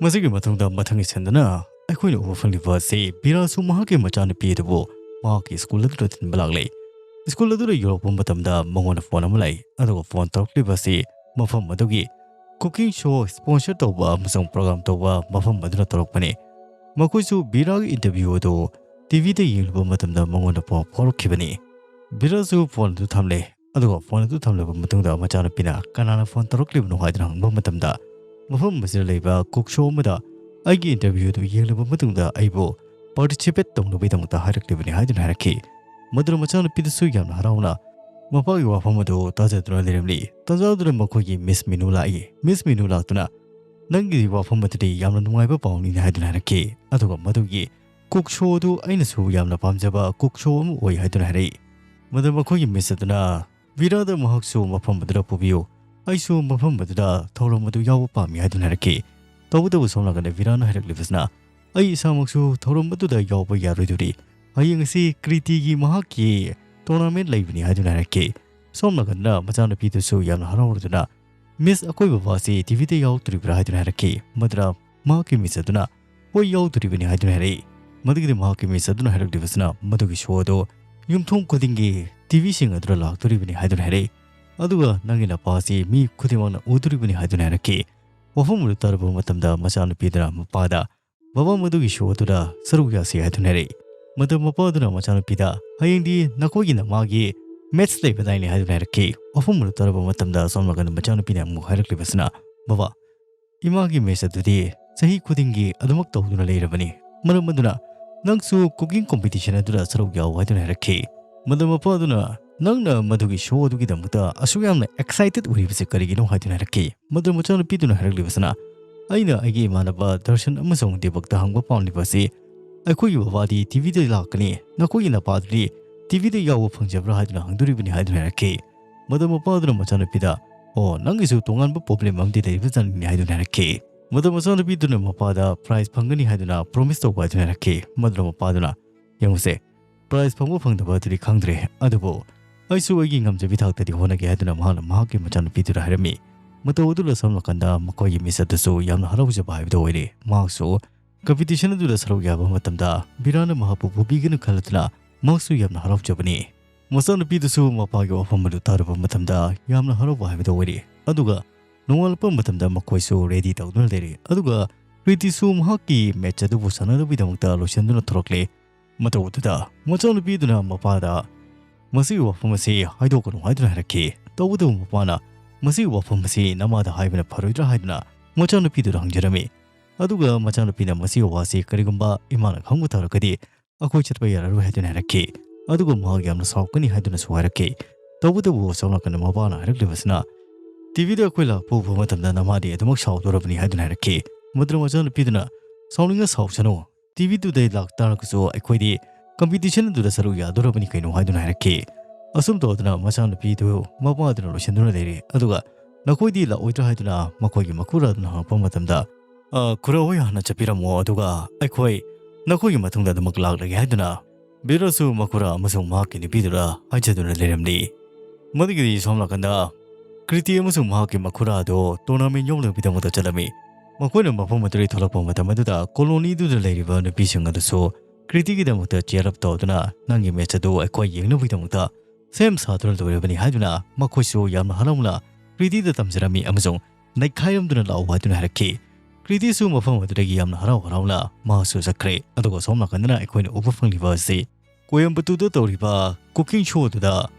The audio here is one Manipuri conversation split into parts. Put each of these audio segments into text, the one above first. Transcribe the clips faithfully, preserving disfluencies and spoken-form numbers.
ꯃꯁꯤꯒꯤ ꯃꯇꯨꯡꯗ ꯃꯊꯪꯒꯤ ꯁꯟꯗꯅ ꯑꯩꯈꯣꯏꯅ ꯎꯕ ꯐꯪꯂꯤꯕ ꯑꯁꯤ ꯕꯤꯔꯥꯁꯨ ꯃꯍꯥꯛꯀꯤ ꯃꯆꯥꯅꯨꯄꯤ ꯑꯗꯨꯕꯨ ꯃꯍꯥꯛꯀꯤ ꯁ꯭ꯀꯨꯜ ꯑꯗꯨꯗ ꯊꯤꯟꯕ ꯂꯥꯛꯂꯦ꯫ ꯁ꯭ꯀꯨꯜ ꯑꯗꯨꯗ ꯌꯧꯔꯛꯄ ꯃꯇꯝꯗ ꯃꯉꯣꯟꯗ ꯐꯣꯟ ꯑꯃ ꯂꯥꯛꯏ, ꯑꯗꯨꯒ ꯐꯣꯟ ꯇꯧꯔꯛꯂꯤꯕ ꯑꯁꯤ ꯃꯐꯝ ꯑꯗꯨꯒꯤ cooking show sponsor ꯇꯧꯕ ꯑꯃꯁꯨꯡ program ꯇꯧꯕ ꯃꯐꯝ ꯑꯗꯨꯅ ꯇꯧꯔꯛꯄꯅꯤ꯫ ꯃꯈꯣꯏꯁꯨ ꯕꯤꯔꯥꯒꯤ interview ꯑꯗꯨ TVꯗ ꯌꯦꯡꯂꯨꯕ ꯃꯇꯝꯗ ꯃꯉꯣꯟꯗ ꯄꯥꯎ ꯐꯥꯎꯔꯛꯈꯤꯕꯅꯤ꯫ ꯕꯤꯔꯥꯁꯨ ꯐꯣꯟ ꯑꯗꯨ ꯊꯝꯂꯦ, ꯑꯗꯨꯒ ꯐꯣꯟ ꯑꯗꯨ ꯊꯝꯂꯕ ꯃꯇꯨꯡꯗ ꯃꯆꯥꯅꯨꯄꯤꯅ ꯀꯅꯥꯅ ꯐꯣꯟ ꯇꯧꯔꯛꯂꯤꯕꯅꯣ ꯍꯥꯏꯗꯨꯅ ꯍꯪꯕ ꯃꯇꯝꯗ, ꯃꯐꯝ ꯑꯁꯤꯗ ꯂꯩꯕ cook show ꯑꯃꯗ ꯑꯩꯒꯤ interview ꯑꯗꯨ ꯌꯦꯡꯂꯕ ꯃꯇꯨꯡꯗ ꯑꯩꯕꯨ participate ꯇꯧꯅꯕꯒꯤꯗꯃꯛꯇ ꯍꯥꯏꯔꯛꯂꯤꯕꯅꯤ ꯍꯥꯏꯗꯨꯅ ꯍꯥꯏꯔꯛꯈꯤ꯫ ꯃꯗꯨꯅ ꯃꯆꯥꯅꯨꯄꯤꯗꯨꯁꯨ ꯌꯥꯝꯅ ꯍꯔꯥꯎꯅ ꯃꯄꯥꯒꯤ ꯋꯥꯐꯝ ꯑꯗꯨ ꯇꯥꯖꯗꯨꯅ ꯂꯩꯔꯝꯂꯤ꯫ ꯇꯥꯖꯗꯨꯅ ꯃꯈꯣꯏꯒꯤ ꯃꯤꯁ ꯃꯤꯅꯨ ꯂꯥꯛꯏ꯫ ꯃꯤꯁ ꯃꯤꯅꯨ ꯂꯥꯛꯇꯨꯅ, "ꯅꯪꯒꯤ ꯋꯥꯐꯝ ꯑꯗꯨꯗꯤ ꯌꯥꯝꯅ ꯅꯨꯡꯉꯥꯏꯕ ꯄꯥꯎꯅꯤꯅꯦ" ꯍꯥꯏꯗꯨꯅ ꯍꯥꯏꯔꯛꯈꯤ꯫ ꯑꯗꯨꯒ ꯃꯗꯨꯒꯤ cook show ꯑꯗꯨ ꯑꯩꯅꯁꯨ ꯌꯥꯝꯅ ꯄꯥꯝꯖꯕ cook show ꯑꯃ ꯑꯣꯏ ꯍꯥꯏꯗꯨꯅ ꯍꯥꯏꯔꯛꯏ꯫ ꯃꯗꯨ ꯃꯈꯣꯏꯒꯤ ꯃꯤꯁ ꯑꯗꯨꯅ ꯕꯤꯔꯥꯗ ꯃꯍꯥꯛꯁꯨ ꯃꯐꯝ ꯑꯗꯨꯗ ꯄꯨꯕꯤꯌꯨ, ꯑꯩꯁꯨ ꯃꯐꯝ ꯑꯗꯨꯗ ꯊꯧꯔꯝ ꯑꯗꯨ ꯌꯥꯎꯕ ꯄꯥꯝꯃꯤ ꯍꯥꯏꯗꯨꯅ ꯍꯥꯏꯔꯛꯈꯤ꯫ ꯇꯧꯕꯇꯕꯨ ꯁꯣꯝ ꯅꯥꯀꯟꯗ ꯕꯤꯔꯥꯅ ꯍꯥꯏꯔꯛꯂꯤꯕꯁꯤꯅ, "ꯑꯩ ꯏꯁꯥꯃꯛꯁꯨ ꯊꯧꯔꯝ ꯑꯗꯨꯗ ꯌꯥꯎꯕ ꯌꯥꯔꯣꯏꯗꯧꯔꯤ꯫ ꯍꯌꯦꯡ ꯑꯁꯤ ꯀ꯭ꯔꯤꯇꯤꯒꯤ ꯃꯍꯥꯛꯀꯤ tournament ꯂꯩꯕꯅꯤ" ꯍꯥꯏꯗꯨꯅ ꯍꯥꯏꯔꯛꯈꯤ꯫ ꯁꯣꯝ ꯅꯥꯀꯟꯗ ꯃꯆꯥꯅꯨꯄꯤꯗꯨꯁꯨ ꯌꯥꯝꯅ ꯍꯔꯥꯎꯔꯗꯨꯅ, "ꯃꯤꯁ, ꯑꯩꯈꯣꯏ ꯕꯕꯥꯁꯤ TVꯗ ꯌꯥꯎꯗꯣꯔꯤꯕ꯭ꯔꯥ?" ꯍꯥꯏꯗꯨꯅ ꯍꯥꯏꯔꯛꯈꯤ꯫ ꯃꯗꯨꯗ ꯃꯍꯥꯛꯀꯤ ꯃꯤꯁ ꯑꯗꯨꯅ, "ꯍꯣꯏ, ꯌꯥꯎꯗꯣꯔꯤꯕꯅꯤ" ꯍꯥꯏꯗꯨꯅ ꯍꯥꯏꯔꯛꯏ꯫ ꯃꯗꯨꯒꯤꯗꯤ ꯃꯍꯥꯛꯀꯤ ꯃꯤꯁ ꯑꯗꯨꯅ ꯍꯥꯏꯔꯛꯂꯤꯕꯁꯤꯅ, "ꯃꯗꯨꯒꯤ show ꯑꯗꯨ ꯌꯨꯝꯊꯣꯡ ꯈꯨꯗꯤꯡꯒꯤ TVꯁꯤꯡ ꯑꯗꯨꯗ ꯂꯥꯛꯇꯣꯔꯤꯕꯅꯤ" ꯍꯥꯏꯗꯨꯅ ꯍꯥꯏꯔꯛꯏ꯫ ꯑꯗꯨꯒ "ꯅꯪꯒꯤ ꯅꯄꯥꯁꯤ ꯃꯤ ꯈꯨꯗꯤꯡꯃꯛꯅ ꯎꯗꯣꯔꯤꯕꯅꯤ" ꯍꯥꯏꯗꯨꯅ ꯍꯥꯏꯔꯛꯈꯤ꯫ ꯋꯥꯐꯝ ꯑꯗꯨ ꯇꯥꯔꯕ ꯃꯇꯝꯗ ꯃꯆꯥꯅꯨꯄꯤꯗꯨꯅ ꯃꯄꯥꯗ, "ꯕꯕꯥ, ꯃꯗꯨꯒꯤ show ꯑꯗꯨꯗ ꯁꯔꯨꯛ ꯌꯥꯁꯤ" ꯍꯥꯏꯗꯨꯅ ꯍꯥꯏꯔꯛꯏ꯫ ꯃꯗꯨ ꯃꯄꯥꯗꯨꯅ ꯃꯆꯥꯅꯨꯄꯤꯗ, "ꯍꯌꯦꯡꯗꯤ ꯅꯈꯣꯏꯒꯤ ꯅꯃꯥꯒꯤ match ꯂꯩꯕꯗꯥꯏꯅꯦ?" ꯍꯥꯏꯗꯨꯅ ꯍꯥꯏꯔꯛꯈꯤ꯫ ꯋꯥꯐꯝ ꯑꯗꯨ ꯇꯥꯔꯕ ꯃꯇꯝꯗ ꯁꯣꯝ ꯅꯥꯀꯟꯗ ꯃꯆꯥꯅꯨꯄꯤꯅ ꯑꯃꯨꯛ ꯍꯥꯏꯔꯛꯂꯤꯕꯁꯤꯅ, "ꯕꯕꯥ, ꯏꯃꯥꯒꯤ match ꯑꯗꯨꯗꯤ ꯆꯍꯤ ꯈꯨꯗꯤꯡꯒꯤ ꯑꯗꯨꯃꯛ ꯇꯧꯗꯨꯅ ꯂꯩꯔꯕꯅꯤ꯫ ꯃꯔꯝ ꯑꯗꯨꯅ ꯅꯪꯁꯨ cooking competition ꯑꯗꯨꯗ ꯁꯔꯨꯛ ꯌꯥꯎ" ꯍꯥꯏꯗꯨꯅ ꯍꯥꯏꯔꯛꯈꯤ꯫ ꯃꯗꯨ ꯃꯄꯥꯗꯨꯅ, "ꯅꯪꯅ ꯃꯗꯨꯒꯤ show ꯑꯗꯨꯒꯤꯗꯃꯛꯇ ꯑꯁꯨꯛ ꯌꯥꯝꯅ excited ꯑꯣꯏꯔꯤꯕꯁꯤ ꯀꯔꯤꯒꯤꯅꯣ?" ꯍꯥꯏꯗꯨꯅ ꯍꯥꯏꯔꯛꯈꯤ꯫ ꯃꯗꯨ ꯃꯆꯥꯅꯨꯄꯤꯗꯨꯅ ꯍꯥꯏꯔꯛꯂꯤꯕꯁꯤꯅ, "ꯑꯩꯅ ꯑꯩꯒꯤ ꯏꯃꯥꯟꯅꯕ ꯗꯔꯁꯟ ꯑꯃꯁꯨꯡ ꯗꯤꯄꯛꯇ ꯍꯪꯕ ꯄꯥꯝꯂꯤꯕ ꯑꯁꯤ, ꯑꯩꯈꯣꯏꯒꯤ ꯕꯕꯥꯗꯤ TVꯗ ꯂꯥꯛꯀꯅꯤ, ꯅꯈꯣꯏꯒꯤ ꯅꯄꯥꯗꯨꯗꯤ TVꯗ ꯌꯥꯎꯕ ꯐꯪꯖꯕ꯭ꯔꯥ ꯍꯥꯏꯗꯨꯅ ꯍꯪꯗꯣꯔꯤꯕꯅꯤ" ꯍꯥꯏꯗꯨꯅ ꯍꯥꯏꯔꯛꯈꯤ꯫ ꯃꯗꯨ ꯃꯄꯥꯗꯨꯅ ꯃꯆꯥꯅꯨꯄꯤꯗ, "ꯑꯣ, ꯅꯪꯒꯤꯁꯨ ꯇꯣꯉꯥꯟꯕ problem ꯑꯃꯗꯤ ꯂꯩꯕꯖꯥꯠꯅꯤꯅꯦ" ꯍꯥꯏꯗꯨꯅ ꯍꯥꯏꯔꯛꯈꯤ꯫ ꯃꯗꯨ ꯃꯆꯥꯅꯨꯄꯤꯗꯨꯅ ꯃꯄꯥꯗ prize ꯐꯪꯒꯅꯤ ꯍꯥꯏꯗꯨꯅ promise ꯇꯧꯕ ꯍꯥꯏꯗꯨꯅ ꯍꯥꯏꯔꯛꯈꯤ꯫ ꯃꯗꯨꯅ ꯃꯄꯥꯗꯨꯅ, "ꯌꯦꯡꯉꯨꯁꯦ, prize ꯐꯪꯕ ꯐꯪꯗꯕ ꯑꯗꯨꯗꯤ ꯈꯪꯗ꯭ꯔꯦ, ꯑꯗꯨꯕꯨ ꯑꯩꯁꯨ ꯑꯩꯒꯤ ꯉꯝꯖꯕꯤ ꯊꯥꯛꯇꯗꯤ ꯍꯣꯠꯅꯒꯦ" ꯍꯥꯏꯗꯨꯅ ꯃꯍꯥꯛꯅ ꯃꯍꯥꯛꯀꯤ ꯃꯆꯥꯅꯨꯄꯤꯗꯨꯗ ꯍꯥꯏꯔꯝꯃꯤ꯫ ꯃꯇꯧ ꯑꯗꯨꯗ ꯁꯣꯝ ꯅꯥꯀꯟꯗ ꯃꯈꯣꯏꯒꯤ ꯃꯤꯁ ꯑꯗꯨꯁꯨ ꯌꯥꯝꯅ ꯍꯔꯥꯎꯖꯕ ꯍꯥꯏꯕꯗꯨ ꯑꯣꯏꯔꯦ꯫ ꯃꯍꯥꯛꯁꯨ ꯀꯝꯄꯤꯇꯤꯁꯟ ꯑꯗꯨꯗ ꯁꯔꯨꯛ ꯌꯥꯕ ꯃꯇꯝꯗ ꯕꯤꯔꯥꯅ ꯃꯍꯥꯛꯄꯨ ꯄꯨꯕꯤꯒꯅꯨ ꯈꯜꯂꯗꯨꯅ ꯃꯍꯥꯛꯁꯨ ꯌꯥꯝꯅ ꯍꯔꯥꯎꯖꯕꯅꯤ꯫ ꯃꯆꯥꯅꯨꯄꯤꯗꯨꯁꯨ ꯃꯄꯥꯒꯤ ꯋꯥꯐꯝ ꯑꯗꯨ ꯇꯥꯔꯨꯕ ꯃꯇꯝꯗ ꯌꯥꯝꯅ ꯍꯔꯥꯎꯕ ꯍꯥꯏꯕꯗꯨ ꯑꯣꯏꯔꯦ꯫ ꯑꯗꯨꯒ ꯅꯣꯡꯉꯥꯜꯂꯛꯄ ꯃꯇꯝꯗ ꯃꯈꯣꯏꯁꯨ ꯔꯦꯗꯤ ꯇꯧꯗꯨꯅ ꯂꯩꯔꯦ꯫ ꯑꯗꯨꯒ ꯀ꯭ꯔꯤꯇꯤꯁꯨ ꯃꯍꯥꯛꯀꯤ ꯃꯦꯠꯆ ꯑꯗꯨꯕꯨ ꯁꯥꯟꯅꯅꯕꯒꯤꯗꯃꯛꯇ ꯂꯣꯏꯁꯤꯟꯗꯨꯅ ꯊꯣꯔꯛꯂꯦ꯫ ꯃꯇꯧ ꯑꯗꯨꯗ ꯃꯆꯥꯅꯨꯄꯤꯗꯨꯅ ꯃꯄꯥꯗ ꯃꯁꯤꯒꯤ ꯋꯥꯐꯝ ꯑꯁꯤ ꯍꯥꯏꯗꯣꯛꯀꯅꯨ ꯍꯥꯏꯗꯨꯅ ꯍꯥꯏꯔꯛꯈꯤ꯫ ꯇꯧꯕꯇꯕꯨ ꯃꯄꯥꯅ ꯃꯁꯤꯒꯤ ꯋꯥꯐꯝ ꯑꯁꯤ ꯅꯃꯥꯗ ꯍꯥꯏꯕꯅ ꯐꯔꯣꯏꯗ꯭ꯔꯥ ꯍꯥꯏꯗꯨꯅ ꯃꯆꯥꯅꯨꯄꯤꯗꯨꯗ ꯍꯪꯖꯔꯝꯃꯤ꯫ ꯑꯗꯨꯒ ꯃꯆꯥꯅꯨꯄꯤꯅ ꯃꯁꯤꯒꯤ ꯋꯥꯁꯤ ꯀꯔꯤꯒꯨꯝꯕ ꯏꯃꯥꯅ ꯈꯪꯕ ꯇꯥꯔꯒꯗꯤ ꯑꯩꯈꯣꯏ ꯆꯠꯄ ꯌꯥꯔꯔꯣꯏ ꯍꯥꯏꯗꯨꯅ ꯍꯥꯏꯔꯛꯈꯤ꯫ ꯑꯗꯨꯒ ꯃꯍꯥꯛ ꯌꯥꯝꯅ ꯁꯥꯎꯔꯛꯀꯅꯤ ꯍꯥꯏꯗꯨꯅꯁꯨ ꯍꯥꯏꯔꯛꯈꯤ꯫ ꯇꯧꯕꯇꯕꯨ ꯑꯁꯣꯝ ꯅꯥꯀꯟꯗ ꯃꯄꯥꯅ ꯍꯥꯏꯔꯛꯂꯤꯕꯁꯤꯅ ꯇꯤꯚꯤꯗ ꯑꯩꯈꯣꯏ ꯂꯥꯛꯄ ꯎꯕ ꯃꯇꯝꯗ ꯅꯃꯥꯗꯤ ꯑꯗꯨꯃꯛ ꯁꯥꯎꯗꯣꯔꯕꯅꯤ ꯍꯥꯏꯗꯨꯅ ꯍꯥꯏꯔꯛꯈꯤ꯫ ꯃꯗꯨꯗ ꯃꯆꯥꯅꯨꯄꯤꯗꯨꯅ ꯁꯥꯎꯅꯤꯡꯉ ꯁꯥꯎꯁꯅꯨ, ꯇꯤꯚꯤꯗꯨꯗ ꯂꯥꯛꯇꯥꯔꯒꯁꯨ ꯑꯩꯈꯣꯏꯗꯤ ꯀꯝꯄꯤꯇꯤꯁꯟ ꯑꯗꯨꯗ ꯁꯔꯨꯛ ꯌꯥꯗꯣꯔꯕꯅꯤ ꯀꯩꯅꯣ ꯍꯥꯏꯗꯨꯅ ꯍꯥꯏꯔꯛꯈꯤ꯫ ꯑꯁꯨꯝ ꯇꯧꯗꯅ ꯃꯆꯥꯅꯨꯄꯤꯗꯨ ꯃꯄꯥꯗꯨꯅ ꯂꯣꯏꯁꯤꯟꯗꯨꯅ ꯂꯩꯔꯦ꯫ ꯑꯗꯨꯒ ꯅꯈꯣꯏꯗꯤ ꯂꯥꯛꯑꯣꯏꯗ꯭ꯔꯥ ꯍꯥꯏꯗꯨꯅ ꯃꯈꯣꯏꯒꯤ ꯃꯈꯨꯔꯥꯗꯨꯅ ꯍꯪꯉꯛꯄ ꯃꯇꯝꯗ, "ꯑ, ꯈꯨꯔꯥ ꯍꯣꯏ ꯍꯥꯟꯅ ꯆꯠꯄꯤꯔꯝꯃꯣ, ꯑꯗꯨꯒ ꯑꯩꯈꯣꯏ ꯅꯈꯣꯏꯒꯤ ꯃꯇꯨꯡꯗ ꯑꯗꯨꯃꯛ ꯂꯥꯛꯂꯒꯦ" ꯍꯥꯏꯗꯨꯅ ꯕꯤꯔꯥꯁꯨ ꯃꯈꯨꯔꯥ ꯑꯃꯁꯨꯡ ꯃꯍꯥꯛꯀꯤ ꯅꯨꯄꯤꯗꯨꯗ ꯍꯥꯏꯖꯗꯨꯅ ꯂꯩꯔꯝꯂꯤ꯫ ꯃꯗꯨꯒꯤꯗꯤ ꯁꯣꯝ ꯅꯥꯀꯟꯗ ꯀ꯭ꯔꯤꯇꯤ ꯑꯃꯁꯨꯡ ꯃꯍꯥꯛꯀꯤ ꯃꯈꯨꯔꯥ ꯑꯗꯨ ꯇꯣꯔꯅꯥꯃꯦꯟ ꯌꯥꯎꯅꯕꯒꯤꯗꯃꯛꯇ ꯆꯠꯂꯝꯃꯤ꯫ ꯃꯈꯣꯏꯅ ꯃꯐꯝ ꯑꯗꯨꯗꯒꯤ ꯊꯣꯛꯂꯛꯄ ꯃꯇꯝ ꯑꯗꯨꯗ ꯀꯣꯂꯣꯅꯤꯗꯨꯗ ꯂꯩꯔꯤꯕ ꯅꯨꯄꯤꯁꯤꯡ ꯑꯗꯨꯁꯨ ꯀ꯭ꯔꯤꯇꯤꯒꯤꯗꯃꯛꯇ ꯆꯤꯌꯔ ꯑꯞ ꯇꯧꯗꯨꯅ ꯅꯪꯒꯤ ꯃꯦꯠꯆ ꯑꯗꯨ ꯑꯩꯈꯣꯏ ꯌꯦꯡꯅꯕꯒꯤꯗꯃꯛꯇ ꯁꯦꯝ ꯁꯥꯗꯨꯅ ꯂꯣꯏꯔꯕꯅꯤ ꯍꯥꯏꯗꯨꯅ ꯃꯈꯣꯏꯁꯨ ꯌꯥꯝꯅ ꯍꯔꯥꯎꯅ ꯀ꯭ꯔꯤꯇꯤꯗ ꯇꯝꯖꯔꯝꯃꯤ ꯑꯃꯁꯨꯡ ꯅꯩꯈꯥꯏꯔꯝꯗꯨꯅ ꯂꯥꯛꯎ ꯍꯥꯏꯗꯨꯅ ꯍꯥꯏꯔꯛꯈꯤ꯫ ꯀ꯭ꯔꯤꯇꯤꯁꯨ ꯃꯐꯝ ꯑꯗꯨꯗꯒꯤ ꯌꯥꯝꯅ ꯍꯔꯥꯎ ꯍꯔꯥꯎꯅ ꯃꯍꯥꯛꯁꯨ ꯆꯠꯈ꯭ꯔꯦ꯫ ꯑꯗꯨꯒ ꯁꯣꯝ ꯅꯥꯀꯟꯗꯅ ꯑꯩꯈꯣꯏꯅ ꯎꯕ ꯐꯪꯂꯤꯕ ꯑꯁꯤ ꯀꯣꯌꯝꯕꯇꯨꯗ ꯇꯧꯔꯤꯕ ꯀꯨꯀꯤꯡ ꯁꯣꯗꯨꯗ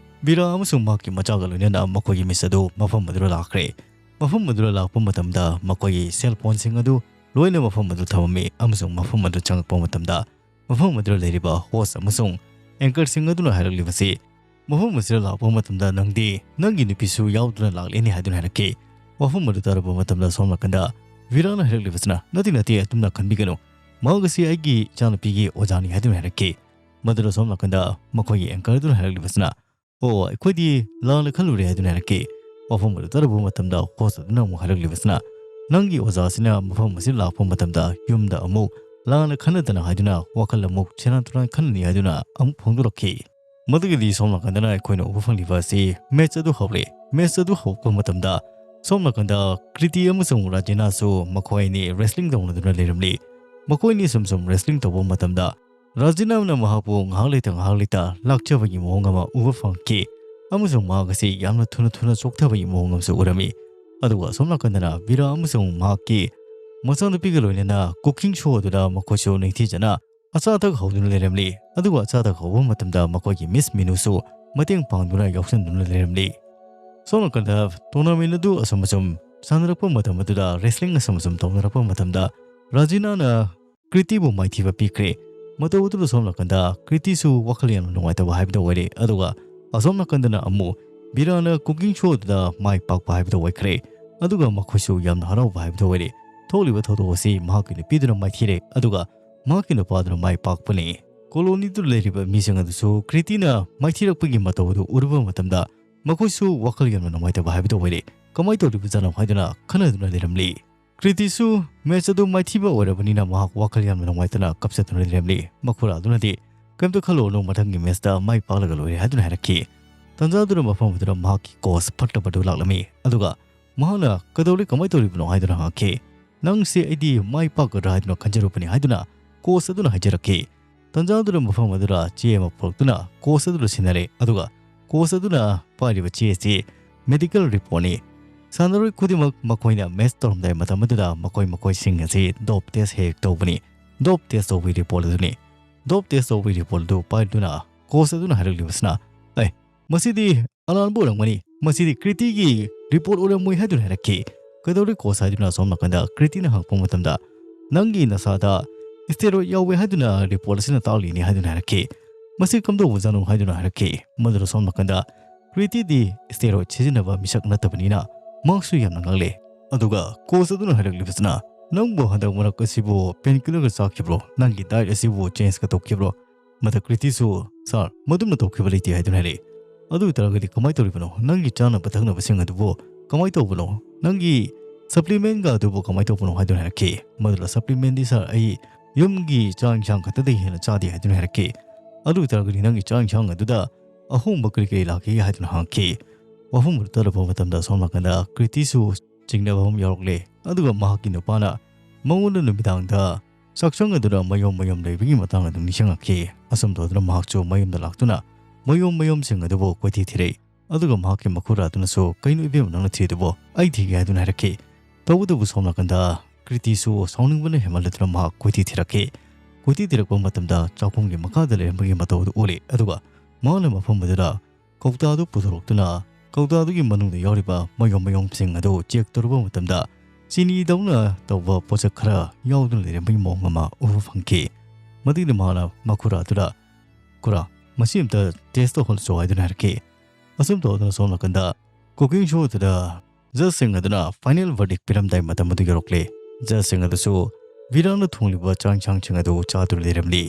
ꯕꯤꯔꯥ ꯑꯃꯁꯨꯡ ꯃꯍꯥꯛꯀꯤ ꯃꯆꯥꯒ ꯂꯣꯏꯅꯅ ꯃꯈꯣꯏꯒꯤ ꯃꯤꯁ ꯑꯗꯨ ꯃꯐꯝ ꯑꯗꯨꯗ ꯂꯥꯛꯈ꯭ꯔꯦ꯫ ꯃꯐꯝ ꯑꯗꯨꯗ ꯂꯥꯛꯄ ꯃꯇꯝꯗ ꯃꯈꯣꯏꯒꯤ ꯁꯦꯜ ꯐꯣꯟꯁꯤꯡ ꯑꯗꯨ ꯂꯣꯏꯅ ꯃꯐꯝ ꯑꯗꯨ ꯊꯝꯃꯝꯃꯤ ꯑꯃꯁꯨꯡ ꯃꯐꯝ ꯑꯗꯨ ꯆꯪꯂꯛꯄ ꯃꯇꯝꯗ ꯃꯐꯝ ꯑꯗꯨꯗ ꯂꯩꯔꯤꯕ ꯍꯣꯁ ꯑꯃꯁꯨꯡ ꯑꯦꯡꯀꯔꯁꯤꯡ ꯑꯗꯨꯅ ꯍꯥꯏꯔꯛꯂꯤꯕꯁꯤ, "ꯃꯐꯝ ꯑꯁꯤꯗ ꯂꯥꯛꯄ ꯃꯇꯝꯗ ꯅꯪꯗꯤ ꯅꯪꯒꯤ ꯅꯨꯄꯤꯁꯨ ꯌꯥꯎꯗꯨꯅ ꯂꯥꯛꯂꯦꯅꯦ" ꯍꯥꯏꯗꯨꯅ ꯍꯥꯏꯔꯛꯈꯤ꯫ ꯋꯥꯐꯝ ꯑꯗꯨ ꯇꯥꯔꯨꯕ ꯃꯇꯝꯗ ꯁꯣꯝ ꯅꯥꯀꯟꯗ ꯕꯤꯔꯥꯅ ꯍꯥꯏꯔꯛꯂꯤꯕꯁꯤꯅ, "ꯅꯠꯇꯦ, ꯅꯠꯇꯦ, ꯑꯗꯨꯝꯅ ꯈꯟꯕꯤꯒꯅꯨ, ꯃꯍꯥꯛ ꯑꯁꯤ ꯑꯩꯒꯤ ꯏꯆꯥꯅꯨꯄꯤꯒꯤ ꯑꯣꯖꯥꯅꯤ" ꯍꯥꯏꯗꯨꯅ ꯍꯥꯏꯔꯛꯈꯤ꯫ ꯃꯗꯨꯗ ꯁꯣꯝ ꯅꯥꯀꯟꯗ ꯃꯈꯣꯏꯒꯤ ꯑꯦꯡꯀꯔꯗꯨꯅ ꯍꯥꯏꯔꯛꯂꯤꯕꯁꯤꯅ, "ꯑꯣ, ꯑꯩꯈꯣꯏꯗꯤ ꯂꯥꯟꯅ ꯈꯜꯂꯨꯔꯦ" ꯍꯥꯏꯗꯨꯅ ꯍꯥꯏꯔꯛꯈꯤ꯫ ꯋꯥꯐꯝ ꯑꯗꯨ ꯇꯥꯔꯨꯕ ꯃꯇꯝꯗ ꯍꯣꯁ ꯑꯗꯨꯅ ꯑꯃꯨꯛ ꯍꯥꯏꯔꯛꯂꯤꯕꯁꯤꯅ, "ꯅꯪꯒꯤ ꯑꯣꯖꯥꯁꯤꯅ ꯃꯐꯝ ꯑꯁꯤꯗ ꯂꯥꯛꯄ ꯃꯇꯝꯗ ꯌꯨꯝꯗ ꯑꯃꯨꯛ ꯂꯥꯟꯅ ꯈꯟꯅꯗꯅ ꯍꯥꯏꯗꯨꯅ ꯋꯥꯈꯜ ꯑꯃꯨꯛ ꯁꯦꯔꯥꯟ ꯇꯨꯔꯥꯟ ꯈꯟꯅꯅꯤ" ꯍꯥꯏꯗꯨꯅ ꯑꯃꯨꯛ ꯐꯣꯡꯗꯣꯔꯛꯈꯤ꯫ ꯃꯗꯨꯒꯤꯗꯤ ꯁꯣꯝ ꯅꯥꯀꯟꯗꯅ ꯑꯩꯈꯣꯏꯅ ꯎꯕ ꯐꯪꯂꯤꯕ ꯑꯁꯤ ꯃꯦꯠꯆ ꯑꯗꯨ ꯍꯧꯔꯦ꯫ ꯃꯦꯠꯆ ꯑꯗꯨ ꯍꯧꯔꯛꯄ ꯃꯇꯝꯗ ꯁꯣꯝ ꯅꯥꯀꯟꯗ ꯀ꯭ꯔꯤꯇꯤ ꯑꯃꯁꯨꯡ ꯔꯥꯖꯤꯅꯥꯁꯨ ꯃꯈꯣꯏ ꯑꯅꯤ wrestling ꯇꯧꯅꯗꯨꯅ ꯂꯩꯔꯝꯂꯤ꯫ ꯃꯈꯣꯏ ꯑꯅꯤ ꯁꯨꯝ ꯁꯨꯝ wrestling ꯇꯧꯕ ꯃꯇꯝꯗ ꯔꯥꯖꯤꯅꯥꯅ ꯃꯍꯥꯛꯄꯨ ꯉꯥꯏꯍꯥꯛ ꯂꯩꯇ ꯉꯥꯏꯍꯥꯛ ꯂꯩꯇ ꯂꯥꯛꯆꯕꯒꯤ ꯃꯑꯣꯡ ꯑꯃ ꯎꯕ ꯐꯪꯈꯤ, ꯑꯃꯁꯨꯡ ꯃꯍꯥꯛ ꯑꯁꯤ ꯌꯥꯝꯅ ꯊꯨꯅ ꯊꯨꯅ ꯆꯣꯛꯊꯕꯒꯤ ꯃꯑꯣꯡ ꯑꯃꯁꯨ ꯎꯔꯝꯃꯤ꯫ ꯑꯗꯨꯒ ꯑꯁꯣꯝ ꯅꯥꯀꯟꯗꯅ ꯕꯤꯔꯥ ꯑꯃꯁꯨꯡ ꯃꯍꯥꯛꯀꯤ ꯃꯆꯥꯅꯨꯄꯤꯒ ꯂꯣꯏꯅꯅ cooking show ꯑꯗꯨꯗ ꯃꯈꯣꯏꯁꯨ ꯅꯤꯡꯊꯤꯖꯅ ꯑꯆꯥ ꯑꯊꯛ ꯍꯧꯗꯨꯅ ꯂꯩꯔꯝꯂꯤ꯫ ꯑꯗꯨꯒ ꯑꯆꯥ ꯑꯊꯛ ꯍꯧꯕ ꯃꯇꯝꯗ ꯃꯈꯣꯏꯒꯤ ꯃꯤꯁ ꯃꯤꯅꯨꯁꯨ ꯃꯇꯦꯡ ꯄꯥꯡꯗꯨꯅ ꯌꯥꯎꯁꯤꯟꯗꯨꯅ ꯂꯩꯔꯝꯂꯤ꯫ ꯁꯣꯝ ꯅꯥꯀꯟꯗ tournament ꯑꯗꯨ ꯑꯁꯨꯝ ꯑꯁꯨꯝ ꯁꯥꯟꯅꯔꯛꯄ ꯃꯇꯝ ꯑꯗꯨꯗ, wrestling ꯑꯁꯨꯝ ꯑꯁꯨꯝ ꯇꯧꯅꯔꯛꯄ ꯃꯇꯝꯗ, ꯔꯥꯖꯤꯅꯥꯅ ꯀ꯭ꯔꯤꯇꯤꯕꯨ ꯃꯥꯏꯊꯤꯕ ꯄꯤꯈ꯭ꯔꯦ꯫ ꯃꯇꯧ ꯑꯗꯨꯗ ꯁꯣꯝ ꯅꯥꯀꯟꯗ ꯀ꯭ꯔꯤꯇꯤꯁꯨ ꯋꯥꯈꯜ ꯌꯥꯝꯅ ꯅꯨꯡꯉꯥꯏꯇꯕ ꯍꯥꯏꯕꯗꯨ ꯑꯣꯏꯔꯦ꯫ ꯑꯗꯨꯒ ꯑꯁꯣꯝ ꯅꯥꯀꯟꯗꯅ ꯑꯃꯨꯛ ꯕꯤꯔꯥꯅ cooking show ꯑꯗꯨꯗ ꯃꯥꯏ ꯄꯥꯛꯄ ꯍꯥꯏꯕꯗꯨ ꯑꯣꯏꯈ꯭ꯔꯦ꯫ ꯑꯗꯨꯒ ꯃꯈꯣꯏꯁꯨ ꯌꯥꯝꯅ ꯍꯔꯥꯎꯕ ꯍꯥꯏꯕꯗꯨ ꯑꯣꯏꯔꯦ꯫ ꯊꯣꯛꯂꯤꯕ ꯊꯧꯗꯣꯛ ꯑꯁꯤ ꯃꯍꯥꯛꯀꯤ ꯅꯨꯄꯤꯗꯨꯅ ꯃꯥꯏꯊꯤꯔꯦ, ꯑꯗꯨꯒ ꯃꯍꯥꯛꯀꯤ ꯅꯨꯄꯥꯗꯨꯅ ꯃꯥꯏ ꯄꯥꯛꯄꯅꯤ꯫ ꯀꯣꯂꯣꯅꯤꯗꯨ ꯂꯩꯔꯤꯕ ꯃꯤꯁꯤꯡ ꯑꯗꯨꯁꯨ ꯀ꯭ꯔꯤꯇꯤꯅ ꯃꯥꯏꯊꯤꯔꯛꯄꯒꯤ ꯃꯇꯧ ꯑꯗꯨ ꯎꯔꯨꯕ ꯃꯇꯝꯗ ꯃꯈꯣꯏꯁꯨ ꯋꯥꯈꯜ ꯌꯥꯝꯅ ꯅꯨꯡꯉꯥꯏꯇꯕ ꯍꯥꯏꯕꯗꯨ ꯑꯣꯏꯔꯦ꯫ ꯀꯃꯥꯏꯅ ꯇꯧꯔꯤꯕꯖꯥꯠꯅꯣ ꯍꯥꯏꯗꯨꯅ ꯈꯟꯅꯗꯨꯅ ꯂꯩꯔꯝꯂꯤ꯫ ꯀ꯭ꯔꯤꯇꯤꯁꯨ ꯃꯦꯆ ꯑꯗꯨ ꯃꯥꯏꯊꯤꯕ ꯑꯣꯏꯔꯕꯅꯤꯅ ꯃꯍꯥꯛ ꯋꯥꯈꯜ ꯌꯥꯝꯅ ꯅꯨꯡꯉꯥꯏꯇꯅ ꯀꯞꯆꯗꯨꯅ ꯂꯩꯔꯝꯂꯤ꯫ ꯃꯈꯨꯔꯥꯗꯨꯅꯗꯤ, "ꯀꯔꯤꯝꯇ ꯈꯜꯂꯨꯔꯅꯨ, ꯃꯊꯪꯒꯤ ꯃꯦꯆꯇ ꯃꯥꯏ ꯄꯥꯛꯂꯒ ꯂꯣꯏꯔꯦ" ꯍꯥꯏꯗꯨꯅ ꯍꯥꯏꯔꯛꯈꯤ꯫ ꯇꯟꯖꯥꯗꯨꯗ ꯃꯐꯝ ꯑꯗꯨꯗ ꯃꯍꯥꯛꯀꯤ ꯀꯣꯆ ꯐꯠꯇꯕꯗꯨ ꯂꯥꯛꯂꯝꯃꯤ꯫ ꯑꯗꯨꯒ ꯃꯍꯥꯛꯅ, "ꯀꯩꯗꯧꯔꯦ, ꯀꯃꯥꯏꯅ ꯇꯧꯔꯤꯕꯅꯣ?" ꯍꯥꯏꯗꯨꯅ ꯍꯪꯉꯛꯈꯤ꯫ "ꯅꯪꯁꯦ ꯑꯩꯗꯤ ꯃꯥꯏ ꯄꯥꯛꯀꯗ꯭ꯔꯥ ꯍꯥꯏꯗꯨꯅ ꯈꯟꯖꯔꯨꯕꯅꯤ" ꯍꯥꯏꯗꯨꯅ ꯀꯣꯆ ꯑꯗꯨꯅ ꯍꯥꯏꯖꯔꯛꯈꯤ꯫ ꯇꯟꯖꯥꯗꯨꯗ ꯃꯐꯝ ꯑꯗꯨꯗ ꯆꯦ ꯑꯃ ꯄꯨꯔꯛꯇꯨꯅ ꯀꯣꯆ ꯑꯗꯨꯗ ꯁꯤꯟꯅꯔꯦ꯫ ꯑꯗꯨꯒ ꯀꯣꯆ ꯑꯗꯨꯅ ꯄꯥꯏꯔꯤꯕ ꯆꯦ ꯑꯁꯤ medical reportꯅꯤ꯫ ꯁꯥꯟꯅꯔꯣꯏ ꯈꯨꯗꯤꯡꯃꯛ ꯃꯈꯣꯏꯅ ꯃꯦꯆ ꯇꯧꯔꯝꯗꯥꯏ ꯃꯇꯝ ꯑꯗꯨꯗ ꯃꯈꯣꯏ ꯃꯈꯣꯏꯁꯤꯡ ꯑꯁꯤ dope test ꯍꯦꯛ ꯇꯧꯕꯅꯤ꯫ Dope test ꯇꯧꯕꯒꯤ report ꯑꯗꯨꯅꯤ꯫ Dope test ꯇꯧꯕꯒꯤ report ꯑꯗꯨ ꯄꯥꯏꯗꯨꯅ ꯀꯣꯆ ꯑꯗꯨꯅ ꯍꯥꯏꯔꯛꯂꯤꯕꯁꯤꯅ, "ꯑꯦ, ꯃꯁꯤꯗꯤ ꯑꯔꯥꯟꯕ ꯑꯣꯏꯔꯝꯒꯅꯤ꯫ ꯃꯁꯤꯗꯤ ꯀ꯭ꯔꯤꯇꯤꯒꯤ report ꯑꯣꯏꯔꯝꯃꯣꯏ" ꯍꯥꯏꯗꯨꯅ ꯍꯥꯏꯔꯛꯈꯤ꯫ "ꯀꯩꯗꯧꯔꯦ ꯀꯣꯆ?" ꯍꯥꯏꯗꯨꯅ ꯑꯁꯣꯝ ꯅꯥꯀꯟꯗ ꯀ꯭ꯔꯤꯇꯤꯅ ꯍꯪꯉꯛꯄ ꯃꯇꯝꯗ, "ꯅꯪꯒꯤ ꯅꯁꯥꯗ steroid ꯌꯥꯎꯋꯦ ꯍꯥꯏꯗꯨꯅ report ꯑꯁꯤꯅ ꯇꯥꯛꯂꯤꯅꯤ" ꯍꯥꯏꯗꯨꯅ ꯍꯥꯏꯔꯛꯈꯤ꯫ "ꯃꯁꯤ ꯀꯝꯗꯧꯕꯖꯥꯠꯅꯣ?" ꯍꯥꯏꯗꯨꯅ ꯍꯥꯏꯔꯛꯈꯤ꯫ ꯃꯗꯨꯗ ꯁꯣꯝ ꯅꯥꯀꯟꯗ ꯀ꯭ꯔꯤꯇꯤꯗꯤ steroid ꯁꯤꯖꯤꯟꯅꯕ ꯃꯤꯁꯛ ꯅꯠꯇꯕꯅꯤꯅ ꯃꯍꯥꯛꯁꯨ ꯌꯥꯝꯅ ꯉꯛꯂꯦ꯫ ꯑꯗꯨꯒ ꯀꯣꯆ ꯑꯗꯨꯅ ꯍꯥꯏꯔꯛꯂꯤꯕꯁꯤꯅ, "ꯅꯪꯕꯨ ꯍꯟꯗꯛ ꯃꯔꯛ ꯑꯁꯤꯕꯨ painkillerꯒ ꯆꯥꯈꯤꯕ꯭ꯔꯣ? ꯅꯪꯒꯤ diet ꯑꯁꯤꯕꯨ changeꯀ ꯇꯧꯈꯤꯕ꯭ꯔꯣ?" ꯃꯗ ꯀ꯭ꯔꯤꯇꯤꯁꯨ, "ꯁꯥꯔ, ꯃꯗꯨꯝꯅ ꯇꯧꯈꯤꯕ ꯂꯩꯇꯦ" ꯍꯥꯏꯗꯨꯅ ꯍꯥꯏꯔꯛꯏ꯫ "ꯑꯗꯨ ꯑꯣꯏꯇꯥꯔꯒꯗꯤ ꯀꯃꯥꯏꯅ ꯇꯧꯔꯤꯕꯅꯣ? ꯅꯪꯒꯤ ꯆꯥꯅꯕ ꯊꯛꯅꯕꯁꯤꯡ ꯑꯗꯨꯕꯨ ꯀꯃꯥꯏꯅ ꯇꯧꯕꯅꯣ? ꯅꯪꯒꯤ supplementꯒ ꯑꯗꯨꯕꯨ ꯀꯃꯥꯏꯅ ꯇꯧꯕꯅꯣ?" ꯍꯥꯏꯗꯨꯅ ꯍꯥꯏꯔꯛꯈꯤ꯫ ꯃꯗꯨꯗ, "Supplementꯗꯤ, ꯁꯥꯔ, ꯑꯩ ꯌꯨꯝꯒꯤ ꯆꯥꯛ ꯏꯟꯁꯥꯡ ꯈꯛꯇꯗꯒꯤ ꯍꯦꯟꯅ ꯆꯥꯗꯦ" ꯍꯥꯏꯗꯨꯅ ꯍꯥꯏꯔꯛꯈꯤ꯫ "ꯑꯗꯨ ꯑꯣꯏꯇꯥꯔꯒꯗꯤ ꯅꯪꯒꯤ ꯆꯥꯛ ꯏꯟꯁꯥꯡ ꯑꯗꯨꯗ ꯑꯍꯣꯡꯕ ꯀꯔꯤ ꯀꯔꯤ ꯂꯥꯛꯈꯤꯒꯦ?" ꯍꯥꯏꯗꯨꯅ ꯍꯪꯉꯛꯈꯤ꯫ ꯋꯥꯐꯝ ꯑꯗꯨ ꯇꯥꯔꯛꯄ ꯃꯇꯝꯗ ꯁꯣꯝ ꯅꯥꯀꯟꯗ ꯀ꯭ꯔꯤꯇꯤꯁꯨ ꯆꯤꯡꯅꯕ ꯑꯃ ꯌꯥꯎꯔꯛꯂꯦ꯫ ꯑꯗꯨꯒ ꯃꯍꯥꯛꯀꯤ ꯅꯨꯄꯥꯅ ꯃꯉꯣꯟꯗ ꯅꯨꯃꯤꯗꯥꯡꯗ ꯆꯥꯛꯁꯪ ꯑꯗꯨꯗ ꯃꯌꯣꯝ ꯃꯌꯣꯝ ꯂꯩꯕꯒꯤ ꯃꯇꯥꯡ ꯑꯗꯨ ꯅꯤꯡꯁꯤꯡꯂꯛꯈꯤ꯫ ꯑꯁꯨꯝ ꯇꯧꯗꯨꯅ ꯃꯍꯥꯛꯁꯨ ꯃꯌꯨꯝꯗ ꯂꯥꯛꯇꯨꯅ ꯃꯌꯣꯝ ꯃꯌꯣꯝꯁꯤꯡ ꯑꯗꯨꯕꯨ ꯀꯣꯏꯊꯤ ꯊꯤꯔꯛꯏ꯫ ꯑꯗꯨꯒ ꯃꯍꯥꯛꯀꯤ ꯃꯈꯨꯔꯥ ꯑꯗꯨꯅꯁꯨ "ꯀꯩꯅꯣ ꯏꯕꯦꯝꯃ, ꯅꯪꯅ ꯊꯤꯗꯨꯕꯣ? ꯑꯩ ꯊꯤꯒꯦ" ꯍꯥꯏꯗꯨꯅ ꯍꯥꯏꯔꯛꯈꯤ꯫ ꯇꯧꯕꯇꯕꯨ ꯁꯣꯝ ꯅꯥꯀꯟꯗ ꯀ꯭ꯔꯤꯇꯤꯁꯨ ꯁꯥꯎꯅꯤꯡꯕꯅ ꯍꯦꯟꯃꯜꯂꯗꯨꯅ ꯃꯍꯥꯛ ꯀꯣꯏꯊꯤ ꯊꯤꯔꯛꯈꯤ꯫ ꯀꯣꯏꯊꯤ ꯊꯤꯔꯛꯄ ꯃꯇꯝꯗ ꯆꯥꯛꯈꯨꯝꯒꯤ ꯃꯈꯥꯗ ꯂꯩꯔꯝꯕꯒꯤ ꯃꯇꯧ ꯑꯗꯨ ꯎꯔꯦ꯫ ꯑꯗꯨꯒ ꯃꯍꯥꯛꯅ ꯃꯐꯝ ꯑꯗꯨꯗ ꯀꯧꯇꯥꯗꯨ ꯄꯨꯊꯣꯔꯛꯇꯨꯅ ꯀꯧꯇꯥꯗꯨꯒꯤ ꯃꯅꯨꯡꯗ ꯌꯥꯎꯔꯤꯕ ꯃꯌꯣꯝ ꯃꯌꯣꯝꯁꯤꯡ ꯑꯗꯨ ꯆꯦꯛ ꯇꯧꯔꯨꯕ ꯃꯇꯝꯗ ꯆꯤꯅꯤꯗꯧꯅ ꯇꯧꯕ ꯄꯣꯠꯁꯛ ꯈꯔ ꯌꯥꯎꯗꯨꯅ ꯂꯩꯔꯝꯕꯒꯤ ꯃꯑꯣꯡ ꯑꯃ ꯎꯕ ꯐꯪꯈꯤ꯫ ꯃꯗꯨꯒꯤꯗ ꯃꯍꯥꯛꯅ ꯃꯈꯨꯔꯥ ꯑꯗꯨꯗ, "ꯈꯨꯔꯥ, ꯃꯁꯤ ꯑꯝꯇ ꯇꯦꯁ ꯇꯧꯍꯜꯂꯁꯨ" ꯍꯥꯏꯗꯨꯅ ꯍꯥꯏꯔꯛꯈꯤ꯫ ꯑꯁꯨꯝ ꯇꯧꯗꯨꯅ ꯁꯣꯝ ꯅꯥꯀꯟꯗ ꯀꯨꯀꯤꯡ ꯁꯣ ꯑꯗꯨꯗ ꯖꯖꯁꯤꯡ ꯑꯗꯨꯅ ꯐꯥꯏꯅꯦꯜ ꯚꯔꯗꯤꯛ ꯄꯤꯔꯝꯗꯥꯏ ꯃꯇꯝ ꯑꯗꯨ ꯌꯧꯔꯛꯂꯦ꯫ ꯖꯖꯁꯤꯡ ꯑꯗꯨꯁꯨ ꯚꯤꯔꯥꯅ ꯊꯣꯡꯂꯤꯕ ꯆꯥꯛ ꯏꯟꯁꯥꯡꯁꯤꯡ ꯑꯗꯨ ꯆꯥꯗꯨꯅ ꯂꯩꯔꯝꯂꯤ꯫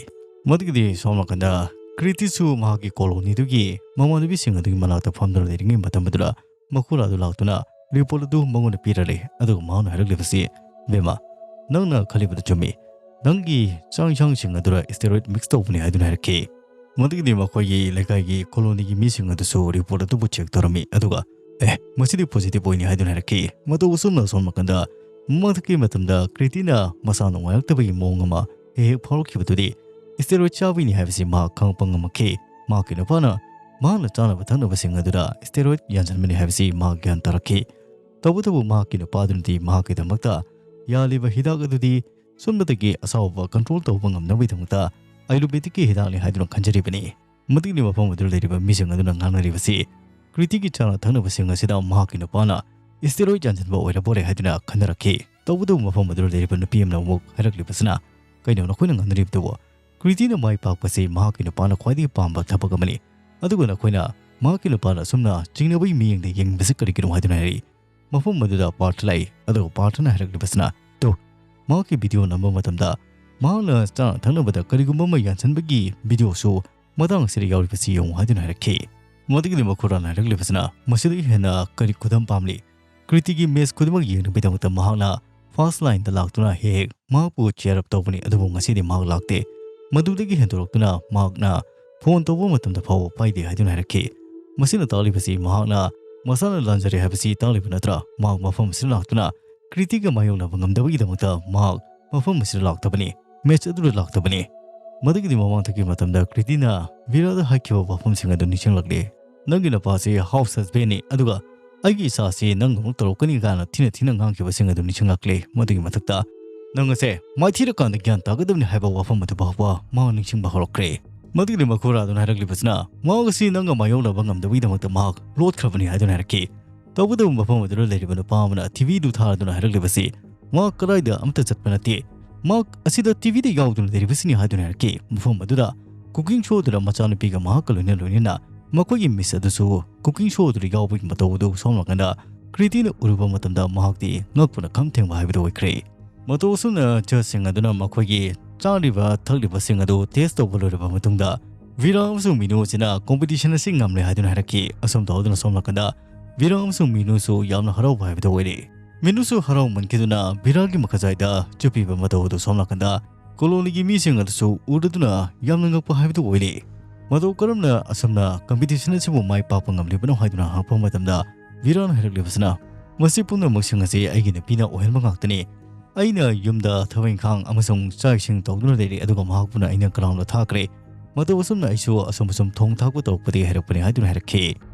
ꯃꯗꯨꯒꯤꯗꯤ ꯁꯣꯝ ꯅꯥꯀꯟꯗ ꯀ꯭ꯔꯤꯇꯤꯁꯨ ꯃꯍꯥꯛꯀꯤ ꯀꯣꯂꯣꯅꯤꯗꯨꯒꯤ ꯃꯃꯥꯟꯅꯕꯤꯁꯤꯡ ꯑꯗꯨꯒꯤ ꯃꯅꯥꯛꯇ ꯐꯝꯗꯨꯅ ꯂꯩꯔꯤꯉꯩ ꯃꯇꯝ ꯑꯗꯨꯗ ꯃꯈꯨꯔꯥ ꯑꯗꯨ ꯂꯥꯛꯇꯨꯅ ꯔꯤꯄꯣꯔꯠ ꯑꯗꯨ ꯃꯉꯣꯟꯗ ꯄꯤꯔꯛꯂꯦ꯫ ꯑꯗꯨꯒ ꯃꯍꯥꯛꯅ ꯍꯥꯏꯔꯛꯂꯤꯕꯁꯤ, "ꯕꯦꯝꯃ, ꯅꯪꯅ ꯈꯜꯂꯤꯕꯗꯨ ꯆꯨꯝꯃꯤ꯫ ꯅꯪꯒꯤ ꯆꯥꯛ ꯏꯟꯁꯥꯡꯁꯤꯡ ꯑꯗꯨꯗ ꯁ꯭ꯇꯦꯔꯣꯏꯗ ꯃꯤꯛꯁ ꯇꯧꯕꯅꯤ" ꯍꯥꯏꯗꯨꯅ ꯍꯥꯏꯔꯛꯈꯤ꯫ ꯃꯗꯨꯒꯤꯗꯤ ꯃꯈꯣꯏꯒꯤ ꯂꯩꯀꯥꯏꯒꯤ ꯀꯣꯂꯣꯅꯤꯒꯤ ꯃꯤꯁꯤꯡ ꯑꯗꯨꯁꯨ ꯔꯤꯄꯣꯔꯠ ꯑꯗꯨꯕꯨ ꯆꯦꯛ ꯇꯧꯔꯝꯃꯤ꯫ ꯑꯗꯨꯒ, "ꯑꯦ, ꯃꯁꯤꯗꯤ ꯄꯣꯖꯤꯇꯤꯚ ꯑꯣꯏꯅꯤ" ꯍꯥꯏꯗꯨꯅ ꯍꯥꯏꯔꯛꯈꯤ꯫ ꯃꯇꯧ ꯑꯁꯨꯝꯅ ꯑꯁꯣꯝ ꯅꯥꯀꯟꯗ ꯃꯊꯛꯀꯤ ꯃꯇꯝꯗ ꯀ꯭ꯔꯤꯇꯤꯅ ꯃꯁꯥ ꯅꯨꯡꯉꯥꯏꯔꯛꯇꯕꯒꯤ ꯃꯑꯣꯡ ꯑꯃ ꯍꯦꯛ ꯍꯦꯛ ꯐꯥꯎꯔꯛꯈꯤꯕꯗꯨꯗꯤ ꯁ꯭ꯇꯦꯔꯣꯏꯗ ꯆꯥꯕꯩꯅꯤ ꯍꯥꯏꯕꯁꯤ ꯃꯍꯥꯛ ꯈꯪꯉꯛꯄ ꯉꯝꯃꯛꯈꯤ꯫ ꯃꯍꯥꯛꯀꯤ ꯅꯨꯄꯥꯅ ꯃꯍꯥꯛꯅ ꯆꯥꯅꯕ ꯊꯛꯅꯕꯁꯤꯡ ꯑꯗꯨꯗ ꯁ꯭ꯇꯦꯔꯣꯏꯗ ꯌꯥꯟꯁꯤꯟꯕꯅꯤ ꯍꯥꯏꯕꯁꯤ ꯃꯍꯥꯛ ꯒ꯭ꯌꯥꯟ ꯇꯥꯔꯛꯈꯤ꯫ ꯇꯧꯕꯇꯕꯨ ꯃꯍꯥꯛꯀꯤ ꯅꯨꯄꯥꯗꯨꯅꯗꯤ ꯃꯍꯥꯛꯀꯤꯗꯃꯛꯇ ꯌꯥꯜꯂꯤꯕ ꯍꯤꯗꯥꯛ ꯑꯗꯨꯗꯤ ꯁꯨꯝꯕꯗꯒꯤ ꯑꯁꯥꯎꯕ ꯀꯟꯇ꯭ꯔꯣꯜ ꯇꯧꯕ ꯉꯝꯅꯕꯒꯤꯗꯃꯛꯇ ꯑꯥꯌꯨꯔꯕꯦꯗꯤꯛꯀꯤ ꯍꯤꯗꯥꯛꯅꯤ ꯍꯥꯏꯗꯨꯅ ꯈꯟꯖꯔꯤꯕꯅꯤ꯫ ꯃꯗꯨꯒꯤꯗꯤ ꯃꯐꯝ ꯑꯗꯨꯗ ꯂꯩꯔꯤꯕ ꯃꯤꯁꯤꯡ ꯑꯗꯨꯅ ꯉꯥꯡꯅꯔꯤꯕꯁꯤ ꯀ꯭ꯔꯤꯇꯤꯒꯤ ꯆꯥꯅ ꯊꯛꯅꯕꯁꯤꯡ ꯑꯁꯤꯗ ꯃꯍꯥꯛꯀꯤ ꯅꯨꯄꯥꯅ ꯁ꯭ꯇꯦꯔꯣꯏꯗ ꯌꯥꯟꯁꯤꯟꯕ ꯑꯣꯏꯔꯕꯣꯔꯦ ꯍꯥꯏꯗꯨꯅ ꯈꯟꯅꯔꯛꯈꯤ꯫ ꯇꯧꯕꯇꯕꯨ ꯃꯐꯝ ꯑꯗꯨꯗ ꯂꯩꯔꯤꯕ ꯅꯨꯄꯤ ꯑꯃꯅ ꯑꯃꯨꯛ ꯍꯥꯏꯔꯛꯂꯤꯕꯁꯤꯅ, "ꯀꯩꯅꯣ ꯅꯈꯣꯏꯅ ꯉꯥꯡꯅꯔꯤꯕꯗꯨꯕꯨ? ꯀ꯭ꯔꯤꯇꯤꯅ ꯃꯥꯏ ꯄꯥꯛꯄꯁꯤ ꯃꯍꯥꯛꯀꯤ ꯅꯨꯄꯥꯅ ꯈ꯭ꯋꯥꯏꯗꯒꯤ ꯄꯥꯝꯕ ꯊꯕꯛ ꯑꯃꯅꯤ꯫ ꯑꯗꯨꯒ ꯅꯈꯣꯏꯅ ꯃꯍꯥꯛꯀꯤ ꯅꯨꯄꯥꯅ ꯑꯁꯨꯝꯅ ꯆꯤꯡꯅꯕꯒꯤ ꯃꯤꯠꯌꯦꯡꯗ ꯌꯦꯡꯕꯁꯤ ꯀꯔꯤꯒꯤꯅꯣ?" ꯍꯥꯏꯗꯨꯅ ꯍꯥꯏꯔꯛꯏ꯫ ꯃꯐꯝ ꯑꯗꯨꯗ ꯄꯥꯔꯊ ꯂꯥꯛꯏ꯫ ꯑꯗꯨꯒ ꯄꯥꯔꯊꯅ ꯍꯥꯏꯔꯛꯂꯤꯕꯁꯤꯅ, "ꯇꯨ, ꯃꯍꯥꯛꯀꯤ ꯚꯤꯗꯤꯑꯣ ꯅꯝꯕ ꯃꯇꯝꯗ ꯃꯍꯥꯛꯅ ꯆꯥꯅ ꯊꯛꯅꯕꯗ ꯀꯔꯤꯒꯨꯝꯕ ꯑꯃ ꯌꯥꯟꯁꯤꯟꯕꯒꯤ ꯚꯤꯗꯤꯑꯣꯁꯨ ꯃꯇꯥꯡ ꯑꯁꯤꯗ ꯌꯥꯎꯔꯤꯕꯁꯤ ꯌꯦꯡꯉꯨ" ꯍꯥꯏꯗꯨꯅ ꯍꯥꯏꯔꯛꯈꯤ꯫ ꯃꯗꯨꯒꯤꯗꯤ ꯃꯈꯨꯔꯥꯅ ꯍꯥꯏꯔꯛꯂꯤꯕꯁꯤꯅ, "ꯃꯁꯤꯗꯒꯤ ꯍꯦꯟꯅ ꯀꯔꯤ ꯈꯨꯗꯝ ꯄꯥꯝꯂꯤ? ꯀ꯭ꯔꯤꯇꯤꯒꯤ ꯃꯦꯆ ꯈꯨꯗꯤꯡꯃꯛ ꯌꯦꯡꯅꯕꯒꯤꯗꯃꯛꯇ ꯃꯍꯥꯛꯅ ꯐꯥꯔꯁ ꯂꯥꯏꯟꯗ ꯂꯥꯛꯇꯨꯅ ꯍꯦꯛ ꯍꯦꯛ ꯃꯍꯥꯛꯄꯨ ꯆꯤꯌꯔ ꯑꯞ ꯇꯧꯕꯅꯤ, ꯑꯗꯨꯕꯨ ꯉꯁꯤꯗꯤ ꯃꯍꯥꯛ ꯂꯥꯛꯇꯦ꯫ ꯃꯗꯨꯗꯒꯤ ꯍꯦꯟꯗꯣꯔꯛꯇꯨꯅ ꯃꯍꯥꯛꯅ ꯐꯣꯟ ꯇꯧꯕ ꯃꯇꯝꯗ ꯐꯥꯎꯕ ꯄꯥꯏꯗꯦ" ꯍꯥꯏꯗꯨꯅ ꯍꯥꯏꯔꯛꯈꯤ꯫ ꯃꯁꯤꯅ ꯇꯥꯛꯂꯤꯕꯁꯤ ꯃꯍꯥꯛꯅ ꯃꯁꯥꯅ ꯂꯥꯟꯖꯔꯦ ꯍꯥꯏꯕꯁꯤ ꯇꯥꯛꯂꯤꯕ ꯅꯠꯇ꯭ꯔꯥ? ꯃꯍꯥꯛ ꯃꯐꯝ ꯑꯁꯤꯗ ꯂꯥꯛꯇꯨꯅ ꯀ꯭ꯔꯤꯇꯤꯒ ꯃꯥꯌꯣꯛꯅꯕ ꯉꯝꯗꯕꯒꯤꯗꯃꯛꯇ ꯃꯍꯥꯛ ꯃꯐꯝ ꯑꯁꯤꯗ ꯂꯥꯛꯇꯕꯅꯤ, ꯃꯦꯆ ꯑꯗꯨꯗ ꯂꯥꯛꯇꯕꯅꯤ꯫ ꯃꯗꯨꯒꯤꯗꯤ ꯃꯃꯥꯡꯗꯒꯤ ꯃꯇꯝꯗ ꯀ꯭ꯔꯤꯇꯤꯅ ꯚꯤꯔꯥꯗ ꯍꯥꯏꯈꯤꯕ ꯋꯥꯐꯝꯁꯤꯡ ꯑꯗꯨ ꯅꯤꯡꯁꯤꯡꯂꯛꯂꯤ꯫ "ꯅꯪꯒꯤ ꯅꯄꯥꯁꯤ ꯍꯥꯎꯁ ꯍꯁꯕꯦꯟꯅꯤ, ꯑꯗꯨꯒ ꯑꯩꯒꯤ ꯏꯆꯥꯁꯤ ꯅꯪꯒꯃꯨꯛ ꯇꯧꯔꯛꯀꯅꯤ" ꯀꯥꯏꯅ ꯊꯤꯅ ꯊꯤꯅ ꯉꯥꯡꯈꯤꯕꯁꯤꯡ ꯑꯗꯨ ꯅꯤꯡꯁꯤꯡꯂꯛꯂꯤ꯫ ꯃꯗꯨꯒꯤ ꯃꯊꯛꯇ, "ꯅꯪ ꯑꯁꯦ ꯃꯥꯏꯊꯤꯔꯀꯥꯟꯗ ꯒ꯭ꯌꯥꯟ ꯇꯥꯒꯗꯕꯅꯤ" ꯍꯥꯏꯕ ꯋꯥꯐꯝ ꯑꯗꯨ ꯐꯥꯎꯕ ꯃꯍꯥꯛ ꯅꯤꯡꯁꯤꯡꯕ ꯍꯧꯔꯛꯈ꯭ꯔꯦ꯫ ꯃꯗꯨꯒꯤꯗꯤ ꯃꯈꯨꯔꯥ ꯑꯗꯨꯅ ꯍꯥꯏꯔꯛꯂꯤꯕꯁꯤꯅ, ꯃꯍꯥꯛ ꯑꯁꯤ ꯅꯪꯒ ꯃꯥꯌꯣꯛꯅꯕ ꯉꯝꯗꯕꯒꯤꯗꯃꯛꯇ ꯃꯍꯥꯛ ꯂꯣꯠꯈ꯭ꯔꯕꯅꯤ ꯍꯥꯏꯗꯨꯅ ꯍꯥꯏꯔꯛꯈꯤ꯫ ꯇꯧꯕꯇꯕꯨ ꯃꯐꯝ ꯑꯗꯨꯗ ꯂꯩꯔꯤꯕ ꯅꯨꯄꯥ ꯑꯃꯅ ꯇꯤꯚꯤꯗꯨ ꯊꯥꯔꯗꯨꯅ ꯍꯥꯏꯔꯛꯂꯤꯕꯁꯤ, ꯃꯍꯥꯛ ꯀꯗꯥꯏꯗ ꯑꯃꯠꯇ ꯆꯠꯄ ꯅꯠꯇꯦ, ꯃꯍꯥꯛ ꯑꯁꯤꯗ ꯇꯤꯚꯤꯗ ꯌꯥꯎꯗꯨꯅ ꯂꯩꯔꯤꯕꯁꯤꯅꯤ ꯍꯥꯏꯗꯨꯅ ꯍꯥꯏꯔꯛꯈꯤ꯫ ꯃꯐꯝ ꯑꯗꯨꯗ ꯀꯨꯀꯤꯡ ꯁꯣ ꯑꯗꯨꯗ ꯃꯆꯥꯅꯨꯄꯤꯒ ꯃꯍꯥꯛꯀ ꯂꯣꯏꯅ ꯂꯣꯏꯅꯅ ꯃꯈꯣꯏꯒꯤ ꯃꯤꯁ ꯑꯗꯨꯁꯨ ꯀꯨꯀꯤꯡ ꯁꯣ ꯑꯗꯨꯗ ꯌꯥꯎꯕꯒꯤ ꯃꯇꯧ ꯑꯗꯨ ꯁꯣꯝ ꯅꯥꯀꯟꯗ ꯀ꯭ꯔꯤꯇꯤꯅ ꯎꯔꯨꯕ ꯃꯇꯝꯗ ꯃꯍꯥꯛꯇꯤ ꯉꯛꯄꯅ ꯈꯝ ꯊꯦꯡꯕ ꯍꯥꯏꯕꯗꯨ ꯑꯣꯏꯈ꯭ꯔꯦ꯫ ꯃꯇꯧ ꯑꯁꯨꯝꯅ ꯖꯖꯁꯤꯡ ꯑꯗꯨꯅ ꯃꯈꯣꯏꯒꯤ ꯆꯥꯔꯤꯕ ꯊꯛꯂꯤꯕꯁꯤꯡ ꯑꯗꯨ ꯇꯦꯁ ꯇꯧꯕ ꯂꯣꯏꯔꯕ ꯃꯇꯨꯡꯗ, ꯚꯤꯔꯥ ꯑꯃꯁꯨꯡ ꯃꯤꯅꯨ ꯑꯁꯤꯅ ꯀꯣꯝꯄꯤꯇꯤꯁꯟ ꯑꯁꯤ ꯉꯝꯂꯦ ꯍꯥꯏꯗꯨꯅ ꯍꯥꯏꯔꯛꯈꯤ꯫ ꯑꯁꯨꯝ ꯇꯧꯗꯨꯅ ꯁꯣꯝ ꯅꯥꯀꯟꯗ ꯚꯤꯔꯥ ꯑꯃꯁꯨꯡ ꯃꯤꯅꯨꯁꯨ ꯌꯥꯝꯅ ꯍꯔꯥꯎꯕ ꯍꯥꯏꯕꯗꯨ ꯑꯣꯏꯔꯦ꯫ ꯃꯤꯅꯨꯁꯨ ꯍꯔꯥꯎꯃꯟꯈꯤꯗꯨꯅ ꯚꯤꯔꯥꯒꯤ ꯃꯈꯖꯥꯏꯗ ꯆꯨꯞꯄꯤꯕ ꯃꯇꯧ ꯑꯗꯨ ꯁꯣꯝ ꯅꯥꯀꯟꯗ ꯀꯣꯂꯣꯅꯤꯒꯤ ꯃꯤꯁꯤꯡ ꯑꯗꯨꯁꯨ ꯎꯗꯨꯅ ꯌꯥꯝꯅ ꯉꯛꯄ ꯍꯥꯏꯕꯗꯨ ꯑꯣꯏꯔꯦ꯫ ꯃꯇꯧ ꯀꯔꯝꯅ ꯑꯁꯨꯝꯅ ꯀꯝꯄꯤꯇꯤꯁꯟ ꯑꯁꯤꯕꯨ ꯃꯥꯏ ꯄꯥꯛꯄ ꯉꯝꯂꯤꯕꯅꯣ ꯍꯥꯏꯗꯨꯅ ꯍꯪꯂꯛꯄ ꯃꯇꯝꯗ, ꯚꯤꯔꯥꯅ ꯍꯥꯏꯔꯛꯂꯤꯕꯁꯤꯅ, "ꯃꯁꯤ ꯄꯨꯝꯅꯃꯛꯁꯤꯡ ꯑꯁꯤ ꯑꯩꯒꯤ ꯅꯨꯄꯤꯅ ꯑꯣꯏꯍꯟꯕ ꯉꯥꯛꯇꯅꯤ꯫ ꯑꯩꯅ ꯌꯨꯝꯗ ꯊꯕꯛ ꯏꯪꯈꯥꯡ ꯑꯃꯁꯨꯡ ꯆꯥꯛ ꯏꯁꯤꯡ ꯇꯧꯗꯨꯅ ꯂꯩꯔꯤ, ꯑꯗꯨꯒ ꯃꯍꯥꯛꯄꯨꯅ ꯑꯩꯅ ꯀꯅꯥꯅꯣ ꯊꯥꯈ꯭ꯔꯦ꯫ ꯃꯇꯧ ꯑꯁꯨꯝꯅ ꯑꯩꯁꯨ ꯑꯁꯨꯝ ꯑꯁꯨꯝ ꯊꯣꯡ ꯊꯥꯛꯄ ꯇꯧꯔꯛꯄꯗꯒꯤ ꯍꯩꯔꯛꯄꯅꯤ" ꯍꯥꯏꯗꯨꯅ ꯍꯥꯏꯔꯛꯈꯤ꯫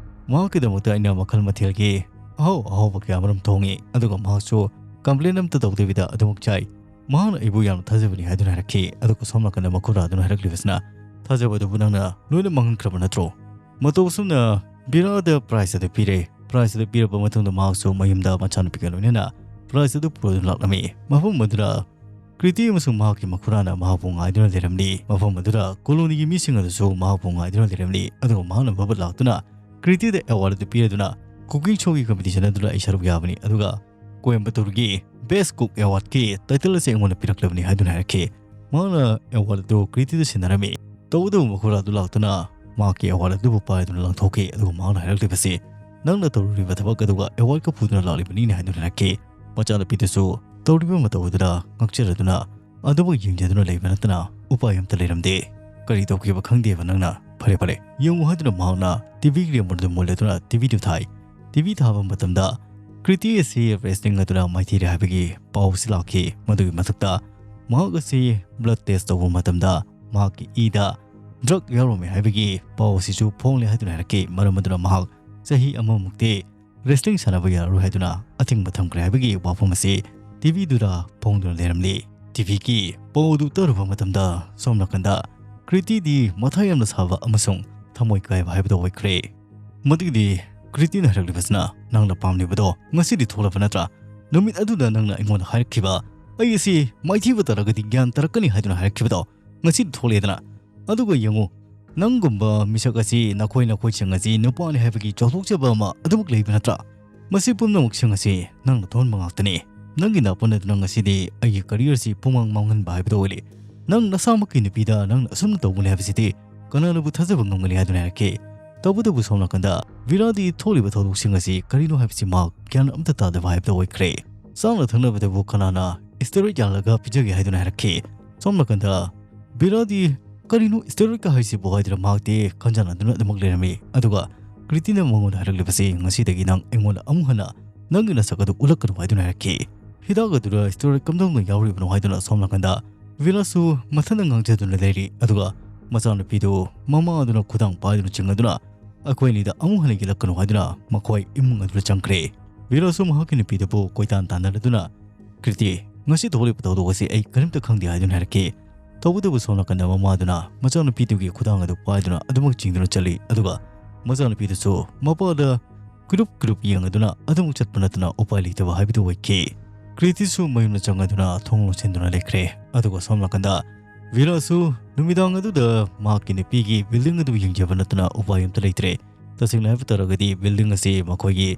ꯃꯍꯥꯛꯀꯤꯗꯃꯛꯇ ꯑꯩꯅ ꯃꯈꯜ ꯃꯊꯦꯜꯒꯤ ꯑꯍꯥꯎ ꯑꯍꯥꯎꯕ ꯀꯌꯥ ꯃꯔꯨꯝ ꯊꯣꯡꯉꯤ, ꯑꯗꯨꯒ ꯃꯍꯥꯛꯁꯨ ꯀꯝꯄ꯭ꯂꯦꯟ ꯑꯝꯇ ꯇꯧꯗꯕꯤꯗ ꯑꯗꯨꯃꯛ ꯆꯥꯏ꯫ ꯃꯍꯥꯛꯅ ꯑꯩꯕꯨ ꯌꯥꯝꯅ ꯊꯥꯖꯕꯅꯤ ꯍꯥꯏꯗꯨꯅ ꯍꯥꯏꯔꯛꯈꯤ꯫ ꯑꯗꯨꯒ ꯁꯣꯝ ꯅꯥꯀꯟꯗ ꯃꯈꯨꯔꯥ ꯑꯗꯨꯅ ꯍꯥꯏꯔꯛꯂꯤꯕꯁꯤꯅ, "ꯊꯥꯖꯕꯗꯨꯕꯨ ꯅꯪꯅ ꯂꯣꯏꯅ ꯃꯥꯡꯍꯟꯈ꯭ꯔꯕ ꯅꯠꯇ꯭ꯔꯣ?" ꯃꯇꯧ ꯑꯁꯨꯝꯅ ꯚꯤꯔꯥꯗ ꯄ꯭ꯔꯥꯏꯖ ꯑꯗꯨ ꯄꯤꯔꯦ꯫ ꯄ꯭ꯔꯥꯏꯖ ꯑꯗꯨ ꯄꯤꯔꯕ ꯃꯇꯨꯡꯗ ꯃꯍꯥꯛꯁꯨ ꯃꯌꯨꯝꯗ ꯃꯆꯥꯅꯨꯄꯤꯒ ꯂꯣꯏꯅꯅ ꯄ꯭ꯔꯥꯏꯖ ꯑꯗꯨ ꯄꯨꯔꯗꯨꯅ ꯂꯥꯛꯂꯝꯃꯤ꯫ ꯃꯐꯝ ꯑꯗꯨꯗ ꯀ꯭ꯔꯤꯇꯤ ꯑꯃꯁꯨꯡ ꯃꯍꯥꯛꯀꯤ ꯃꯈꯨꯔꯥꯅ ꯃꯍꯥꯛꯄꯨ ꯉꯥꯏꯗꯨꯅ ꯂꯩꯔꯝꯂꯤ꯫ ꯃꯐꯝ ꯑꯗꯨꯗ ꯀꯣꯂꯣꯅꯤꯒꯤ ꯃꯤꯁꯤꯡ ꯑꯗꯨꯁꯨ ꯃꯍꯥꯛꯄꯨ ꯉꯥꯏꯗꯨꯅ ꯂꯩꯔꯝꯂꯤ꯫ ꯑꯗꯨꯒ ꯃꯍꯥꯛꯅ ꯐꯠ ꯐꯠ ꯂꯥꯛꯇꯨꯅ ꯀ꯭ꯔꯤꯇꯤꯗ ꯑꯦꯋꯥꯔꯗ ꯑꯗꯨ ꯄꯤꯔꯗꯨꯅ, "ꯀꯨꯀꯤꯡ ꯁꯣꯒꯤ ꯀꯝꯄꯤꯇꯤꯁꯟ ꯑꯗꯨꯗ ꯑꯩ ꯁꯔꯨꯛ ꯌꯥꯕꯅꯤ, ꯑꯗꯨꯒ ꯀꯣꯏꯝꯕꯇꯨꯔꯒꯤ ꯕꯦꯁ ꯀꯨꯛ ꯑꯦꯋꯥꯔꯗꯀꯤ ꯇꯥꯏꯇꯜ ꯑꯁꯤ ꯑꯩꯉꯣꯟꯗ ꯄꯤꯔꯛꯂꯕꯅꯤ" ꯍꯥꯏꯗꯨꯅ ꯍꯥꯏꯔꯛꯈꯤ꯫ ꯃꯍꯥꯛꯅ ꯑꯦꯋꯥꯔꯗ ꯑꯗꯨ ꯀ꯭ꯔꯤꯇꯤꯗ ꯁꯤꯟꯅꯔꯝꯃꯤ꯫ ꯇꯧꯕꯇꯕꯨ ꯃꯈꯨꯔꯥ ꯑꯗꯨ ꯂꯥꯛꯇꯨꯅ ꯃꯍꯥꯛꯀꯤ ꯑꯦꯋꯥꯔꯗ ꯑꯗꯨꯕꯨ ꯄꯥꯏꯗꯨꯅ ꯂꯪꯊꯣꯛꯈꯤ꯫ ꯑꯗꯨꯒ ꯃꯍꯥꯛꯅ ꯍꯥꯏꯔꯛꯂꯤꯕꯁꯤ, "ꯅꯪꯅ ꯇꯧꯔꯨꯔꯤꯕ ꯊꯕꯛ ꯑꯗꯨꯒ ꯑꯦꯋꯥꯔꯗꯀ ꯄꯨꯗꯨꯅ ꯂꯥꯛꯂꯤꯕꯅꯤꯅꯦ" ꯍꯥꯏꯗꯨꯅ ꯍꯥꯏꯔꯛꯈꯤ꯫ ꯃꯆꯥꯅꯨꯄꯤꯗꯨꯁꯨ ꯇꯧꯔꯤꯕ ꯃꯇꯧ ꯑꯗꯨꯗ ꯉꯛꯆꯔꯗꯨꯅ ꯑꯗꯨꯕꯨ ꯌꯦꯡꯖꯗꯨꯅ ꯂꯩꯕ ꯅꯠꯇꯅ ꯎꯄꯥꯏ ꯑꯝꯇ ꯂꯩꯔꯝꯗꯦ꯫ "ꯀꯔꯤ ꯇꯧꯈꯤꯕ ꯈꯪꯗꯦꯕ ꯅꯪꯅ? ꯐꯔꯦ, ꯐꯔꯦ, ꯌꯦꯡꯉꯨ" ꯍꯥꯏꯗꯨꯅ ꯃꯍꯥꯛꯅ ꯇꯤꯚꯤꯒꯤ ꯔꯤꯃꯣꯠ ꯑꯗꯨ ꯃꯨꯜꯂꯗꯨꯅ ꯇꯤꯚꯤꯗꯨ ꯊꯥꯏ꯫ ꯇꯤ ꯚꯤ ꯊꯥꯕ ꯃꯇꯝꯗ ꯀ꯭ꯔꯤꯇꯤ ꯑꯁꯤ ꯔꯦꯁꯂꯤꯡ ꯑꯗꯨꯅ ꯃꯥꯏꯊꯤꯔꯦ ꯍꯥꯏꯕꯒꯤ ꯄꯥꯎ ꯑꯁꯤ ꯂꯥꯛꯈꯤ꯫ ꯃꯗꯨꯒꯤ ꯃꯊꯛꯇ ꯃꯍꯥꯛ ꯑꯁꯤ ꯕ꯭ꯂꯗ ꯇꯦꯁ ꯇꯧꯕ ꯃꯇꯝꯗ ꯃꯍꯥꯛꯀꯤ ꯏꯗ ꯗ꯭ꯔꯒ ꯌꯥꯎꯔꯝꯃꯦ ꯍꯥꯏꯕꯒꯤ ꯄꯥꯎ ꯑꯁꯤꯁꯨ ꯐꯣꯡꯂꯦ ꯍꯥꯏꯗꯨꯅ ꯍꯥꯏꯔꯛꯈꯤ꯫ ꯃꯔꯝ ꯑꯗꯨꯅ ꯃꯍꯥꯛ ꯆꯍꯤ ꯑꯃꯃꯨꯛꯇꯤ ꯔꯦꯁꯂꯤꯡ ꯁꯥꯟꯅꯕ ꯌꯥꯔꯔꯣꯏ ꯍꯥꯏꯗꯨꯅ ꯑꯊꯤꯡꯕ ꯊꯝꯈ꯭ꯔꯦ ꯍꯥꯏꯕꯒꯤ ꯋꯥꯐꯝ ꯑꯁꯤ ꯇꯤ ꯚꯤꯗꯨꯗ ꯐꯣꯡꯗꯨꯅ ꯂꯩꯔꯝꯂꯤ꯫ ꯇꯤ ꯚꯤꯒꯤ ꯄꯥꯎ ꯑꯗꯨ ꯇꯥꯔꯨꯕ ꯃꯇꯝꯗ ꯁꯣꯝ ꯅꯥꯀꯟꯗ ꯀ꯭ꯔꯤꯇꯤꯗꯤ ꯃꯊꯥ ꯌꯥꯝꯅ ꯁꯥꯕ ꯑꯃꯁꯨꯡ ꯊꯃꯣꯏ ꯀꯥꯏꯕ ꯍꯥꯏꯕꯗꯨ ꯑꯣꯏꯈ꯭ꯔꯦ꯫ ꯃꯗꯨꯒꯤꯗꯤ ꯀ꯭ꯔꯤꯇꯤꯅ ꯍꯥꯏꯔꯛꯂꯤꯕꯁꯤꯅ, "ꯅꯪꯅ ꯄꯥꯝꯂꯤꯕꯗꯣ ꯉꯁꯤꯗꯤ ꯊꯣꯛꯂꯕ ꯅꯠꯇ꯭ꯔꯥ? ꯅꯨꯃꯤꯠ ꯑꯗꯨꯗ ꯅꯪꯅ ꯑꯩꯉꯣꯟꯗ ꯍꯥꯏꯔꯛꯈꯤꯕ, ꯑꯩ ꯑꯁꯤ ꯃꯥꯏꯊꯤꯕ ꯇꯥꯔꯒꯗꯤ ꯒ꯭ꯌꯥꯟ ꯇꯥꯔꯛꯀꯅꯤ ꯍꯥꯏꯗꯨꯅ ꯍꯥꯏꯔꯛꯈꯤꯕꯗꯣ ꯉꯁꯤꯗꯤ ꯊꯣꯛꯂꯦꯗꯅ꯫ ꯑꯗꯨꯒ ꯌꯦꯡꯉꯨ, ꯅꯪꯒꯨꯝꯕ ꯃꯤꯁꯛ ꯑꯁꯤ ꯅꯈꯣꯏ ꯅꯈꯣꯏꯁꯤꯡ ꯑꯁꯤ ꯅꯨꯄꯥꯅꯤ ꯍꯥꯏꯕꯒꯤ ꯆꯥꯎꯊꯣꯛꯆꯕ ꯑꯃ ꯑꯗꯨꯃꯛ ꯂꯩꯕ ꯅꯠꯇ꯭ꯔꯥ? ꯃꯁꯤ ꯄꯨꯝꯅꯃꯛꯁꯤꯡ ꯑꯁꯤ ꯅꯪꯅ ꯊꯣꯟꯕ ꯉꯥꯛꯇꯅꯤ꯫ ꯅꯪꯒꯤ ꯅꯥꯄꯟ ꯑꯗꯨꯅ ꯉꯁꯤꯗꯤ ꯑꯩꯒꯤ ꯀꯔꯤꯌꯔꯁꯤ ꯄꯨꯡꯃꯥꯡ ꯃꯥꯡꯍꯟꯕ ꯍꯥꯏꯕꯗꯨ ꯑꯣꯏꯔꯦ꯫ ꯅꯪ ꯅꯁꯥꯃꯛꯀꯤ ꯅꯨꯄꯤꯗ ꯅꯪꯅ ꯑꯁꯨꯝꯅ ꯇꯧꯒꯅꯤ ꯍꯥꯏꯕꯁꯤꯗꯤ ꯀꯅꯥꯅꯕꯨ ꯊꯥꯖꯕ ꯉꯝꯒꯅꯤ?" ꯍꯥꯏꯗꯨꯅ ꯍꯥꯏꯔꯛꯈꯤ꯫ ꯇꯧꯕꯇꯕꯨ ꯁꯣꯝ ꯅꯥꯀꯟꯗ ꯚꯤꯔꯥꯗꯤ ꯊꯣꯛꯂꯤꯕ ꯊꯧꯗꯣꯛꯁꯤꯡ ꯑꯁꯤ ꯀꯔꯤꯅꯣ ꯍꯥꯏꯕꯁꯤ ꯃꯍꯥꯛ ꯒ꯭ꯌꯥꯟ ꯑꯝꯇ ꯇꯥꯗꯕ ꯍꯥꯏꯕꯗꯨ ꯑꯣꯏꯈ꯭ꯔꯦ꯫ ꯆꯥꯅ ꯊꯛꯅꯕꯗꯕꯨ ꯀꯅꯥꯅ ꯏꯁꯇꯦꯔꯣꯏꯗ ꯌꯥꯜꯂꯒ ꯄꯤꯖꯒꯦ ꯍꯥꯏꯗꯨꯅ ꯍꯥꯏꯔꯛꯈꯤ꯫ ꯁꯣꯝ ꯅꯥꯀꯟꯗ ꯚꯤꯔꯥꯗꯤ, "ꯀꯔꯤꯅꯣ ꯏꯁꯇꯦꯔꯣꯏꯗꯀ ꯍꯥꯏꯁꯤꯕꯨ?" ꯍꯥꯏꯗꯨꯅ ꯃꯍꯥꯛꯇꯤ ꯈꯟꯖꯥꯟꯅꯗꯨꯅ ꯑꯗꯨꯃꯛ ꯂꯩꯔꯝꯃꯤ꯫ ꯑꯗꯨꯒ ꯀ꯭ꯔꯤꯇꯤꯅ ꯃꯉꯣꯟꯗ ꯍꯥꯏꯔꯛꯂꯤꯕꯁꯤ, "ꯉꯁꯤꯗꯒꯤ ꯅꯪ ꯑꯩꯉꯣꯟꯗ ꯑꯃꯨꯛ ꯍꯟꯅ ꯅꯪꯒꯤ ꯅꯁꯛ ꯑꯗꯨ ꯎꯠꯂꯛꯀꯅꯨ" ꯍꯥꯏꯗꯨꯅ ꯍꯥꯏꯔꯛꯈꯤ꯫ ꯍꯤꯗꯥꯛ ꯑꯗꯨꯗ ꯏꯁꯇꯦꯔꯣꯏꯗ ꯀꯝꯗꯧꯅ ꯌꯥꯎꯔꯤꯕꯅꯣ ꯍꯥꯏꯗꯨꯅ ꯁꯣꯝ ꯅꯥꯀꯟꯗ ꯚꯤꯔꯥꯁꯨ ꯃꯊꯟꯇ ꯉꯥꯡꯖꯗꯨꯅ ꯂꯩꯔꯤ꯫ ꯑꯗꯨꯒ ꯃꯆꯥꯅꯨꯄꯤꯗꯨ ꯃꯃꯥ ꯑꯗꯨꯅ ꯈꯨꯗꯥꯡ ꯄꯥꯏꯗꯨꯅ ꯆꯤꯡꯅꯗꯨꯅ, "ꯑꯩꯈꯣꯏ ꯑꯅꯤꯗ ꯑꯃꯨꯛ ꯍꯟꯅ ꯌꯦꯠꯂꯛꯀꯅꯨ" ꯍꯥꯏꯗꯨꯅ ꯃꯈꯣꯏ ꯏꯃꯨꯡ ꯑꯗꯨꯗ ꯆꯪꯈ꯭ꯔꯦ꯫ ꯚꯤꯔꯥꯁꯨ ꯃꯍꯥꯛꯀꯤ ꯅꯨꯄꯤꯗꯨꯕꯨ ꯀꯣꯏꯇꯥꯟ ꯇꯥꯟꯅꯔꯗꯨꯅ, "ꯀ꯭ꯔꯤꯇꯤ, ꯉꯁꯤ ꯊꯣꯛꯂꯤꯕ ꯊꯧꯗꯣꯛ ꯑꯁꯤ ꯑꯩ ꯀꯔꯤꯝꯇ ꯈꯪꯗꯦ" ꯍꯥꯏꯗꯨꯅ ꯍꯥꯏꯔꯛꯈꯤ꯫ ꯇꯧꯕꯇꯕꯨ ꯁꯣꯝ ꯅꯥꯀꯟꯗ ꯃꯃꯥꯗꯨꯅ ꯃꯆꯥꯅꯨꯄꯤꯗꯨꯒꯤ ꯈꯨꯗꯥꯡ ꯑꯗꯨ ꯄꯥꯏꯗꯨꯅ ꯑꯗꯨꯃꯛ ꯆꯤꯡꯗꯨꯅ ꯆꯠꯂꯤ꯫ ꯑꯗꯨꯒ ꯃꯆꯥꯅꯨꯄꯤꯗꯨꯁꯨ ꯃꯄꯥꯗ ꯀ꯭ꯔꯨꯞ ꯀ꯭ꯔꯨꯞ ꯌꯦꯡꯉꯗꯨꯅ ꯑꯗꯨꯃꯛ ꯆꯠꯄ ꯅꯠꯇꯅ ꯎꯄꯥꯏ ꯂꯩꯇꯕ ꯍꯥꯏꯕꯗꯨ ꯑꯣꯏꯈꯤ꯫ ꯀ꯭ꯔꯤꯇꯤꯁꯨ ꯃꯌꯨꯝꯗ ꯆꯪꯉꯗꯨꯅ ꯊꯣꯡ ꯂꯣꯟꯁꯤꯟꯗꯨꯅ ꯂꯩꯈ꯭ꯔꯦ꯫ ꯑꯗꯨꯒ ꯁꯣꯝ ꯅꯥꯀꯟꯗ ꯚꯤꯔꯥꯁꯨ ꯅꯨꯃꯤꯗꯥꯡ ꯑꯗꯨꯗ ꯃꯍꯥꯛꯀꯤ ꯅꯨꯄꯤꯒꯤ ꯕꯤꯜꯗꯤꯡ ꯑꯗꯨ ꯌꯦꯡꯖꯕ ꯅꯠꯇꯅ ꯎꯄꯥꯏ ꯑꯝꯇ ꯂꯩꯇ꯭ꯔꯦ꯫ ꯇꯁꯦꯡꯅ ꯍꯥꯏꯕ ꯇꯥꯔꯒꯗꯤ ꯕꯤꯜꯗꯤꯡ ꯑꯁꯤ ꯃꯈꯣꯏꯒꯤ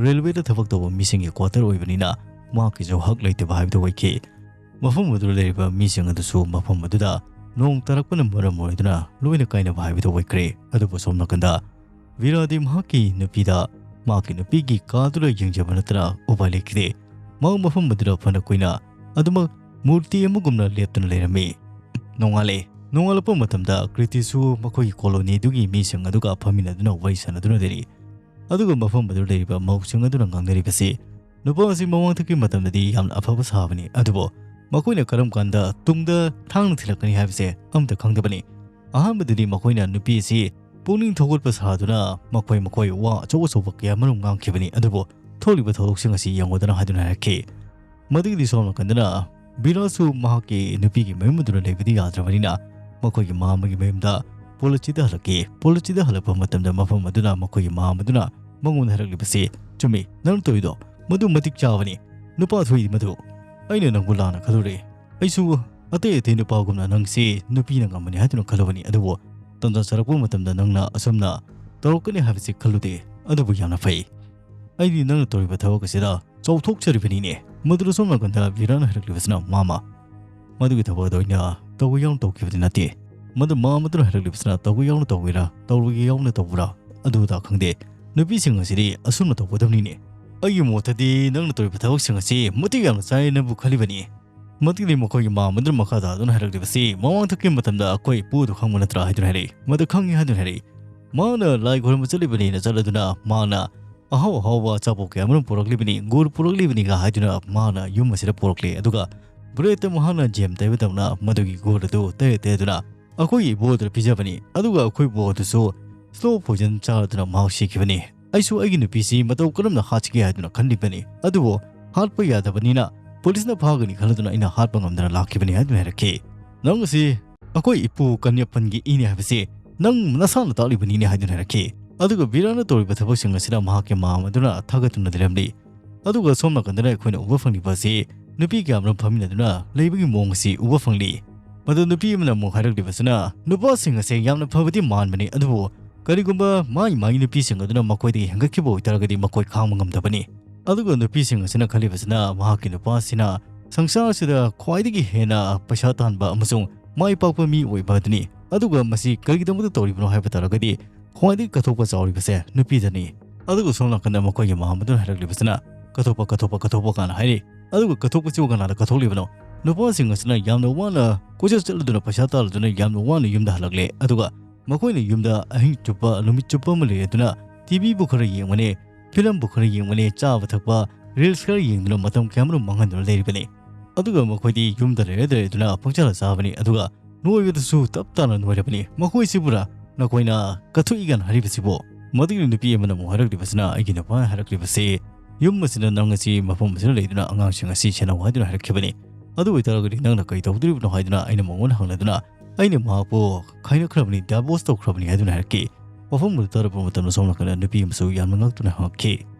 ꯔꯦꯜꯋꯦꯗ ꯊꯕꯛ ꯇꯧꯕ ꯃꯤꯁꯤꯡꯒꯤ ꯀ꯭ꯋꯥꯇꯔ ꯑꯣꯏꯕꯅꯤꯅ ꯃꯍꯥꯛꯀꯤꯁꯨ ꯍꯛ ꯂꯩꯇꯕ ꯍꯥꯏꯕꯗꯨ ꯑꯣꯏꯈꯤ꯫ ꯃꯐꯝ ꯑꯗꯨꯗ ꯂꯩꯔꯤꯕ ꯃꯤꯁꯤꯡ ꯑꯗꯨꯁꯨ ꯃꯐꯝ ꯑꯗꯨꯗ ꯅꯣꯡ ꯇꯥꯔꯛꯄꯅ ꯃꯔꯝ ꯑꯣꯏꯗꯨꯅ ꯂꯣꯏꯅ ꯀꯥꯏꯅꯕ ꯍꯥꯏꯕꯗꯨ ꯑꯣꯏꯈ꯭ꯔꯦ꯫ ꯑꯗꯨꯕꯨ ꯁꯣꯝ ꯅꯥꯀꯟꯗ ꯚꯤꯔꯥꯗꯤ ꯃꯍꯥꯛꯀꯤ ꯅꯨꯄꯤꯗ ꯃꯍꯥꯛꯀꯤ ꯅꯨꯄꯤꯒꯤ ꯀꯥꯗꯨꯗ ꯌꯦꯡꯖꯕ ꯅꯠꯇꯅ ꯎꯄꯥꯏ ꯂꯩꯈꯤꯗꯦ꯫ ꯃꯍꯥꯛ ꯃꯐꯝ ꯑꯗꯨꯗ ꯐꯅ ꯀꯨꯏꯅ ꯑꯗꯨꯃꯛ ꯃꯨꯔꯇꯤ ꯑꯃꯒꯨꯝꯅ ꯂꯦꯞꯇꯨꯅ ꯂꯩꯔꯝꯃꯤ꯫ ꯅꯣꯡꯉꯥꯜꯂꯦ꯫ ꯅꯣꯡꯉꯥꯜꯂꯛꯄ ꯃꯇꯝꯗ ꯀ꯭ꯔꯤꯇꯤꯁꯨ ꯃꯈꯣꯏꯒꯤ ꯀꯣꯂꯣꯅꯤꯗꯨꯒꯤ ꯃꯤꯁꯤꯡ ꯑꯗꯨꯒ ꯐꯝꯃꯤꯟꯅꯗꯨꯅ ꯋꯥꯔꯤ ꯁꯥꯟꯅꯗꯨꯅ ꯂꯩꯔꯤ꯫ ꯑꯗꯨꯒ ꯃꯐꯝ ꯑꯗꯨꯗ ꯂꯩꯔꯤꯕ ꯃꯧꯁꯤꯡ ꯑꯗꯨꯅ ꯉꯥꯡꯅꯔꯤꯕꯁꯤ, ꯅꯨꯄꯥ ꯑꯁꯤ ꯃꯃꯥꯡꯊꯛꯀꯤ ꯃꯇꯝꯗꯗꯤ ꯌꯥꯝꯅ ꯑꯐꯕ ꯁꯥꯕꯅꯤ, ꯑꯗꯨꯕꯨ ꯃꯈꯣꯏꯅ ꯀꯔꯝ ꯀꯥꯟꯗ ꯇꯨꯡꯗ ꯊꯥꯡꯅ ꯊꯤꯜꯂꯛꯀꯅꯤ ꯍꯥꯏꯕꯁꯦ ꯑꯝꯇ ꯈꯪꯗꯕꯅꯤ꯫ ꯑꯍꯥꯟꯕꯗꯗꯤ ꯃꯈꯣꯏꯅ ꯅꯨꯄꯤ ꯑꯁꯤ ꯄꯨꯛꯅꯤꯡ ꯊꯧꯒꯠꯄ ꯁꯥꯗꯨꯅ ꯃꯈꯣꯏ ꯃꯈꯣꯏ ꯋꯥ ꯑꯆꯧ ꯑꯆꯧꯕ ꯀꯌꯥ ꯑꯃꯔꯣꯝ ꯉꯥꯡꯈꯤꯕꯅꯤ, ꯑꯗꯨꯕꯨ ꯊꯣꯛꯂꯤꯕ ꯊꯧꯗꯣꯛꯁꯤꯡ ꯑꯁꯤ ꯌꯦꯡꯉꯨꯗꯅ ꯍꯥꯏꯗꯨꯅ ꯍꯥꯏꯔꯛꯈꯤ꯫ ꯃꯗꯨꯒꯤꯗꯤ ꯁꯣꯝ ꯅꯥꯀꯟꯗꯅ ꯕꯤꯔꯥꯁꯨ ꯃꯍꯥꯛꯀꯤ ꯅꯨꯄꯤꯒꯤ ꯃꯌꯨꯝ ꯑꯗꯨꯗ ꯂꯩꯕꯗꯤ ꯌꯥꯗ꯭ꯔꯕꯅꯤꯅ ꯃꯈꯣꯏꯒꯤ ꯃꯃꯥ ꯑꯃꯒꯤ ꯃꯌꯨꯝꯗ ꯄꯣꯂꯆꯤꯗ ꯍꯜꯂꯛꯈꯤ꯫ ꯄꯣꯂꯆꯤꯗ ꯍꯜꯂꯛꯄ ꯃꯇꯝꯗ ꯃꯐꯝ ꯑꯗꯨꯅ ꯃꯈꯣꯏꯒꯤ ꯃꯃꯥ ꯑꯗꯨꯅ ꯃꯉꯣꯟꯗ ꯍꯥꯏꯔꯛꯂꯤꯕꯁꯤ, "ꯆꯨꯝꯃꯤ, ꯅꯪ ꯇꯧꯔꯤꯗꯣ ꯃꯗꯨ ꯃꯇꯤꯛ ꯆꯥꯕꯅꯤ꯫ ꯅꯨꯄꯥ ꯊꯣꯛꯏ ꯃꯗꯨ꯫ ꯑꯩꯅ ꯅꯪꯕꯨ ꯂꯥꯟꯅ ꯈꯜꯂꯨꯔꯦ꯫ ꯑꯩꯁꯨ ꯑꯇꯩ ꯑꯇꯩ ꯅꯨꯄꯥꯒꯨꯝꯅ ꯅꯪꯁꯤ ꯅꯨꯄꯤꯅ ꯉꯝꯕꯅꯤ ꯍꯥꯏꯗꯨꯅ ꯈꯜꯂꯨꯕꯅꯤ, ꯑꯗꯨꯕꯨ ꯇꯟꯖꯥ ꯆꯥꯔꯛꯄ ꯃꯇꯝꯗ ꯅꯪꯅ ꯑꯁꯨꯝꯅ ꯇꯧꯔꯛꯀꯅꯤ ꯍꯥꯏꯕꯁꯤ ꯈꯜꯂꯨꯗꯦ꯫ ꯑꯗꯨꯕꯨ ꯌꯥꯝꯅ ꯐꯩ꯫ ꯑꯩꯗꯤ ꯅꯪꯅ ꯇꯧꯔꯤꯕ ꯊꯕꯛ ꯑꯁꯤꯗ ꯆꯥꯎꯊꯣꯛꯆꯔꯤꯕꯅꯤꯅꯦ꯫" ꯃꯗꯨꯗ ꯁꯣꯝ ꯅꯥꯀꯟꯗ ꯕꯤꯔꯥꯅ ꯍꯥꯏꯔꯛꯂꯤꯕꯁꯤꯅ, "ꯃꯥꯃ, ꯃꯗꯨꯒꯤ ꯊꯕꯛ ꯑꯗꯣ ꯑꯩꯅ ꯇꯧꯕ ꯌꯥꯎꯅ ꯇꯧꯈꯤꯕꯗꯤ ꯅꯠꯇꯦ꯫ ꯃꯗꯨ ꯃꯥ ꯑꯃꯗꯨꯅ ꯍꯥꯏꯔꯛꯂꯤꯕꯁꯤꯅ ꯇꯧꯕ ꯌꯥꯎꯅ ꯇꯧꯕꯤꯔꯥ, ꯇꯧꯔꯣꯏꯒꯦ ꯌꯥꯎꯅ ꯇꯧꯕ꯭ꯔꯥ, ꯑꯗꯨ ꯑꯗꯥ ꯈꯪꯗꯦ꯫ ꯅꯨꯄꯤꯁꯤꯡ ꯑꯁꯤꯗꯤ ꯑꯁꯨꯝꯅ ꯇꯧꯒꯗꯕꯅꯤꯅꯦ꯫ ꯑꯩꯒꯤ ꯃꯣꯠꯇꯗꯤ ꯅꯪꯅ ꯇꯧꯔꯤꯕ ꯊꯕꯛꯁꯤꯡ ꯑꯁꯤ ꯃꯇꯤꯛ ꯌꯥꯝꯅ ꯆꯥꯏ ꯅꯕꯨ ꯈꯜꯂꯤꯕꯅꯤ꯫" ꯃꯇꯤꯛꯇꯤ ꯃꯈꯣꯏꯒꯤ ꯃꯥ ꯑꯃꯗꯨꯅ ꯃꯈꯥ ꯇꯥꯗꯨꯅ ꯍꯥꯏꯔꯛꯂꯤꯕꯁꯤ, "ꯃꯃꯥꯡꯊꯛꯀꯤ ꯃꯇꯝꯗ ꯑꯩꯈꯣꯏ ꯏꯄꯨꯗꯨ ꯈꯪꯕ ꯅꯠꯇ꯭ꯔꯥ?" ꯍꯥꯏꯗꯨꯅ ꯍꯥꯏꯔꯛꯏ꯫ "ꯃꯗꯨ ꯈꯪꯉꯤ" ꯍꯥꯏꯗꯨꯅ ꯍꯥꯏꯔꯛꯏ꯫ "ꯃꯥꯅ ꯂꯥꯏ ꯈꯣꯏꯔꯝꯕ ꯆꯠꯂꯤꯕꯅꯤꯅ ꯆꯠꯂꯗꯨꯅ ꯃꯥꯅ ꯑꯍꯥꯎ ꯑꯍꯥꯎꯕ ꯑꯆꯥꯄꯣꯠ ꯀꯌꯥ ꯑꯃꯔꯣꯝ ꯄꯨꯔꯛꯂꯤꯕꯅꯤ, ꯒꯨꯔ ꯄꯨꯔꯛꯂꯤꯕꯅꯤꯒ ꯍꯥꯏꯗꯨꯅ ꯃꯥꯅ ꯌꯨꯝ ꯑꯁꯤꯗ ꯄꯨꯔꯛꯂꯦ꯫ ꯑꯗꯨꯒ ꯕ꯭ꯔꯦꯗꯇ ꯃꯍꯥꯛꯅ ꯖꯦꯝ ꯇꯩꯕꯗꯧꯅ ꯃꯗꯨꯒꯤ ꯒꯨꯔ ꯑꯗꯨ ꯇꯩꯔ ꯇꯩꯔꯗꯨꯅ ꯑꯩꯈꯣꯏꯒꯤ ꯏꯕꯣ ꯑꯗꯨꯗ ꯄꯤꯖꯕꯅꯤ꯫ ꯑꯗꯨꯒ ꯑꯩꯈꯣꯏ ꯏꯕꯣ ꯑꯗꯨꯁꯨ ꯁ꯭ꯂꯣ ꯄꯣꯏꯖꯟ ꯆꯥꯔꯗꯨꯅ ꯃꯍꯥꯛ ꯁꯤꯈꯤꯕꯅꯤ꯫ ꯑꯩꯁꯨ ꯑꯩꯒꯤ ꯅꯨꯄꯤꯁꯤ ꯃꯇꯧ ꯀꯔꯝꯅ ꯍꯥꯠꯁꯤꯒꯦ ꯍꯥꯏꯗꯨꯅ ꯈꯜꯂꯤꯕꯅꯤ꯫ ꯑꯗꯨꯕꯨ ꯍꯥꯠꯄ ꯌꯥꯗꯕꯅꯤꯅ ꯄꯨꯂꯤꯁꯅ ꯐꯥꯒꯅꯤ ꯈꯜꯂꯗꯨꯅ ꯑꯩꯅ ꯍꯥꯠꯄ ꯉꯝꯗꯅ ꯂꯥꯛꯈꯤꯕꯅꯤ" ꯍꯥꯏꯗꯨꯅ ꯍꯥꯏꯔꯛꯈꯤ꯫ "ꯅꯪ ꯑꯁꯤ ꯑꯩꯈꯣꯏ ꯏꯄꯨ ꯀꯟꯌꯥꯄꯟꯒꯤ ꯏꯅꯦ ꯍꯥꯏꯕꯁꯤ ꯅꯪ ꯅꯁꯥꯅ ꯇꯥꯛꯂꯤꯕꯅꯤꯅꯦ" ꯍꯥꯏꯗꯨꯅ ꯍꯥꯏꯔꯛꯈꯤ꯫ ꯑꯗꯨꯒ ꯕꯤꯔꯥꯅ ꯇꯧꯔꯤꯕ ꯊꯕꯛꯁꯤꯡ ꯑꯁꯤꯗ ꯃꯍꯥꯛꯀꯤ ꯃꯥ ꯑꯃꯗꯨꯅ ꯊꯥꯒꯠꯇꯨꯅ ꯂꯩꯔꯝꯂꯤ꯫ ꯑꯗꯨꯒ ꯁꯣꯝ ꯅꯥꯀꯟꯗꯅ ꯑꯩꯈꯣꯏꯅ ꯎꯕ ꯐꯪꯂꯤꯕ ꯑꯁꯤ ꯅꯨꯄꯤ ꯀꯌꯥ ꯑꯃꯔꯣꯝ ꯐꯝꯃꯤꯟꯅꯗꯨꯅ ꯂꯩꯕꯒꯤ ꯃꯑꯣꯡ ꯑꯁꯤ ꯎꯕ ꯐꯪꯂꯤ꯫ ꯃꯗꯨ ꯅꯨꯄꯤ ꯑꯃꯅ ꯑꯃꯨꯛ ꯍꯥꯏꯔꯛꯂꯤꯕꯁꯤꯅ, "ꯅꯨꯄꯥꯁꯤꯡ ꯑꯁꯦ ꯌꯥꯝꯅ ꯐꯕꯗꯤ ꯃꯥꯟꯕꯅꯤ, ꯑꯗꯨꯕꯨ ꯀꯔꯤꯒꯨꯝꯕ ꯃꯥꯒꯤ ꯃꯥꯒꯤ ꯅꯨꯄꯤꯁꯤꯡ ꯑꯗꯨꯅ ꯃꯈꯣꯏꯗꯒꯤ ꯍꯦꯟꯒꯠꯈꯤꯕ ꯑꯣꯏꯇꯥꯔꯒꯗꯤ ꯃꯈꯣꯏ ꯈꯥꯡꯕ ꯉꯝꯗꯕꯅꯤ꯫" ꯑꯗꯨꯒ ꯅꯨꯄꯤꯁꯤꯡ ꯑꯁꯤꯅ ꯈꯜꯂꯤꯕꯁꯤꯅ ꯃꯍꯥꯛꯀꯤ ꯅꯨꯄꯥꯁꯤꯅ ꯁꯪꯁꯥꯔꯁꯤꯗ ꯈ꯭ꯋꯥꯏꯗꯒꯤ ꯍꯦꯟꯅ ꯄꯩꯁꯥ ꯇꯥꯟꯕ ꯑꯃꯁꯨꯡ ꯃꯥꯏ ꯄꯥꯛꯄ ꯃꯤ ꯑꯣꯏꯕ ꯑꯗꯨꯅꯤ꯫ ꯑꯗꯨꯒ ꯃꯁꯤ ꯀꯔꯤꯒꯤꯗꯃꯛꯇ ꯇꯧꯔꯤꯕꯅꯣ ꯍꯥꯏꯕ ꯇꯥꯔꯒꯗꯤ ꯈ꯭ꯋꯥꯏꯗꯒꯤ ꯀꯠꯊꯣꯛꯄ ꯆꯥꯎꯔꯤꯕꯁꯦ ꯅꯨꯄꯤꯗꯅꯤ꯫ ꯑꯗꯨꯒ ꯁꯣꯝ ꯅꯥꯀꯟꯗ ꯃꯈꯣꯏꯒꯤ ꯃꯃꯥ ꯑꯗꯨꯅ ꯍꯥꯏꯔꯛꯂꯤꯕꯁꯤꯅ, "ꯀꯠꯊꯣꯛꯄ, ꯀꯠꯊꯣꯛꯄ, ꯀꯠꯊꯣꯛꯄ" ꯀꯥꯏꯅ ꯍꯥꯏꯔꯤ꯫ ꯑꯗꯨꯒ ꯀꯠꯊꯣꯛꯄꯁꯤꯕꯨ ꯀꯅꯥꯗ ꯀꯠꯊꯣꯛꯂꯤꯕꯅꯣ? ꯅꯨꯄꯥꯁꯤꯡ ꯑꯁꯤꯅ ꯌꯥꯝꯅ ꯋꯥꯅ ꯀꯣꯏꯆꯠ ꯆꯠꯂꯗꯨꯅ ꯄꯩꯁꯥ ꯇꯥꯜꯂꯗꯨꯅ ꯌꯥꯝꯅ ꯋꯥꯅ ꯌꯨꯝꯗ ꯍꯜꯂꯛꯂꯦ꯫ ꯑꯗꯨꯒ ꯃꯈꯣꯏꯅ ꯌꯨꯝꯗ ꯑꯍꯤꯡ ꯆꯨꯞꯄ, ꯅꯨꯃꯤꯠ ꯆꯨꯞꯄ ꯑꯃ ꯂꯩꯔꯗꯨꯅ ꯇꯤꯚꯤꯕꯨ ꯈꯔ ꯌꯦꯡꯕꯅꯦ, ꯐꯤꯂꯝꯕꯨ ꯈꯔ ꯌꯦꯡꯕꯅꯦ, ꯆꯥꯕ ꯊꯛꯄ, ꯔꯤꯜꯁ ꯈꯔ ꯌꯦꯡꯗꯨꯅ ꯃꯇꯝ ꯀꯌꯥꯃꯔꯨꯝ ꯃꯥꯡꯍꯟꯗꯨꯅ ꯂꯩꯔꯤꯕꯅꯤ꯫ ꯑꯗꯨꯒ ꯃꯈꯣꯏꯗꯤ ꯌꯨꯝꯗ ꯂꯩꯔ ꯂꯩꯔꯗꯨꯅ ꯄꯪꯆꯥꯗ ꯆꯥꯕꯅꯤ, ꯑꯗꯨꯒ ꯅꯣꯏꯕꯗꯁꯨ ꯇꯞ ꯇꯥꯅ ꯅꯣꯏꯔꯕꯅꯤ꯫ ꯃꯈꯣꯏꯁꯤꯕꯨꯔꯥ ꯅꯈꯣꯏꯅ ꯀꯠꯊꯣꯛꯏꯒꯅ ꯍꯥꯏꯔꯤꯕꯁꯤꯕꯨ? ꯃꯗꯨꯒꯤ ꯅꯨꯄꯤ ꯑꯃꯅ ꯑꯃꯨꯛ ꯍꯥꯏꯔꯛꯂꯤꯕꯁꯤꯅ, ꯑꯩꯒꯤ ꯅꯨꯄꯥꯅ ꯍꯥꯏꯔꯛꯂꯤꯕꯁꯤ, ꯌꯨꯝ ꯑꯁꯤꯗ ꯅꯪ ꯑꯁꯤ ꯃꯐꯝ ꯑꯁꯤꯗ ꯂꯩꯗꯨꯅ ꯑꯉꯥꯡꯁꯤꯡ ꯑꯁꯤ ꯁꯦꯟꯅꯧ ꯍꯥꯏꯗꯨꯅ ꯍꯥꯏꯔꯛꯈꯤꯕꯅꯤ꯫ ꯑꯗꯨ ꯑꯣꯏꯇꯥꯔꯒꯗꯤ ꯅꯪꯅ ꯀꯔꯤ ꯇꯧꯗꯣꯔꯤꯕꯅꯣ ꯍꯥꯏꯗꯨꯅ ꯑꯩꯅ ꯃꯉꯣꯟꯗ ꯍꯪꯂꯗꯨꯅ, ꯑꯩꯅ ꯃꯍꯥꯛꯄꯨ ꯈꯥꯏꯅꯈ꯭ꯔꯕꯅꯤ, ꯗꯥꯏꯚꯣꯔꯁ ꯇꯧꯈ꯭ꯔꯕꯅꯤ ꯍꯥꯏꯗꯨꯅ ꯍꯥꯏꯔꯛꯈꯤ꯫ ꯋꯥꯐꯝ ꯑꯗꯨ ꯇꯥꯔꯛꯄ ꯃꯇꯝꯗ ꯁꯣꯝ ꯅꯥꯀꯟꯗ ꯅꯨꯄꯤ ꯑꯃꯁꯨ ꯌꯥꯝꯅ ꯉꯛꯇꯨꯅ ꯍꯪꯉꯛꯈꯤ꯫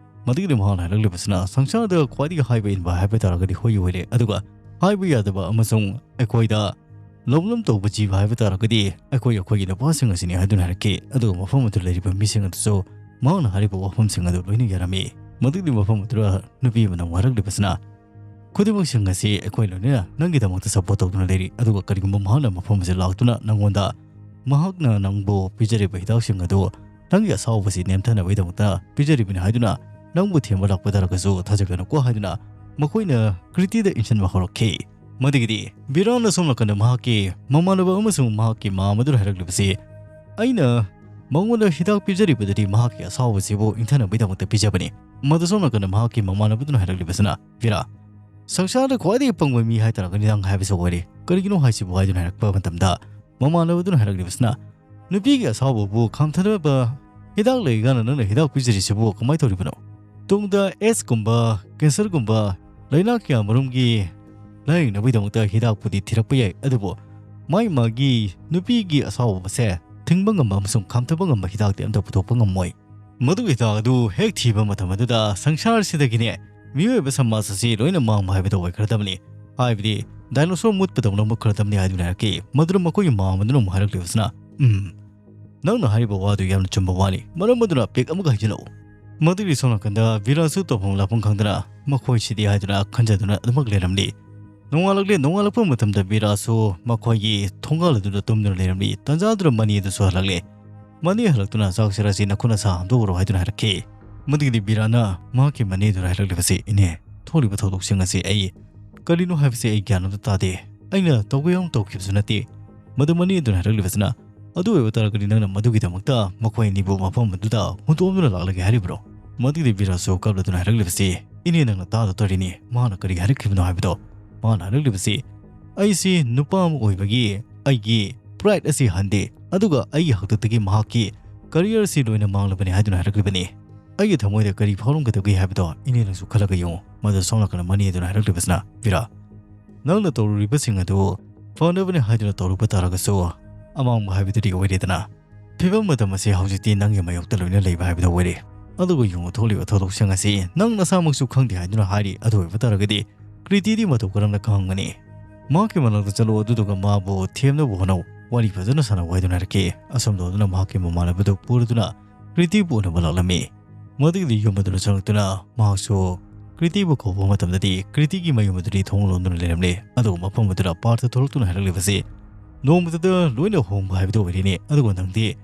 ꯃꯗꯨꯒꯤꯗꯤ ꯃꯍꯥꯛꯅ ꯍꯥꯏꯔꯛꯂꯤꯕꯁꯤꯅ, ꯁꯪꯁꯥꯔꯗ ꯈ꯭ꯋꯥꯏꯗꯒꯤ ꯍꯥꯏꯕ ꯏꯟꯕ ꯍꯥꯏꯕ ꯇꯥꯔꯒꯗꯤ ꯍꯨꯏ ꯑꯣꯏꯔꯦ, ꯑꯗꯨꯒ ꯍꯥꯏꯕ ꯌꯥꯗꯕ ꯑꯃꯁꯨꯡ ꯑꯩꯈꯣꯏꯗ ꯂꯧꯅꯝ ꯇꯧꯕ ꯖꯤꯕ ꯍꯥꯏꯕ ꯇꯥꯔꯒꯗꯤ ꯑꯩꯈꯣꯏ, ꯑꯩꯈꯣꯏꯒꯤ ꯅꯨꯄꯥꯁꯤꯡ ꯑꯁꯤꯅꯤ ꯍꯥꯏꯗꯨꯅ ꯍꯥꯏꯔꯛꯈꯤ꯫ ꯑꯗꯨꯒ ꯃꯐꯝ ꯑꯗꯨꯗ ꯂꯩꯔꯤꯕ ꯃꯤꯁꯤꯡ ꯑꯗꯨꯁꯨ ꯃꯍꯥꯛꯅ ꯍꯥꯏꯔꯤꯕ ꯋꯥꯐꯝꯁꯤꯡ ꯑꯗꯨ ꯂꯣꯏꯅ ꯌꯥꯔꯝꯃꯤ꯫ ꯃꯗꯨꯒꯤ ꯃꯐꯝ ꯑꯗꯨꯗ ꯅꯨꯄꯤ ꯑꯃꯅ ꯑꯃꯨꯛ ꯍꯥꯏꯔꯛꯂꯤꯕꯁꯤꯅ, ꯈꯨꯗꯤꯡꯃꯛꯁꯤꯡ ꯑꯁꯤ ꯑꯩꯈꯣꯏ ꯂꯣꯏꯅꯅ ꯅꯪꯒꯤꯗꯃꯛꯇ ꯁꯞꯄꯣꯔꯠ ꯇꯧꯗꯨꯅ ꯂꯩꯔꯤ, ꯑꯗꯨꯒ ꯀꯔꯤꯒꯨꯝꯕ ꯃꯍꯥꯛꯅ ꯃꯐꯝ ꯑꯁꯤꯗ ꯂꯥꯛꯇꯨꯅ ꯅꯪꯉꯣꯟꯗ ꯃꯍꯥꯛꯅ ꯅꯪꯕꯨ ꯄꯤꯖꯔꯤꯕ ꯍꯤꯗꯥꯛꯁꯤꯡ ꯑꯗꯨ ꯅꯪꯒꯤ ꯑꯁꯥꯎꯕꯁꯤ ꯅꯦꯝꯊꯅꯕꯒꯤꯗꯃꯛꯇ ꯄꯤꯖꯔꯤꯕꯅꯤ ꯍꯥꯏꯗꯨꯅ ꯅꯪꯕꯨ ꯊꯦꯝꯕ ꯂꯥꯛꯄ ꯇꯥꯔꯒꯁꯨ ꯊꯥꯖꯒꯅꯨꯀꯣ ꯍꯥꯏꯗꯨꯅ ꯃꯈꯣꯏꯅ ꯀ꯭ꯔꯤꯇꯤꯗ ꯏꯟꯁꯤꯟꯕ ꯍꯧꯔꯛꯈꯤ꯫ ꯃꯗꯨꯒꯤꯗꯤ ꯕꯤꯔꯥꯟꯅ ꯁꯣꯝ ꯅꯥꯀꯟꯗ ꯃꯍꯥꯛꯀꯤ ꯃꯃꯥꯟꯅꯕ ꯑꯃꯁꯨꯡ ꯃꯍꯥꯛꯀꯤ ꯃꯥꯝꯃ ꯑꯗꯨꯅ ꯍꯥꯏꯔꯛꯂꯤꯕꯁꯤ, ꯑꯩꯅ ꯃꯉꯣꯟꯗ ꯍꯤꯗꯥꯛ ꯄꯤꯖꯔꯤꯕꯗꯨꯗꯤ ꯃꯍꯥꯛꯀꯤ ꯑꯁꯥꯎꯕꯁꯤꯕꯨ ꯏꯪꯊꯅꯕꯒꯤꯗꯃꯛꯇ ꯄꯤꯖꯕꯅꯤ꯫ ꯃꯗꯨ ꯁꯣꯝ ꯅꯥꯀꯟꯗ ꯃꯍꯥꯛꯀꯤ ꯃꯃꯥꯟꯅꯕꯗꯨꯅ ꯍꯥꯏꯔꯛꯂꯤꯕꯁꯤꯅ, ꯕꯤꯔꯥ, ꯁꯪꯁꯥꯔꯗ ꯈ꯭ꯋꯥꯏꯗꯒꯤ ꯄꯪꯕ ꯃꯤ ꯍꯥꯏꯇꯥꯔꯒꯗꯤ ꯅꯪ ꯍꯥꯏꯕꯁꯤ ꯑꯣꯏꯔꯦ꯫ ꯀꯔꯤꯒꯤꯅꯣ ꯍꯥꯏꯁꯤꯕꯨ ꯍꯥꯏꯗꯨꯅ ꯍꯥꯏꯔꯛꯄ ꯃꯇꯝꯗ ꯃꯃꯥꯟꯅꯕꯗꯨꯅ ꯍꯥꯏꯔꯛꯂꯤꯕꯁꯤꯅ, ꯅꯨꯄꯤꯒꯤ ꯑꯁꯥꯎꯕꯕꯨ ꯈꯥꯝꯊꯅꯕ ꯍꯤꯗꯥꯛ ꯂꯩꯒꯅ ꯅꯪꯅ ꯍꯤꯗꯥꯛ ꯄꯤꯖꯔꯤꯁꯤꯕꯨ ꯀꯃꯥꯏꯅ ꯇꯧꯔꯤꯕꯅꯣ? ꯇꯨꯡꯗ ꯑꯦꯁꯀꯨꯝꯕ, ꯀꯦꯟꯁꯔꯒꯨꯝꯕ ꯂꯩꯅꯥ ꯀꯌꯥ ꯃꯔꯨꯝꯒꯤ ꯂꯥꯌꯦꯡꯅꯕꯒꯤꯗꯃꯛꯇ ꯍꯤꯗꯥꯛꯄꯨꯗꯤ ꯊꯤꯔꯛꯄ ꯌꯥꯏ, ꯑꯗꯨꯕꯨ ꯃꯥꯏ ꯃꯥꯒꯤ ꯅꯨꯄꯤꯒꯤ ꯑꯁꯥꯎꯕꯁꯦ ꯊꯤꯡꯕ ꯉꯝꯕ ꯑꯃꯁꯨꯡ ꯈꯥꯝꯊꯕ ꯉꯝꯕ ꯍꯤꯗꯥꯛꯇꯤ ꯑꯝꯇ ꯄꯨꯊꯣꯛꯄ ꯉꯝꯃꯣꯏ꯫ ꯃꯗꯨꯒꯤ ꯍꯤꯗꯥꯛ ꯑꯗꯨ ꯍꯦꯛ ꯊꯤꯕ ꯃꯇꯝ ꯑꯗꯨꯗ ꯁꯪꯁꯥꯔꯁꯤꯗꯒꯤꯅꯦ ꯃꯤꯑꯣꯏꯕ ꯁꯃꯥꯖ ꯑꯁꯤ ꯂꯣꯏꯅ ꯃꯥꯡꯕ ꯍꯥꯏꯕꯗꯨ ꯑꯣꯏꯈ꯭ꯔꯗꯕꯅꯤ꯫ ꯍꯥꯏꯕꯗꯤ ꯗꯥꯏꯅꯣꯁꯣꯔ ꯃꯨꯠꯄꯗꯧꯅ ꯃꯨꯠꯈ꯭ꯔꯗꯕꯅꯤ ꯍꯥꯏꯗꯨꯅ ꯍꯥꯏꯔꯛꯈꯤ꯫ ꯃꯗꯨꯗ ꯃꯈꯣꯏꯒꯤ ꯃꯥꯝꯃ ꯑꯗꯨꯅ ꯑꯃꯨꯛ ꯍꯥꯏꯔꯛꯂꯤꯕꯁꯤꯅ, ꯎꯝ, ꯅꯪꯅ ꯍꯥꯏꯔꯤꯕ ꯋꯥꯗꯨ ꯌꯥꯝꯅ ꯆꯨꯝꯕ ꯋꯥꯅꯤ꯫ ꯃꯔꯝ ꯑꯗꯨꯅ ꯄꯦꯛ ꯑꯃꯒ ꯍꯩꯖꯤꯜꯂꯛꯎ꯫ ꯃꯗꯨꯒꯤ ꯁꯣꯝ ꯅꯥꯀꯟꯗ ꯕꯤꯔꯥꯁꯨ ꯇꯧꯐꯝ ꯂꯥꯛꯐꯝ ꯈꯪꯗꯅ ꯃꯈꯣꯏꯁꯤꯗꯤ ꯍꯥꯏꯗꯨꯅ ꯈꯟꯖꯗꯨꯅ ꯑꯗꯨꯃꯛ ꯂꯩꯔꯝꯂꯤ꯫ ꯅꯣꯡꯉꯥꯜꯂꯛꯂꯦ꯫ ꯅꯣꯡꯉꯥꯜꯂꯛꯄ ꯃꯇꯝꯗ ꯕꯤꯔꯥꯁꯨ ꯃꯈꯣꯏꯒꯤ ꯊꯣꯡꯒꯥꯜ ꯑꯗꯨꯗ ꯇꯨꯝꯗꯨꯅ ꯂꯩꯔꯝꯂꯤ꯫ ꯇꯟꯖꯥꯗꯨꯗ ꯃꯅꯤ ꯑꯗꯨꯁꯨ ꯍꯜꯂꯛꯂꯦ꯫ ꯃꯅꯤ ꯍꯜꯂꯛꯇꯨꯅ ꯆꯥꯛ ꯆꯔꯥꯁꯤ ꯅꯈꯨꯠ ꯅꯁꯥ ꯍꯥꯝꯗꯣꯛꯎꯔꯣ ꯍꯥꯏꯗꯨꯅ ꯍꯥꯏꯔꯛꯈꯤ꯫ ꯃꯗꯨꯒꯤꯗꯤ ꯕꯤꯔꯥꯅ ꯃꯍꯥꯛꯀꯤ ꯃꯅꯦꯗꯨꯗ ꯍꯥꯏꯔꯛꯂꯤꯕꯁꯤ, ꯏꯅꯦ, ꯊꯣꯛꯂꯤꯕ ꯊꯧꯗꯣꯛꯁꯤꯡ ꯑꯁꯤ ꯑꯩ ꯀꯔꯤꯅꯣ ꯍꯥꯏꯕꯁꯤ ꯑꯩ ꯒ꯭ꯌꯥꯟ ꯑꯃꯇ ꯇꯥꯗꯦ꯫ ꯑꯩꯅ ꯇꯧꯒꯦ ꯌꯥꯎꯅ ꯇꯧꯈꯤꯕꯁꯨ ꯅꯠꯇꯦ꯫ ꯃꯗꯨ ꯃꯅꯦꯗꯨꯅ ꯍꯥꯏꯔꯛꯂꯤꯕꯁꯤꯅ, ꯑꯗꯨ ꯑꯣꯏꯕ ꯇꯥꯔꯒꯗꯤ ꯅꯪꯅ ꯃꯗꯨꯒꯤꯗꯃꯛꯇ ꯃꯈꯣꯏ ꯑꯅꯤꯕꯨ ꯃꯐꯝ ꯑꯗꯨꯗ ꯍꯨꯟꯗꯣꯛꯑꯝꯗꯨꯅ ꯂꯥꯛꯂꯒꯦ ꯍꯥꯏꯔꯤꯕ꯭ꯔꯣ? ꯃꯗꯨꯒꯤꯗꯤ ꯕꯤꯔꯥꯁꯨ ꯀꯞꯂꯗꯨꯅ ꯍꯥꯏꯔꯛꯂꯤꯕꯁꯤ, "ꯏꯅꯦ, ꯅꯪꯅ ꯇꯥꯗ ꯇꯧꯔꯤꯅꯤ, ꯃꯍꯥꯛꯅ ꯀꯔꯤ ꯍꯥꯏꯔꯛꯈꯤꯕꯅꯣ ꯍꯥꯏꯕꯗꯣ꯫ ꯃꯍꯥꯛꯅ ꯍꯥꯏꯔꯛꯂꯤꯕꯁꯤ, ꯑꯩꯁꯤ ꯅꯨꯄꯥ ꯑꯃ ꯑꯣꯏꯕꯒꯤ ꯑꯩꯒꯤ pride ꯑꯁꯤ ꯍꯟꯗꯦ, ꯑꯗꯨꯒ ꯑꯩꯒꯤ ꯍꯥꯛꯇꯛꯇꯒꯤ ꯃꯍꯥꯛꯀꯤ career ꯑꯁꯤ ꯂꯣꯏꯅ ꯃꯥꯡꯂꯕꯅꯤ ꯍꯥꯏꯗꯨꯅ ꯍꯥꯏꯔꯛꯂꯤꯕꯅꯤ꯫ ꯑꯩꯒꯤ ꯊꯃꯣꯏꯗ ꯀꯔꯤ ꯐꯥꯎꯔꯝꯒꯗꯒꯦ ꯍꯥꯏꯕꯗꯣ ꯏꯅꯦ ꯅꯪꯁꯨ ꯈꯜꯂꯒ ꯌꯦꯡꯉꯨ꯫" ꯃꯗꯨ ꯁꯣꯝ ꯅꯥꯀꯟꯗ ꯃꯅꯦ ꯑꯗꯨꯅ ꯍꯥꯏꯔꯛꯂꯤꯕꯁꯤꯅ, "ꯕꯤꯔꯥ, ꯅꯪꯅ ꯇꯧꯔꯨꯔꯤꯕꯁꯤꯡ ꯑꯗꯨ ꯐꯅꯕꯅꯤ ꯍꯥꯏꯗꯨꯅ ꯇꯧꯔꯨꯕ ꯇꯥꯔꯒꯁꯨ, ꯑꯃꯥꯡꯕ ꯍꯥꯏꯕꯗꯨꯗꯤ ꯑꯣꯏꯔꯦꯗꯅ꯫ ꯐꯤꯕꯝ ꯃꯇꯝ ꯑꯁꯤ ꯍꯧꯖꯤꯛꯇꯤ ꯅꯪꯒꯤ ꯃꯥꯌꯣꯛꯇ ꯂꯣꯏꯅ ꯂꯩꯕ ꯍꯥꯏꯕꯗꯨ ꯑꯣꯏꯔꯦ꯫ ꯑꯗꯨꯒ ꯌꯦꯡꯉꯨ, ꯊꯣꯛꯂꯤꯕ ꯊꯧꯗꯣꯛꯁꯤꯡ ꯑꯁꯤ ꯅꯪ ꯅꯁꯥꯃꯛꯁꯨ ꯈꯪꯗꯦ ꯍꯥꯏꯗꯨꯅ ꯍꯥꯏꯔꯤ꯫ ꯑꯗꯨ ꯑꯣꯏꯕ ꯇꯥꯔꯒꯗꯤ ꯀ꯭ꯔꯤꯇꯤꯗꯤ ꯃꯇꯧ ꯀꯔꯝꯅ ꯈꯪꯉꯝꯒꯅꯤ? ꯃꯍꯥꯛꯀꯤ ꯃꯅꯥꯛꯇ ꯆꯠꯂꯨ, ꯑꯗꯨꯗꯨꯒ ꯃꯥꯕꯨ ꯊꯦꯝꯅꯕ ꯍꯣꯠꯅꯧ, ꯋꯥꯔꯤ ꯐꯖꯅ ꯁꯥꯟꯅꯧ" ꯍꯥꯏꯗꯨꯅ ꯍꯥꯏꯔꯛꯈꯤ꯫ ꯑꯁꯣꯝꯗ ꯑꯗꯨꯅ ꯃꯍꯥꯛꯀꯤ ꯃꯃꯥꯟꯅꯕꯗꯨ ꯄꯨꯔꯗꯨꯅ ꯀ꯭ꯔꯤꯇꯤꯕꯨ ꯎꯅꯕ ꯂꯥꯛꯂꯝꯃꯤ꯫ ꯃꯗꯨꯒꯤꯗꯤ ꯌꯨꯝ ꯑꯗꯨꯗ ꯆꯪꯂꯛꯇꯨꯅ ꯃꯍꯥꯛꯁꯨ ꯀ꯭ꯔꯤꯇꯤꯕꯨ ꯀꯧꯕ ꯃꯇꯝꯗꯗꯤ ꯀ꯭ꯔꯤꯇꯤꯒꯤ ꯃꯌꯨꯝ ꯑꯗꯨꯗꯤ ꯊꯣꯡ ꯂꯣꯟꯗꯨꯅ ꯂꯩꯔꯝꯂꯦ꯫ ꯑꯗꯨꯒ ꯃꯐꯝ ꯑꯗꯨꯗ ꯄꯥꯔꯊ ꯊꯣꯛꯂꯛꯇꯨꯅ ꯍꯥꯏꯔꯛꯂꯤꯕꯁꯤ, "ꯅꯣꯡꯃꯗꯨꯗ ꯂꯣꯏꯅ ꯍꯣꯡꯕ ꯍꯥꯏꯕꯗꯨ ꯑꯣꯏꯔꯦꯅꯦ꯫ ꯑꯗꯨꯒ ꯅꯪꯗꯤ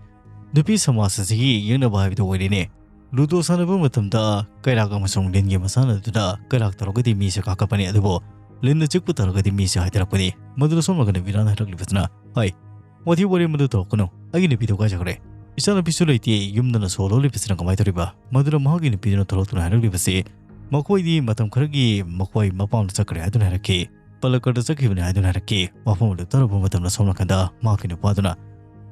ꯅꯨꯄꯤ ꯁꯃꯥꯖ ꯑꯁꯤꯒꯤ ꯌꯦꯡꯅꯕ ꯍꯥꯏꯕꯗꯨ ꯑꯣꯏꯔꯦꯅꯦ꯫ ꯂꯨꯗꯣ ꯁꯥꯟꯅꯕ ꯃꯇꯝꯗ ꯀꯩꯔꯥꯛ ꯑꯃꯁꯨꯡ ꯂꯤꯟꯒꯤ ꯃꯁꯥꯟꯅꯗꯨꯗ ꯀꯩꯔꯥꯛ ꯇꯧꯔꯒꯗꯤ ꯃꯤꯁꯦ ꯀꯥꯈꯠꯄꯅꯤ, ꯑꯗꯨꯕꯨ ꯂꯤꯟꯅ ꯆꯤꯛꯄ ꯇꯥꯔꯒꯗꯤ ꯃꯤꯁꯦ ꯍꯥꯏꯊꯔꯛꯄꯅꯤ꯫" ꯃꯗꯨꯗ ꯁꯣꯝ ꯅꯥꯀꯟꯗ ꯕꯤꯔꯥꯅ ꯍꯥꯏꯔꯛꯂꯤꯕꯁꯤꯅ, "ꯍꯥꯏ, ꯋꯥꯊꯤ ꯋꯥꯔꯦꯝ ꯑꯗꯨ ꯇꯧꯔꯛꯀꯅꯨ꯫ ꯑꯩꯒꯤ ꯅꯨꯄꯤꯗꯣ ꯀꯥꯏ ꯆꯠꯈ꯭ꯔꯦ? ꯏꯆꯥꯅꯨꯄꯤꯁꯨ ꯂꯩꯇꯦ, ꯌꯨꯝꯗꯅ ꯁꯣ ꯂꯣꯜꯂꯤꯕꯁꯤꯅ ꯀꯃꯥꯏꯅ ꯇꯧꯔꯤꯕ?" ꯃꯗꯨꯗ ꯃꯍꯥꯛꯀꯤ ꯅꯨꯄꯤꯗꯨꯅ ꯊꯣꯛꯂꯛꯇꯨꯅ ꯍꯥꯏꯔꯛꯂꯤꯕꯁꯤ, "ꯃꯈꯣꯏꯗꯤ ꯃꯇꯝ ꯈꯔꯒꯤ ꯃꯈꯣꯏ ꯃꯄꯥꯝꯗ ꯆꯠꯈ꯭ꯔꯦ" ꯍꯥꯏꯗꯨꯅ ꯍꯥꯏꯔꯛꯈꯤ꯫ "ꯄꯂꯛꯀꯔꯗ ꯆꯠꯈꯤꯕꯅꯤ" ꯍꯥꯏꯗꯨꯅ ꯍꯥꯏꯔꯛꯈꯤ꯫ ꯋꯥꯐꯝ ꯑꯗꯨ ꯇꯥꯔꯨꯕ ꯃꯇꯝꯗ ꯁꯣꯝ ꯅꯥꯀꯟꯗ ꯃꯍꯥꯛꯀꯤ ꯅꯨꯄꯥꯗꯨꯅ,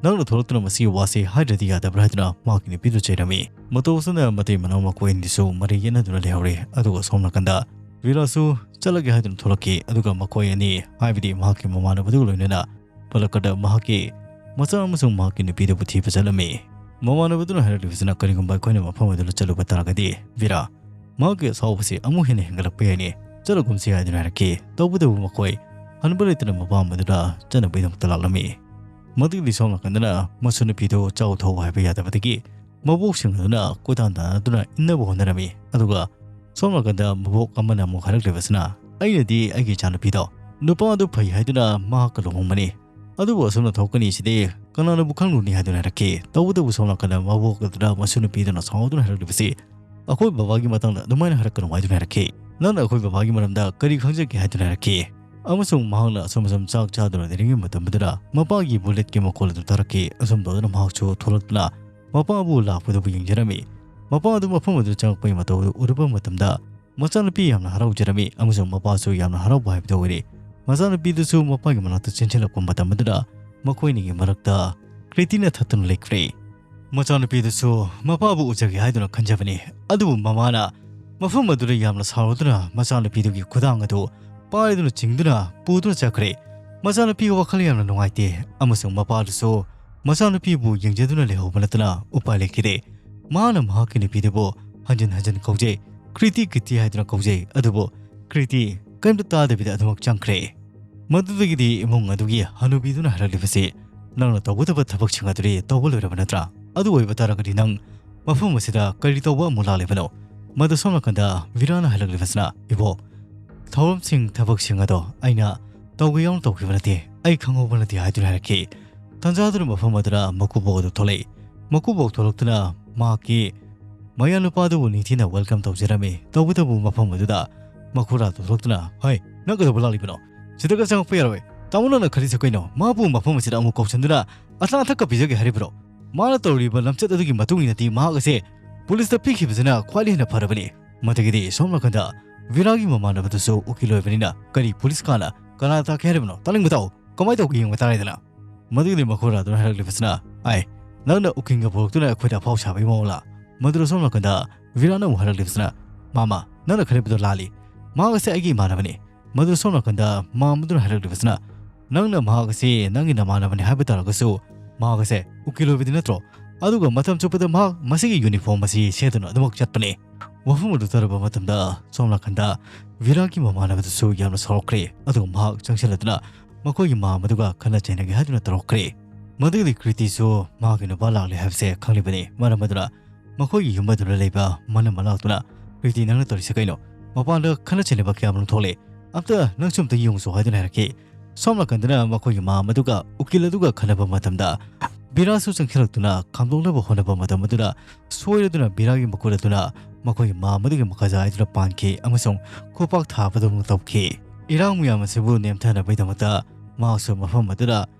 "ꯅꯪꯅ ꯊꯣꯛꯂꯛꯇꯨꯅ ꯃꯁꯤꯒꯤ ꯋꯥꯁꯤ ꯍꯥꯏꯗ꯭ꯔꯗꯤ ꯌꯥꯗꯕ꯭ꯔꯥ?" ꯍꯥꯏꯗꯨꯅ ꯃꯍꯥꯛꯀꯤ ꯅꯨꯄꯤꯗꯨ ꯆꯩꯔꯝꯃꯤ꯫ ꯃꯇꯧ ꯑꯁꯨꯝꯅ ꯃꯇꯩ ꯃꯅꯥꯎ ꯃꯈꯣꯏ ꯑꯅꯤꯁꯨ ꯃꯔꯩ ꯌꯦꯠꯅꯗꯨꯅ ꯂꯩꯍꯧꯔꯦ꯫ ꯑꯗꯨꯒ ꯁꯣꯝ ꯅꯥꯀꯟꯗ ꯕꯤꯔꯥꯁꯨ ꯆꯠꯂꯒꯦ ꯍꯥꯏꯗꯨꯅ ꯊꯣꯛꯂꯛꯈꯤ꯫ ꯑꯗꯨꯒ ꯃꯈꯣꯏ ꯑꯅꯤ, ꯍꯥꯏꯕꯗꯤ ꯃꯍꯥꯛꯀꯤ ꯃꯃꯥꯟꯅꯕꯗꯨꯒ ꯂꯣꯏꯅꯅ ꯄꯂꯛꯀꯗ ꯃꯍꯥꯛꯀꯤ ꯃꯆꯥ ꯑꯃꯁꯨꯡ ꯃꯍꯥꯛꯀꯤ ꯅꯨꯄꯤꯗꯨꯕꯨ ꯊꯤꯕ ꯆꯠꯂꯝꯃꯤ꯫ ꯃꯃꯥꯟꯅꯕꯗꯨꯅ ꯍꯥꯏꯔꯛꯂꯤꯕꯁꯤꯅ, "ꯀꯔꯤꯒꯨꯝꯕ ꯑꯩꯈꯣꯏꯅ ꯃꯐꯝ ꯑꯗꯨꯗ ꯆꯠꯂꯨꯕ ꯇꯥꯔꯒꯗꯤ, ꯕꯤꯔꯥ, ꯃꯍꯥꯛꯀꯤ ꯑꯁꯥꯎꯕꯁꯤ ꯑꯃꯨꯛ ꯍꯦꯟꯅ ꯍꯦꯟꯒꯠꯂꯛꯄ ꯌꯥꯏꯅꯦ꯫ ꯆꯠꯂꯒꯨꯝꯁꯤ" ꯍꯥꯏꯗꯨꯅ ꯍꯥꯏꯔꯛꯈꯤ꯫ ꯇꯧꯕꯇꯕꯨ ꯃꯈꯣꯏ ꯍꯟꯕ ꯂꯩꯇꯅ ꯃꯄꯥꯝ ꯑꯗꯨꯗ ꯆꯠꯅꯕꯒꯤꯗꯃꯛꯇ ꯂꯥꯛꯂꯝꯃꯤ꯫ ꯃꯗꯨꯒꯤꯗꯤ ꯁꯣꯝ ꯅꯥꯀꯟꯗꯅ ꯃꯁꯨ ꯅꯨꯄꯤꯗꯨ ꯆꯥꯎ ꯊꯧ ꯍꯥꯏꯕ ꯌꯥꯗꯕꯗꯒꯤ ꯃꯕꯣꯛꯁꯤꯡ ꯑꯗꯨꯅ ꯀꯣꯏꯇꯥꯟ ꯇꯥꯟꯅꯗꯨꯅ ꯏꯟꯅꯕ ꯍꯣꯠꯅꯔꯝꯃꯤ꯫ ꯑꯗꯨꯒ ꯁꯣꯝ ꯅꯥꯀꯟꯗ ꯃꯕꯣꯛ ꯑꯃꯅ ꯑꯃꯨꯛ ꯍꯥꯏꯔꯛꯂꯤꯕꯁꯤꯅ, "ꯑꯩꯅꯗꯤ ꯑꯩꯒꯤ ꯏꯆꯥꯅꯨꯄꯤꯗꯣ ꯅꯨꯄꯥ ꯑꯗꯨ ꯐꯩ ꯍꯥꯏꯗꯨꯅ ꯃꯍꯥꯛꯀ ꯂꯨꯍꯣꯡꯕꯅꯤ꯫ ꯑꯗꯨꯕꯨ ꯑꯁꯨꯝꯅ ꯊꯣꯛꯀꯅꯤ ꯁꯤꯗꯤ ꯀꯅꯥꯅꯕꯨ ꯈꯪꯂꯨꯅꯤ?" ꯍꯥꯏꯗꯨꯅ ꯍꯥꯏꯔꯛꯈꯤ꯫ ꯇꯧꯕꯇꯕꯨ ꯁꯣꯝ ꯅꯥꯀꯟꯗ ꯃꯕꯣꯛ ꯑꯗꯨꯅ ꯃꯁꯨ ꯅꯨꯄꯤꯗꯨꯅ ꯁꯥꯎꯗꯨꯅ ꯍꯥꯏꯔꯛꯂꯤꯕꯁꯤ, "ꯑꯩꯈꯣꯏ ꯕꯕꯥꯒꯤ ꯃꯇꯥꯡꯗ ꯑꯗꯨꯃꯥꯏꯅ ꯍꯥꯏꯔꯛꯀꯅꯨ" ꯍꯥꯏꯗꯨꯅ ꯍꯥꯏꯔꯛꯈꯤ꯫ "ꯅꯪꯅ ꯑꯩꯈꯣꯏ ꯕꯕꯥꯒꯤ ꯃꯔꯝꯗ ꯀꯔꯤ ꯈꯪꯖꯒꯦ?" ꯍꯥꯏꯗꯨꯅ ꯍꯥꯏꯔꯛꯈꯤ꯫ ꯑꯃꯁꯨꯡ ꯃꯍꯥꯛꯅ ꯑꯁꯨꯝ ꯑꯁꯨꯝ ꯆꯥꯛ ꯆꯥꯗꯨꯅ ꯂꯩꯔꯤꯉꯩ ꯃꯇꯝ ꯑꯗꯨꯗ ꯃꯄꯥꯒꯤ bulletꯀꯤ ꯃꯈꯣꯜ ꯑꯗꯨ ꯇꯥꯔꯛꯈꯤ꯫ ꯑꯁꯨꯝ ꯇꯧꯗꯨꯅ ꯃꯍꯥꯛꯁꯨ ꯊꯣꯛꯂꯛꯇꯨꯅ ꯃꯄꯥꯕꯨ ꯂꯥꯛꯄꯗꯨꯕꯨ ꯌꯦꯡꯖꯔꯝꯃꯤ꯫ ꯃꯄꯥ ꯑꯗꯨ ꯃꯐꯝ ꯑꯗꯨꯗ ꯆꯪꯂꯛꯄꯒꯤ ꯃꯇꯧ ꯑꯗꯨ ꯎꯔꯨꯕ ꯃꯇꯝꯗ ꯃꯆꯥꯅꯨꯄꯤ ꯌꯥꯝꯅ ꯍꯔꯥꯎꯖꯔꯝꯃꯤ ꯑꯃꯁꯨꯡ ꯃꯄꯥꯁꯨ ꯌꯥꯝꯅ ꯍꯔꯥꯎꯕ ꯍꯥꯏꯕꯗꯨ ꯑꯣꯏꯔꯦ꯫ ꯃꯆꯥꯅꯨꯄꯤꯗꯨꯁꯨ ꯃꯄꯥꯒꯤ ꯃꯅꯥꯛꯇ ꯆꯦꯟꯁꯤꯜꯂꯛꯄ ꯃꯇꯝ ꯑꯗꯨꯗ ꯃꯈꯣꯏꯅꯤꯒꯤ ꯃꯔꯛꯇ ꯀ꯭ꯔꯤꯇꯤꯅ ꯊꯠꯇꯨꯅ ꯂꯩꯈ꯭ꯔꯦ꯫ ꯃꯆꯥꯅꯨꯄꯤꯗꯨꯁꯨ ꯃꯄꯥꯕꯨ ꯎꯖꯒꯦ ꯍꯥꯏꯗꯨꯅ ꯈꯟꯖꯕꯅꯤ, ꯑꯗꯨꯕꯨ ꯃꯃꯥꯅ ꯃꯐꯝ ꯑꯗꯨꯗ ꯌꯥꯝꯅ ꯁꯥꯎꯔꯗꯨꯅ ꯃꯆꯥꯅꯨꯄꯤꯗꯨꯒꯤ ꯈꯨꯗꯥꯡ ꯑꯗꯨ ꯄꯥꯏꯗꯨꯅ ꯆꯤꯡꯗꯨꯅ ꯄꯨꯗꯨꯅ ꯆꯠꯈ꯭ꯔꯦ꯫ ꯃꯆꯥꯅꯨꯄꯤ ꯋꯥꯈꯜ ꯌꯥꯝꯅ ꯅꯨꯡꯉꯥꯏꯇꯦ ꯑꯃꯁꯨꯡ ꯃꯄꯥꯗꯨꯁꯨ ꯃꯆꯥꯅꯨꯄꯤꯕꯨ ꯌꯦꯡꯖꯗꯨꯅ ꯂꯩꯍꯧꯕ ꯅꯠꯇꯅ ꯎꯄꯥꯏ ꯂꯩꯈꯤꯗꯦ꯫ ꯃꯍꯥꯛꯅ ꯃꯍꯥꯛꯀꯤ ꯅꯨꯄꯤꯗꯨꯕꯨ ꯍꯟꯖꯤꯟ ꯍꯟꯖꯤꯟ ꯀꯧꯖꯩ, "ꯀ꯭ꯔꯤꯇꯤ, ꯀ꯭ꯔꯤꯇꯤ" ꯍꯥꯏꯗꯨꯅ ꯀꯧꯖꯩ, ꯑꯗꯨꯕꯨ ꯀ꯭ꯔꯤꯇꯤ ꯀꯔꯤꯝꯇ ꯇꯥꯗꯕꯤꯗ ꯑꯗꯨꯃꯛ ꯆꯪꯈ꯭ꯔꯦ꯫ ꯃꯗꯨꯗꯒꯤꯗꯤ ꯏꯃꯨꯡ ꯑꯗꯨꯒꯤ ꯍꯅꯨꯕꯤꯗꯨꯅ ꯍꯥꯏꯔꯛꯂꯤꯕꯁꯤ, "ꯅꯪꯅ ꯇꯧꯒꯗꯕ ꯊꯕꯛꯁꯤꯡ ꯑꯗꯨꯗꯤ ꯇꯧꯕ ꯂꯣꯏꯔꯕ ꯅꯠꯇ꯭ꯔꯥ? ꯑꯗꯨ ꯑꯣꯏꯕ ꯇꯥꯔꯒꯗꯤ ꯅꯪ ꯃꯐꯝ ꯑꯁꯤꯗ ꯀꯔꯤ ꯇꯧꯕ ꯑꯃꯨꯛ ꯂꯥꯛꯂꯤꯕꯅꯣ?" ꯃꯗꯨ ꯁꯣꯝ ꯅꯥꯀꯟꯗ ꯚꯤꯔꯥꯅ ꯍꯥꯏꯔꯛꯂꯤꯕꯁꯤꯅ, "ꯏꯕꯣ, ꯊꯧꯔꯝꯁꯤꯡ, ꯊꯕꯛꯁꯤꯡ ꯑꯗꯣ ꯑꯩꯅ ꯇꯧꯒꯦ ꯌꯥꯎꯅ ꯇꯧꯈꯤꯕ ꯅꯠꯇꯦ, ꯑꯩ ꯈꯪꯍꯧꯕ ꯅꯠꯇꯦ" ꯍꯥꯏꯗꯨꯅ ꯍꯥꯏꯔꯛꯈꯤ꯫ ꯇꯟꯖꯥꯗꯨꯅ ꯃꯐꯝ ꯑꯗꯨꯗ ꯃꯀꯨꯕꯣꯛ ꯑꯗꯨ ꯊꯣꯛꯂꯛꯏ꯫ ꯃꯀꯨꯕꯣꯛ ꯊꯣꯛꯂꯛꯇꯨꯅ ꯃꯍꯥꯛꯀꯤ ꯃꯌꯥꯅꯨꯄꯥꯗꯨꯕꯨ ꯅꯤꯡꯊꯤꯅ welcome ꯇꯧꯖꯔꯝꯃꯤ꯫ ꯇꯧꯕꯇꯕꯨ ꯃꯐꯝ ꯑꯗꯨꯗ ꯃꯈꯨꯔꯥꯗꯨ ꯊꯣꯛꯂꯛꯇꯨꯅ, "ꯍꯩ, ꯅꯪ ꯀꯩꯗꯧꯕ ꯂꯥꯛꯂꯤꯕꯅꯣ? ꯁꯤꯗꯒ ꯆꯪꯉꯛꯄ ꯌꯥꯔꯣꯏ꯫ ꯇꯥꯃꯣ, ꯅꯪꯅ ꯈꯜꯂꯤꯁꯦ ꯀꯩꯅꯣ? ꯃꯥꯕꯨ ꯃꯐꯝ ꯑꯁꯤꯗ ꯑꯃꯨꯛ ꯀꯧꯁꯤꯟꯗꯨꯅ ꯑꯆꯥ ꯑꯊꯛꯀ ꯄꯤꯖꯒꯦ ꯍꯥꯏꯔꯤꯕ꯭ꯔꯣ? ꯃꯥꯅ ꯇꯧꯔꯤꯕ ꯂꯝꯆꯠ ꯑꯗꯨꯒꯤ ꯃꯇꯨꯡ ꯏꯟꯅꯗꯤ ꯃꯍꯥꯛ ꯑꯁꯦ ꯄꯨꯂꯤꯁꯇ ꯄꯤꯈꯤꯕꯁꯤꯅ ꯈ꯭ꯋꯥꯏꯗꯒꯤ ꯍꯦꯟꯅ ꯐꯔꯕꯅꯤ"꯫ ꯃꯗꯨꯒꯤꯗꯤ ꯁꯣꯝ ꯅꯥꯀꯟꯗ ꯚꯤꯔꯥꯒꯤ ꯃꯃꯥꯟꯅꯕꯗꯨꯁꯨ ꯎꯀꯤꯜ ꯑꯣꯏꯕꯅꯤꯅ ꯀꯔꯤ ꯄꯨꯂꯤꯁ ꯀꯥꯅ ꯀꯅꯥ ꯇꯥꯛꯀꯦ ꯍꯥꯏꯔꯤꯕꯅꯣ? ꯇꯥꯅꯤꯡꯕ ꯇꯥꯎ, ꯀꯃꯥꯏꯅ ꯇꯧꯒꯦ ꯌꯦꯡꯕ ꯇꯥꯔꯦꯗꯅ꯫ ꯃꯗꯨꯒꯤꯗꯤ ꯃꯈꯨꯔꯥꯗꯨꯅ ꯍꯥꯏꯔꯛꯂꯤꯕꯁꯤꯅ, "ꯑꯥꯏ, ꯅꯪꯅ ꯎꯀꯤꯜꯒ ꯄꯨꯔꯛꯇꯨꯅ ꯑꯩꯈꯣꯏꯗ ꯑꯐꯥꯎ ꯁꯥꯕꯒꯤ ꯃꯑꯣꯡꯂ?" ꯃꯗꯨꯗ ꯁꯣꯝ ꯅꯥꯀꯟꯗ ꯚꯤꯔꯥꯅ ꯑꯃꯨꯛ ꯍꯥꯏꯔꯛꯂꯤꯕꯁꯤꯅ, "ꯃꯥꯃ, ꯅꯪꯅ ꯈꯜꯂꯤꯕꯗꯣ ꯂꯥꯜꯂꯤ꯫ ꯃꯍꯥꯛ ꯑꯁꯦ ꯑꯩꯒꯤ ꯏꯃꯥꯟꯅꯕꯅꯤ"꯫ ꯃꯗꯨ ꯁꯣꯝ ꯅꯥꯀꯟꯗ ꯃꯥꯝꯃꯗꯨꯅ ꯍꯥꯏꯔꯛꯂꯤꯕꯁꯤꯅ, "ꯅꯪꯅ ꯃꯍꯥꯛ ꯑꯁꯤ ꯅꯪꯒꯤ ꯅꯃꯥꯟꯅꯕꯅꯤ ꯍꯥꯏꯕ ꯇꯥꯔꯒꯁꯨ, ꯃꯍꯥꯛ ꯑꯁꯦ ꯎꯀꯤꯜ ꯑꯣꯏꯕꯗꯤ ꯅꯠꯇ꯭ꯔꯣ? ꯑꯗꯨꯒ ꯃꯇꯝ ꯆꯨꯞꯄꯗ ꯃꯍꯥꯛ ꯃꯁꯤꯒꯤ uniform ꯑꯁꯤ ꯁꯦꯠꯇꯨꯅ ꯑꯗꯨꯃꯛ ꯆꯠꯄꯅꯤ"꯫ ꯋꯥꯐꯝ ꯑꯗꯨ ꯇꯥꯔꯕ ꯃꯇꯝꯗ ꯁꯣꯝ ꯅꯥꯀꯟꯗ ꯚꯤꯔꯥꯒꯤ ꯃꯃꯥꯟꯅꯕꯗꯨꯁꯨ ꯌꯥꯝꯅ ꯁꯥꯎꯔꯛꯈ꯭ꯔꯦ, ꯑꯗꯨꯒ ꯃꯍꯥꯛ ꯆꯪꯁꯤꯜꯂꯗꯨꯅ ꯃꯈꯣꯏꯒꯤ ꯃꯥꯝꯃꯗꯨꯒ ꯈꯠꯅ ꯆꯩꯅꯒꯦ ꯍꯥꯏꯗꯨꯅ ꯇꯧꯔꯛꯈ꯭ꯔꯦ꯫ ꯃꯗꯨꯒꯤꯗꯤ ꯀ꯭ꯔꯤꯇꯤꯁꯨ ꯃꯍꯥꯛꯀꯤ ꯅꯨꯄꯥ ꯂꯥꯛꯂꯦ ꯍꯥꯏꯕꯁꯦ ꯈꯪꯂꯤꯕꯅꯤ, ꯃꯔꯝ ꯑꯗꯨꯅ ꯃꯈꯣꯏꯒꯤ ꯌꯨꯝ ꯑꯗꯨꯗ ꯂꯩꯕ ꯃꯅꯝ ꯑꯃ ꯂꯥꯛꯇꯨꯅ, "ꯀ꯭ꯔꯤꯇꯤ, ꯅꯪꯅ ꯇꯧꯔꯤꯁꯦ ꯀꯩꯅꯣ? ꯃꯄꯥꯟꯗ ꯈꯠꯅ ꯆꯩꯅꯕ ꯀꯌꯥ ꯃꯔꯨꯝ ꯊꯣꯛꯂꯦ꯫ ꯑꯝꯇ ꯅꯪꯁꯨ ꯑꯝꯇ ꯌꯦꯡꯉꯨꯆꯣ" ꯍꯥꯏꯗꯨꯅ ꯍꯥꯏꯔꯛꯈꯤ꯫ ꯁꯣꯝ ꯅꯥꯀꯟꯗꯅ ꯃꯈꯣꯏꯒꯤ ꯃꯥꯝꯃꯗꯨꯒ ꯎꯀꯤꯜ ꯑꯗꯨꯒ ꯈꯟꯅꯕ ꯃꯇꯝꯗ ꯚꯤꯔꯥꯁꯨ ꯆꯪꯁꯤꯜꯂꯛꯇꯨꯅ ꯈꯥꯝꯗꯣꯛꯅꯕ ꯍꯣꯠꯅꯕ ꯃꯇꯝ ꯑꯗꯨꯗ ꯁꯣꯏꯔꯗꯨꯅ ꯚꯤꯔꯥꯒꯤ ꯃꯈꯨꯠ ꯑꯗꯨꯅ ꯃꯈꯣꯏꯒꯤ ꯃꯥꯝꯃꯗꯨꯒꯤ ꯃꯈꯥꯖꯥꯏꯗꯨꯗ ꯄꯥꯟꯈꯤ ꯑꯃꯁꯨꯡ ꯈꯨꯄꯥꯛ ꯊꯥꯕꯗꯧꯅ ꯇꯧꯈꯤ꯫ ꯏꯔꯥꯡ ꯃꯌꯥꯝ ꯑꯁꯤꯕꯨ ꯅꯦꯝꯊꯅꯕꯒꯤꯗꯃꯛꯇ ꯃꯍꯥꯛꯁꯨ ꯃꯐꯝ ꯑꯗꯨꯗ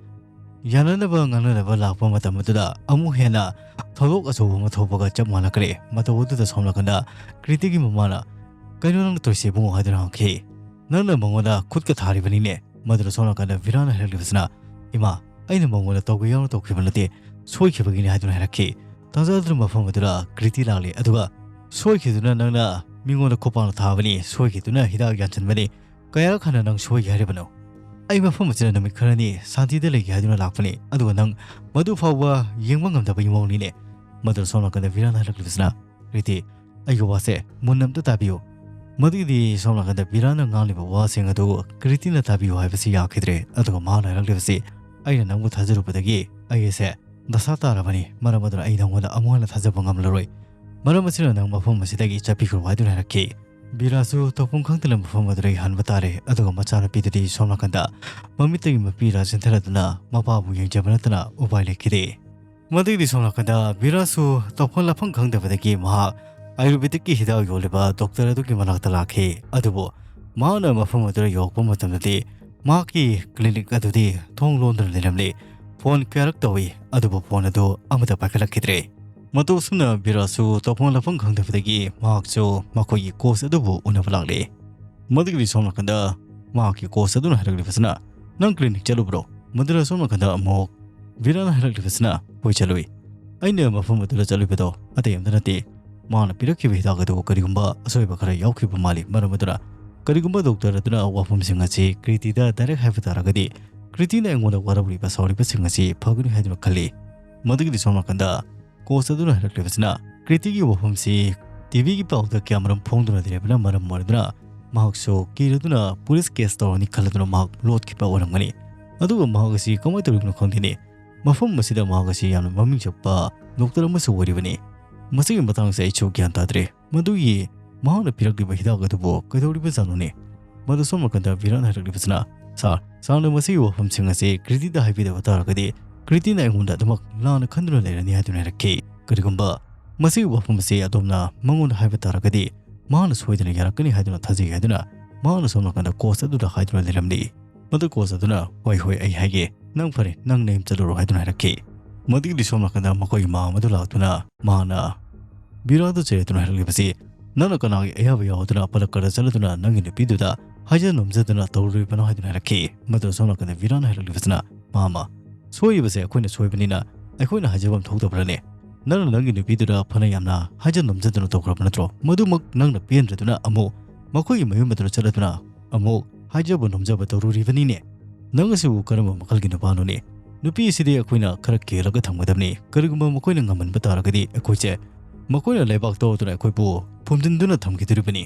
ꯌꯥꯅꯅꯕ ꯉꯥꯡꯅꯅꯕ ꯂꯥꯛꯄ ꯃꯇꯝ ꯑꯗꯨꯗ ꯑꯃꯨꯛ ꯍꯦꯟꯅ ꯊꯧꯗꯣꯛ ꯑꯆꯧꯕ ꯑꯃ ꯊꯣꯛꯄꯒ ꯆꯞ ꯃꯥꯟꯅꯈ꯭ꯔꯦ꯫ ꯃꯇꯧ ꯑꯗꯨꯗ ꯁꯣꯝ ꯅꯥꯀꯟꯗ ꯀ꯭ꯔꯤꯇꯤꯒꯤ ꯃꯃꯥꯅ, "ꯀꯩꯅꯣ ꯅꯪꯅ ꯇꯧꯔꯤꯁꯦ ꯏꯕꯨꯡꯉꯣ?" ꯍꯥꯏꯗꯨꯅ ꯍꯪꯈꯤ꯫ "ꯅꯪꯅ ꯃꯉꯣꯟꯗ ꯈꯨꯠꯀ ꯊꯥꯔꯤꯕꯅꯤꯅꯦ?" ꯃꯗꯨꯗ ꯁꯣꯝ ꯅꯥꯀꯟꯗ ꯕꯤꯔꯥꯅ ꯍꯥꯏꯔꯛꯂꯤꯕꯁꯤꯅ, "ꯏꯃꯥ, ꯑꯩꯅ ꯃꯉꯣꯟꯗ ꯇꯧꯒꯦ ꯌꯥꯎꯅ ꯇꯧꯈꯤꯕ ꯅꯠꯇꯦ, ꯁꯣꯏꯈꯤꯕꯒꯤꯅꯤ" ꯍꯥꯏꯗꯨꯅ ꯍꯥꯏꯔꯛꯈꯤ꯫ ꯇꯥꯟꯖꯥꯗꯨꯅ ꯃꯐꯝ ꯑꯗꯨꯗ ꯀ꯭ꯔꯤꯇꯤ ꯂꯥꯛꯂꯦ, ꯑꯗꯨꯒ, "ꯁꯣꯏꯈꯤꯗꯨꯅ ꯅꯪꯅ ꯃꯤꯉꯣꯟꯗ ꯈꯨꯄꯥꯛꯅ ꯊꯥꯕꯅꯤ, ꯁꯣꯏꯈꯤꯗꯨꯅ ꯍꯤꯗꯥꯛ ꯌꯥꯟꯁꯤꯟꯕꯅꯤ, ꯀꯌꯥꯔꯛ ꯍꯟꯅ ꯅꯪ ꯁꯣꯏꯒꯦ ꯍꯥꯏꯔꯤꯕꯅꯣ? ꯑꯩ ꯃꯐꯝ ꯑꯁꯤꯗ ꯅꯨꯃꯤꯠ ꯈꯔꯅꯤ ꯁꯥꯟꯇꯤꯗ ꯂꯩꯒꯦ ꯍꯥꯏꯗꯨꯅ ꯂꯥꯛꯄꯅꯤ, ꯑꯗꯨꯒ ꯅꯪ ꯃꯗꯨ ꯐꯥꯎꯕ ꯌꯦꯡꯕ ꯉꯝꯗꯕꯒꯤ ꯃꯑꯣꯡꯅꯤꯅꯦ"꯫ ꯃꯗꯨꯗ ꯁꯣꯝ ꯅꯥꯀꯟꯗ ꯕꯤꯔꯥꯅ ꯍꯥꯏꯔꯛꯂꯤꯕꯁꯤꯅ, "ꯀ꯭ꯔꯤꯇꯤ, ꯑꯩꯒꯤ ꯋꯥꯁꯦ ꯃꯨꯟꯅ ꯑꯝꯇ ꯇꯥꯕꯤꯌꯨ"꯫ ꯃꯗꯨꯒꯤꯗꯤ ꯁꯣꯝ ꯅꯥꯀꯟꯗ ꯕꯤꯔꯥꯅ ꯉꯥꯡꯂꯤꯕ ꯋꯥꯁꯤꯡ ꯑꯗꯨ ꯀ꯭ꯔꯤꯇꯤꯅ ꯇꯥꯕꯤꯌꯨ ꯍꯥꯏꯕꯁꯤ ꯌꯥꯈꯤꯗ꯭ꯔꯦ꯫ ꯑꯗꯨꯒ ꯃꯍꯥꯛꯅ ꯍꯥꯏꯔꯛꯂꯤꯕꯁꯤ, "ꯑꯩꯅ ꯅꯪꯕꯨ ꯊꯥꯖꯔꯨꯕꯗꯒꯤ ꯑꯩ ꯑꯁꯦ ꯗꯁꯥ ꯇꯥꯔꯕꯅꯤ꯫ ꯃꯔꯝ ꯑꯗꯨꯅ ꯑꯩ ꯅꯪꯉꯣꯟꯗ ꯑꯃꯨꯛ ꯍꯟꯅ ꯊꯥꯖꯕ ꯉꯝꯂꯔꯣꯏ꯫ ꯃꯔꯝ ꯑꯁꯤꯅ ꯅꯪ ꯃꯐꯝ ꯑꯁꯤꯗꯒꯤ ꯆꯠꯄꯤꯈ꯭ꯔꯣ" ꯍꯥꯏꯗꯨꯅ ꯍꯥꯏꯔꯛꯈꯤ꯫ ꯕꯤꯔꯥꯁꯨ ꯇꯧꯐꯝ ꯈꯪꯗꯅ ꯃꯐꯝ ꯑꯗꯨꯗꯒꯤ ꯍꯟꯕ ꯇꯥꯔꯦ꯫ ꯑꯗꯨꯒ ꯃꯆꯥꯅꯨꯄꯤꯗꯨꯗꯤ ꯁꯣꯝ ꯅꯥꯀꯟꯗ ꯃꯃꯤꯠꯇꯒꯤ ꯃꯄꯤ ꯔꯥ ꯆꯦꯟꯊꯔꯗꯨꯅ ꯃꯄꯥꯕꯨ ꯌꯦꯡꯖꯕ ꯅꯠꯇꯅ ꯎꯄꯥꯏ ꯂꯩꯈꯤꯗꯦ꯫ ꯃꯗꯨꯒꯤꯗꯤ ꯁꯣꯝ ꯅꯥꯀꯟꯗ ꯕꯤꯔꯥꯁꯨ ꯇꯧꯐꯝ ꯂꯥꯛꯐꯝ ꯈꯪꯗꯕꯗꯒꯤ ꯃꯍꯥꯛ ꯑꯥꯌꯨꯔꯕꯦꯗꯤꯛꯀꯤ ꯍꯤꯗꯥꯛ ꯌꯣꯜꯂꯤꯕ ꯗꯣꯛꯇꯔ ꯑꯗꯨꯒꯤ ꯃꯅꯥꯛꯇ ꯂꯥꯛꯈꯤ꯫ ꯑꯗꯨꯕꯨ ꯃꯍꯥꯛꯅ ꯃꯐꯝ ꯑꯗꯨꯗ ꯌꯧꯔꯛꯄ ꯃꯇꯝꯗꯗꯤ ꯃꯍꯥꯛꯀꯤ ꯀ꯭ꯂꯤꯅꯤꯛ ꯑꯗꯨꯗꯤ ꯊꯣꯡ ꯂꯣꯟꯗꯨꯅ ꯂꯩꯔꯝꯂꯤ꯫ ꯐꯣꯟ ꯀꯌꯥꯔꯛ ꯇꯧꯏ, ꯑꯗꯨꯕꯨ ꯐꯣꯟ ꯑꯗꯨ ꯑꯃꯠꯇ ꯄꯥꯏꯈꯠꯂꯛꯈꯤꯗ꯭ꯔꯦ꯫ ꯃꯇꯧ ꯑꯁꯨꯝꯅ ꯕꯤꯔꯥꯁꯨ ꯇꯧꯐꯝ ꯂꯥꯛꯐꯝ ꯈꯪꯗꯕꯗꯒꯤ ꯃꯍꯥꯛꯁꯨ ꯃꯈꯣꯏꯒꯤ ꯀꯣꯆ ꯑꯗꯨꯕꯨ ꯎꯅꯕ ꯂꯥꯛꯂꯦ꯫ ꯃꯗꯨꯒꯤꯗꯤ ꯁꯣꯝ ꯅꯥꯀꯟꯗ ꯃꯍꯥꯛꯀꯤ ꯀꯣꯆ ꯑꯗꯨꯅ ꯍꯥꯏꯔꯛꯂꯤꯕꯁꯤꯅ, "ꯅꯪ ꯀ꯭ꯂꯤꯅꯤꯛ ꯆꯠꯂꯨꯕ꯭ꯔꯣ?" ꯃꯗꯨꯗ ꯁꯣꯝ ꯅꯥꯀꯟꯗ ꯑꯃꯨꯛ ꯕꯤꯔꯥꯅ ꯍꯥꯏꯔꯛꯂꯤꯕꯁꯤꯅ, "ꯍꯣꯏ, ꯆꯠꯂꯨꯏ꯫ ꯑꯩꯅ ꯃꯐꯝ ꯑꯗꯨꯗ ꯆꯠꯂꯨꯕꯗꯣ ꯑꯇꯩ ꯑꯝꯇ ꯅꯠꯇꯦ, ꯃꯥꯅ ꯄꯤꯔꯛꯈꯤꯕ ꯍꯤꯗꯥꯛ ꯑꯗꯨ ꯀꯔꯤꯒꯨꯝꯕ ꯑꯁꯣꯏꯕ ꯈꯔ ꯌꯥꯎꯈꯤꯕ ꯃꯥꯜꯂꯤ꯫ ꯃꯔꯝ ꯑꯗꯨꯅ ꯀꯔꯤꯒꯨꯝꯕ ꯗꯣꯛꯇꯔ ꯑꯗꯨꯅ ꯋꯥꯐꯝꯁꯤꯡ ꯑꯁꯤ ꯀ꯭ꯔꯤꯇꯤꯗ ꯗꯥꯏꯔꯦꯛ ꯍꯥꯏꯕ ꯇꯥꯔꯒꯗꯤ, ꯀ꯭ꯔꯤꯇꯤꯅ ꯑꯩꯉꯣꯟꯗ ꯋꯥꯔꯧꯔꯤꯕ ꯁꯥꯎꯔꯤꯕꯁꯤꯡ ꯑꯁꯤ ꯐꯒꯅꯤ ꯍꯥꯏꯗꯨꯅ ꯈꯜꯂꯤ"꯫ ꯃꯗꯨꯒꯤꯗꯤ ꯁꯣꯝ ꯅꯥꯀꯟꯗ ꯀꯣꯆ ꯑꯗꯨꯅ ꯍꯥꯏꯔꯛꯂꯤꯕꯁꯤꯅ, ꯀ꯭ꯔꯤꯇꯤꯒꯤ ꯋꯥꯐꯝꯁꯤ ꯇꯤꯚꯤꯒꯤ ꯄꯥꯎꯗ ꯀꯌꯥꯃꯔꯨꯝ ꯐꯣꯡꯗꯨꯅ ꯂꯩꯔꯕꯅ ꯃꯔꯝ ꯑꯣꯏꯔꯗꯨꯅ ꯃꯍꯥꯛꯁꯨ ꯀꯤꯔꯗꯨꯅ ꯄꯨꯂꯤꯁ ꯀꯦꯁ ꯇꯧꯔꯅꯤ ꯈꯜꯂꯗꯨꯅ ꯃꯍꯥꯛ ꯂꯣꯠꯈꯤꯕ ꯑꯣꯏꯔꯝꯒꯅꯤ꯫ ꯑꯗꯨꯒ ꯃꯍꯥꯛ ꯑꯁꯤ ꯀꯃꯥꯏꯅ ꯇꯧꯔꯤꯕꯅꯣ ꯈꯪꯗꯦꯅꯦ꯫ ꯃꯐꯝ ꯑꯁꯤꯗ ꯃꯍꯥꯛ ꯑꯁꯤ ꯌꯥꯝꯅ ꯃꯃꯤꯡ ꯆꯠꯄ ꯗꯣꯛꯇꯔ ꯑꯃꯁꯨ ꯑꯣꯏꯔꯤꯕꯅꯤ꯫ ꯃꯁꯤꯒꯤ ꯃꯇꯥꯡꯁꯦ ꯑꯩꯁꯨ ꯒ꯭ꯌꯥꯟ ꯇꯥꯗ꯭ꯔꯦ꯫ ꯃꯗꯨꯒꯤ ꯃꯍꯥꯛꯅ ꯄꯤꯔꯛꯂꯤꯕ ꯍꯤꯗꯥꯛ ꯑꯗꯨꯕꯨ ꯀꯩꯗꯧꯔꯤꯕꯖꯥꯠꯅꯣꯅꯦ? ꯃꯗꯨ ꯁꯣꯝ ꯅꯥꯀꯟꯗ ꯕꯤꯔꯥꯟꯅ ꯍꯥꯏꯔꯛꯂꯤꯕꯁꯤꯅ, "ꯁꯥꯔ, ꯁꯥꯔꯅ ꯃꯁꯤꯒꯤ ꯋꯥꯐꯝꯁꯤꯡ ꯑꯁꯤ ꯀ꯭ꯔꯤꯇꯤꯗ ꯍꯥꯏꯕꯤꯗꯕ ꯇꯥꯔꯒꯗꯤ ꯀ꯭ꯔꯤꯇꯤꯅ ꯑꯩꯉꯣꯟꯗ ꯑꯗꯨꯃꯛ ꯂꯥꯟꯅ ꯈꯟꯗꯨꯅ ꯂꯩꯔꯅꯤ" ꯍꯥꯏꯗꯨꯅ ꯍꯥꯏꯔꯛꯈꯤ꯫ "ꯀꯔꯤꯒꯨꯝꯕ ꯃꯁꯤꯒꯤ ꯋꯥꯐꯝ ꯑꯁꯤ ꯑꯗꯣꯝꯅ ꯃꯉꯣꯟꯗ ꯍꯥꯏꯕ ꯇꯥꯔꯒꯗꯤ ꯃꯍꯥꯛꯅ ꯁꯣꯏꯗꯅ ꯌꯥꯔꯛꯀꯅꯤ ꯍꯥꯏꯗꯨꯅ ꯊꯥꯖꯩ" ꯍꯥꯏꯗꯨꯅ ꯃꯍꯥꯛꯅ ꯁꯣꯝ ꯅꯥꯀꯟꯗ ꯀꯣꯆ ꯑꯗꯨꯗ ꯍꯥꯏꯗꯨꯅ ꯂꯩꯔꯝꯂꯤ꯫ ꯃꯗꯨ ꯀꯣꯆ ꯑꯗꯨꯅ, "ꯍꯣꯏ, ꯍꯣꯏ, ꯑꯩ ꯍꯥꯏꯒꯦ, ꯅꯪ ꯐꯔꯦ, ꯅꯪ ꯅꯌꯨꯝ ꯆꯠꯂꯨꯔꯣ" ꯍꯥꯏꯗꯨꯅ ꯍꯥꯏꯔꯛꯈꯤ꯫ ꯃꯗꯨꯒꯤꯗꯤ ꯁꯣꯝ ꯅꯥꯀꯟꯗ ꯃꯈꯣꯏꯒꯤ ꯃꯥꯝꯃ ꯑꯗꯨ ꯂꯥꯛꯇꯨꯅ ꯃꯍꯥꯛꯅ ꯕꯤꯔꯥꯗ ꯆꯩꯔꯗꯨꯅ ꯍꯥꯏꯔꯛꯂꯤꯕꯁꯤ, "ꯅꯪꯅ ꯀꯅꯥꯒꯤ ꯑꯌꯥꯕ ꯌꯥꯎꯗꯨꯅ ꯄꯂꯛꯀꯔꯗ ꯆꯠꯂꯗꯨꯅ ꯅꯪꯒꯤ ꯅꯨꯄꯤꯗꯨꯗ ꯍꯥꯏꯖ ꯅꯣꯝꯖꯗꯨꯅ ꯇꯧꯔꯨꯔꯤꯕꯅꯣ?" ꯍꯥꯏꯗꯨꯅ ꯍꯥꯏꯔꯛꯈꯤ꯫ ꯃꯗꯨ ꯁꯣꯝ ꯅꯥꯀꯟꯗ ꯕꯤꯔꯥꯅ ꯍꯥꯏꯔꯛꯂꯤꯕꯁꯤꯅ, "ꯃꯥꯝꯃ, ꯁꯣꯏꯔꯤꯕꯁꯦ ꯑꯩꯈꯣꯏꯅ ꯁꯣꯏꯕꯅꯤꯅ ꯑꯩꯈꯣꯏꯅ ꯍꯥꯏꯖꯐꯝ ꯊꯣꯛꯇꯕ꯭ꯔꯅꯦ? ꯅꯪꯅ ꯅꯪꯒꯤ ꯅꯨꯄꯤꯗꯨꯗ ꯐꯅ ꯌꯥꯝꯅ ꯍꯥꯏꯖ ꯅꯣꯝꯖꯗꯨꯅ ꯇꯧꯈ꯭ꯔꯕ ꯅꯠꯇ꯭ꯔꯣ? ꯃꯗꯨꯃꯛ ꯅꯪꯅ ꯄꯦꯟꯗ꯭ꯔꯗꯨꯅ ꯑꯃꯨꯛ ꯃꯈꯣꯏꯒꯤ ꯃꯌꯨꯝ ꯑꯗꯨꯗ ꯆꯠꯂꯗꯨꯅ ꯑꯃꯨꯛ ꯍꯥꯏꯖꯕ ꯅꯣꯝꯖꯕ ꯇꯧꯔꯨꯔꯤꯕꯅꯤꯅꯦ꯫ ꯅꯪ ꯑꯁꯤꯕꯨ ꯀꯔꯝꯕ ꯃꯈꯜꯒꯤ ꯅꯨꯄꯥꯅꯣꯅꯦ? ꯅꯨꯄꯤ ꯑꯁꯤꯗꯤ ꯑꯩꯈꯣꯏꯅ ꯈꯔ ꯀꯦꯜꯂꯒ ꯊꯝꯒꯗꯕꯅꯤ꯫ ꯀꯔꯤꯒꯨꯝꯕ ꯃꯈꯣꯏꯅ ꯉꯝꯍꯟꯕ ꯇꯥꯔꯒꯗꯤ ꯑꯩꯈꯣꯏꯁꯦ ꯃꯈꯣꯏꯅ ꯂꯩꯕꯥꯛ ꯇꯧꯗꯨꯅ ꯑꯩꯈꯣꯏꯕꯨ ꯐꯨꯝꯖꯤꯟꯗꯨꯅ ꯊꯝꯈꯤꯗꯣꯔꯤꯕꯅꯤ꯫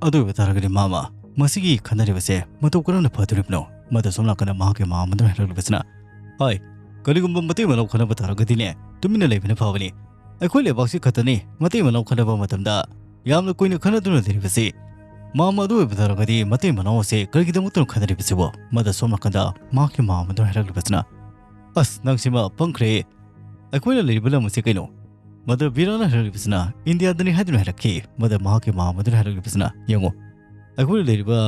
ꯑꯗꯨ ꯑꯣꯏꯕ ꯇꯥꯔꯒꯗꯤ ꯃꯥꯃ, ꯃꯁꯤꯒꯤ ꯈꯟꯅꯔꯤꯕꯁꯦ ꯃꯇꯧ ꯀꯔꯝꯅ ꯐꯗꯣꯔꯤꯕꯅꯣ?" ꯃꯗꯨ ꯁꯣꯝ ꯅꯥꯀꯟꯗ ꯃꯍꯥꯛꯀꯤ ꯃꯥꯝꯃ ꯑꯗꯨꯅ ꯍꯥꯏꯔꯛꯂꯤꯕꯁꯤꯅ, "ꯍꯥꯏ, ꯀꯔꯤꯒꯨꯝꯕ ꯃꯇꯩ ꯃꯅꯥꯎ ꯈꯟꯅꯕ ꯇꯥꯔꯒꯗꯤꯅꯦ, ꯇꯨꯃꯤꯟꯅ ꯂꯩꯕꯅ ꯐꯕꯅꯤ꯫ ꯑꯩꯈꯣꯏ ꯂꯩꯕꯥꯛꯁꯤ ꯈꯛꯇꯅꯤ ꯃꯇꯩ ꯃꯅꯥꯎ ꯈꯟꯅꯕ ꯃꯇꯝꯗ ꯌꯥꯝꯅ ꯀꯨꯏꯅ ꯈꯟꯅꯗꯨꯅ ꯂꯩꯔꯤꯕꯁꯤ꯫ ꯃꯥꯝꯃ ꯑꯗꯨ ꯑꯣꯏꯕ ꯇꯥꯔꯒꯗꯤ ꯃꯇꯩ ꯃꯅꯥꯎ ꯑꯁꯦ ꯀꯔꯤꯒꯤꯗꯃꯛꯇꯅꯣ ꯈꯟꯅꯔꯤꯕꯁꯤꯕꯣ?" ꯃꯗꯨ ꯁꯣꯝ ꯅꯥꯀꯟꯗ ꯃꯍꯥꯛꯀꯤ ꯃꯥꯝꯃ ꯑꯗꯨꯅ ꯍꯥꯏꯔꯛꯂꯤꯕꯁꯤꯅ, "ꯑꯁ, ꯅꯪꯁꯤꯃ ꯄꯪꯈ꯭ꯔꯦ꯫ ꯑꯩꯈꯣꯏꯅ ꯂꯩꯔꯤꯕ ꯂꯝ ꯑꯁꯤ ꯀꯩꯅꯣ?" ꯃꯗꯨ ꯕꯤꯔꯥꯅ ꯍꯥꯏꯔꯛꯂꯤꯕꯁꯤꯅ, "ꯏꯟꯗꯤꯌꯥꯗꯅꯤ" ꯍꯥꯏꯗꯨꯅ ꯍꯥꯏꯔꯛꯈꯤ꯫ ꯃꯗꯨ ꯃꯍꯥꯛꯀꯤ ꯃꯥꯝꯃ ꯑꯗꯨꯅ ꯍꯥꯏꯔꯛꯂꯤꯕꯁꯤꯅ, "ꯌꯦꯡꯉꯨ, ꯑꯩꯈꯣꯏꯅ ꯂꯩꯔꯤꯕ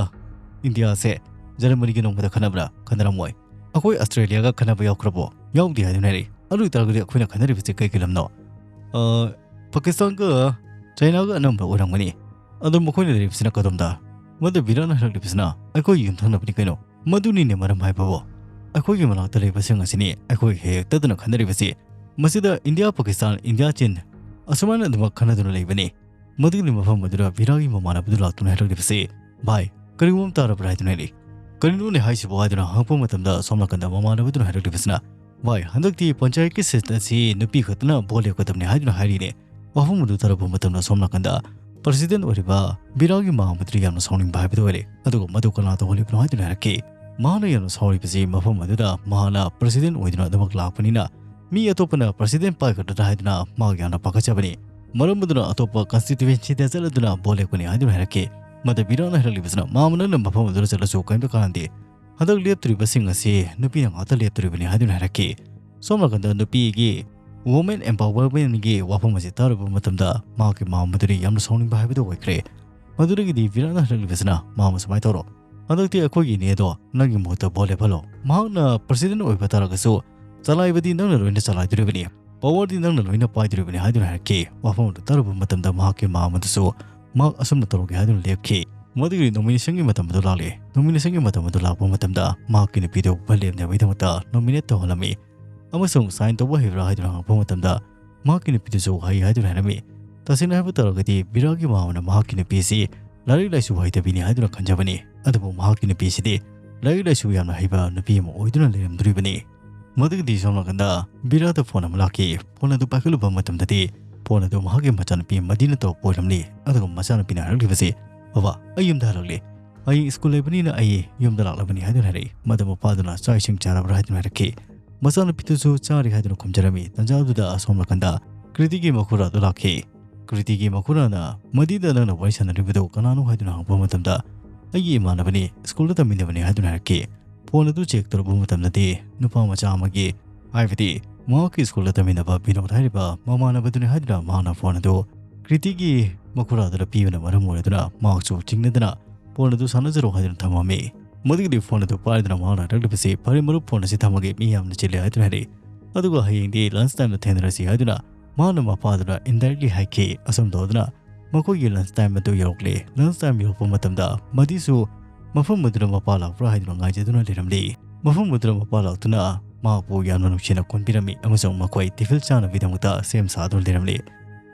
ꯏꯟꯗꯤꯌꯥꯁꯦ ꯖꯔꯃꯅꯤꯒ ꯅꯣꯡꯃꯗ ꯈꯟꯅꯕ꯭ꯔꯥ? ꯈꯟꯅꯔꯝꯃꯣꯏ꯫ ꯑꯩꯈꯣꯏ ꯑꯁꯇ꯭ꯔꯦꯂꯤꯌꯥꯒ ꯈꯟꯅꯕ ꯌꯥꯎꯈ꯭ꯔꯕꯣ? ꯌꯥꯎꯗꯦ" ꯍꯥꯏꯗꯨꯅ ꯍꯥꯏꯔꯛꯏ꯫ "ꯑꯗꯨ ꯑꯣꯏꯇꯥꯔꯒꯗꯤ ꯑꯩꯈꯣꯏꯅ ꯈꯟꯅꯔꯤꯕꯁꯤ ꯀꯩ ꯀꯩ ꯂꯝꯅꯣ?" "ꯑ, ꯄꯥꯀꯤꯁꯇꯥꯟꯒ ꯆꯥꯏꯅꯥꯒ ꯑꯅꯝꯕ ꯑꯣꯏꯔꯝꯒꯅꯤ꯫ ꯑꯗꯣ ꯃꯈꯣꯏꯅ ꯂꯩꯔꯤꯕꯁꯤꯅ ꯀꯗꯣꯝꯗ?" ꯃꯗꯨ ꯕꯤꯔꯥꯅ ꯍꯥꯏꯔꯛꯂꯤꯕꯁꯤꯅ, "ꯑꯩꯈꯣꯏꯒꯤ ꯌꯨꯝꯊꯪꯅꯕꯅꯤ ꯀꯩꯅꯣ꯫ ꯃꯗꯨꯅꯤꯅꯦ ꯃꯔꯝ ꯍꯥꯏꯕꯕꯨ꯫ ꯑꯩꯈꯣꯏꯒꯤ ꯃꯅꯥꯛꯇ ꯂꯩꯕꯁꯤꯡ ꯑꯁꯤꯅꯤ ꯑꯩꯈꯣꯏ ꯍꯦꯛ ꯍꯦꯛꯇꯗꯅ ꯈꯟꯅꯔꯤꯕꯁꯤ꯫ ꯃꯁꯤꯗ ꯏꯟꯗꯤꯌꯥ, ꯄꯥꯀꯤꯁꯇꯥꯟ, ꯏꯟꯗꯤꯌꯥ, ꯆꯤꯟ ꯑꯁꯨꯃꯥꯏꯅ ꯑꯗꯨꯃꯛ ꯈꯟꯅꯗꯨꯅ ꯂꯩꯕꯅꯤ꯫" ꯃꯗꯨꯒꯤ ꯃꯐꯝ ꯑꯗꯨꯗ ꯕꯤꯔꯥꯒꯤ ꯃꯃꯥꯟꯅꯕꯗꯨ ꯂꯥꯛꯇꯨꯅ ꯍꯥꯏꯔꯛꯂꯤꯕꯁꯤ, "ꯚꯥꯏ, ꯀꯔꯤꯒꯨꯝꯕ ꯑꯃ ꯇꯥꯔꯕ꯭ꯔꯥ?" ꯍꯥꯏꯗꯨꯅ ꯍꯥꯏꯔꯛꯏ꯫ "ꯀꯔꯤꯅꯣꯅꯦ ꯍꯥꯏꯁꯤꯕꯣ?" ꯍꯥꯏꯗꯨꯅ ꯍꯪꯉꯛꯄ ꯃꯇꯝꯗ ꯁꯣꯝ ꯅꯥꯀꯟꯗ ꯃꯃꯥꯟꯅꯕꯗꯨꯅ ꯍꯥꯏꯔꯛꯂꯤꯕꯁꯤꯅ, "ꯚꯥꯏ, ꯍꯟꯗꯛꯇꯤ ꯄꯟꯆꯥꯌꯠꯀꯤ ꯁꯤꯠ ꯑꯁꯤ ꯅꯨꯄꯤ ꯈꯛꯇꯅ ꯚꯣꯠ ꯂꯦꯞꯀꯗꯕꯅꯤ" ꯍꯥꯏꯗꯨꯅ ꯍꯥꯏꯔꯤꯅꯦ꯫ ꯋꯥꯐꯝ ꯑꯗꯨ ꯇꯥꯔꯛꯄ ꯃꯇꯝꯗ ꯁꯣꯝ ꯅꯥꯀꯟꯗ ꯄ꯭ꯔꯁꯤꯗꯦꯟ ꯑꯣꯏꯔꯤꯕ ꯕꯤꯔꯥꯒꯤ ꯃꯃꯥꯟꯅꯕꯗꯨ ꯌꯥꯝꯅ ꯁꯥꯎꯅꯤꯡꯕ ꯍꯥꯏꯕꯗꯨ ꯑꯣꯏꯔꯦ꯫ ꯑꯗꯨꯒ ꯃꯗꯨ ꯀꯅꯥ ꯇꯧꯍꯜꯂꯤꯕꯅꯣ ꯍꯥꯏꯗꯨꯅ ꯍꯥꯏꯔꯛꯈꯤ꯫ ꯃꯍꯥꯛꯅ ꯌꯥꯝꯅ ꯁꯥꯎꯔꯤꯕꯁꯤ ꯃꯐꯝ ꯑꯗꯨꯗ ꯃꯍꯥꯛꯅ ꯄ꯭ꯔꯁꯤꯗꯦꯟ ꯑꯣꯏꯗꯨꯅ ꯑꯗꯨꯃꯛ ꯂꯥꯛꯄꯅꯤꯅ ꯃꯤ ꯑꯇꯣꯞꯄꯅ ꯄ꯭ꯔꯁꯤꯗꯦꯟ ꯄꯥꯏꯒꯗ꯭ꯔꯥ ꯍꯥꯏꯗꯨꯅ ꯃꯍꯥꯛ ꯌꯥꯝꯅ ꯄꯥꯈꯠꯆꯕꯅꯤ꯫ ꯃꯔꯝ ꯑꯗꯨꯅ ꯑꯇꯣꯞꯄ ꯀꯟꯁꯇꯤꯇ꯭ꯌꯨꯋꯦꯟꯁꯤꯗ ꯆꯠꯂꯗꯨꯅ ꯚꯣꯠ ꯂꯦꯞꯀꯅꯤ ꯍꯥꯏꯗꯨꯅ ꯍꯥꯏꯔꯛꯈꯤ꯫ ꯃꯗꯨ ꯕꯤꯔꯥꯅ ꯍꯥꯏꯔꯛꯂꯤꯕꯁꯤꯅ, "ꯃꯥꯃ, ꯅꯪꯅ ꯃꯐꯝ ꯑꯗꯨꯗ ꯆꯠꯂꯁꯨ ꯀꯔꯤꯝꯇ ꯀꯥꯟꯅꯗꯦ꯫ ꯍꯟꯗꯛ ꯂꯦꯞꯇꯣꯔꯤꯕꯁꯤꯡ ꯑꯁꯤ ꯅꯨꯄꯤꯅ ꯉꯥꯛꯇ ꯂꯦꯞꯇꯣꯔꯤꯕꯅꯤ" ꯍꯥꯏꯗꯨꯅ ꯍꯥꯏꯔꯛꯈꯤ꯫ ꯁꯣꯝ ꯅꯥꯀꯟꯗ ꯅꯨꯄꯤꯒꯤ ꯋꯨꯃꯦꯟ ꯑꯦꯝꯄꯥꯋꯔꯃꯦꯟꯒꯤ ꯋꯥꯐꯝ ꯑꯁꯤ ꯇꯥꯔꯨꯕ ꯃꯇꯝꯗ ꯃꯍꯥꯛꯀꯤ ꯃꯥꯃ ꯑꯗꯨꯗꯤ ꯌꯥꯝꯅ ꯁꯥꯎꯅꯤꯡꯕ ꯍꯥꯏꯕꯗꯨ ꯑꯣꯏꯈ꯭ꯔꯦ꯫ ꯃꯗꯨꯗꯒꯤꯗꯤ ꯕꯤꯔꯥꯅ ꯍꯥꯏꯔꯛꯂꯤꯕꯁꯤꯅ ꯃꯥ ꯑꯃ ꯁꯨꯃꯥꯏꯅ ꯇꯧꯔꯣ, ꯍꯟꯗꯛꯇꯤ ꯑꯩꯈꯣꯏꯒꯤ ꯏꯅꯦꯗꯣ ꯅꯪꯒꯤ ꯃꯍꯨꯠꯇ ꯚꯣꯠ ꯂꯦꯞꯍꯜꯂꯣ꯫ ꯃꯍꯥꯛꯅ ꯄ꯭ꯔꯁꯤꯗꯦꯟ ꯑꯣꯏꯕ ꯇꯥꯔꯒꯁꯨ ꯆꯂꯥꯏꯕꯗꯤ ꯅꯪꯅ ꯂꯣꯏꯅ ꯆꯂꯥꯏꯗꯣꯔꯤꯕꯅꯤ, ꯄꯋꯥꯔꯗꯤ ꯅꯪꯅ ꯂꯣꯏꯅ ꯄꯥꯏꯗꯣꯔꯤꯕꯅꯤ ꯍꯥꯏꯗꯨꯅ ꯍꯥꯏꯔꯛꯈꯤ꯫ ꯋꯥꯐꯝ ꯑꯗꯨ ꯇꯥꯔꯨꯕ ꯃꯇꯝꯗ ꯃꯍꯥꯛꯀꯤ ꯃꯥ ꯑꯃꯗꯨꯁꯨ ꯃꯍꯥꯛ ꯑꯁꯨꯝꯅ ꯇꯧꯔꯒꯦ ꯍꯥꯏꯗꯨꯅ ꯂꯦꯞꯈꯤ꯫ ꯃꯗꯨꯒꯤ ꯅꯣꯃꯤꯅꯦꯁꯟꯒꯤ ꯃꯇꯝ ꯑꯗꯨ ꯂꯥꯛꯂꯦ꯫ ꯅꯣꯃꯤꯅꯦꯁꯟꯒꯤ ꯃꯇꯝ ꯑꯗꯨ ꯂꯥꯛꯄ ꯃꯇꯝꯗ ꯃꯍꯥꯛꯀꯤ ꯅꯨꯄꯤꯗꯨ ꯚꯣꯠ ꯂꯦꯞꯅꯕꯒꯤꯗꯃꯛꯇ ꯅꯣꯃꯤꯅꯦꯠ ꯇꯧꯍꯜꯂꯝꯃꯤ ꯑꯃꯁꯨꯡ ꯁꯥꯏꯟ ꯇꯧꯕ ꯍꯩꯕ꯭ꯔꯥ ꯍꯥꯏꯗꯨꯅ ꯍꯪꯉꯛꯄ ꯃꯇꯝꯗ ꯃꯍꯥꯛꯀꯤ ꯅꯨꯄꯤꯗꯨꯁꯨ ꯍꯩ ꯍꯥꯏꯗꯨꯅ ꯍꯥꯏꯔꯝꯃꯤ꯫ ꯇꯁꯦꯡꯅ ꯍꯥꯏꯕ ꯇꯥꯔꯒꯗꯤ ꯕꯤꯔꯥꯒꯤ ꯃꯃꯥꯅ ꯃꯍꯥꯛꯀꯤ ꯅꯨꯄꯤꯁꯤ ꯂꯥꯏꯔꯤꯛ ꯂꯥꯏꯁꯨ ꯍꯩꯇꯕꯤꯅꯤ ꯍꯥꯏꯗꯨꯅ ꯈꯟꯖꯕꯅꯤ, ꯑꯗꯨꯕꯨ ꯃꯍꯥꯛꯀꯤ ꯅꯨꯄꯤꯁꯤꯗꯤ ꯂꯥꯏꯔꯤꯛ ꯂꯥꯏꯁꯨ ꯌꯥꯝꯅ ꯍꯩꯕ ꯅꯨꯄꯤ ꯑꯃ ꯑꯣꯏꯗꯨꯅ ꯂꯩꯔꯝꯗꯣꯔꯤꯕꯅꯤ꯫ ꯃꯗꯨꯒꯤꯗꯤ ꯁꯣꯝ ꯅꯥꯀꯟꯗ ꯕꯤꯔꯥꯗ ꯐꯣꯟ ꯑꯃ ꯂꯥꯛꯈꯤ꯫ ꯐꯣꯟ ꯑꯗꯨ ꯄꯥꯏꯈꯠꯂꯨꯕ ꯃꯇꯝꯗꯗꯤ ꯐꯣꯟ ꯑꯗꯨ ꯃꯍꯥꯛꯀꯤ ꯃꯆꯥꯅꯨꯄꯤ ꯃꯗꯤꯅ ꯇꯧꯔꯛꯄ ꯑꯣꯏꯔꯝꯂꯤ꯫ ꯑꯗꯨꯒ ꯃꯆꯥꯅꯨꯄꯤꯅ ꯍꯥꯏꯔꯛꯂꯤꯕꯁꯤ, "ꯕꯕꯥ, ꯑꯩ ꯌꯨꯝꯗ ꯍꯜꯂꯛꯂꯦ꯫ ꯍꯌꯦꯡ ꯁ꯭ꯀꯨꯜ ꯂꯩꯕꯅꯤꯅ ꯑꯩ ꯌꯨꯝꯗ ꯂꯥꯛꯂꯕꯅꯤ" ꯍꯥꯏꯗꯨꯅ ꯍꯥꯏꯔꯛꯏ꯫ ꯃꯗꯨ ꯃꯄꯥꯗꯨꯅ ꯆꯥꯛ ꯏꯁꯤꯡ ꯆꯥꯔꯕ꯭ꯔꯥ ꯍꯥꯏꯗꯨꯅ ꯍꯥꯏꯔꯛꯈꯤ꯫ ꯃꯆꯥꯅꯨꯄꯤꯗꯨꯁꯨ ꯆꯥꯔꯤ ꯍꯥꯏꯗꯨꯅ ꯈꯨꯝꯖꯔꯝꯃꯤ꯫ ꯇꯟꯖꯥ ꯑꯗꯨꯗ ꯑꯁꯣꯝ ꯅꯥꯀꯟꯗ ꯀ꯭ꯔꯤꯇꯤꯒꯤ ꯃꯈꯨꯔꯥ ꯑꯗꯨ ꯂꯥꯛꯈꯤ꯫ ꯀ꯭ꯔꯤꯇꯤꯒꯤ ꯃꯈꯨꯔꯥꯅ, "ꯃꯗꯤꯗ ꯅꯪꯅ ꯋꯥꯔꯤ ꯁꯥꯟꯅꯔꯤꯕꯗꯨ ꯀꯅꯥꯅꯣ?" ꯍꯥꯏꯗꯨꯅ ꯍꯪꯕ ꯃꯇꯝꯗ, "ꯑꯩꯒꯤ ꯏꯃꯥꯟꯅꯕꯅꯤ, ꯁ꯭ꯀꯨꯜꯗ ꯇꯝꯃꯤꯟꯅꯕꯅꯤ" ꯍꯥꯏꯗꯨꯅ ꯍꯥꯏꯔꯛꯈꯤ꯫ ꯐꯣꯟ ꯑꯗꯨ ꯆꯦꯛ ꯇꯧꯔꯨꯕ ꯃꯇꯝꯗꯗꯤ ꯅꯨꯄꯥ ꯃꯆꯥ ꯑꯃꯒꯤ, ꯍꯥꯏꯕꯗꯤ ꯃꯍꯥꯛꯀꯤ ꯁ꯭ꯀꯨꯜꯗ ꯇꯝꯃꯤꯟꯅꯕ ꯕꯤꯅꯣꯗ ꯍꯥꯏꯔꯤꯕ ꯃꯃꯥꯟꯅꯕꯗꯨꯅꯤ ꯍꯥꯏꯗꯨꯅ ꯃꯍꯥꯛꯅ ꯐꯣꯟ ꯑꯗꯨ ꯀ꯭ꯔꯤꯇꯤꯒꯤ ꯃꯈꯨꯔꯥꯗꯨꯗ ꯄꯤꯕꯅ ꯃꯔꯝ ꯑꯣꯏꯔꯗꯨꯅ ꯃꯍꯥꯛꯁꯨ ꯆꯤꯡꯅꯗꯅ ꯐꯣꯟ ꯑꯗꯨ ꯁꯥꯟꯅꯖꯔꯣ ꯍꯥꯏꯗꯨꯅ ꯊꯝꯃꯝꯃꯤ꯫ ꯃꯗꯨꯒꯤꯗꯤ ꯐꯣꯟ ꯑꯗꯨ ꯄꯥꯏꯗꯨꯅ ꯃꯍꯥꯛꯅ ꯍꯥꯏꯔꯛꯂꯤꯕꯁꯤ, "ꯐꯔꯦ ꯃꯔꯨꯞ, ꯐꯣꯟ ꯑꯁꯤ ꯊꯝꯃꯒꯦ, ꯃꯤ ꯌꯥꯝꯅ ꯆꯤꯜꯂꯦ" ꯍꯥꯏꯗꯨꯅ ꯍꯥꯏꯔꯛꯏ꯫ ꯑꯗꯨꯒ "ꯍꯌꯦꯡꯗꯤ ꯂꯟꯁ ꯇꯥꯏꯝꯗ ꯊꯦꯡꯅꯔꯁꯤ" ꯍꯥꯏꯗꯨꯅ ꯃꯍꯥꯛꯅ ꯃꯄꯥꯗꯨꯗ ꯏꯟꯗꯥꯏꯔꯦꯛꯂꯤ ꯍꯥꯏꯈꯤ꯫ ꯑꯁꯨꯝ ꯇꯧꯗꯨꯅ ꯃꯈꯣꯏꯒꯤ ꯂꯟꯁ ꯇꯥꯏꯝ ꯑꯗꯨ ꯌꯧꯔꯛꯂꯦ꯫ ꯂꯟꯁ ꯇꯥꯏꯝ ꯌꯧꯔꯛꯄ ꯃꯇꯝꯗ ꯃꯗꯤꯁꯨ ꯃꯐꯝ ꯑꯗꯨꯗ ꯃꯄꯥ ꯂꯥꯛꯄ꯭ꯔꯥ ꯍꯥꯏꯗꯨꯅ ꯉꯥꯏꯖꯗꯨꯅ ꯂꯩꯔꯝꯂꯤ꯫ ꯃꯐꯝ ꯑꯗꯨꯗ ꯃꯄꯥ ꯂꯥꯛꯇꯨꯅ ꯃꯍꯥꯛꯄꯨ ꯌꯥꯝꯅ ꯅꯨꯡꯁꯤꯅ ꯀꯣꯟꯕꯤꯔꯝꯃꯤ ꯑꯃꯁꯨꯡ ꯃꯈꯣꯏ ꯇꯤꯐꯤꯜ ꯆꯥꯅꯕꯒꯤꯗꯃꯛꯇ ꯁꯦꯝ ꯁꯥꯗꯨꯅ ꯂꯩꯔꯝꯂꯤ꯫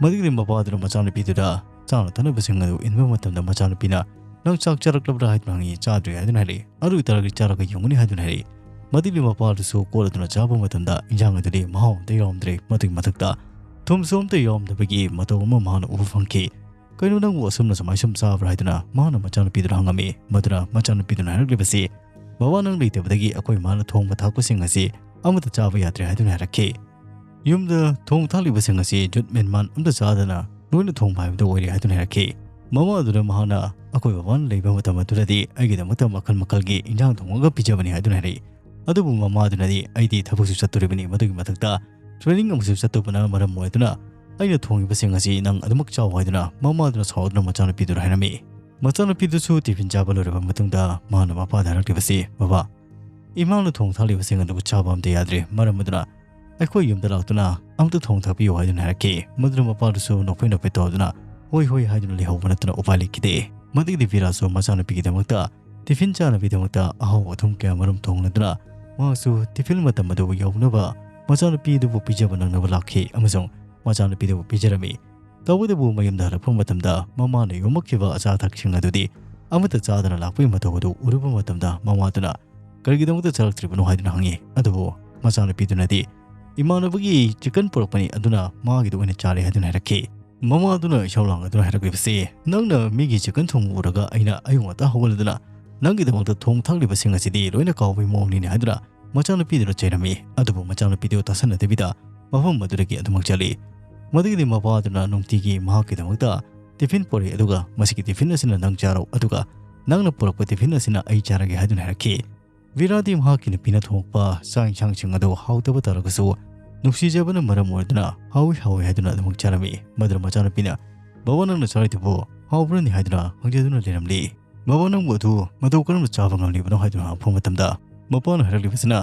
ꯃꯗꯨꯒꯤ ꯃꯄꯥꯗꯨꯅ ꯃꯆꯥꯅꯨꯄꯤꯗꯨꯗ ꯆꯥꯅ ꯊꯛꯅꯕꯁꯤꯡ ꯑꯗꯨ ꯏꯟꯕ ꯃꯇꯝꯗ ꯃꯆꯥꯅꯨꯄꯤꯅ, "ꯅꯪ ꯆꯥꯛ ꯆꯥꯔꯛꯂꯕ꯭ꯔꯥ?" ꯍꯥꯏꯗꯨꯅ ꯍꯪꯉꯤ꯫ "ꯆꯥꯗ꯭ꯔꯤ" ꯍꯥꯏꯗꯨꯅ ꯍꯥꯏꯔꯛꯏ꯫ "ꯑꯗꯨ ꯑꯣꯏꯇꯥꯔꯒꯗꯤ ꯆꯥꯔꯒ ꯌꯦꯡꯉꯨꯅꯤ" ꯍꯥꯏꯗꯨꯅ ꯍꯥꯏꯔꯛꯏ꯫ ꯃꯗꯨꯒꯤ ꯃꯄꯥꯗꯨꯁꯨ ꯀꯣꯠ ꯑꯗꯨꯅ ꯆꯥꯕ ꯃꯇꯝꯗ ꯏꯟꯖꯥꯡ ꯑꯗꯨꯗꯤ ꯃꯍꯥꯎ ꯑꯃꯇ ꯌꯥꯎꯔꯝꯗ꯭ꯔꯦ꯫ ꯃꯗꯨꯒꯤ ꯃꯊꯛꯇ ꯊꯨꯝꯁꯨ ꯑꯃꯇ ꯌꯥꯎꯔꯝꯗꯕꯒꯤ ꯃꯇꯧ ꯑꯃ ꯃꯍꯥꯛꯅ ꯎꯕ ꯐꯪꯈꯤ꯫ "ꯀꯩꯅꯣ, ꯅꯪꯕꯨ ꯑꯁꯨꯝꯅ ꯁꯨꯃꯥꯏ ꯁꯨꯝ ꯆꯥꯕ꯭ꯔꯥ?" ꯍꯥꯏꯗꯨꯅ ꯃꯍꯥꯛꯅ ꯃꯆꯥꯅꯨꯄꯤꯗꯨꯗ ꯍꯪꯉꯝꯃꯤ꯫ ꯃꯗꯨꯅ ꯃꯆꯥꯅꯨꯄꯤꯗꯨꯅ ꯍꯥꯏꯔꯛꯂꯤꯕꯁꯤ, "ꯕꯕꯥ, ꯅꯪ ꯂꯩꯇꯕꯗꯒꯤ ꯑꯩꯈꯣꯏ ꯃꯥꯅ ꯊꯣꯡꯕ ꯊꯥꯛꯄꯁꯤꯡ ꯑꯁꯤ ꯑꯃꯠꯇ ꯆꯥꯕ ꯌꯥꯗ꯭ꯔꯦ" ꯍꯥꯏꯗꯨꯅ ꯍꯥꯏꯔꯛꯈꯤ꯫ "ꯌꯨꯝꯗ ꯊꯣꯡ ꯊꯥꯛꯂꯤꯕꯁꯤꯡ ꯑꯁꯤ ꯖꯨꯠ ꯃꯦꯟꯃꯥꯟ ꯑꯝꯇ ꯆꯥꯗꯅ ꯂꯣꯏꯅ ꯊꯣꯡꯕ ꯍꯥꯏꯕꯗꯨ ꯑꯣꯏꯔꯦ" ꯍꯥꯏꯗꯨꯅ ꯍꯥꯏꯔꯛꯈꯤ꯫ ꯃꯃꯥ ꯑꯗꯨꯅ ꯃꯍꯥꯛꯅ ꯑꯩꯈꯣꯏ ꯕꯕꯥꯅ ꯂꯩꯕ ꯃꯇꯝ ꯑꯗꯨꯗꯗꯤ ꯑꯩꯒꯤꯗꯃꯛꯇ ꯃꯈꯜ ꯃꯈꯜꯒꯤ ꯏꯟꯖꯥꯡ ꯊꯣꯡꯉꯒ ꯄꯤꯖꯕꯅꯤ ꯍꯥꯏꯗꯨꯅ ꯍꯥꯏꯔꯛꯏ꯫ ꯑꯗꯨꯕꯨ ꯃꯃꯥꯗꯨꯅꯗꯤ, "ꯑꯩꯗꯤ ꯊꯕꯛꯁꯨ ꯆꯠꯇꯣꯔꯤꯕꯅꯤ, ꯃꯗꯨꯒꯤ ꯃꯊꯛꯇ ꯇ꯭ꯔꯦꯅꯤꯡ ꯑꯃꯁꯨ ꯆꯠꯇꯧꯕꯅ ꯃꯔꯝ ꯑꯣꯏꯗꯨꯅ ꯑꯩꯅ ꯊꯣꯡꯉꯤꯕꯁꯤꯡ ꯑꯁꯤ ꯅꯪ ꯑꯗꯨꯃꯛ ꯆꯥꯎ" ꯍꯥꯏꯗꯨꯅ ꯃꯃꯥꯗꯨꯅ ꯁꯥꯎꯗꯨꯅ ꯃꯆꯥꯅꯨꯄꯤꯗꯨꯗ ꯍꯥꯏꯔꯝꯃꯤ꯫ ꯃꯆꯥꯅꯨꯄꯤꯗꯨꯁꯨ ꯇꯤꯐꯤꯟ ꯆꯥꯕ ꯂꯣꯏꯔꯕ ꯃꯇꯨꯡꯗ ꯃꯥꯅ ꯃꯄꯥꯗ ꯍꯥꯏꯔꯛꯂꯤꯕꯁꯤ, "ꯕꯕꯥ, ꯏꯃꯥꯅ ꯊꯣꯡ ꯊꯥꯛꯂꯤꯕꯁꯤꯡ ꯑꯗꯨ ꯆꯥꯕ ꯑꯝꯇ ꯌꯥꯗ꯭ꯔꯦ, ꯃꯔꯝ ꯑꯗꯨꯅ ꯑꯩꯈꯣꯏ ꯌꯨꯝꯗ ꯂꯥꯛꯇꯨꯅ ꯑꯝꯇ ꯊꯣꯡ ꯊꯥꯛꯄꯤꯌꯨ" ꯍꯥꯏꯗꯨꯅ ꯍꯥꯏꯔꯛꯈꯤ꯫ ꯃꯗꯨꯗ ꯃꯄꯥꯗꯨꯁꯨ ꯅꯣꯛꯐꯦꯠ ꯅꯣꯛꯐꯦꯠ ꯇꯧꯗꯨꯅ "ꯍꯣꯏ ꯍꯣꯏ" ꯍꯥꯏꯗꯨꯅ ꯂꯩꯍꯧꯕ ꯅꯠꯇꯅ ꯎꯄꯥꯏ ꯂꯩꯈꯤꯗꯦ꯫ ꯃꯗꯨꯒꯤꯗꯤ ꯕꯤꯔꯥꯁꯨ ꯃꯆꯥꯅꯨꯄꯤꯒꯤꯗꯃꯛꯇ ꯇꯤꯐꯤꯟ ꯆꯥꯅꯕꯒꯤꯗꯃꯛꯇ ꯑꯍꯥꯎ ꯑꯊꯨꯝ ꯀꯌꯥ ꯃꯔꯨꯝ ꯊꯣꯡꯂꯗꯨꯅ ꯃꯍꯥꯛꯁꯨ ꯇꯤꯐꯤꯟ ꯃꯇꯝ ꯑꯗꯨ ꯌꯧꯅꯕ ꯃꯆꯥꯅꯨꯄꯤ ꯑꯗꯨꯕꯨ ꯄꯤꯖꯕ ꯅꯪꯅꯕ ꯂꯥꯛꯈꯤ ꯑꯃꯁꯨꯡ ꯃꯆꯥꯅꯨꯄꯤꯗꯨꯕꯨ ꯄꯤꯖꯔꯝꯃꯤ꯫ ꯇꯧꯕꯇꯕꯨ ꯃꯌꯨꯝꯗ ꯍꯜꯂꯛꯄ ꯃꯇꯝꯗ ꯃꯃꯥꯅ ꯌꯣꯝꯃꯛꯈꯤꯕ ꯑꯆꯥ ꯑꯊꯛꯁꯤꯡ ꯑꯗꯨꯗꯤ ꯑꯃꯠꯇ ꯆꯥꯗꯅ ꯂꯥꯛꯄꯒꯤ ꯃꯇꯧ ꯑꯗꯨ ꯎꯔꯨꯕ ꯃꯇꯝꯗ ꯃꯃꯥꯗꯨꯅ "ꯀꯔꯤꯒꯤꯗꯃꯛꯇ ꯆꯥꯔꯛꯇ꯭ꯔꯤꯕꯅꯣ?" ꯍꯥꯏꯗꯨꯅ ꯍꯪꯉꯤ꯫ ꯑꯗꯨꯕꯨ ꯃꯆꯥꯅꯨꯄꯤꯗꯨꯅꯗꯤ "ꯏꯃꯥꯟꯅꯕꯒꯤ ꯆꯤꯀꯟ ꯄꯨꯔꯛꯄꯅꯤ, ꯑꯗꯨꯅ ꯃꯥꯒꯤꯗ ꯑꯣꯏꯅ ꯆꯥꯔꯦ" ꯍꯥꯏꯗꯨꯅ ꯍꯥꯏꯔꯛꯈꯤ꯫ ꯃꯃꯥꯗꯨꯅ ꯏꯁꯧ ꯂꯥꯡꯂꯗꯨꯅ ꯍꯥꯏꯔꯛꯂꯤꯕꯁꯤ, "ꯅꯪꯅ ꯃꯤꯒꯤ ꯆꯤꯀꯟ ꯊꯣꯡꯕ ꯎꯔꯒ ꯑꯩꯅ ꯑꯌꯨꯛ ꯉꯟꯇꯥ ꯍꯧꯒꯠꯂꯗꯨꯅ ꯅꯪꯒꯤꯗꯃꯛꯇ ꯊꯣꯡ ꯊꯥꯛꯂꯤꯕꯁꯤꯡ ꯑꯁꯤꯗꯤ ꯂꯣꯏꯅ ꯀꯥꯎꯕꯒꯤ ꯃꯑꯣꯡꯅꯤꯅꯦ" ꯍꯥꯏꯗꯨꯅ ꯃꯆꯥꯅꯨꯄꯤꯗꯨꯅ ꯆꯩꯔꯝꯃꯤ꯫ ꯑꯗꯨꯕꯨ ꯃꯆꯥꯅꯨꯄꯤꯗꯨ ꯇꯥꯁꯟꯅꯗꯕꯤꯗ ꯃꯐꯝ ꯑꯗꯨꯗꯒꯤ ꯑꯗꯨꯃꯛ ꯆꯠꯂꯤ꯫ ꯃꯗꯨꯒꯤꯗꯤ ꯃꯄꯥꯗꯨꯅ ꯅꯨꯡꯇꯤꯒꯤ ꯃꯍꯥꯛꯀꯤꯗꯃꯛꯇ ꯇꯤꯐꯤꯟ ꯄꯨꯔꯛꯏ, ꯑꯗꯨꯒ "ꯃꯁꯤꯒꯤ ꯇꯤꯐꯤꯟ ꯑꯁꯤꯅ ꯅꯪ ꯆꯥꯔꯣ, ꯑꯗꯨꯒ ꯅꯪꯅ ꯄꯨꯔꯛꯄ ꯇꯤꯐꯤꯟ ꯑꯁꯤꯅ ꯑꯩ ꯆꯥꯔꯒꯦ" ꯍꯥꯏꯗꯨꯅ ꯍꯥꯏꯔꯛꯈꯤ꯫ ꯕꯤꯔꯥꯗꯤ ꯃꯍꯥꯛꯀꯤ ꯅꯨꯄꯤꯅ ꯊꯣꯡꯂꯛꯄ ꯆꯥꯛ ꯏꯟꯁꯥꯡꯁꯤꯡ ꯑꯗꯨ ꯍꯥꯎꯇꯕ ꯇꯥꯔꯒꯁꯨ ꯅꯨꯡꯁꯤꯖꯕꯅ ꯃꯔꯝ ꯑꯣꯏꯗꯨꯅ "ꯍꯥꯎꯏ, ꯍꯥꯎꯏ" ꯍꯥꯏꯗꯨꯅ ꯑꯗꯨꯃꯛ ꯆꯥꯔꯝꯃꯤ꯫ ꯃꯗꯨꯗ ꯃꯆꯥꯅꯨꯄꯤꯅ, "ꯕꯕꯥ, ꯅꯪꯅ ꯆꯥꯔꯤꯗꯨꯕꯨ ꯍꯥꯎꯕ꯭ꯔꯅꯤ?" ꯍꯥꯏꯗꯨꯅ ꯍꯪꯖꯗꯨꯅ ꯂꯩꯔꯝꯂꯤ꯫ "ꯕꯕꯥ, ꯅꯪꯕꯨ ꯑꯗꯨ ꯃꯇꯧ ꯀꯔꯝꯅ ꯆꯥꯕ ꯉꯝꯂꯤꯕꯅꯣ?" ꯍꯥꯏꯗꯨꯅ ꯍꯪꯂꯛꯄ ꯃꯇꯝꯗ ꯃꯄꯥꯅ ꯍꯥꯏꯔꯛꯂꯤꯕꯁꯤꯅ,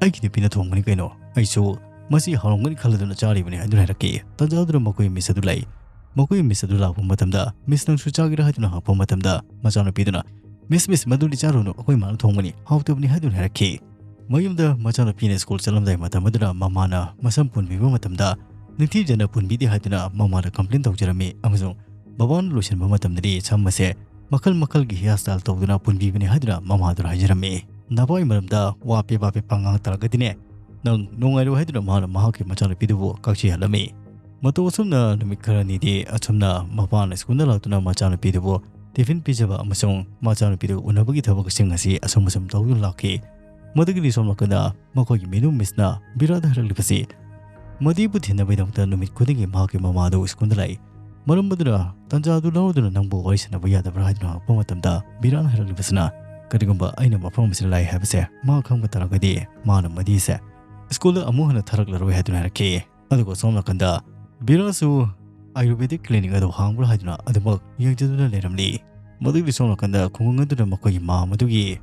"ꯑꯩꯒꯤ ꯅꯨꯄꯤꯅ ꯊꯣꯡꯕꯅꯤ ꯀꯩꯅꯣ, ꯑꯩꯁꯨ ꯃꯁꯤ ꯍꯥꯎꯔꯝꯒꯅꯤ ꯈꯜꯂꯗꯨꯅ ꯆꯥꯔꯤꯕꯅꯤ" ꯍꯥꯏꯗꯨꯅ ꯍꯥꯏꯔꯛꯈꯤ꯫ ꯇꯟꯖꯥ ꯑꯗꯨꯗ ꯃꯈꯣꯏ ꯃꯤꯁ ꯑꯗꯨ ꯂꯥꯛꯏ꯫ ꯃꯈꯣꯏ ꯃꯤꯁ ꯑꯗꯨ ꯂꯥꯛꯄ ꯃꯇꯝꯗ, "ꯃꯤꯁ, ꯅꯪꯁꯨ ꯆꯥꯒꯦꯔꯥ?" ꯍꯥꯏꯗꯨꯅ ꯍꯪꯂꯛꯄ ꯃꯇꯝꯗ ꯃꯆꯥꯅꯨꯄꯤꯗꯨꯅ, "ꯃꯤꯁ, ꯃꯤꯁ, ꯃꯗꯨꯗꯤ ꯆꯥꯔꯨꯅꯨ, ꯑꯩꯈꯣꯏ ꯃꯥꯅ ꯊꯣꯡꯕꯅꯤ, ꯍꯥꯎꯇꯕꯅꯤ" ꯍꯥꯏꯗꯨꯅ ꯍꯥꯏꯔꯛꯈꯤ꯫ ꯃꯌꯨꯝꯗ ꯃꯆꯥꯅꯨꯄꯤꯅ ꯁ꯭ꯀꯨꯜ ꯆꯠꯂꯝꯗꯥꯏ ꯃꯇꯝ ꯑꯗꯨꯗ ꯃꯃꯥꯅ ꯃꯁꯝ ꯄꯨꯟꯕꯤꯕ ꯃꯇꯝꯗ ꯅꯤꯡꯊꯤꯖꯅ ꯄꯨꯟꯕꯤꯗꯦ ꯍꯥꯏꯗꯨꯅ ꯃꯃꯥꯗ ꯀꯝꯄ꯭ꯂꯦꯟ ꯇꯧꯖꯔꯝꯃꯤ ꯑꯃꯁꯨꯡ ꯕꯕꯥꯅ ꯂꯣꯏꯁꯤꯟꯕ ꯃꯇꯝꯗꯗꯤ ꯁꯝ ꯑꯁꯦ ꯃꯈꯜ ꯃꯈꯜꯒꯤ ꯍꯤꯌꯥꯔ ꯁ꯭ꯇꯥꯏꯜ ꯇꯧꯗꯨꯅ ꯄꯨꯟꯕꯤꯕꯅꯤ ꯍꯥꯏꯗꯨꯅ ꯃꯃꯥꯗꯨꯅ ꯍꯥꯏꯖꯔꯝꯃꯤ꯫ "ꯅꯕꯥꯒꯤ ꯃꯔꯝꯗ ꯋꯥ ꯄꯦꯕꯥ ꯄꯦꯄꯥ ꯉꯥꯡ ꯇꯥꯔꯒꯗꯤꯅꯦ, ꯅꯪ ꯅꯨꯡꯉꯥꯏꯔꯣꯏ" ꯍꯥꯏꯗꯨꯅ ꯃꯍꯥꯛꯅ ꯃꯍꯥꯛꯀꯤ ꯃꯆꯥꯅꯨꯄꯤꯗꯨꯕꯨ ꯀꯛꯁꯤꯍꯜꯂꯝꯃꯤ꯫ ꯃꯇꯧ ꯑꯁꯨꯝꯅ ꯅꯨꯃꯤꯠ ꯈꯔꯅꯤꯗꯤ ꯑꯁꯨꯝꯅ ꯃꯄꯥꯅ ꯁ꯭ꯀꯨꯜꯗ ꯂꯥꯛꯇꯨꯅ ꯃꯆꯥꯅꯨꯄꯤꯗꯨꯕꯨ ꯇꯤꯐꯤꯟ ꯄꯤꯖꯕ ꯑꯃꯁꯨꯡ ꯃꯆꯥꯅꯨꯄꯤꯗꯨ ꯎꯅꯕꯒꯤ ꯊꯕꯛꯁꯤꯡ ꯑꯁꯤ ꯑꯁꯨꯝ ꯑꯁꯨꯝ ꯇꯧꯗꯨꯅ ꯂꯥꯛꯈꯤ꯫ ꯃꯗꯨꯒꯤꯗꯤ ꯁꯣꯝ ꯅꯥꯀꯟꯗ ꯃꯈꯣꯏꯒꯤ ꯃꯦꯅꯨ ꯃꯤꯁꯅ ꯕꯤꯔꯥꯗ ꯍꯥꯏꯔꯛꯂꯤꯕꯁꯤ, "ꯃꯗꯤꯕꯨ ꯊꯤꯟꯅꯕꯒꯤꯗꯃꯛꯇ ꯅꯨꯃꯤꯠ ꯈꯨꯗꯤꯡꯒꯤ ꯃꯍꯥꯛꯀꯤ ꯃꯃꯥꯗꯨ ꯁ꯭ꯀꯨꯜꯗ ꯂꯥꯛꯏ꯫ ꯃꯔꯝ ꯑꯗꯨꯅ ꯇꯥꯟꯖꯥ ꯑꯗꯨ ꯂꯧꯔꯗꯨꯅ ꯅꯪꯕꯨ ꯋꯥꯔꯤ ꯁꯥꯟꯅꯕ ꯌꯥꯗꯕ꯭ꯔꯥ?" ꯍꯥꯏꯗꯨꯅ ꯍꯪꯂꯛꯄ ꯃꯇꯝꯗ ꯕꯤꯔꯥꯅ ꯍꯥꯏꯔꯛꯂꯤꯕꯁꯤꯅ, "ꯀꯔꯤꯒꯨꯝꯕ ꯑꯩꯅ ꯃꯐꯝ ꯑꯁꯤꯗ ꯂꯥꯛꯏ ꯍꯥꯏꯕꯁꯦ ꯃꯥ ꯈꯪꯕ ꯇꯥꯔꯒꯗꯤ ꯃꯥꯅ ꯃꯗꯤꯁꯦ ꯁ꯭ꯀꯨꯜꯗ ꯑꯃꯨꯛ ꯍꯟꯅ ꯊꯥꯔꯛꯂꯔꯣꯏ" ꯍꯥꯏꯗꯨꯅ ꯍꯥꯏꯔꯛꯈꯤ꯫ ꯑꯗꯨꯒ ꯁꯣꯝ ꯅꯥꯀꯟꯗ ꯕꯤꯔꯥꯁꯨ ꯑꯥꯌꯨꯔꯕꯦꯗꯤꯛ ꯀ꯭ꯂꯤꯅꯤꯛ ꯑꯗꯨ ꯍꯥꯡꯕ꯭ꯔꯥ ꯍꯥꯏꯗꯨꯅ ꯑꯗꯨꯃꯛ ꯌꯦꯡꯖꯗꯨꯅ ꯂꯩꯔꯝꯂꯤ꯫ ꯃꯗꯨꯒꯤ ꯁꯣꯝ ꯅꯥꯀꯟꯗ ꯈꯨꯡꯒꯪ ꯑꯗꯨꯅ ꯃꯈꯣꯏꯒꯤ ꯃꯥꯝ ꯑꯗꯨꯒꯤ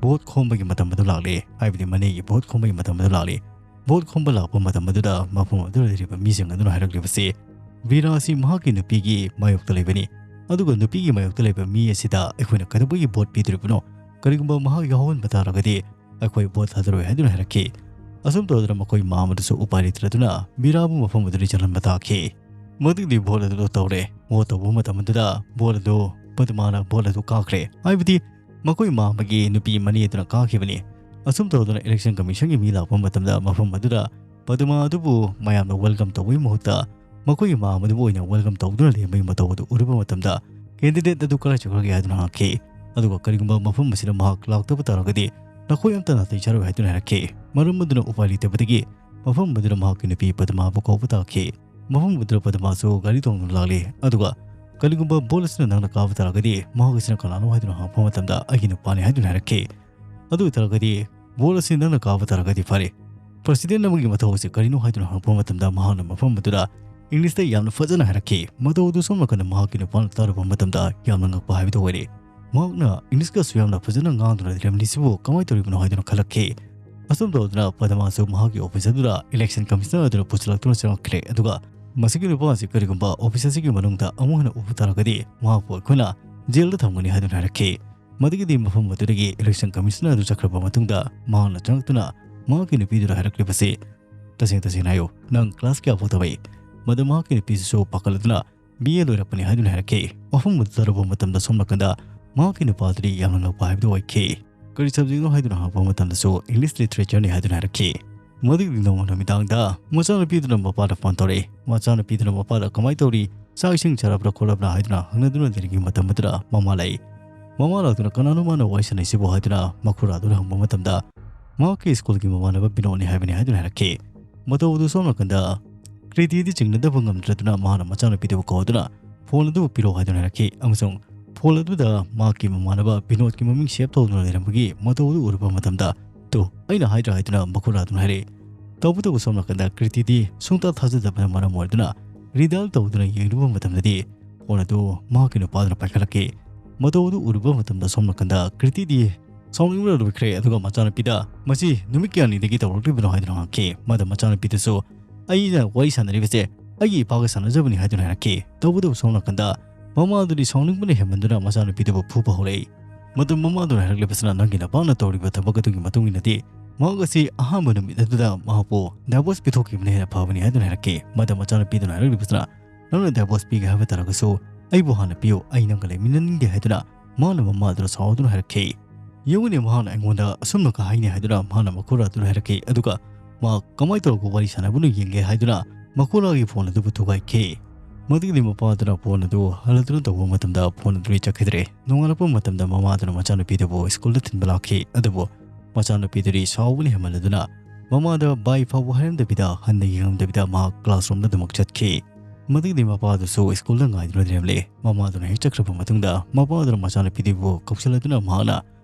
ꯚꯣꯠ ꯈꯣꯝꯕꯒꯤ ꯃꯇꯝ ꯑꯗꯨ ꯂꯥꯛꯂꯦ, ꯍꯥꯏꯕꯗꯤ ꯃꯅꯦꯒꯤ ꯚꯣꯠ ꯈꯣꯝꯕꯒꯤ ꯃꯇꯝ ꯑꯗꯨ ꯂꯥꯛꯂꯦ꯫ ꯚꯣꯠ ꯈꯣꯝꯕ ꯂꯥꯛꯄ ꯃꯇꯝ ꯑꯗꯨꯗ ꯃꯐꯝ ꯑꯗꯨꯗ ꯂꯩꯔꯤꯕ ꯃꯤꯁꯤꯡ ꯑꯗꯨꯅ ꯍꯥꯏꯔꯛꯂꯤꯕꯁꯤ, ꯕꯤꯔꯥ ꯑꯁꯤ ꯃꯍꯥꯛꯀꯤ ꯅꯨꯄꯤꯒꯤ ꯃꯥꯌꯣꯛꯇ ꯂꯩꯕꯅꯤ, ꯑꯗꯨꯒ ꯅꯨꯄꯤꯒꯤ ꯃꯥꯌꯣꯛꯇ ꯂꯩꯕ ꯃꯤ ꯑꯁꯤꯗ ꯑꯩꯈꯣꯏꯅ ꯀꯩꯗꯧꯕꯒꯤ ꯚꯣꯠ ꯄꯤꯗꯣꯔꯤꯕꯅꯣ? ꯀꯔꯤꯒꯨꯝꯕ ꯃꯍꯥꯛ ꯌꯥꯎꯍꯟꯕ ꯇꯥꯔꯒꯗꯤ ꯑꯩꯈꯣꯏ ꯚꯣꯠ ꯊꯥꯗꯔꯣꯏ ꯍꯥꯏꯗꯨꯅ ꯍꯥꯏꯔꯛꯈꯤ꯫ ꯑꯁꯨꯝ ꯇꯧꯗꯅ ꯃꯈꯣꯏ ꯃꯥꯝ ꯑꯗꯨꯁꯨ ꯎꯄꯥꯏ ꯂꯩꯇ꯭ꯔꯗꯨꯅ ꯕꯤꯔꯥꯕꯨ ꯃꯐꯝ ꯑꯗꯨꯗ ꯆꯪꯍꯟꯕ ꯇꯥꯈꯤ꯫ ꯃꯗꯨꯒꯤ ꯚꯣꯠ ꯑꯗꯨ ꯇꯧꯔꯦ꯫ ꯚꯣꯠ ꯇꯧꯕ ꯃꯇꯝ ꯑꯗꯨꯗ ꯚꯣꯠ ꯑꯗꯨ ꯄꯗꯃꯥꯅ ꯚꯣꯠ ꯑꯗꯨ ꯀꯥꯈ꯭ꯔꯦ, ꯍꯥꯏꯕꯗꯤ ꯃꯈꯣꯏ ꯃꯥꯝꯒꯤ ꯅꯨꯄꯤ ꯃꯅꯦ ꯑꯗꯨꯅ ꯀꯥꯈꯤꯕꯅꯤ꯫ ꯑꯁꯨꯝ ꯇꯧꯗꯅ ꯏꯂꯦꯛꯁꯟ ꯀꯃꯤꯁꯟꯒꯤ ꯃꯤ ꯂꯥꯛꯄ ꯃꯇꯝꯗ ꯃꯐꯝ ꯑꯗꯨꯗ ꯄꯗꯃꯥ ꯑꯗꯨꯕꯨ ꯃꯌꯥꯝꯅ ꯋꯦꯜꯀꯝ ꯇꯧꯕꯒꯤ ꯃꯍꯨꯠꯇ ꯃꯈꯣꯏꯒꯤ ꯃꯥꯝ ꯑꯗꯨꯕꯨ ꯑꯣꯏꯅ ꯋꯦꯜꯀꯝ ꯇꯧꯗꯨꯅ ꯂꯩꯔꯝꯕꯒꯤ ꯃꯇꯧ ꯑꯗꯨ ꯎꯔꯨꯕ ꯃꯇꯝꯗ ꯀꯦꯟꯗꯤꯗꯦꯠ ꯑꯗꯨ ꯀꯗꯥꯏ ꯆꯠꯈ꯭ꯔꯒꯦ ꯍꯥꯏꯗꯨꯅ ꯍꯪꯉꯛꯈꯤ꯫ ꯑꯗꯨꯒ ꯀꯔꯤꯒꯨꯝꯕ ꯃꯐꯝ ꯑꯁꯤꯗ ꯃꯍꯥꯛ ꯂꯥꯛꯇꯕ ꯇꯥꯔꯒꯗꯤ ꯅꯈꯣꯏ ꯑꯝꯇ ꯅꯥꯇꯩ ꯆꯥꯔꯣꯏ ꯍꯥꯏꯗꯨꯅ ꯍꯥꯏꯔꯛꯈꯤ꯫ ꯃꯔꯝ ꯑꯗꯨꯅ ꯎꯄꯥꯏ ꯂꯩꯇꯕꯗꯒꯤ ꯃꯐꯝ ꯑꯗꯨꯗ ꯃꯍꯥꯛꯀꯤ ꯅꯨꯄꯤ ꯄꯗꯃꯥꯕꯨ ꯀꯧꯕ ꯇꯥꯈꯤ꯫ ꯃꯐꯝ ꯑꯗꯨꯗ ꯄꯗꯃꯥꯁꯨ ꯒꯥꯔꯤ ꯇꯣꯡꯗꯨꯅ ꯂꯥꯛꯂꯤ꯫ ꯑꯗꯨꯒ ꯀꯔꯤꯒꯨꯝꯕ ꯚꯣꯠ ꯑꯁꯤꯅ ꯅꯪꯅ ꯀꯥꯕ ꯇꯥꯔꯒꯗꯤ ꯃꯍꯥꯛ ꯑꯁꯤꯅ ꯀꯅꯥꯅꯣ ꯍꯥꯏꯗꯨꯅ ꯍꯪꯉꯛꯄ ꯃꯇꯝꯗ ꯑꯩꯒꯤ ꯅꯨꯄꯥꯅꯤ ꯍꯥꯏꯗꯨꯅ ꯍꯥꯏꯔꯛꯈꯤ꯫ ꯑꯗꯨ ꯑꯣꯏꯇꯥꯔꯒꯗꯤ ꯚꯣꯠ ꯑꯁꯤ ꯅꯪꯅ ꯀꯥꯕ ꯇꯥꯔꯒꯗꯤ ꯐꯔꯦ꯫ ꯄ꯭ꯔꯁꯤꯗꯦꯟ ꯑꯃꯒꯤ ꯃꯊꯧ ꯑꯁꯤ ꯀꯔꯤꯅꯣ ꯍꯥꯏꯗꯨꯅ ꯍꯪꯉꯛꯄ ꯃꯇꯝꯗ ꯃꯍꯥꯛꯅ ꯃꯐꯝ ꯑꯗꯨꯗ ꯏꯪꯂꯤꯁꯇ ꯌꯥꯝꯅ ꯐꯖꯅ ꯍꯥꯏꯔꯛꯈꯤ꯫ ꯃꯇꯧ ꯑꯗꯨ ꯁꯣꯝ ꯅꯥꯀꯟꯗ ꯃꯍꯥꯛꯀꯤ ꯅꯨꯄꯥꯅ ꯇꯥꯔꯨꯕ ꯃꯇꯝꯗ ꯌꯥꯝꯅ ꯉꯛꯄ ꯍꯥꯏꯕꯗꯨ ꯑꯣꯏꯔꯦ꯫ ꯃꯍꯥꯛꯅ ꯏꯪꯂꯤꯁꯀꯁꯨ ꯌꯥꯝꯅ ꯐꯖꯅ ꯉꯥꯡꯗꯨꯅ ꯂꯩꯔꯝꯂꯤꯁꯤꯕꯨ ꯀꯃꯥꯏꯅ ꯇꯧꯔꯤꯕꯅꯣ ꯍꯥꯏꯗꯨꯅ ꯈꯜꯂꯛꯈꯤ꯫ ꯑꯁꯨꯝ ꯇꯧꯗꯨꯅ ꯄꯗꯃꯥꯁꯨ ꯃꯍꯥꯛꯀꯤ ꯑꯣꯐꯤꯁ ꯑꯗꯨꯗ ꯏꯂꯦꯛꯁꯟ ꯀꯃꯤꯁꯅꯔ ꯑꯗꯨꯅ ꯄꯨꯁꯤꯜꯂꯛꯇꯨꯅ ꯆꯪꯉꯛꯈ꯭ꯔꯦ꯫ ꯑꯗꯨꯒ ꯃꯁꯤꯒꯤ ꯅꯨꯄꯥ ꯑꯁꯤ ꯀꯔꯤꯒꯨꯝꯕ ꯑꯣꯐꯤꯁ ꯑꯁꯤꯒꯤ ꯃꯅꯨꯡꯗ ꯑꯃꯨꯛ ꯍꯟꯅ ꯎꯕ ꯇꯥꯔꯒꯗꯤ ꯃꯍꯥꯛꯄꯨ ꯑꯩꯈꯣꯏꯅ ꯖꯦꯜꯗ ꯊꯝꯒꯅꯤ ꯍꯥꯏꯗꯨꯅ ꯍꯥꯏꯔꯛꯈꯤ꯫ ꯃꯗꯨꯒꯤꯗꯤ ꯃꯐꯝ ꯑꯗꯨꯗꯒꯤ ꯏꯂꯦꯛꯁꯟ ꯀꯃꯤꯁꯅꯔ ꯑꯗꯨ ꯆꯠꯈ꯭ꯔꯕ ꯃꯇꯨꯡꯗ ꯃꯍꯥꯛꯅ ꯆꯪꯉꯛꯇꯨꯅ ꯃꯍꯥꯛꯀꯤ ꯅꯨꯄꯤꯗꯨꯗ ꯍꯥꯏꯔꯛꯂꯤꯕꯁꯤ, "ꯇꯁꯦꯡ ꯇꯁꯦꯡꯅ ꯍꯥꯏꯌꯨ, ꯅꯪ ꯀ꯭ꯂꯥꯁ ꯀꯌꯥ ꯐꯥꯎ ꯇꯝꯃꯛꯏ?" ꯃꯗꯨ ꯃꯍꯥꯛꯀꯤ ꯅꯨꯄꯤꯁꯤꯁꯨ ꯄꯥꯈꯠꯂꯗꯨꯅ, "ꯕꯤ ꯑꯦ ꯂꯣꯏꯔꯛꯄꯅꯤ" ꯍꯥꯏꯗꯨꯅ ꯍꯥꯏꯔꯛꯈꯤ꯫ ꯃꯐꯝ ꯑꯗꯨ ꯇꯥꯔꯨꯕ ꯃꯇꯝꯗ ꯁꯣꯝ ꯅꯥꯀꯟꯗ ꯃꯍꯥꯛꯀꯤ ꯅꯨꯄꯥꯗꯨꯗꯤ ꯌꯥꯝꯅ ꯉꯛꯄ ꯍꯥꯏꯕꯗꯨ ꯑꯣꯏꯈꯤ꯫ "ꯀꯔꯤ ꯁꯕꯖꯦꯛꯅꯣ?" ꯍꯥꯏꯗꯨꯅ ꯍꯪꯉꯛꯄ ꯃꯇꯝꯗꯁꯨ, "ꯏꯪꯂꯤꯁ ꯂꯤꯇꯔꯦꯆꯔꯅꯤ" ꯍꯥꯏꯗꯨꯅ ꯍꯥꯏꯔꯛꯈꯤ꯫ ꯃꯗꯨꯒꯤ ꯅꯣꯡꯃ ꯅꯨꯃꯤꯗꯥꯡꯗ ꯃꯆꯥꯅꯨꯄꯤꯗꯨꯅ ꯃꯄꯥꯗ ꯐꯣꯟ ꯇꯧꯔꯛꯏ꯫ ꯃꯆꯥꯅꯨꯄꯤꯗꯨꯅ ꯃꯄꯥꯗ "ꯀꯃꯥꯏꯅ ꯇꯧꯔꯤ? ꯆꯥꯛ ꯏꯁꯤꯡ ꯆꯥꯔꯕ꯭ꯔꯥ ꯈꯣꯠꯂꯕ꯭ꯔꯥ?" ꯍꯥꯏꯗꯨꯅ ꯍꯪꯅꯗꯨꯅ ꯂꯩꯔꯤꯉꯩ ꯃꯇꯝ ꯑꯗꯨꯗ ꯃꯃꯥ ꯂꯥꯛꯏ꯫ ꯃꯃꯥ ꯂꯥꯛꯇꯨꯅ "ꯀꯅꯥꯅꯣ ꯃꯥꯅ ꯋꯥꯔꯤ ꯁꯥꯟꯅꯩꯁꯤꯕꯨ?" ꯍꯥꯏꯗꯨꯅ ꯃꯈꯨꯔꯥꯗꯨꯅ ꯍꯪꯕ ꯃꯇꯝꯗ, ꯃꯍꯥꯛꯀꯤ ꯁ꯭ꯀꯨꯜꯒꯤ ꯃꯃꯥꯟꯅꯕ ꯕꯤꯅꯣꯗꯅꯤ ꯍꯥꯏꯕꯅꯤ ꯍꯥꯏꯗꯨꯅ ꯍꯥꯏꯔꯛꯈꯤ꯫ ꯃꯇꯧ ꯑꯗꯨ ꯁꯣꯝ ꯅꯥꯀꯟꯗ ꯀ꯭ꯔꯤꯇꯤꯗꯤ ꯆꯤꯡꯅꯗꯕ ꯉꯝꯗ꯭ꯔꯗꯨꯅ ꯃꯍꯥꯛꯅ ꯃꯆꯥꯅꯨꯄꯤꯗꯨꯕꯨ ꯀꯧꯗꯨꯅ "ꯐꯣꯟ ꯑꯗꯨꯕꯨ ꯄꯤꯔꯛꯑꯣ" ꯍꯥꯏꯗꯨꯅ ꯍꯥꯏꯔꯛꯈꯤ꯫ ꯑꯃꯁꯨꯡ ꯐꯣꯟ ꯑꯗꯨꯗ ꯃꯍꯥꯛꯀꯤ ꯃꯃꯥꯟꯅꯕ ꯕꯤꯅꯣꯗꯀꯤ ꯃꯃꯤꯡ ꯁꯦꯞ ꯇꯧꯗꯨꯅ ꯂꯩꯔꯝꯕꯒꯤ ꯃꯇꯧ ꯑꯗꯨ ꯎꯔꯨꯕ ꯃꯇꯝꯗ, "ꯇꯨ, ꯑꯩꯅ ꯍꯥꯏꯗ꯭ꯔꯥ" ꯍꯥꯏꯗꯨꯅ ꯃꯈꯨꯔꯥꯗꯨꯅ ꯍꯥꯏꯔꯛꯏ꯫ ꯇꯧꯕꯇꯕꯨ ꯁꯣꯝ ꯅꯥꯀꯟꯗ ꯀ꯭ꯔꯤꯇꯤꯗꯤ ꯁꯨꯡꯇꯥ ꯊꯥꯖꯗꯕꯅ ꯃꯔꯝ ꯑꯣꯏꯗꯨꯅ ꯔꯤꯗꯥꯏꯜ ꯇꯧꯗꯨꯅ ꯌꯦꯡꯂꯨꯕ ꯃꯇꯝꯗꯗꯤ ꯐꯣꯟ ꯑꯗꯨ ꯃꯍꯥꯛꯀꯤ ꯅꯨꯄꯥꯗꯨꯅ ꯄꯥꯏꯈꯠꯂꯛꯈꯤ꯫ ꯃꯇꯧ ꯑꯗꯨ ꯎꯔꯨꯕ ꯃꯇꯝꯗ ꯁꯣꯝ ꯅꯥꯀꯟꯗ ꯀ꯭ꯔꯤꯇꯤꯗꯤ ꯁꯥꯎꯅꯤꯡꯕꯅ ꯂꯣꯏꯈ꯭ꯔꯦ, ꯑꯗꯨꯒ ꯃꯆꯥꯅꯨꯄꯤꯗ "ꯃꯁꯤ ꯅꯨꯃꯤꯠ ꯀꯌꯥꯅꯤꯗꯒꯤ ꯇꯧꯔꯛꯂꯤꯕꯅꯣ?" ꯍꯥꯏꯗꯨꯅ ꯍꯪꯉꯛꯈꯤ꯫ ꯃꯗꯨ ꯃꯆꯥꯅꯨꯄꯤꯗꯨꯁꯨ "ꯑꯩꯅ ꯋꯥꯔꯤ ꯁꯥꯟꯅꯔꯤꯕꯁꯦ ꯑꯩꯒꯤ ꯏꯄꯥꯒ ꯁꯥꯟꯅꯖꯕꯅꯤ" ꯍꯥꯏꯗꯨꯅ ꯍꯥꯏꯔꯛꯈꯤ꯫ ꯇꯧꯕꯇꯕꯨ ꯁꯣꯝ ꯅꯥꯀꯟꯗ ꯃꯃꯥꯗꯨꯗꯤ ꯁꯥꯎꯅꯤꯡꯕꯅ ꯍꯦꯟꯃꯟꯗꯨꯅ ꯃꯆꯥꯅꯨꯄꯤꯗꯨꯕꯨ ꯐꯨꯕ ꯍꯧꯔꯛꯏ꯫ ꯃꯗꯨ ꯃꯃꯥꯗꯨꯅ ꯍꯥꯏꯔꯛꯂꯤꯕꯁꯤꯅ, "ꯅꯪꯒꯤ ꯅꯄꯥꯅ ꯇꯧꯔꯤꯕ ꯊꯕꯛ ꯑꯗꯨꯒꯤ ꯃꯇꯨꯡ ꯏꯟꯅꯗꯤ ꯃꯍꯥꯛ ꯑꯁꯤ ꯑꯍꯥꯟꯕ ꯅꯨꯃꯤꯠ ꯑꯗꯨꯗ ꯃꯍꯥꯛꯄꯨ ꯗꯥꯏꯚꯣꯔꯁ ꯄꯤꯊꯣꯛꯈꯤꯕꯅ ꯍꯦꯟꯅ ꯐꯕꯅꯤ" ꯍꯥꯏꯗꯨꯅ ꯍꯥꯏꯔꯛꯈꯤ꯫ ꯃꯗꯨ ꯃꯆꯥꯅꯨꯄꯤꯗꯨꯅ ꯍꯥꯏꯔꯛꯂꯤꯕꯁꯤꯅ, "ꯅꯪꯅ ꯗꯥꯏꯚꯣꯔꯁ ꯄꯤꯒꯦ ꯍꯥꯏꯕ ꯇꯥꯔꯒꯁꯨ ꯑꯩꯕꯨ ꯍꯥꯟꯅ ꯄꯤꯌꯨ, ꯑꯩ ꯅꯪꯒ ꯂꯩꯃꯤꯟꯅꯅꯤꯡꯗꯦ" ꯍꯥꯏꯗꯨꯅ ꯃꯍꯥꯛꯅ ꯃꯃꯥꯗꯨꯅ ꯁꯥꯎꯗꯨꯅ ꯍꯥꯏꯔꯛꯈꯤ꯫ ꯌꯦꯡꯉꯨꯅꯦ, ꯃꯍꯥꯛꯅ ꯑꯩꯉꯣꯟꯗ ꯑꯁꯨꯝꯅꯒ ꯍꯥꯏꯅꯦ ꯍꯥꯏꯗꯨꯅ ꯃꯍꯥꯛꯅ ꯃꯈꯨꯔꯥꯗꯨꯅ ꯍꯥꯏꯔꯛꯈꯤ꯫ ꯑꯗꯨꯒ ꯃꯍꯥꯛ ꯀꯃꯥꯏꯅ ꯇꯧꯔꯒ ꯋꯥꯔꯤ ꯁꯥꯟꯅꯕꯅꯣ ꯌꯦꯡꯒꯦ ꯍꯥꯏꯗꯨꯅ ꯃꯈꯨꯔꯥꯒꯤ ꯐꯣꯟ ꯑꯗꯨꯕꯨ ꯊꯨꯒꯥꯏꯈꯤ꯫ ꯃꯗꯨꯒꯤꯗꯤ ꯃꯄꯥꯗꯨꯅ ꯐꯣꯟ ꯑꯗꯨ ꯍꯜꯂꯗꯨꯅ ꯇꯧꯕ ꯃꯇꯝꯗ ꯐꯣꯟ ꯑꯗꯨꯗꯤ ꯆꯠꯈꯤꯗ꯭ꯔꯦ꯫ ꯅꯣꯡꯉꯥꯜꯂꯛꯄ ꯃꯇꯝꯗ ꯃꯃꯥꯗꯨꯅ ꯃꯆꯥꯅꯨꯄꯤꯗꯨꯕꯨ ꯁ꯭ꯀꯨꯜꯗ ꯊꯤꯟꯕ ꯂꯥꯛꯈꯤ꯫ ꯑꯗꯨꯕꯨ ꯃꯆꯥꯅꯨꯄꯤꯗꯨꯗꯤ ꯁꯥꯎꯕꯅ ꯍꯦꯟꯃꯟꯂꯗꯨꯅ ꯃꯃꯥꯗ ꯕꯥꯏ ꯐꯥꯎꯕ ꯍꯥꯏꯔꯝꯗꯕꯤꯗ, ꯍꯟꯅ ꯌꯦꯡꯉꯝꯗꯕꯤꯗ ꯃꯍꯥꯛ ꯀ꯭ꯂꯥꯁꯔꯨꯝꯗ ꯑꯗꯨꯃꯛ ꯆꯠꯈꯤ꯫ ꯃꯗꯨꯒꯤꯗꯤ ꯃꯄꯥꯗꯨꯁꯨ ꯁ꯭ꯀꯨꯜꯗ ꯉꯥꯏꯗꯨꯅ ꯂꯩꯔꯝꯂꯦ꯫ ꯃꯃꯥꯗꯨꯅ ꯍꯦꯛ ꯆꯠꯈ꯭ꯔꯕ ꯃꯇꯨꯡꯗ ꯃꯄꯥꯗꯨꯅ ꯃꯆꯥꯅꯨꯄꯤꯗꯨꯕꯨ ꯀꯧꯁꯤꯜꯂꯗꯨꯅ ꯃꯍꯥꯛꯅ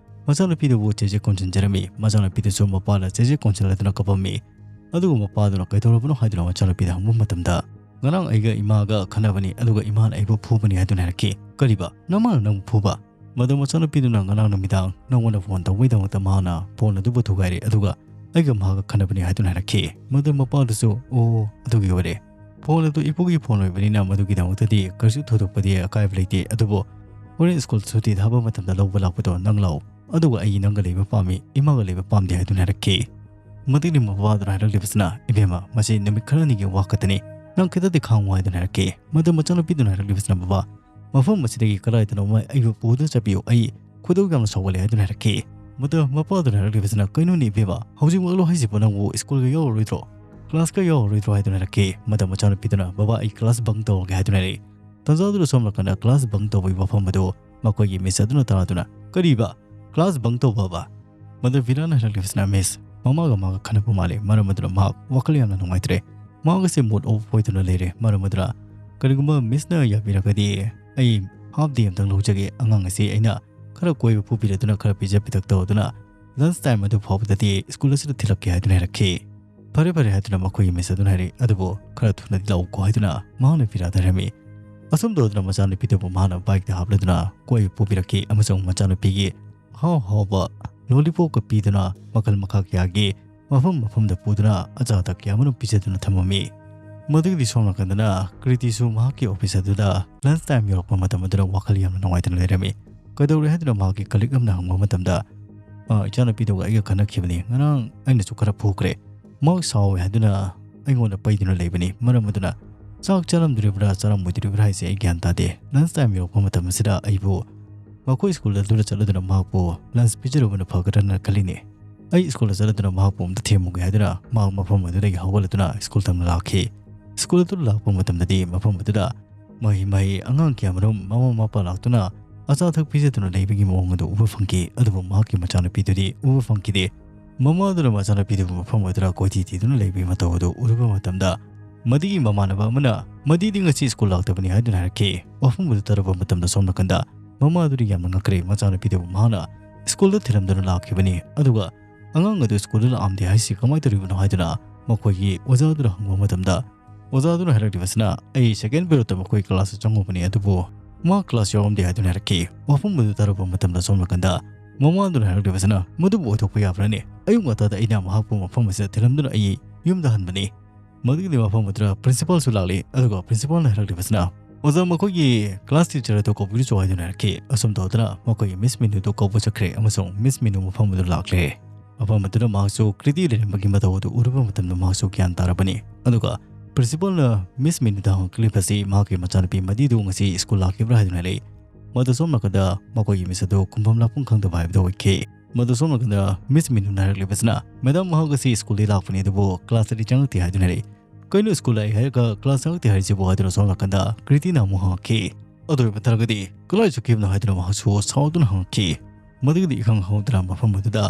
ꯃꯆꯥꯅꯨꯄꯤꯗꯨꯕꯨ ꯆꯦꯖꯦꯠ ꯀꯣꯟꯁꯤꯟꯖꯔꯝꯃꯤ꯫ ꯃꯆꯥꯅꯨꯄꯤꯗꯨꯁꯨ ꯃꯄꯥꯅ ꯆꯦꯖꯦꯠ ꯀꯣꯟꯁꯤꯜꯂꯗꯨꯅ ꯀꯞꯄꯝꯃꯤ꯫ ꯑꯗꯨꯒ ꯃꯄꯥꯗꯨꯅ "ꯀꯩꯗꯧꯔꯕꯅꯣ?" ꯍꯥꯏꯗꯨꯅ ꯃꯆꯥꯅꯨꯄꯤꯗ ꯍꯪꯕ ꯃꯇꯝꯗ, "ꯉꯔꯥꯡ ꯑꯩꯒ ꯏꯃꯥꯒ ꯈꯟꯅꯕꯅꯤ, ꯑꯗꯨꯒ ꯏꯃꯥꯅ ꯑꯩꯕꯨ ꯐꯨꯕꯅꯤ" ꯍꯥꯏꯗꯨꯅ ꯍꯥꯏꯔꯛꯈꯤ꯫ "ꯀꯔꯤꯕ? ꯅꯃꯥꯅ ꯅꯪꯕꯨ ꯐꯨꯕ?" ꯃꯗꯨ ꯃꯆꯥꯅꯨꯄꯤꯗꯨꯅ ꯉꯔꯥꯡ ꯅꯨꯃꯤꯗꯥꯡ ꯅꯉꯣꯟꯗ ꯐꯣꯟ ꯇꯧꯕꯒꯤꯗꯃꯛꯇ ꯃꯍꯥꯛꯅ ꯐꯣꯟ ꯑꯗꯨꯕꯨ ꯊꯨꯒꯥꯏꯔꯦ, ꯑꯗꯨꯒ ꯑꯩꯒ ꯃꯍꯥꯛꯀ ꯈꯟꯅꯕꯅꯤ ꯍꯥꯏꯗꯨꯅ ꯍꯥꯏꯔꯛꯈꯤ꯫ ꯃꯗꯨ ꯃꯄꯥꯗꯨꯁꯨ, "ꯑꯣ, ꯑꯗꯨꯒꯤ ꯑꯣꯏꯔꯦ꯫ ꯐꯣꯟ ꯑꯗꯨ ꯏꯄꯨꯒꯤ ꯐꯣꯟ ꯑꯣꯏꯕꯅꯤꯅ ꯃꯗꯨꯒꯤꯗꯃꯛꯇꯗꯤ ꯀꯔꯤꯁꯨ ꯊꯣꯏꯗꯣꯛꯄꯗꯤ ꯑꯀꯥꯏꯕ ꯂꯩꯇꯦ, ꯑꯗꯨꯕꯨ ꯍꯣꯔꯦꯟ ꯁ꯭ꯀꯨꯜ ꯁꯨꯇꯤ ꯊꯥꯕ ꯃꯇꯝꯗ ꯂꯧꯕ ꯂꯥꯛꯄꯗꯣ ꯅꯪ ꯂꯥꯛꯑꯣ, ꯑꯗꯨꯒ ꯑꯩ ꯅꯪꯒ ꯂꯩꯕ ꯄꯥꯝꯃꯤ, ꯏꯃꯥꯒ ꯂꯩꯕ ꯄꯥꯝꯗꯦ" ꯍꯥꯏꯗꯨꯅ ꯍꯥꯏꯔꯛꯈꯤ꯫ ꯃꯗꯨꯒꯤ ꯃꯄꯥꯗꯨꯅ ꯍꯥꯏꯔꯛꯂꯤꯕꯁꯤꯅ, "ꯏꯕꯦꯝꯃ, ꯃꯁꯤ ꯅꯨꯃꯤꯠ ꯈꯔꯅꯤꯒꯤ ꯋꯥ ꯈꯛꯇꯅꯤ, ꯅꯪ ꯈꯤꯇꯗꯤ ꯈꯥꯡꯉꯨ" ꯍꯥꯏꯗꯨꯅ ꯍꯥꯏꯔꯛꯈꯤ꯫ ꯃꯗꯨ ꯃꯆꯥꯅꯨꯄꯤꯗꯨꯅ ꯍꯥꯏꯔꯛꯂꯤꯕꯁꯤꯅ, "ꯕꯕꯥ, ꯃꯐꯝ ꯑꯁꯤꯗꯒꯤ ꯀꯗꯥꯏꯗꯅꯣꯃ ꯑꯩꯕꯨ ꯄꯨꯗꯨꯅ ꯆꯠꯄꯤꯌꯨ, ꯑꯩ ꯈꯣꯏꯗꯧ ꯌꯥꯝꯅ ꯁꯥꯎꯒꯠꯂꯦ" ꯍꯥꯏꯗꯨꯅ ꯍꯥꯏꯔꯛꯈꯤ꯫ ꯃꯗꯨ ꯃꯄꯥꯗꯨꯅ ꯍꯥꯏꯔꯛꯂꯤꯕꯁꯤꯅ, "ꯀꯩꯅꯣꯅꯦ ꯏꯕꯦꯝꯃ, ꯍꯧꯖꯤꯛꯃꯛꯂꯣ ꯍꯥꯏꯁꯤꯕꯨ? ꯅꯪꯕꯨ ꯁ꯭ꯀꯨꯜꯒ ꯌꯥꯎꯔꯔꯣꯏꯗ꯭ꯔꯣ? ꯀ꯭ꯂꯥꯁꯀ ꯌꯥꯎꯔꯔꯣꯏꯗ꯭ꯔꯣ?" ꯍꯥꯏꯗꯨꯅ ꯍꯥꯏꯔꯛꯈꯤ꯫ ꯃꯗꯨ ꯃꯆꯥꯅꯨꯄꯤꯗꯨꯅ, "ꯕꯕꯥ, ꯑꯩ ꯀ꯭ꯂꯥꯁ ꯕꯪ ꯇꯧꯔꯒꯦ" ꯍꯥꯏꯗꯨꯅ ꯍꯥꯏꯔꯛꯏ꯫ ꯇꯥꯟꯖꯥꯗꯨꯗ ꯁꯣꯝ ꯅꯥꯀꯟꯗ ꯀ꯭ꯂꯥꯁ ꯕꯪ ꯇꯧꯕꯒꯤ ꯋꯥꯐꯝ ꯑꯗꯨ ꯃꯈꯣꯏꯒꯤ ꯃꯤꯁ ꯑꯗꯨꯅ ꯇꯥꯗꯨꯅ, "ꯀꯔꯤꯕ? ꯀ꯭ꯂꯥꯁ ꯕꯪ ꯇꯧꯕꯕ?" ꯃꯗꯨ ꯚꯤꯔꯥꯅ ꯍꯥꯏꯔꯛꯂꯤꯕꯁꯤꯅ, "ꯃꯤꯁ, ꯃꯃꯥꯒ ꯃꯥꯒ ꯈꯟꯅꯕ ꯃꯥꯜꯂꯤ, ꯃꯔꯝ ꯑꯗꯨꯅ ꯃꯍꯥꯛ ꯋꯥꯈꯜ ꯌꯥꯝꯅ ꯅꯨꯡꯉꯥꯏꯇ꯭ꯔꯦ꯫ ꯃꯍꯥꯛ ꯑꯁꯤ ꯃꯨꯗ ꯑꯣꯐ ꯑꯣꯏꯗꯨꯅ ꯂꯩꯔꯦ, ꯃꯔꯝ ꯑꯗꯨꯅ ꯀꯔꯤꯒꯨꯝꯕ ꯃꯤꯁꯅ ꯌꯥꯕꯤꯔꯒꯗꯤ ꯑꯩ ꯍꯥꯐ ꯗꯦ ꯑꯃꯇꯪ ꯂꯧꯖꯒꯦ꯫ ꯑꯉꯥꯡ ꯑꯁꯤ ꯑꯩꯅ ꯈꯔ ꯀꯣꯏꯕ ꯄꯨꯕꯤꯔꯗꯨꯅ, ꯈꯔ ꯄꯤꯖ ꯄꯤꯊꯛ ꯇꯧꯗꯨꯅ ꯂꯟꯁ ꯇꯥꯏꯝ ꯑꯗꯨ ꯐꯥꯎꯕꯗꯗꯤ ꯁ꯭ꯀꯨꯜ ꯑꯁꯤꯗ ꯊꯤꯜꯂꯛꯀꯦ" ꯍꯥꯏꯗꯨꯅ ꯍꯥꯏꯔꯛꯈꯤ꯫ "ꯐꯔꯦ, ꯐꯔꯦ," ꯍꯥꯏꯗꯨꯅ ꯃꯈꯣꯏꯒꯤ ꯃꯤꯁ ꯑꯗꯨꯅ ꯍꯥꯏꯔꯛꯏ꯫ "ꯑꯗꯨꯕꯨ ꯈꯔ ꯊꯨꯅꯗꯤ ꯂꯥꯛꯎꯀꯣ," ꯍꯥꯏꯗꯨꯅ ꯃꯍꯥꯛꯅ ꯐꯤꯔꯥꯗ ꯍꯥꯏꯔꯝꯃꯤ꯫ ꯑꯁꯨꯝ ꯇꯧꯗꯨꯅ ꯃꯆꯥꯅꯨꯄꯤꯗꯨꯕꯨ ꯃꯍꯥꯛꯅ ꯕꯥꯏꯛꯇ ꯍꯥꯞꯂꯗꯨꯅ ꯀꯣꯏꯕ ꯄꯨꯕꯤꯔꯛꯈꯤ ꯑꯃꯁꯨꯡ ꯃꯆꯥꯅꯨꯄꯤꯒꯤ ꯑꯍꯥꯎ ꯑꯍꯥꯎꯕ ꯂꯣꯂꯤꯄꯣꯞꯀ ꯄꯤꯗꯨꯅ ꯃꯈꯜ ꯃꯈꯥ ꯀꯌꯥꯒꯤ ꯃꯐꯝ ꯃꯐꯝꯗ ꯄꯨꯗꯨꯅ ꯑꯆꯥ ꯑꯊꯛ ꯀꯌꯥ ꯑꯃꯔꯣꯝ ꯄꯤꯖꯗꯨꯅ ꯊꯝꯃꯝꯃꯤ꯫ ꯃꯗꯨꯒꯤꯗꯤ ꯁꯣꯝ ꯅꯥꯀꯟꯗꯅ ꯀ꯭ꯔꯤꯇꯤꯁꯨ ꯃꯍꯥꯛꯀꯤ ꯑꯣꯐꯤꯁ ꯑꯗꯨꯗ ꯂꯟꯁ ꯇꯥꯏꯝ ꯌꯧꯔꯛꯄ ꯃꯇꯝ ꯑꯗꯨꯗ ꯋꯥꯈꯜ ꯌꯥꯝꯅ ꯅꯨꯡꯉꯥꯏꯇꯅ ꯂꯩꯔꯝꯃꯤ꯫ "ꯀꯩꯗꯧꯔꯦ?" ꯍꯥꯏꯗꯨꯅ ꯃꯍꯥꯛꯀꯤ ꯀꯂꯤꯛ ꯑꯃꯅ ꯍꯪꯕ ꯃꯇꯝꯗ, "ꯑ, ꯏꯆꯥꯅꯨꯄꯤꯗꯨꯒ ꯑꯩꯒ ꯈꯠꯅꯈꯤꯕꯅꯤ꯫ ꯉꯔꯥꯡ ꯑꯩꯅꯁꯨ ꯈꯔ ꯐꯨꯈ꯭ꯔꯦ꯫ ꯃꯍꯥꯛ ꯁꯥꯎꯋꯦ ꯍꯥꯏꯗꯨꯅ ꯑꯩꯉꯣꯟꯗ ꯄꯩꯗꯨꯅ ꯂꯩꯕꯅꯤ꯫ ꯃꯔꯝ ꯑꯗꯨꯅ ꯆꯥꯛ ꯆꯥꯔꯝꯗꯣꯔꯤꯕ꯭ꯔꯥ ꯆꯥꯔꯝꯃꯣꯏꯗꯣꯔꯤꯕ꯭ꯔꯥ ꯍꯥꯏꯁꯦ ꯑꯩ ꯒ꯭ꯌꯥꯟ ꯇꯥꯗꯦ꯫ ꯂꯟꯁ ꯇꯥꯏꯝ ꯌꯧꯔꯛꯄ ꯃꯇꯝ ꯑꯁꯤꯗ ꯑꯩꯕꯨ ꯃꯈꯣꯏ ꯁ꯭ꯀꯨꯜ ꯑꯗꯨꯗ ꯆꯠꯂꯗꯨꯅ ꯃꯍꯥꯛꯄꯨ ꯂꯟꯁ ꯄꯤꯖꯔꯨꯕꯅ ꯐꯒꯗ꯭ꯔꯅ ꯈꯜꯂꯤꯅꯦ꯫ ꯑꯩ ꯁ꯭ꯀꯨꯜꯗ ꯆꯠꯂꯗꯨꯅ ꯃꯍꯥꯛꯄꯨ ꯑꯝꯇ ꯊꯦꯝꯃꯨꯒꯦ," ꯍꯥꯏꯗꯨꯅ ꯃꯍꯥꯛ ꯃꯐꯝ ꯑꯗꯨꯗꯒꯤ ꯍꯧꯒꯠꯂꯗꯨꯅ ꯁ꯭ꯀꯨꯜ ꯇꯝꯅ ꯂꯥꯛꯈꯤ꯫ ꯁ꯭ꯀꯨꯜ ꯑꯗꯨ ꯂꯥꯛꯄ ꯃꯇꯝꯗꯗꯤ ꯃꯐꯝ ꯑꯗꯨꯗ ꯃꯍꯩ ꯃꯍꯩ ꯑꯉꯥꯡ ꯀꯌꯥꯃꯔꯨꯝ ꯃꯃꯥ ꯃꯄꯥ ꯂꯥꯛꯇꯨꯅ ꯑꯆꯥ ꯑꯊꯛ ꯄꯤꯖꯗꯨꯅ ꯂꯩꯕꯒꯤ ꯃꯑꯣꯡ ꯑꯗꯨ ꯎꯕ ꯐꯪꯈꯤ꯫ ꯑꯗꯨꯕꯨ ꯃꯍꯥꯛꯀꯤ ꯃꯆꯥꯅꯨꯄꯤꯗꯨꯗꯤ ꯎꯕ ꯐꯪꯈꯤꯗꯦ꯫ ꯃꯃꯥ ꯑꯗꯨꯅ ꯃꯆꯥꯅꯨꯄꯤꯗꯨꯕꯨ ꯃꯐꯝ ꯑꯗꯨꯗ ꯀꯣꯏꯊꯤ ꯊꯤꯗꯨꯅ ꯂꯩꯕꯒꯤ ꯃꯇꯧ ꯑꯗꯨ ꯎꯔꯨꯕ ꯃꯇꯝꯗ, ꯃꯗꯨꯒꯤ ꯃꯃꯥꯟꯅꯕ ꯑꯃꯅ ꯃꯗꯤꯗꯤ ꯉꯁꯤ ꯁ꯭ꯀꯨꯜ ꯂꯥꯛꯇꯕꯅꯤ ꯍꯥꯏꯗꯨꯅ ꯍꯥꯏꯔꯛꯈꯤ꯫ ꯋꯥꯐꯝ ꯑꯗꯨ ꯇꯥꯔꯨꯕ ꯃꯇꯝꯗ ꯁꯣꯝ ꯅꯥꯀꯟꯗ ꯃꯃꯥ ꯑꯗꯨꯅ ꯌꯥꯝꯅ ꯉꯛꯈ꯭ꯔꯦ꯫ ꯃꯆꯥꯅꯨꯄꯤꯗꯨꯕꯨ ꯃꯍꯥꯛꯅ ꯁ꯭ꯀꯨꯜꯗ ꯊꯤꯜꯂꯝꯗꯨꯅ ꯂꯥꯛꯈꯤꯕꯅꯤ꯫ ꯑꯗꯨꯒ ꯑꯉꯥꯡ ꯑꯗꯨ ꯁ꯭ꯀꯨꯜꯗ ꯂꯥꯛꯑꯝꯗꯦ ꯍꯥꯏꯁꯤ ꯀꯃꯥꯏꯅ ꯇꯧꯔꯤꯕꯅꯣ ꯍꯥꯏꯗꯨꯅ ꯃꯈꯣꯏꯒꯤ ꯑꯣꯖꯥ ꯑꯗꯨꯅ ꯍꯪꯕ ꯃꯇꯝꯗ, ꯑꯣꯖꯥ ꯑꯗꯨꯅ ꯍꯥꯏꯔꯛꯂꯤꯕꯁꯤꯅ, "ꯑꯩ ꯁꯦꯀꯦꯟ ꯄꯤꯔꯤꯌꯗꯇ ꯃꯈꯣꯏ ꯀ꯭ꯂꯥꯁꯇ ꯆꯪꯉꯨꯕꯅꯤ, ꯑꯗꯨꯕꯨ ꯃꯥ ꯀ꯭ꯂꯥꯁ ꯌꯥꯎꯔꯝꯗꯦ" ꯍꯥꯏꯗꯨꯅ ꯍꯥꯏꯔꯛꯈꯤ꯫ ꯋꯥꯐꯝ ꯑꯗꯨ ꯇꯥꯔꯨꯕ ꯃꯇꯝꯗ ꯁꯣꯝ ꯅꯥꯀꯟꯗ ꯃꯃꯥ ꯑꯗꯨꯅ ꯍꯥꯏꯔꯛꯂꯤꯕꯁꯤꯅ, "ꯃꯗꯨꯕꯨ ꯑꯣꯏꯊꯣꯛꯄ ꯌꯥꯕ꯭ꯔꯅꯦ? ꯑꯌꯨꯛ ꯉꯟꯇꯥꯗ ꯑꯩꯅ ꯃꯍꯥꯛꯄꯨ ꯃꯐꯝ ꯑꯁꯤꯗ ꯊꯤꯜꯂꯝꯗꯨꯅ ꯑꯩ ꯌꯨꯝꯗ ꯍꯟꯕꯅꯤ"꯫ ꯃꯗꯨꯒꯤ ꯃꯐꯝ ꯑꯗꯨꯗ ꯄ꯭ꯔꯤꯟꯁꯤꯄꯥꯜꯁꯨ ꯂꯥꯛꯂꯤ꯫ ꯑꯗꯨꯒ ꯄ꯭ꯔꯤꯟꯁꯤꯄꯥꯜꯅ ꯍꯥꯏꯔꯛꯂꯤꯕꯁꯤꯅ, "ꯑꯣꯖꯥ, ꯃꯈꯣꯏꯒꯤ ꯀ꯭ꯂꯥꯁ ꯇꯤꯆꯔ ꯑꯗꯨ ꯀꯧꯕꯤꯔꯨꯆꯣ" ꯍꯥꯏꯗꯨꯅ ꯍꯥꯏꯔꯛꯈꯤ꯫ ꯑꯁꯨꯝ ꯇꯧꯗꯅ ꯃꯈꯣꯏꯒꯤ ꯃꯤꯁ ꯃꯤꯅꯨꯗꯨ ꯀꯧꯕ ꯆꯠꯈ꯭ꯔꯦ ꯑꯃꯁꯨꯡ ꯃꯤꯁ ꯃꯤꯅꯨ ꯃꯐꯝ ꯑꯗꯨ ꯂꯥꯛꯂꯦ꯫ ꯃꯐꯝ ꯑꯗꯨꯗ ꯃꯍꯥꯛꯁꯨ ꯀ꯭ꯔꯤꯇꯤ ꯂꯩꯔꯝꯕꯒꯤ ꯃꯇꯧ ꯑꯗꯨ ꯎꯔꯨꯕ ꯃꯇꯝꯗ ꯃꯍꯥꯛꯁꯨ ꯒ꯭ꯌꯥꯟ ꯇꯥꯔꯕꯅꯤ꯫ ꯑꯗꯨꯒ ꯄ꯭ꯔꯤꯟꯁꯤꯄꯥꯜꯅ ꯃꯤꯁ ꯃꯤꯅꯨꯗ ꯍꯪꯂꯛꯂꯤꯕꯁꯤ ꯃꯍꯥꯛꯀꯤ ꯃꯆꯥꯅꯨꯄꯤ ꯃꯗꯤꯗꯨ ꯉꯁꯤ ꯁ꯭ꯀꯨꯜ ꯂꯥꯛꯈꯤꯕ꯭ꯔꯥ ꯍꯥꯏꯗꯨꯅ ꯂꯩ꯫ ꯃꯗꯨ ꯁꯣꯝ ꯅꯥꯀꯟꯗ ꯃꯈꯣꯏꯒꯤ ꯃꯤꯁ ꯑꯗꯨ ꯈꯨꯝꯐꯝ ꯂꯥꯛꯐꯝ ꯈꯪꯗꯕ ꯍꯥꯏꯕꯗꯨ ꯑꯣꯏꯈꯤ꯫ ꯃꯗꯨ ꯁꯣꯝ ꯅꯥꯀꯟꯗ ꯃꯤꯁ ꯃꯤꯅꯨꯅ ꯍꯥꯏꯔꯛꯂꯤꯕꯁꯤꯅ, "ꯃꯦꯗꯥꯝ, ꯃꯍꯥꯛ ꯑꯁꯤ ꯁ꯭ꯀꯨꯜꯗꯒꯤ ꯂꯥꯛꯄꯅꯤ, ꯑꯗꯨꯕꯨ ꯀ꯭ꯂꯥꯁꯇꯗꯤ ꯆꯪꯉꯛꯇꯦ" ꯍꯥꯏꯗꯨꯅ ꯂꯩ꯫ "ꯀꯩꯅꯣ, ꯁ꯭ꯀꯨꯜ ꯂꯥꯛꯏ ꯍꯥꯏꯔꯒ ꯀ꯭ꯂꯥꯁ ꯆꯪꯉꯛꯇꯦ ꯍꯥꯏꯔꯤꯁꯤꯕꯨ?" ꯍꯥꯏꯗꯨꯅ ꯁꯣꯝ ꯅꯥꯀꯟꯗ ꯀ꯭ꯔꯤꯇꯤꯅ ꯑꯃꯨꯛ ꯍꯪꯉꯛꯈꯤ꯫ "ꯑꯗꯨ ꯑꯣꯏꯕ ꯇꯥꯔꯒꯗꯤ ꯀꯗꯥꯏ ꯆꯠꯈꯤꯕꯅꯣ?" ꯍꯥꯏꯗꯨꯅ ꯃꯍꯥꯛꯁꯨ ꯁꯥꯎꯗꯨꯅ ꯍꯪꯉꯛꯈꯤ꯫ ꯃꯗꯨꯒꯤꯗꯤ ꯏꯈꯪ ꯈꯪꯍꯧꯗꯅ ꯃꯐꯝ ꯑꯗꯨꯗ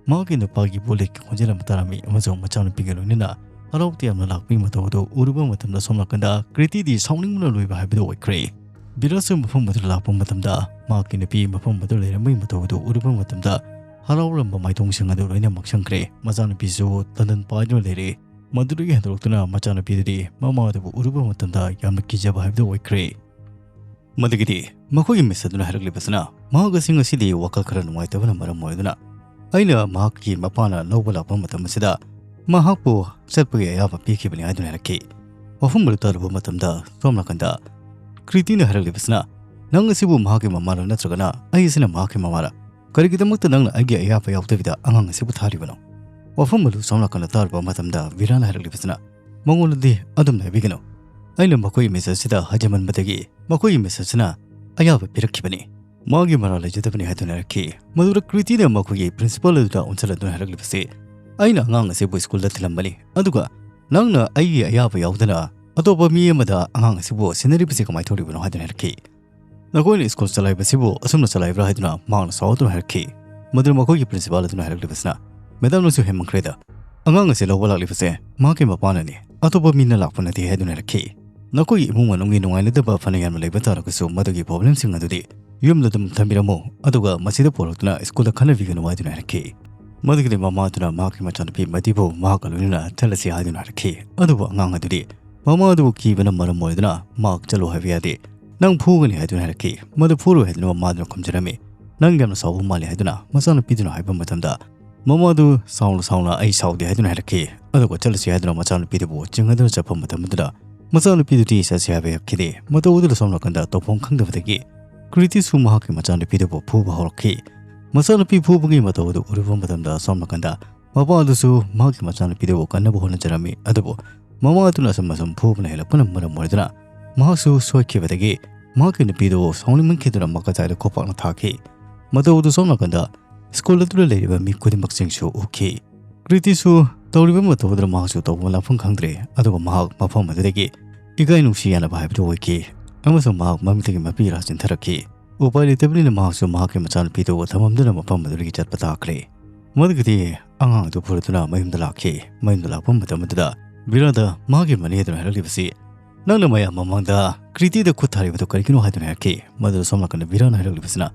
ꯃꯍꯥꯛꯀꯤ ꯅꯨꯄꯥꯒꯤ ꯕꯣꯂꯦꯠꯀꯤ ꯈꯣꯟꯖꯦꯜ ꯑꯃ ꯇꯥꯔꯝꯃꯤ ꯑꯃꯁꯨꯡ ꯃꯆꯥꯅꯨꯄꯤꯒ ꯂꯣꯏꯅꯅ ꯍꯔꯥꯎ ꯇꯌꯥꯝꯅ ꯂꯥꯛꯄꯒꯤ ꯃꯇꯧ ꯑꯗꯨ ꯎꯔꯨꯕ ꯃꯇꯝꯗ ꯁꯣꯝ ꯅꯥꯀꯟꯗ ꯀ꯭ꯔꯤꯇꯤꯗꯤ ꯁꯥꯎꯅꯤꯡꯕꯅ ꯂꯣꯏꯕ ꯍꯥꯏꯕꯗꯨ ꯑꯣꯏꯈ꯭ꯔꯦ꯫ ꯕꯤꯔꯥꯖꯁꯨ ꯃꯐꯝ ꯑꯗꯨꯗ ꯂꯥꯛꯄ ꯃꯇꯝꯗ ꯃꯍꯥꯛꯀꯤ ꯅꯨꯄꯤ ꯃꯐꯝ ꯑꯗꯨꯗ ꯂꯩꯔꯝꯕꯒꯤ ꯃꯇꯧ ꯑꯗꯨ ꯎꯔꯨꯕ ꯃꯇꯝꯗ ꯍꯔꯥꯎꯔꯝꯕ ꯃꯥꯏꯊꯣꯡꯁꯤꯡ ꯑꯗꯨ ꯂꯣꯏꯅꯃꯛ ꯁꯪꯈ꯭ꯔꯦ꯫ ꯃꯆꯥꯅꯨꯄꯤꯁꯨ ꯇꯟꯗꯟ ꯄꯥꯏꯗꯨꯅ ꯂꯩꯔꯦ꯫ ꯃꯗꯨꯗꯒꯤ ꯍꯦꯟꯗꯣꯔꯛꯇꯨꯅ ꯃꯆꯥꯅꯨꯄꯤꯗꯨꯗꯤ ꯃꯃꯥ ꯑꯗꯨꯕꯨ ꯎꯔꯨꯕ ꯃꯇꯝꯗ ꯌꯥꯝꯅ ꯀꯤꯖꯕ ꯍꯥꯏꯕꯗꯨ ꯑꯣꯏꯈ꯭ꯔꯦ꯫ ꯃꯗꯨꯒꯤꯗꯤ ꯃꯈꯣꯏꯒꯤ ꯃꯤꯁ ꯑꯗꯨꯅ ꯍꯥꯏꯔꯛꯂꯤꯕꯁꯤꯅ, ꯃꯍꯥꯛ ꯑꯁꯤ ꯉꯁꯤꯗꯤ ꯋꯥꯈꯜ ꯈꯔ ꯅꯨꯡꯉꯥꯏꯇꯕꯅ ꯃꯔꯝ ꯑꯣꯏꯗꯨꯅ ꯑꯩꯅ ꯃꯍꯥꯛꯀꯤ ꯃꯄꯥꯅ ꯂꯧꯕ ꯂꯥꯛꯄ ꯃꯇꯝ ꯑꯁꯤꯗ ꯃꯍꯥꯛꯄꯨ ꯆꯠꯄꯒꯤ ꯑꯌꯥꯕ ꯄꯤꯈꯤꯕꯅꯤ ꯍꯥꯏꯗꯨꯅ ꯍꯥꯏꯔꯛꯈꯤ꯫ ꯋꯥꯐꯝ ꯑꯗꯨ ꯇꯥꯔꯨꯕ ꯃꯇꯝꯗ ꯁꯣꯝ ꯅꯥꯀꯟꯗ ꯀ꯭ꯔꯤꯇꯤꯅ ꯍꯥꯏꯔꯛꯂꯤꯕꯁꯤꯅ, "ꯅꯪ ꯑꯁꯤꯕꯨ ꯃꯍꯥꯛꯀꯤ ꯃꯃꯥꯔ ꯅꯠꯇ꯭ꯔꯒꯅ ꯑꯩ ꯑꯁꯤꯅ ꯃꯍꯥꯛꯀꯤ ꯃꯃꯥꯔ? ꯀꯔꯤꯒꯤꯗꯃꯛꯇ ꯅꯪꯅ ꯑꯩꯒꯤ ꯑꯌꯥꯕ ꯌꯥꯎꯗꯕꯤꯗ ꯑꯉꯥꯡ ꯑꯁꯤꯕꯨ ꯊꯥꯔꯤꯕꯅꯣ?" ꯋꯥꯐꯝ ꯑꯗꯨ ꯁꯣꯝ ꯅꯥꯀꯟꯗ ꯇꯥꯔꯨꯕ ꯃꯇꯝꯗ ꯕꯤꯔꯥꯅ ꯍꯥꯏꯔꯛꯂꯤꯕꯁꯤꯅ, "ꯃꯉꯣꯟꯗꯗꯤ ꯑꯗꯨꯝꯅ ꯍꯥꯏꯕꯤꯒꯅꯨ꯫ ꯑꯩꯅ ꯃꯈꯣꯏꯒꯤ ꯃꯤꯁ ꯑꯁꯤꯗ ꯍꯥꯏꯖꯃꯟꯕꯗꯒꯤ ꯃꯈꯣꯏꯒꯤ ꯃꯤꯁ ꯑꯁꯤꯅ ꯑꯌꯥꯕ ꯄꯤꯔꯛꯈꯤꯕꯅꯤ꯫ ꯃꯥꯒꯤ ꯃꯔꯥꯜ ꯂꯩꯖꯗꯕꯅꯤ" ꯍꯥꯏꯗꯨꯅ ꯍꯥꯏꯔꯛꯈꯤ꯫ ꯃꯗꯨꯗ ꯀ꯭ꯔꯤꯇꯤꯅ ꯃꯈꯣꯏꯒꯤ ꯄ꯭ꯔꯤꯟꯁꯤꯄꯥꯜ ꯑꯗꯨꯗ ꯑꯣꯟꯁꯤꯜꯂꯗꯨꯅ ꯍꯥꯏꯔꯛꯂꯤꯕꯁꯤ, "ꯑꯩꯅ ꯑꯉꯥꯡ ꯑꯁꯤꯕꯨ ꯁ꯭ꯀꯨꯜꯗ ꯊꯤꯜꯂꯝꯕꯅꯤ, ꯑꯗꯨꯒ ꯅꯪꯅ ꯑꯩꯒꯤ ꯑꯌꯥꯕ ꯌꯥꯎꯗꯅ ꯑꯇꯣꯞꯄ ꯃꯤ ꯑꯃꯗ ꯑꯉꯥꯡ ꯑꯁꯤꯕꯨ ꯁꯤꯟꯅꯔꯤꯕꯁꯤ ꯀꯃꯥꯏꯅ ꯇꯧꯔꯤꯕꯅꯣ?" ꯍꯥꯏꯗꯨꯅ ꯍꯥꯏꯔꯛꯈꯤ꯫ "ꯅꯈꯣꯏꯅ ꯁ꯭ꯀꯨꯜ ꯆꯂꯥꯏꯕꯁꯤꯕꯨ ꯑꯁꯨꯝꯅ ꯆꯂꯥꯏꯕ꯭ꯔꯥ?" ꯍꯥꯏꯗꯨꯅ ꯃꯍꯥꯛꯅ ꯁꯥꯎꯗꯨꯅ ꯍꯥꯏꯔꯛꯈꯤ꯫ ꯃꯗꯨꯗ ꯃꯈꯣꯏꯒꯤ ꯄ꯭ꯔꯤꯟꯁꯤꯄꯥꯜ ꯑꯗꯨꯅ ꯍꯥꯏꯔꯛꯂꯤꯕꯁꯤꯅ, "ꯃꯦꯗꯥꯝꯅꯁꯨ ꯍꯦꯟꯃꯟꯈ꯭ꯔꯦꯗ꯫ ꯑꯉꯥꯡ ꯑꯁꯤ ꯂꯧꯕ ꯂꯥꯛꯂꯤꯕꯁꯦ ꯃꯍꯥꯛꯀꯤ ꯃꯄꯥꯅꯅꯤ, ꯑꯇꯣꯞꯄ ꯃꯤꯅ ꯂꯥꯛꯄ ꯅꯠꯇꯦ" ꯍꯥꯏꯗꯨꯅ ꯍꯥꯏꯔꯛꯈꯤ꯫ "ꯅꯈꯣꯏꯒꯤ ꯏꯃꯨꯡ ꯃꯅꯨꯡꯒꯤ ꯅꯨꯡꯉꯥꯏꯅꯗꯕ ꯐꯅ ꯌꯥꯝꯅ ꯂꯩꯕ ꯇꯥꯔꯒꯁꯨ ꯃꯗꯨꯒꯤ ꯄ꯭ꯔꯣꯕ꯭ꯂꯦꯝꯁꯤꯡ ꯑꯗꯨꯗꯤ ꯌꯨꯝꯗ ꯑꯗꯨꯝ ꯊꯝꯕꯤꯔꯝꯃꯨ, ꯑꯗꯨꯒ ꯃꯁꯤꯗ ꯄꯨꯔꯛꯇꯨꯅ ꯁ꯭ꯀꯨꯜꯗ ꯈꯟꯅꯕꯤꯒꯅꯨ" ꯍꯥꯏꯗꯨꯅ ꯍꯥꯏꯔꯛꯈꯤ꯫ ꯃꯗꯨꯒꯤꯗꯤ ꯃꯃꯥ ꯑꯗꯨꯅ ꯃꯍꯥꯛꯀꯤ ꯃꯆꯥꯅꯨꯄꯤ ꯃꯗꯤꯕꯨ ꯃꯍꯥꯛꯀ ꯂꯣꯏꯅꯅ ꯆꯠꯂꯁꯤ ꯍꯥꯏꯗꯨꯅ ꯍꯥꯏꯔꯛꯈꯤ꯫ ꯑꯗꯨꯕꯨ ꯑꯉꯥꯡ ꯑꯗꯨꯗꯤ ꯃꯃꯥ ꯑꯗꯨꯕꯨ ꯀꯤꯕꯅ ꯃꯔꯝ ꯑꯣꯏꯗꯨꯅ ꯃꯍꯥꯛ ꯆꯠꯂꯣ ꯍꯥꯏꯕ ꯌꯥꯗꯦ꯫ "ꯅꯪ ꯐꯨꯒꯅꯤ" ꯍꯥꯏꯗꯨꯅ ꯍꯥꯏꯔꯛꯈꯤ꯫ ꯃꯗꯨ ꯐꯨꯔꯣꯏ ꯍꯥꯏꯗꯨꯅ ꯃꯃꯥꯗꯨꯅ ꯈꯨꯝꯖꯔꯝꯃꯤ꯫ "ꯅꯪ ꯌꯥꯝꯅ ꯁꯥꯎꯕ ꯃꯥꯜꯂꯤ" ꯍꯥꯏꯗꯨꯅ ꯃꯆꯥꯅꯨꯄꯤꯗꯨꯅ ꯍꯥꯏꯕ ꯃꯇꯝꯗ, ꯃꯃꯥꯗꯨ ꯁꯥꯎꯅ ꯁꯥꯎꯅ "ꯑꯩ ꯁꯥꯎꯗꯦ" ꯍꯥꯏꯗꯨꯅ ꯍꯥꯏꯔꯛꯈꯤ꯫ ꯑꯗꯨꯒ ꯆꯠꯂꯁꯤ ꯍꯥꯏꯗꯨꯅ ꯃꯆꯥꯅꯨꯄꯤꯗꯨꯕꯨ ꯆꯤꯡꯅꯗꯨꯅ ꯆꯠꯄ ꯃꯇꯝ ꯑꯗꯨꯗ ꯃꯆꯥꯅꯨꯄꯤꯗꯨꯗꯤ ꯆꯠꯁꯤ ꯍꯥꯏꯕ ꯌꯥꯈꯤꯗꯦ꯫ ꯃꯇꯧ ꯑꯗꯨꯗ ꯁꯣꯝ ꯅꯥꯀꯟꯗ ꯇꯧꯐꯝ ꯈꯪꯗꯕꯗꯒꯤ ꯀ꯭ꯔꯤꯇꯤꯁꯨ ꯃꯍꯥꯛꯀꯤ ꯃꯆꯥꯅꯨꯄꯤꯗꯨꯕꯨ ꯐꯨꯕ ꯍꯧꯔꯛꯈꯤ꯫ ꯃꯆꯥꯅꯨꯄꯤ ꯐꯨꯕꯒꯤ ꯃꯇꯧ ꯑꯗꯨ ꯎꯔꯨꯕ ꯃꯇꯝꯗ ꯁꯣꯝ ꯅꯥꯀꯟꯗ ꯃꯄꯥ ꯑꯗꯨꯁꯨ ꯃꯍꯥꯛꯀꯤ ꯃꯆꯥꯅꯨꯄꯤꯗꯨꯕꯨ ꯀꯟꯅꯕ ꯍꯣꯠꯅꯖꯔꯝꯃꯤ꯫ ꯑꯗꯨꯕꯨ ꯃꯃꯥ ꯑꯗꯨꯅ ꯑꯁꯨꯝ ꯑꯁꯨꯝ ꯐꯨꯕꯅ ꯍꯦꯜꯂꯛꯄꯅ ꯃꯔꯝ ꯑꯣꯏꯗꯨꯅ ꯃꯍꯥꯛꯁꯨ ꯁꯣꯏꯈꯤꯕꯗꯒꯤ ꯃꯍꯥꯛꯀꯤ ꯅꯨꯄꯤꯗꯨ ꯁꯥꯎꯅꯤꯡꯃꯟꯈꯤꯗꯨꯅ ꯃꯀꯗꯥꯏꯗ ꯈꯣꯄꯥꯛꯅ ꯊꯥꯈꯤ꯫ ꯃꯇꯧ ꯑꯗꯨ ꯁꯣꯝ ꯅꯥꯀꯟꯗ ꯁ꯭ꯀꯨꯜ ꯑꯗꯨꯗ ꯂꯩꯔꯤꯕ ꯃꯤ ꯈꯨꯗꯤꯡꯃꯛꯁꯤꯡꯁꯨ ꯎꯈꯤ꯫ ꯀ꯭ꯔꯤꯇꯤꯁꯨ ꯇꯧꯔꯤꯕ ꯃꯇꯧ ꯑꯗꯨꯗ ꯃꯍꯥꯛꯁꯨ ꯇꯧꯕ ꯂꯥꯛꯐꯝ ꯈꯪꯗ꯭ꯔꯦ, ꯑꯗꯨꯒ ꯃꯍꯥꯛ ꯃꯐꯝ ꯑꯗꯨꯗꯒꯤ ꯏꯀꯥꯏ ꯅꯨꯡꯁꯤ ꯌꯥꯅꯕ ꯍꯥꯏꯕꯗꯨ ꯑꯣꯏꯈꯤ, ꯑꯃꯁꯨꯡ ꯃꯍꯥꯛ ꯃꯃꯤꯠꯇꯒꯤ ꯃꯄꯤ ꯏꯔꯥ ꯆꯦꯟꯊꯔꯛꯈꯤ꯫ ꯎꯄꯥꯏ ꯂꯩꯇꯕꯅꯤꯅ ꯃꯍꯥꯛꯁꯨ ꯃꯍꯥꯛꯀꯤ ꯃꯆꯥꯅꯨꯄꯤꯗꯨ ꯊꯝꯃꯝꯗꯨꯅ ꯃꯐꯝ ꯑꯗꯨꯗꯒꯤ ꯆꯠꯄ ꯇꯥꯈ꯭ꯔꯦ꯫ ꯃꯗꯨꯒꯗꯤ ꯑꯉꯥꯡ ꯑꯗꯨ ꯄꯨꯔꯗꯨꯅ ꯃꯌꯨꯝꯗ ꯂꯥꯛꯈꯤ꯫ ꯃꯌꯨꯝꯗ ꯂꯥꯛꯄ ꯃꯇꯝ ꯑꯗꯨꯗ ꯕꯤꯔꯥꯗ ꯃꯍꯥꯛꯀꯤ ꯃꯅꯦ ꯑꯗꯨꯅ ꯍꯥꯏꯔꯛꯂꯤꯕꯁꯤ, "ꯅꯪꯅ ꯃꯌꯥꯝ ꯃꯃꯥꯡꯗ ꯀ꯭ꯔꯤꯇꯤꯗ ꯈꯨꯠ ꯊꯥꯔꯤꯕꯗꯨ ꯀꯔꯤꯒꯤꯅꯣ?" ꯍꯥꯏꯗꯨꯅ ꯍꯥꯏꯔꯛꯈꯤ꯫ ꯃꯗꯨꯗ ꯁꯣꯝ ꯅꯥꯀꯟꯗ ꯕꯤꯔꯥꯅ ꯍꯥꯏꯔꯛꯂꯤꯕꯁꯤꯅ,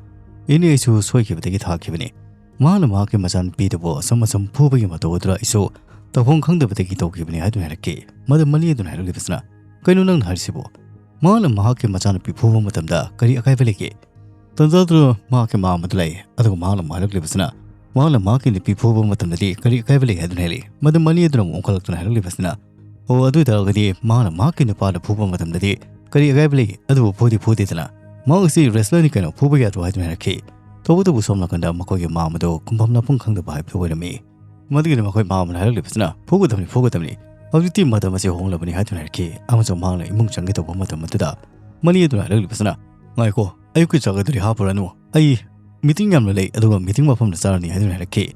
"ꯏꯅꯦ, ꯑꯩꯁꯨ ꯁꯣꯏꯈꯤꯕꯗꯒꯤ ꯊꯥꯈꯤꯕꯅꯤ꯫ ꯃꯍꯥꯛꯅ ꯃꯍꯥꯛꯀꯤ ꯃꯆꯥꯅꯨꯄꯤꯗꯨꯕꯨ ꯑꯁꯨꯝ ꯑꯁꯨꯝ ꯐꯨꯕꯒꯤ ꯃꯇꯧ ꯑꯗꯨꯗ ꯑꯩꯁꯨ ꯇꯧꯐꯝ ꯈꯪꯗꯕꯗꯒꯤ ꯇꯧꯈꯤꯕꯅꯤ ꯍꯥꯏꯗꯨꯅ ꯍꯥꯏꯔꯛꯈꯤ꯫ ꯃꯗꯨ ꯃꯅꯤ ꯑꯗꯨꯅ ꯍꯥꯏꯔꯛꯂꯤꯕꯁꯤꯅ, "ꯀꯩꯅꯣ ꯅꯪꯅ ꯍꯥꯏꯔꯤꯁꯤꯕꯨ? ꯃꯍꯥꯛꯅ ꯃꯍꯥꯛꯀꯤ ꯃꯆꯥꯅꯨꯄꯤ ꯐꯨꯕ ꯃꯇꯝꯗ ꯀꯔꯤ ꯑꯀꯥꯏꯕ ꯂꯩꯒꯦ?" ꯇꯟꯖꯥꯗꯨꯗ ꯃꯍꯥꯛꯀꯤ ꯃꯃꯥ ꯑꯗꯨ ꯂꯩ, ꯑꯗꯨꯒ ꯃꯍꯥꯛꯅ ꯑꯃꯨꯛ ꯍꯥꯏꯔꯛꯂꯤꯕꯁꯤꯅ, ꯃꯍꯥꯛꯅ ꯃꯍꯥꯛꯀꯤ ꯅꯨꯄꯤ ꯐꯨꯕ ꯃꯇꯝꯗꯗꯤ ꯀꯔꯤ ꯑꯀꯥꯏꯕ ꯂꯩ ꯍꯥꯏꯗꯨꯅ ꯍꯥꯏꯔꯤ꯫ ꯃꯗꯨ ꯃꯅꯤ ꯑꯗꯨꯅ ꯑꯃꯨꯛ ꯑꯣꯟꯈꯠꯂꯛꯇꯨꯅ ꯍꯥꯏꯔꯛꯂꯤꯕꯁꯤꯅ, "ꯑꯣ, ꯑꯗꯨ ꯑꯣꯏ ꯇꯥꯔꯒꯗꯤ ꯃꯍꯥꯛꯅ ꯃꯍꯥꯛꯀꯤ ꯅꯨꯄꯥꯗ ꯐꯨꯕ ꯃꯇꯝꯗꯗꯤ ꯀꯔꯤ ꯑꯀꯥꯏꯕ ꯂꯩ? ꯑꯗꯨꯕꯨ ꯐꯨꯗꯤ ꯐꯨꯗꯦꯗꯅ, ꯃꯍꯥꯛ ꯑꯁꯤ wrestler ꯅꯤ ꯀꯩꯅꯣ, ꯐꯨꯕ ꯌꯥꯗ꯭ꯔꯣ?" ꯍꯥꯏꯗꯨꯅ ꯍꯥꯏꯔꯛꯈꯤ꯫ ꯇꯧꯕꯇꯕꯨ ꯁꯣꯝ ꯅꯥꯀꯟꯗ ꯃꯈꯣꯏꯒꯤ ꯃꯃꯥ ꯑꯗꯨ ꯈꯨꯝꯐꯝ ꯂꯥꯛꯐꯝ ꯈꯪꯗꯕ ꯍꯥꯏꯕꯗꯨ ꯑꯣꯏꯔꯝꯃꯤ꯫ ꯃꯗꯨꯒꯤꯗꯤ ꯃꯈꯣꯏ ꯃꯃꯥ ꯑꯗꯨꯅ ꯍꯥꯏꯔꯛꯂꯤꯕꯁꯤꯅ, "ꯐꯨꯒꯗꯕꯅꯤ, ꯐꯨꯒꯗꯕꯅꯤ, ꯍꯧꯖꯤꯛꯇꯤ ꯃꯇꯝ ꯑꯁꯤ ꯍꯣꯡꯂꯕꯅꯤ" ꯍꯥꯏꯗꯨꯅ ꯍꯥꯏꯔꯛꯈꯤ꯫ ꯑꯃꯁꯨꯡ ꯃꯍꯥꯛꯅ ꯏꯃꯨꯡ ꯆꯪꯒꯦ ꯇꯧꯕ ꯃꯇꯝ ꯑꯗꯨꯗ ꯃꯅꯤ ꯑꯗꯨꯅ ꯍꯥꯏꯔꯛꯂꯤꯕꯁꯤꯅ, "ꯉꯥꯏꯈꯣ, ꯑꯌꯨꯛꯀꯤ ꯆꯥꯛ ꯑꯗꯨꯗꯤ ꯍꯥꯞꯄꯨꯔꯅꯨ, ꯑꯩ meeting ꯌꯥꯝꯅ ꯂꯩ, ꯑꯗꯨꯒ meeting ꯃꯐꯝꯗ ꯆꯥꯔꯅꯤ" ꯍꯥꯏꯗꯨꯅ ꯍꯥꯏꯔꯛꯈꯤ꯫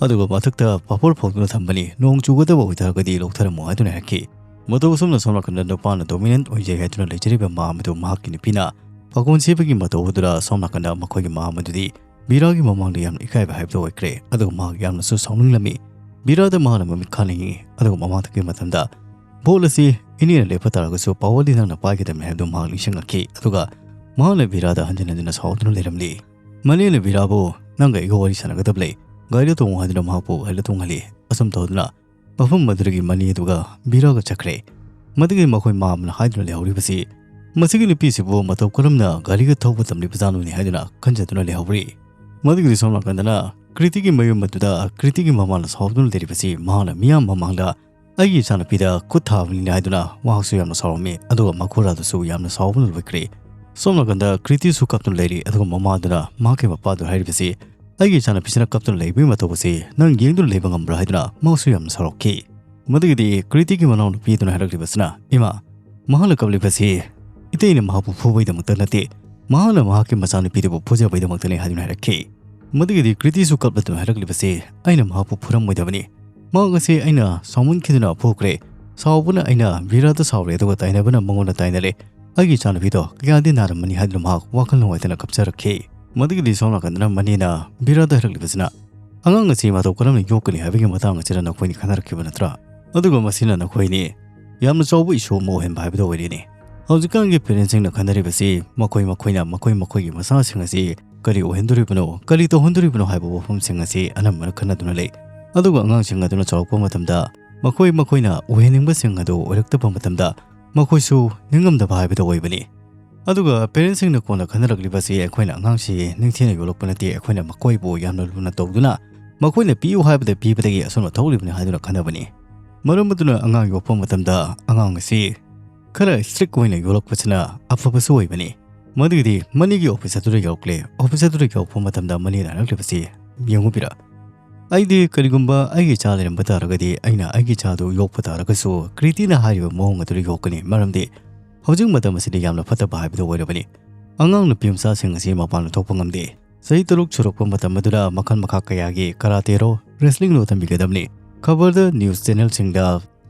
ꯑꯗꯨꯒ ꯃꯊꯛꯇ ꯄꯥꯐꯣꯔ ꯐꯧꯗꯨꯅ ꯊꯝꯕꯅꯤ, "ꯅꯣꯡ ꯆꯨꯒꯗꯕ ꯑꯣꯏꯇꯥꯔꯒꯗꯤ ꯂꯧꯊꯔꯝꯃꯣ" ꯍꯥꯏꯗꯨꯅ ꯍꯥꯏꯔꯛꯈꯤ꯫ ꯃꯇꯧ ꯑꯁꯨꯝꯅ ꯁꯣꯝ ꯅꯥꯀꯟꯗ ꯅꯨꯄꯥꯅ dominant ꯑꯣꯏꯖꯩ ꯍꯥꯏꯗꯨꯅ ꯂꯩꯖꯔꯤꯕ ꯃꯃꯥ ꯑꯗꯨ ꯃꯍꯥꯛꯀꯤ ꯅꯨꯄꯤꯅ ꯄꯥꯈꯣꯟ ꯁꯤꯕꯒꯤ ꯃꯇꯧ ꯑꯗꯨꯗ ꯁꯣꯝ ꯅꯥꯀꯟꯗ ꯃꯈꯣꯏꯒꯤ ꯃꯃꯥ ꯑꯗꯨꯗꯤ ꯕꯤꯔꯥꯒꯤ ꯃꯃꯥꯡꯗ ꯌꯥꯝꯅ ꯏꯀꯥꯏꯕ ꯍꯥꯏꯕꯗꯨ ꯑꯣꯏꯈ꯭ꯔꯦ꯫ ꯑꯗꯨꯒ ꯃꯍꯥꯛ ꯌꯥꯝꯅꯁꯨ ꯁꯥꯎꯅꯤꯡꯂꯝꯃꯤ꯫ ꯕꯤꯔꯥꯗ ꯃꯍꯥꯛꯅ ꯃꯃꯤꯠ ꯈꯥꯅ ꯌꯦꯡꯉꯤ꯫ ꯑꯗꯨꯒ ꯃꯃꯥꯡꯗꯒꯤ ꯃꯇꯝꯗ ꯕꯣꯜ ꯑꯁꯤ ꯏꯅꯦꯅ ꯂꯦꯞꯄ ꯇꯥꯔꯒꯁꯨ power ꯗꯤ ꯅꯪꯅ ꯄꯥꯏꯒꯗꯕꯅꯤ ꯍꯥꯏꯕꯗꯨ ꯃꯍꯥꯛ ꯅꯤꯡꯁꯤꯡꯂꯛꯈꯤ꯫ ꯑꯗꯨꯒ ꯃꯍꯥꯛꯅ ꯕꯤꯔꯥꯗ ꯍꯟꯖꯤꯟ ꯍꯟꯖꯤꯟꯅ ꯁꯥꯎꯗꯨꯅ ꯂꯩꯔꯝꯂꯤ꯫ ꯃꯅꯦꯅ ꯕꯤꯔꯥꯕꯨ, "ꯅꯪꯒ ꯑꯩꯒ ꯋꯥꯔꯤ ꯁꯥꯟꯅꯒꯗꯕ ꯂꯩ, ꯒꯥꯔꯤꯗ ꯇꯣꯡꯉꯨ" ꯍꯥꯏꯗꯨꯅ ꯃꯍꯥꯛꯄꯨ ꯒꯥꯔꯤꯗ ꯇꯣꯡꯍꯜꯂꯤ꯫ ꯑꯁꯨꯝ ꯇꯧꯗꯨꯅ ꯃꯐꯝ ꯑꯗꯨꯗꯒꯤ ꯃꯅꯤ ꯑꯗꯨꯒ ꯕꯤꯔꯥꯒ ꯆꯠꯈ꯭ꯔꯦ꯫ ꯃꯗꯨꯒꯤ ꯃꯈꯣꯏ ꯃꯥ ꯑꯃꯅ ꯍꯥꯏꯗꯨꯅ ꯂꯩꯍꯧꯔꯤꯕꯁꯤ, "ꯃꯁꯤꯒꯤ ꯅꯨꯄꯤꯁꯤꯕꯨ ꯃꯇꯧ ꯀꯔꯝꯅ ꯒꯥꯔꯤꯒ ꯊꯧꯕ ꯇꯝꯂꯤꯕꯖꯥꯠꯅꯣꯅꯦ?" ꯍꯥꯏꯗꯨꯅ ꯈꯟꯖꯗꯨꯅ ꯂꯩꯍꯧꯔꯤ꯫ ꯃꯗꯨꯒꯤꯗꯤ ꯁꯣꯝ ꯅꯥꯀꯟꯗꯅ ꯀ꯭ꯔꯤꯇꯤꯒꯤ ꯃꯌꯨꯝ ꯑꯗꯨꯗ ꯀ꯭ꯔꯤꯇꯤꯒꯤ ꯃꯃꯥꯅ ꯁꯥꯎꯗꯨꯅ ꯂꯩꯔꯤꯕꯁꯤ ꯃꯍꯥꯛꯅ ꯃꯤꯌꯥꯝ ꯃꯃꯥꯡꯗ "ꯑꯩꯒꯤ ꯏꯆꯥꯅꯨꯄꯤꯗ ꯈꯨꯠ ꯊꯥꯕꯅꯤꯅꯦ" ꯍꯥꯏꯗꯨꯅ ꯃꯍꯥꯛꯁꯨ ꯌꯥꯝꯅ ꯁꯥꯎꯔꯝꯃꯤ꯫ ꯑꯗꯨꯒ ꯃꯈꯨꯔꯥꯗꯨꯁꯨ ꯌꯥꯝꯅ ꯁꯥꯎꯕꯅ ꯂꯣꯏꯈ꯭ꯔꯦ꯫ ꯁꯣꯝ ꯅꯥꯀꯟꯗ ꯀ꯭ꯔꯤꯇꯤꯁꯨ ꯀꯞꯇꯨꯅ ꯂꯩꯔꯤ꯫ ꯑꯗꯨꯒ ꯃꯃꯥꯗꯨꯅ ꯃꯍꯥꯛꯀꯤ ꯃꯄꯥꯗꯨ ꯍꯥꯏꯔꯤꯕꯁꯤ, "ꯑꯩꯒꯤ ꯏꯆꯥꯅꯨꯄꯤꯁꯤꯅ ꯀꯞꯇꯨꯅ ꯂꯩꯕꯒꯤ ꯃꯇꯧ ꯑꯁꯤ ꯅꯪ ꯌꯦꯡꯗꯨꯅ ꯂꯩꯕ ꯉꯝꯕ꯭ꯔꯥ?" ꯍꯥꯏꯗꯨꯅ ꯃꯍꯥꯛꯁꯨ ꯌꯥꯝꯅ ꯁꯥꯎꯔꯛꯈꯤ꯫ ꯃꯗꯨꯒꯤꯗꯤ ꯀ꯭ꯔꯤꯇꯤꯒꯤ ꯃꯅꯥꯎꯅꯨꯄꯤꯗꯨꯅ ꯍꯥꯏꯔꯛꯂꯤꯕꯁꯤꯅ, "ꯏꯃꯥ, ꯃꯍꯥꯛꯅ ꯀꯞꯂꯤꯕꯁꯤ ꯏꯇꯩꯅ ꯃꯍꯥꯛꯄꯨ ꯐꯨꯕꯒꯤꯗꯃꯛꯇ ꯅꯠꯇꯦ, ꯃꯍꯥꯛꯅ ꯃꯍꯥꯛꯀꯤ ꯃꯆꯥꯅꯨꯄꯤꯗꯨꯕꯨ ꯐꯨꯖꯕꯒꯤꯗꯃꯛꯇꯅꯤ" ꯍꯥꯏꯗꯨꯅ ꯍꯥꯏꯔꯛꯈꯤ꯫ ꯃꯗꯨꯒꯤꯗꯤ ꯀ꯭ꯔꯤꯇꯤꯁꯨ ꯀꯞꯂꯗꯨꯅ ꯍꯥꯏꯔꯛꯂꯤꯕꯁꯤ, "ꯑꯩꯅ ꯃꯍꯥꯛꯄꯨ ꯐꯨꯔꯝꯃꯣꯏꯗꯕꯅꯤ꯫ ꯃꯍꯥꯛ ꯑꯁꯤ ꯑꯩꯅ ꯁꯥꯎꯃꯟꯈꯤꯗꯨꯅ ꯐꯨꯈ꯭ꯔꯦ꯫ ꯁꯥꯎꯕꯅ ꯑꯩꯅ ꯕꯤꯔꯥꯗ ꯁꯥꯎꯔꯦ, ꯑꯗꯨꯒ ꯇꯥꯏꯅꯕꯅ ꯃꯉꯣꯟꯗ ꯇꯥꯏꯅꯔꯦ꯫ ꯑꯩꯒꯤ ꯏꯆꯥꯅꯨꯄꯤꯗꯣ ꯀꯌꯥꯗꯤ ꯅꯥꯔꯝꯃꯅꯤ" ꯍꯥꯏꯗꯨꯅ ꯃꯍꯥꯛ ꯋꯥꯈꯜ ꯅꯨꯡꯉꯥꯏꯇꯅ ꯀꯞꯆꯔꯛꯈꯤ꯫ ꯃꯗꯨꯒꯤꯗꯤ ꯁꯣꯝ ꯅꯥꯀꯟꯗꯅ ꯃꯅꯦꯅ ꯕꯤꯔꯥꯗ ꯍꯥꯏꯔꯛꯂꯤꯕꯁꯤꯅ, "ꯑꯉꯥꯡ ꯑꯁꯤ ꯃꯇꯧ ꯀꯔꯝꯅ ꯌꯣꯛꯀꯅꯤ ꯍꯥꯏꯕꯒꯤ ꯃꯇꯥꯡ ꯑꯁꯤꯗ ꯅꯈꯣꯏꯅꯤ ꯈꯟꯅꯔꯛꯈꯤꯕ ꯅꯠꯇ꯭ꯔꯥ? ꯑꯗꯨꯒ ꯃꯁꯤꯅ ꯅꯈꯣꯏꯅꯤ ꯌꯥꯝꯅ ꯆꯥꯎꯕ issue ꯑꯃ ꯑꯣꯏꯍꯟꯕ ꯍꯥꯏꯕꯗꯨ ꯑꯣꯏꯔꯦꯅꯦ꯫" ꯍꯧꯖꯤꯛꯀꯥꯟꯒꯤ parents ꯁꯤꯡꯅ ꯈꯟꯅꯔꯤꯕꯁꯤ ꯃꯈꯣꯏ ꯃꯈꯣꯏꯅ ꯃꯈꯣꯏ ꯃꯈꯣꯏꯒꯤ ꯃꯆꯥꯁꯤꯡ ꯑꯁꯤ ꯀꯔꯤ ꯑꯣꯏꯍꯟꯗꯣꯔꯤꯕꯅꯣ, ꯀꯔꯤ ꯇꯧꯍꯟꯗꯣꯔꯤꯕꯅꯣ ꯍꯥꯏꯕ ꯋꯥꯐꯝꯁꯤꯡ ꯑꯁꯤ ꯑꯅꯝꯕꯅ ꯈꯟꯅꯗꯨꯅ ꯂꯩ꯫ ꯑꯗꯨꯒ ꯑꯉꯥꯡꯁꯤꯡ ꯑꯗꯨꯅ ꯆꯥꯎꯔꯛꯄ ꯃꯇꯝꯗ ꯃꯈꯣꯏ ꯃꯈꯣꯏꯅ ꯑꯣꯏꯍꯟꯅꯤꯡꯕꯁꯤꯡ ꯑꯗꯨ ꯑꯣꯏꯔꯛꯇꯕ ꯃꯇꯝꯗ ꯃꯈꯣꯏꯁꯨ ꯅꯤꯡꯉꯝꯗꯕ ꯍꯥꯏꯕꯗꯨ ꯑꯣꯏꯕꯅꯤ꯫ ꯑꯗꯨꯒ ꯄꯦꯔꯦꯟꯁꯁꯤꯡꯅ ꯀꯣꯟꯅ ꯈꯟꯅꯔꯛꯂꯤꯕꯁꯤ ꯑꯩꯈꯣꯏꯅ ꯑꯉꯥꯡꯁꯤ ꯅꯤꯡꯊꯤꯅ ꯌꯣꯛꯂꯛꯄ ꯅꯠꯇꯦ, ꯑꯩꯈꯣꯏꯅ ꯃꯈꯣꯏꯕꯨ ꯌꯥꯝꯅ ꯂꯨꯅ ꯇꯧꯗꯨꯅ ꯃꯈꯣꯏꯅ ꯄꯤꯌꯨ ꯍꯥꯏꯕꯗ ꯄꯤꯕꯗꯒꯤ ꯑꯁꯣꯟꯕ ꯊꯣꯛꯂꯤꯕꯅꯤ ꯍꯥꯏꯗꯨꯅ ꯈꯟꯅꯕꯅꯤ꯫ ꯃꯔꯝ ꯑꯗꯨꯅ ꯑꯉꯥꯡ ꯌꯣꯛꯄ ꯃꯇꯝꯗ ꯑꯉꯥꯡ ꯑꯁꯤ ꯈꯔ ꯏꯁꯇ꯭ꯔꯤꯛ ꯑꯣꯏꯅ ꯌꯣꯛꯂꯛꯄꯁꯤꯅ ꯑꯐꯕꯁꯨ ꯑꯣꯏꯕꯅꯤ꯫ ꯃꯗꯨꯒꯤꯗꯤ ꯃꯅꯤꯒꯤ ꯑꯣꯐꯤꯁ ꯑꯗꯨꯗ ꯌꯧꯔꯛꯂꯦ꯫ ꯑꯣꯐꯤꯁ ꯑꯗꯨꯗ ꯌꯧꯔꯛꯄ ꯃꯇꯝꯗ ꯃꯅꯤꯅ ꯍꯥꯏꯔꯛꯂꯤꯕꯁꯤ ꯌꯦꯡꯉꯨꯕꯤꯔ꯫ ꯑꯩꯗꯤ ꯀꯔꯤꯒꯨꯝꯕ ꯑꯩꯒꯤ ꯏꯆꯥ ꯂꯩꯔꯝꯕ ꯇꯥꯔꯒꯗꯤ ꯑꯩꯅ ꯑꯩꯒꯤ ꯏꯆꯥꯗꯨ ꯌꯣꯛꯄ ꯇꯥꯔꯒꯁꯨ ꯀ꯭ꯔꯤꯇꯤꯅ ꯍꯥꯏꯔꯤꯕ ꯃꯑꯣꯡ ꯑꯗꯨꯗ ꯌꯣꯛꯀꯅꯤ꯫ ꯃꯔꯝꯗꯤ ꯍꯧꯖꯤꯛ ꯃꯇꯝ ꯑꯁꯤꯗꯤ ꯌꯥꯝꯅ ꯐꯠꯇꯕ ꯍꯥꯏꯕꯗꯨ ꯑꯣꯏꯔꯕꯅꯤ꯫ ꯑꯉꯥꯡ ꯅꯨꯄꯤ ꯃꯆꯥꯁꯤꯡ ꯑꯁꯤ ꯃꯄꯥꯟꯗ ꯊꯣꯛꯄ ꯉꯝꯗꯦ꯫ ꯆꯍꯤ ꯇꯔꯨꯛ ꯁꯨꯔꯛꯄ ꯃꯇꯝ ꯑꯗꯨꯗ ꯃꯈꯜ ꯃꯈꯥ ꯀꯌꯥꯒꯤ ꯀꯔꯥꯇꯦꯔꯣ, ꯔꯦꯁꯂꯤꯡꯂꯣ ꯇꯝꯕꯤꯒꯗꯕꯅꯤ꯫ ꯈꯕꯔꯗ, ꯅ꯭ꯌꯨꯁ ꯆꯦꯅꯦꯜꯁꯤꯡꯗ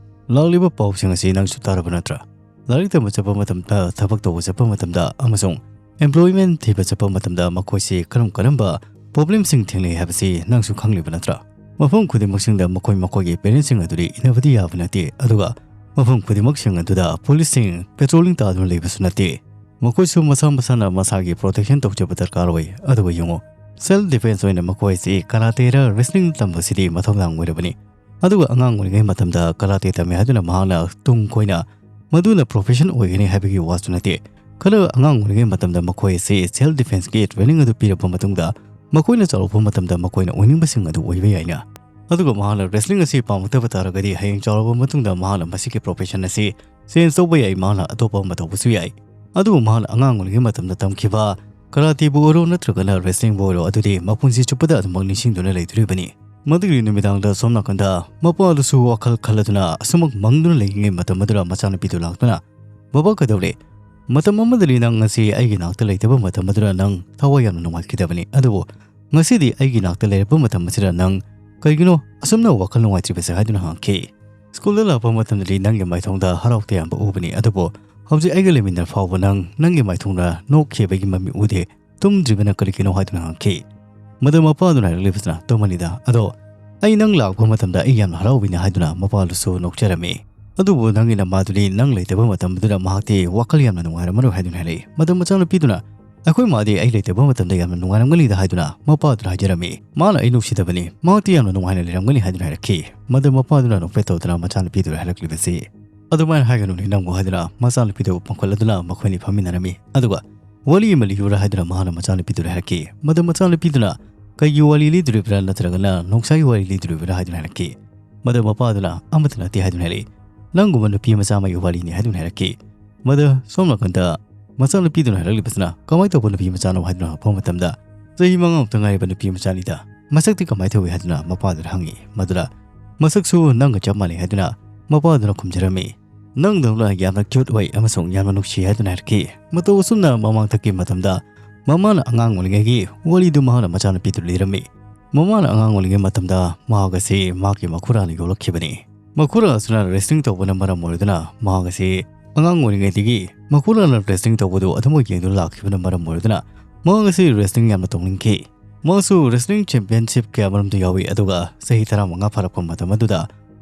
ꯂꯥꯛꯂꯤꯕ ꯄꯥꯎꯁꯤꯡ ꯑꯁꯤ ꯅꯪꯁꯨ ꯇꯥꯔꯕ ꯅꯠꯇ꯭ꯔꯥ? ꯂꯥꯏꯔꯤꯛ ꯇꯝꯕ ꯆꯠꯄ ꯃꯇꯝꯗ, ꯊꯕꯛ ꯇꯧꯕ ꯆꯠꯄ ꯃꯇꯝꯗ ꯑꯃꯁꯨꯡ ꯑꯦꯝꯄ꯭ꯂꯣꯏꯃꯦꯟ ꯊꯤꯕ ꯆꯠꯄ ꯃꯇꯝꯗ ꯃꯈꯣꯏꯁꯤ ꯀꯔꯝ ꯀꯔꯝꯕ ꯄ꯭ꯔꯣꯕ꯭ꯂꯦꯝꯁꯤꯡ ꯊꯦꯡꯅꯩ ꯍꯥꯏꯕꯁꯤ ꯅꯪꯁꯨ ꯈꯪꯂꯤꯕ ꯅꯠꯇ꯭ꯔꯥ? ꯃꯐꯝ ꯈꯨꯗꯤꯡꯃꯛꯁꯤꯡꯗ ꯃꯈꯣꯏ ꯃꯈꯣꯏꯒꯤ ꯄꯦꯔꯦꯟꯁꯁꯤꯡ ꯑꯗꯨꯗꯤ ꯏꯟꯅꯕꯗꯤ ꯌꯥꯕ ꯅꯠꯇꯦ꯫ ꯑꯗꯨꯒ ꯃꯐꯝ ꯈꯨꯗꯤꯡꯃꯛꯁꯤꯡ ꯑꯗꯨꯗ ꯄꯨꯂꯤꯁꯁꯤꯡ ꯄꯦꯇ꯭ꯔꯣꯂꯤꯡ ꯇꯥꯗꯨꯅ ꯂꯩꯕꯁꯨ ꯅꯠꯇꯦ꯫ ꯃꯈꯣꯏꯁꯨ ꯃꯁꯥ ꯃꯁꯥꯅ ꯃꯁꯥꯒꯤ ꯄ꯭ꯔꯣꯇꯦꯛꯁꯟ ꯇꯧꯖꯕ ꯗꯔꯀꯥꯔ ꯑꯣꯏ꯫ ꯑꯗꯨꯒ ꯌꯦꯡꯉꯨ, ꯁꯦꯜꯐ ꯗꯤꯐꯦꯟꯁ ꯑꯣꯏꯅ ꯃꯈꯣꯏ ꯑꯁꯤ ꯀꯔꯥꯇꯦꯔ ꯔꯦꯁꯂꯤꯡ ꯇꯝꯕꯁꯤꯗꯤ ꯃꯊꯧꯗꯥꯡ ꯑꯣꯏꯔꯕꯅꯤ꯫ ꯑꯗꯨꯒ ꯑꯉꯥꯡ ꯑꯣꯏꯔꯤꯉꯩ ꯃꯇꯝꯗ ꯀꯔꯥꯇꯦ ꯇꯝꯃꯤ ꯍꯥꯏꯗꯨꯅ ꯃꯍꯥꯛꯅ ꯇꯨꯡ ꯀꯣꯏꯅ ꯃꯗꯨꯅ ꯄ꯭ꯔꯣꯐꯦꯁꯟ ꯑꯣꯏꯒꯅꯤ ꯍꯥꯏꯕꯒꯤ ꯋꯥꯁꯨ ꯅꯠꯇꯦ꯫ ꯈꯔ ꯑꯉꯥꯡ ꯑꯣꯏꯔꯤꯉꯩ ꯃꯇꯝꯗ ꯃꯈꯣꯏ ꯑꯁꯤ ꯁꯦꯜꯐ ꯗꯤꯐꯦꯟꯁꯀꯤ ꯇ꯭ꯔꯦꯅꯤꯡ ꯑꯗꯨ ꯄꯤꯔꯕ ꯃꯇꯨꯡꯗ ꯃꯈꯣꯏꯅ ꯆꯥꯎꯔꯛꯄ ꯃꯇꯝꯗ ꯃꯈꯣꯏꯅ ꯑꯣꯏꯅꯤꯡꯕꯁꯤꯡ ꯑꯗꯨ ꯑꯣꯏꯕ ꯌꯥꯏꯅ꯫ ꯑꯗꯨꯒ ꯃꯍꯥꯛꯅ ꯔꯦꯁꯂꯤꯡ ꯑꯁꯤ ꯄꯥꯝꯂꯛꯇꯕ ꯇꯥꯔꯒꯗꯤ ꯍꯌꯦꯡ ꯆꯥꯎꯔꯕ ꯃꯇꯨꯡꯗ ꯃꯍꯥꯛꯅ ꯃꯁꯤꯒꯤ ꯄ꯭ꯔꯣꯐꯦꯁꯟ ꯑꯁꯤ ꯆꯦꯟꯖ ꯇꯧꯕ ꯌꯥꯏ, ꯃꯍꯥꯛꯅ ꯑꯇꯣꯞꯄ ꯑꯃ ꯇꯧꯕꯁꯨ ꯌꯥꯏ꯫ ꯑꯗꯨꯕꯨ ꯃꯍꯥꯛꯅ ꯑꯉꯥꯡ ꯑꯣꯏꯔꯤꯉꯩ ꯃꯇꯝꯗ ꯇꯝꯈꯤꯕ ꯀꯔꯥꯇꯤꯕꯨ ꯑꯣꯏꯔꯣ ꯅꯠꯇ꯭ꯔꯒꯅ ꯔꯦꯁꯂꯤꯡꯕꯨ ꯑꯣꯏꯔꯣ, ꯑꯗꯨꯗꯤ ꯃꯄꯨꯟꯁꯤ ꯆꯨꯞꯄꯗ ꯑꯗꯨꯃꯛ ꯅꯤꯡꯁꯤꯡꯗꯨꯅ ꯂꯩꯗꯣꯔꯤꯕꯅꯤ꯫ ꯃꯗꯨꯒꯤ ꯅꯨꯃꯤꯗꯥꯡꯗ ꯁꯣꯝ ꯅꯥꯀꯟꯗ ꯃꯄꯥꯗꯨꯁꯨ ꯋꯥꯈꯜ ꯈꯜꯂꯗꯨꯅ ꯑꯁꯨꯃꯛ ꯃꯪꯗꯨꯅ ꯂꯩꯔꯤꯉꯩ ꯃꯇꯝ ꯑꯗꯨꯗ ꯃꯆꯥꯅꯨꯄꯤꯗꯨ ꯂꯥꯛꯇꯨꯅ, "ꯕꯕꯥ ꯀꯩꯗꯧꯔꯦ? ꯃꯇꯝ ꯑꯃꯗꯗꯤ ꯅꯪ ꯉꯁꯤ ꯑꯩꯒꯤ ꯅꯥꯛꯇ ꯂꯩꯇꯕ ꯃꯇꯝ ꯑꯗꯨꯗ ꯅꯪ ꯊꯋꯥꯏ ꯌꯥꯝꯅ ꯅꯨꯡꯉꯥꯏꯈꯤꯗꯕꯅꯤ, ꯑꯗꯨꯕꯨ ꯉꯁꯤꯗꯤ ꯑꯩꯒꯤ ꯅꯥꯛꯇ ꯂꯩꯔꯛꯄ ꯃꯇꯝ ꯑꯁꯤꯗ ꯅꯪ ꯀꯩꯒꯤꯅꯣ ꯑꯁꯨꯝꯅ ꯋꯥꯈꯜ ꯅꯨꯡꯉꯥꯏꯇ꯭ꯔꯤꯕꯁꯦ?" ꯍꯥꯏꯗꯨꯅ ꯍꯪꯈꯤ꯫ "ꯁ꯭ꯀꯨꯜꯗ ꯂꯥꯛꯄ ꯃꯇꯝꯗꯗꯤ ꯅꯪꯒꯤ ꯃꯥꯏꯊꯣꯡꯗ ꯍꯔꯥꯎ ꯇꯌꯥꯝꯕ ꯎꯕꯅꯤ, ꯑꯗꯨꯕꯨ ꯍꯧꯖꯤꯛ ꯑꯩꯒ ꯂꯩꯃꯤꯟꯅꯔ ꯐꯥꯎꯕ ꯅꯪ ꯅꯪꯒꯤ ꯃꯥꯏꯊꯣꯡꯗ ꯅꯣꯛꯈꯤꯕꯒꯤ ꯃꯃꯤ ꯎꯗꯦ꯫ ꯇꯨꯝꯗ꯭ꯔꯤꯕꯅ ꯀꯔꯤꯒꯤꯅꯣ?" ꯍꯥꯏꯗꯨꯅ ꯍꯪꯈꯤ꯫ ꯃꯗꯨ ꯃꯄꯥꯗꯨꯅ ꯍꯥꯏꯔꯛꯂꯤꯕꯁꯤꯅ, "ꯇꯨꯝꯃꯅꯤꯗ, ꯑꯗꯣ ꯑꯩ ꯅꯪ ꯂꯥꯛꯄ ꯃꯇꯝꯗ ꯑꯩ ꯌꯥꯝꯅ ꯍꯔꯥꯎꯕꯤꯅꯤ" ꯍꯥꯏꯗꯨꯅ ꯃꯄꯥꯗꯨꯁꯨ ꯅꯣꯛꯆꯔꯝꯃꯤ꯫ "ꯑꯗꯨꯕꯨ ꯅꯪꯒꯤ ꯅꯃꯥꯗꯨꯗꯤ ꯅꯪ ꯂꯩꯇꯕ ꯃꯇꯝꯗꯨꯗ ꯃꯍꯥꯛꯇꯤ ꯋꯥꯈꯜ ꯌꯥꯝꯅ ꯅꯨꯡꯉꯥꯏꯔꯝꯃꯔꯣꯏ" ꯍꯥꯏꯗꯨꯅ ꯍꯥꯏꯔꯛꯏ꯫ ꯃꯗꯨ ꯃꯆꯥꯅꯨꯄꯤꯗꯨꯅ "ꯑꯩꯈꯣꯏ ꯃꯥꯗꯤ ꯑꯩ ꯂꯩꯇꯕ ꯃꯇꯝꯗ ꯌꯥꯝꯅ ꯅꯨꯡꯉꯥꯏꯔꯝꯒꯅꯤꯗ" ꯍꯥꯏꯗꯨꯅ ꯃꯄꯥꯗꯨꯗ ꯍꯥꯏꯖꯔꯝꯃꯤ꯫ "ꯃꯥꯅ ꯑꯩ ꯅꯨꯡꯁꯤꯗꯕꯅꯤ, ꯃꯍꯥꯛꯇꯤ ꯌꯥꯝꯅ ꯅꯨꯡꯉꯥꯏꯅ ꯂꯩꯔꯝꯒꯅꯤ" ꯍꯥꯏꯗꯨꯅ ꯍꯥꯏꯔꯛꯈꯤ꯫ ꯃꯗꯨ ꯃꯄꯥꯗꯨꯅ ꯅꯣꯛꯐꯦꯠ ꯇꯧꯗꯨꯅ ꯃꯆꯥꯅꯨꯄꯤꯗꯨꯗ ꯍꯥꯏꯔꯛꯂꯤꯕꯁꯤ꯫ "ꯑꯗꯨꯃꯥꯏꯅ ꯍꯥꯏꯒꯅꯨꯅꯦ ꯅꯪꯕꯨ" ꯍꯥꯏꯗꯨꯅ ꯃꯆꯥꯅꯨꯄꯤꯗꯨ ꯄꯥꯡꯈꯠꯂꯗꯨꯅ ꯃꯈꯣꯏꯅꯤ ꯐꯝꯃꯤꯟꯅꯔꯝꯃꯤ꯫ ꯑꯗꯨꯒ "ꯋꯥꯔꯤ ꯑꯃ ꯂꯤꯌꯨꯔꯥ?" ꯍꯥꯏꯗꯨꯅ ꯃꯍꯥꯛꯅ ꯃꯆꯥꯅꯨꯄꯤꯗꯨꯗ ꯍꯥꯏꯔꯛꯈꯤ꯫ ꯃꯗꯨ ꯃꯆꯥꯅꯨꯄꯤꯗꯨꯅ "ꯀꯩꯒꯤ ꯋꯥꯔꯤ ꯂꯤꯗꯣꯔꯤꯕ꯭ꯔꯥ, ꯅꯠꯇ꯭ꯔꯒꯅ ꯅꯣꯡꯁꯥꯒꯤ ꯋꯥꯔꯤ ꯂꯤꯗꯣꯔꯤꯕ꯭ꯔꯥ?" ꯍꯥꯏꯗꯨꯅ ꯍꯥꯏꯔꯛꯈꯤ꯫ ꯃꯗꯨ ꯃꯄꯥꯗꯨꯅ "ꯑꯃꯠꯇ ꯅꯠꯇꯦ" ꯍꯥꯏꯗꯨꯅ ꯍꯥꯏꯔꯛꯏ꯫ "ꯅꯪꯒꯨꯝꯕ ꯅꯨꯄꯤ ꯃꯆꯥ ꯑꯃꯒꯤ ꯋꯥꯔꯤꯅꯤ" ꯍꯥꯏꯗꯨꯅ ꯍꯥꯏꯔꯛꯈꯤ꯫ ꯃꯗꯨ ꯁꯣꯝ ꯅꯥꯀꯟꯗ ꯃꯆꯥꯅꯨꯄꯤꯗꯨꯅ ꯍꯥꯏꯔꯛꯂꯤꯕꯁꯤꯅ, "ꯀꯃꯥꯏꯅ ꯇꯧꯕ ꯅꯨꯄꯤ ꯃꯆꯥꯅꯣ?" ꯍꯥꯏꯗꯨꯅ ꯍꯪꯉꯛꯄ ꯃꯇꯝꯗ, "ꯆꯍꯤ ꯃꯉꯥꯃꯨꯛꯇ ꯉꯥꯏꯔꯤꯕ ꯅꯨꯄꯤ ꯃꯆꯥꯅꯤꯗ꯫ ꯃꯁꯛꯇꯤ ꯀꯃꯥꯏꯅ ꯇꯧꯏ?" ꯍꯥꯏꯗꯨꯅ ꯃꯄꯥꯗꯨꯅ ꯍꯪꯉꯤ꯫ ꯃꯗꯨꯗ "ꯃꯁꯛꯁꯨ ꯅꯪꯒ ꯆꯞ ꯃꯥꯟꯅꯩ" ꯍꯥꯏꯗꯨꯅ ꯃꯄꯥꯗꯨꯅ ꯈꯨꯝꯖꯔꯝꯃꯤ꯫ "ꯅꯪꯗꯧꯅ ꯌꯥꯝꯅ ꯀ꯭ꯌꯨꯠ ꯑꯣꯏ ꯑꯃꯁꯨꯡ ꯌꯥꯝꯅ ꯅꯨꯡꯁꯤ" ꯍꯥꯏꯗꯨꯅ ꯍꯥꯏꯔꯛꯈꯤ꯫ ꯃꯇꯧ ꯑꯁꯨꯝꯅ ꯃꯃꯥꯡꯊꯛꯀꯤ ꯃꯇꯝꯗ ꯃꯃꯥꯅ ꯑꯉꯥꯡ ꯑꯣꯏꯔꯤꯉꯩꯒꯤ ꯋꯥꯔꯤꯗꯨ ꯃꯍꯥꯛꯅ ꯃꯆꯥꯅꯨꯄꯤꯗꯨ ꯂꯤꯔꯝꯃꯤ꯫ ꯃꯃꯥꯅ ꯑꯉꯥꯡ ꯑꯣꯏꯔꯤꯉꯩ ꯃꯇꯝꯗ ꯃꯍꯥꯛ ꯑꯁꯤ ꯃꯍꯥꯛꯀꯤ ꯃꯈꯨꯔꯥꯅ ꯌꯣꯛꯂꯛꯈꯤꯕꯅꯤ꯫ ꯃꯈꯨꯔꯥ ꯑꯁꯤꯅ ꯔꯦꯁꯂꯤꯡ ꯇꯧꯕꯅ ꯃꯔꯝ ꯑꯣꯏꯔꯗꯨꯅ ꯃꯍꯥꯛ ꯑꯁꯤ ꯑꯉꯥꯡ ꯑꯣꯏꯔꯤꯉꯩꯗꯒꯤ ꯃꯈꯨꯔꯥꯅ ꯔꯦꯁꯂꯤꯡ ꯇꯧꯕꯗꯨ ꯑꯗꯨꯃꯛ ꯌꯦꯡꯗꯨꯅ ꯂꯥꯛꯈꯤꯕꯅ ꯃꯔꯝ ꯑꯣꯏꯔꯗꯨꯅ ꯃꯍꯥꯛ ꯑꯁꯤ ꯔꯦꯁꯂꯤꯡ ꯌꯥꯝꯅ ꯇꯧꯅꯤꯡꯈꯤ꯫ ꯃꯍꯥꯛꯁꯨ ꯔꯦꯁꯂꯤꯡ ꯆꯦꯝꯄꯤꯌꯟꯁꯤꯞ ꯀꯌꯥ ꯃꯔꯨꯝꯗ ꯌꯥꯎꯏ, ꯑꯗꯨꯒ ꯆꯍꯤ ꯇꯔꯥꯃꯉꯥ ꯐꯥꯔꯛꯄ ꯃꯇꯝ ꯑꯗꯨꯗ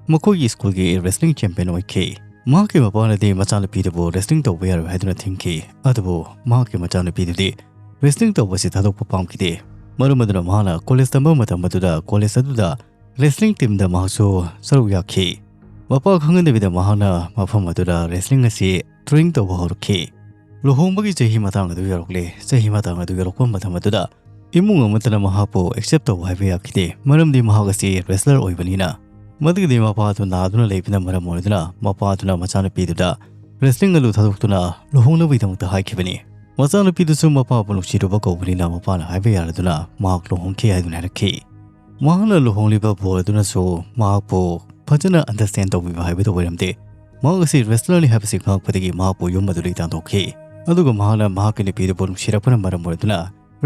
ꯃꯈꯣꯏꯒꯤ ꯁ꯭ꯀꯨꯜꯒꯤ ꯔꯦꯁꯂꯤꯡ ꯆꯦꯝꯄꯤꯌꯟ ꯑꯣꯏꯈꯤ꯫ ꯃꯍꯥꯛꯀꯤ ꯃꯄꯥꯅꯗꯤ ꯃꯆꯥꯅꯨꯄꯤꯗꯨꯕꯨ ꯔꯦꯁꯂꯤꯡ ꯇꯧꯕ ꯌꯥꯔꯣꯏ ꯍꯥꯏꯗꯨꯅ ꯊꯤꯡꯈꯤ, ꯑꯗꯨꯕꯨ ꯃꯍꯥꯛꯀꯤ ꯃꯆꯥꯅꯨꯄꯤꯗꯨꯗꯤ ꯔꯦꯁꯂꯤꯡ ꯇꯧꯕꯁꯤ ꯊꯥꯗꯣꯛꯄ ꯄꯥꯝꯈꯤꯗꯦ꯫ ꯃꯔꯝ ꯑꯗꯨꯅ ꯃꯍꯥꯛꯅ ꯀꯣꯂꯦꯖ ꯇꯝꯕ ꯃꯇꯝ ꯑꯗꯨꯗ ꯀꯣꯂꯦꯖ ꯑꯗꯨꯗ ꯔꯦꯁꯂꯤꯡ ꯇꯤꯝꯗ ꯃꯍꯥꯛꯁꯨ ꯁꯔꯨꯛ ꯌꯥꯈꯤ꯫ ꯃꯄꯥ ꯈꯪꯍꯟꯗꯕꯤꯗ ꯃꯍꯥꯛꯅ ꯃꯐꯝ ꯑꯗꯨꯗ ꯔꯦꯁꯂꯤꯡ ꯑꯁꯤ ꯇ꯭ꯔꯦꯅꯤꯡ ꯇꯧꯕ ꯍꯧꯔꯛꯈꯤ꯫ ꯂꯨꯍꯣꯡꯕꯒꯤ ꯆꯍꯤ ꯃꯇꯥꯡ ꯑꯗꯨ ꯌꯧꯔꯛꯂꯦ꯫ ꯆꯍꯤ ꯃꯇꯥꯡ ꯑꯗꯨ ꯌꯧꯔꯛꯄ ꯃꯇꯝ ꯑꯗꯨꯗ ꯏꯃꯨꯡ ꯑꯃꯠꯇꯅ ꯃꯍꯥꯛꯄꯨ ꯑꯦꯛꯁꯦꯞ ꯇꯧꯕ ꯍꯥꯏꯕ ꯌꯥꯈꯤꯗꯦ, ꯃꯔꯝꯗꯤ ꯃꯍꯥꯛ ꯑꯁꯤ ꯔꯦꯁꯂꯔ ꯑꯣꯏꯕꯅꯤꯅ꯫ ꯃꯗꯨꯒꯤꯗꯤ ꯃꯄꯥ ꯑꯗꯨ ꯅꯥꯗꯨꯅ ꯂꯩꯕꯅ ꯃꯔꯝ ꯑꯣꯏꯗꯨꯅ ꯃꯄꯥ ꯑꯗꯨꯅ ꯃꯆꯥꯅꯨꯄꯤꯗꯨꯗ ꯔꯦꯁꯂꯤꯡ ꯑꯗꯨ ꯊꯥꯗꯣꯛꯇꯨꯅ ꯂꯨꯍꯣꯡꯅꯕꯒꯤꯗꯃꯛꯇ ꯍꯥꯏꯈꯤꯕꯅꯤ꯫ ꯃꯆꯥꯅꯨꯄꯤꯗꯨꯁꯨ ꯃꯄꯥꯕꯨ ꯅꯨꯡꯁꯤꯔꯨꯕ ꯀꯧꯕꯅꯤꯅ ꯃꯄꯥꯅ ꯍꯥꯏꯕ ꯌꯥꯔꯗꯨꯅ ꯃꯍꯥꯛ ꯂꯨꯍꯣꯡꯈꯤ ꯍꯥꯏꯗꯨꯅ ꯍꯥꯏꯔꯛꯈꯤ꯫ ꯃꯍꯥꯛꯅ ꯂꯨꯍꯣꯡꯂꯤꯕ ꯕꯣꯔ ꯑꯗꯨꯅꯁꯨ ꯃꯍꯥꯛꯄꯨ ꯐꯖꯅ ꯑꯟꯗꯔꯁ꯭ꯇꯦꯟ ꯇꯧꯕꯤꯕ ꯍꯥꯏꯕꯗꯨ ꯑꯣꯏꯔꯝꯗꯦ꯫ ꯃꯍꯥꯛ ꯑꯁꯤ ꯔꯦꯁꯂꯔꯅꯤ ꯍꯥꯏꯕꯁꯤ ꯈꯪꯂꯛꯄꯗꯒꯤ ꯃꯍꯥꯛꯄꯨ ꯌꯨꯝ ꯑꯗꯨꯗꯒꯤ ꯇꯥꯟꯊꯣꯛꯈꯤ꯫ ꯑꯗꯨꯒ ꯃꯍꯥꯛꯅ ꯃꯍꯥꯛꯀꯤ ꯅꯨꯄꯤꯗꯨꯕꯨ ꯅꯨꯡꯁꯤꯔꯛꯄꯅ ꯃꯔꯝ ꯑꯣꯏꯗꯨꯅ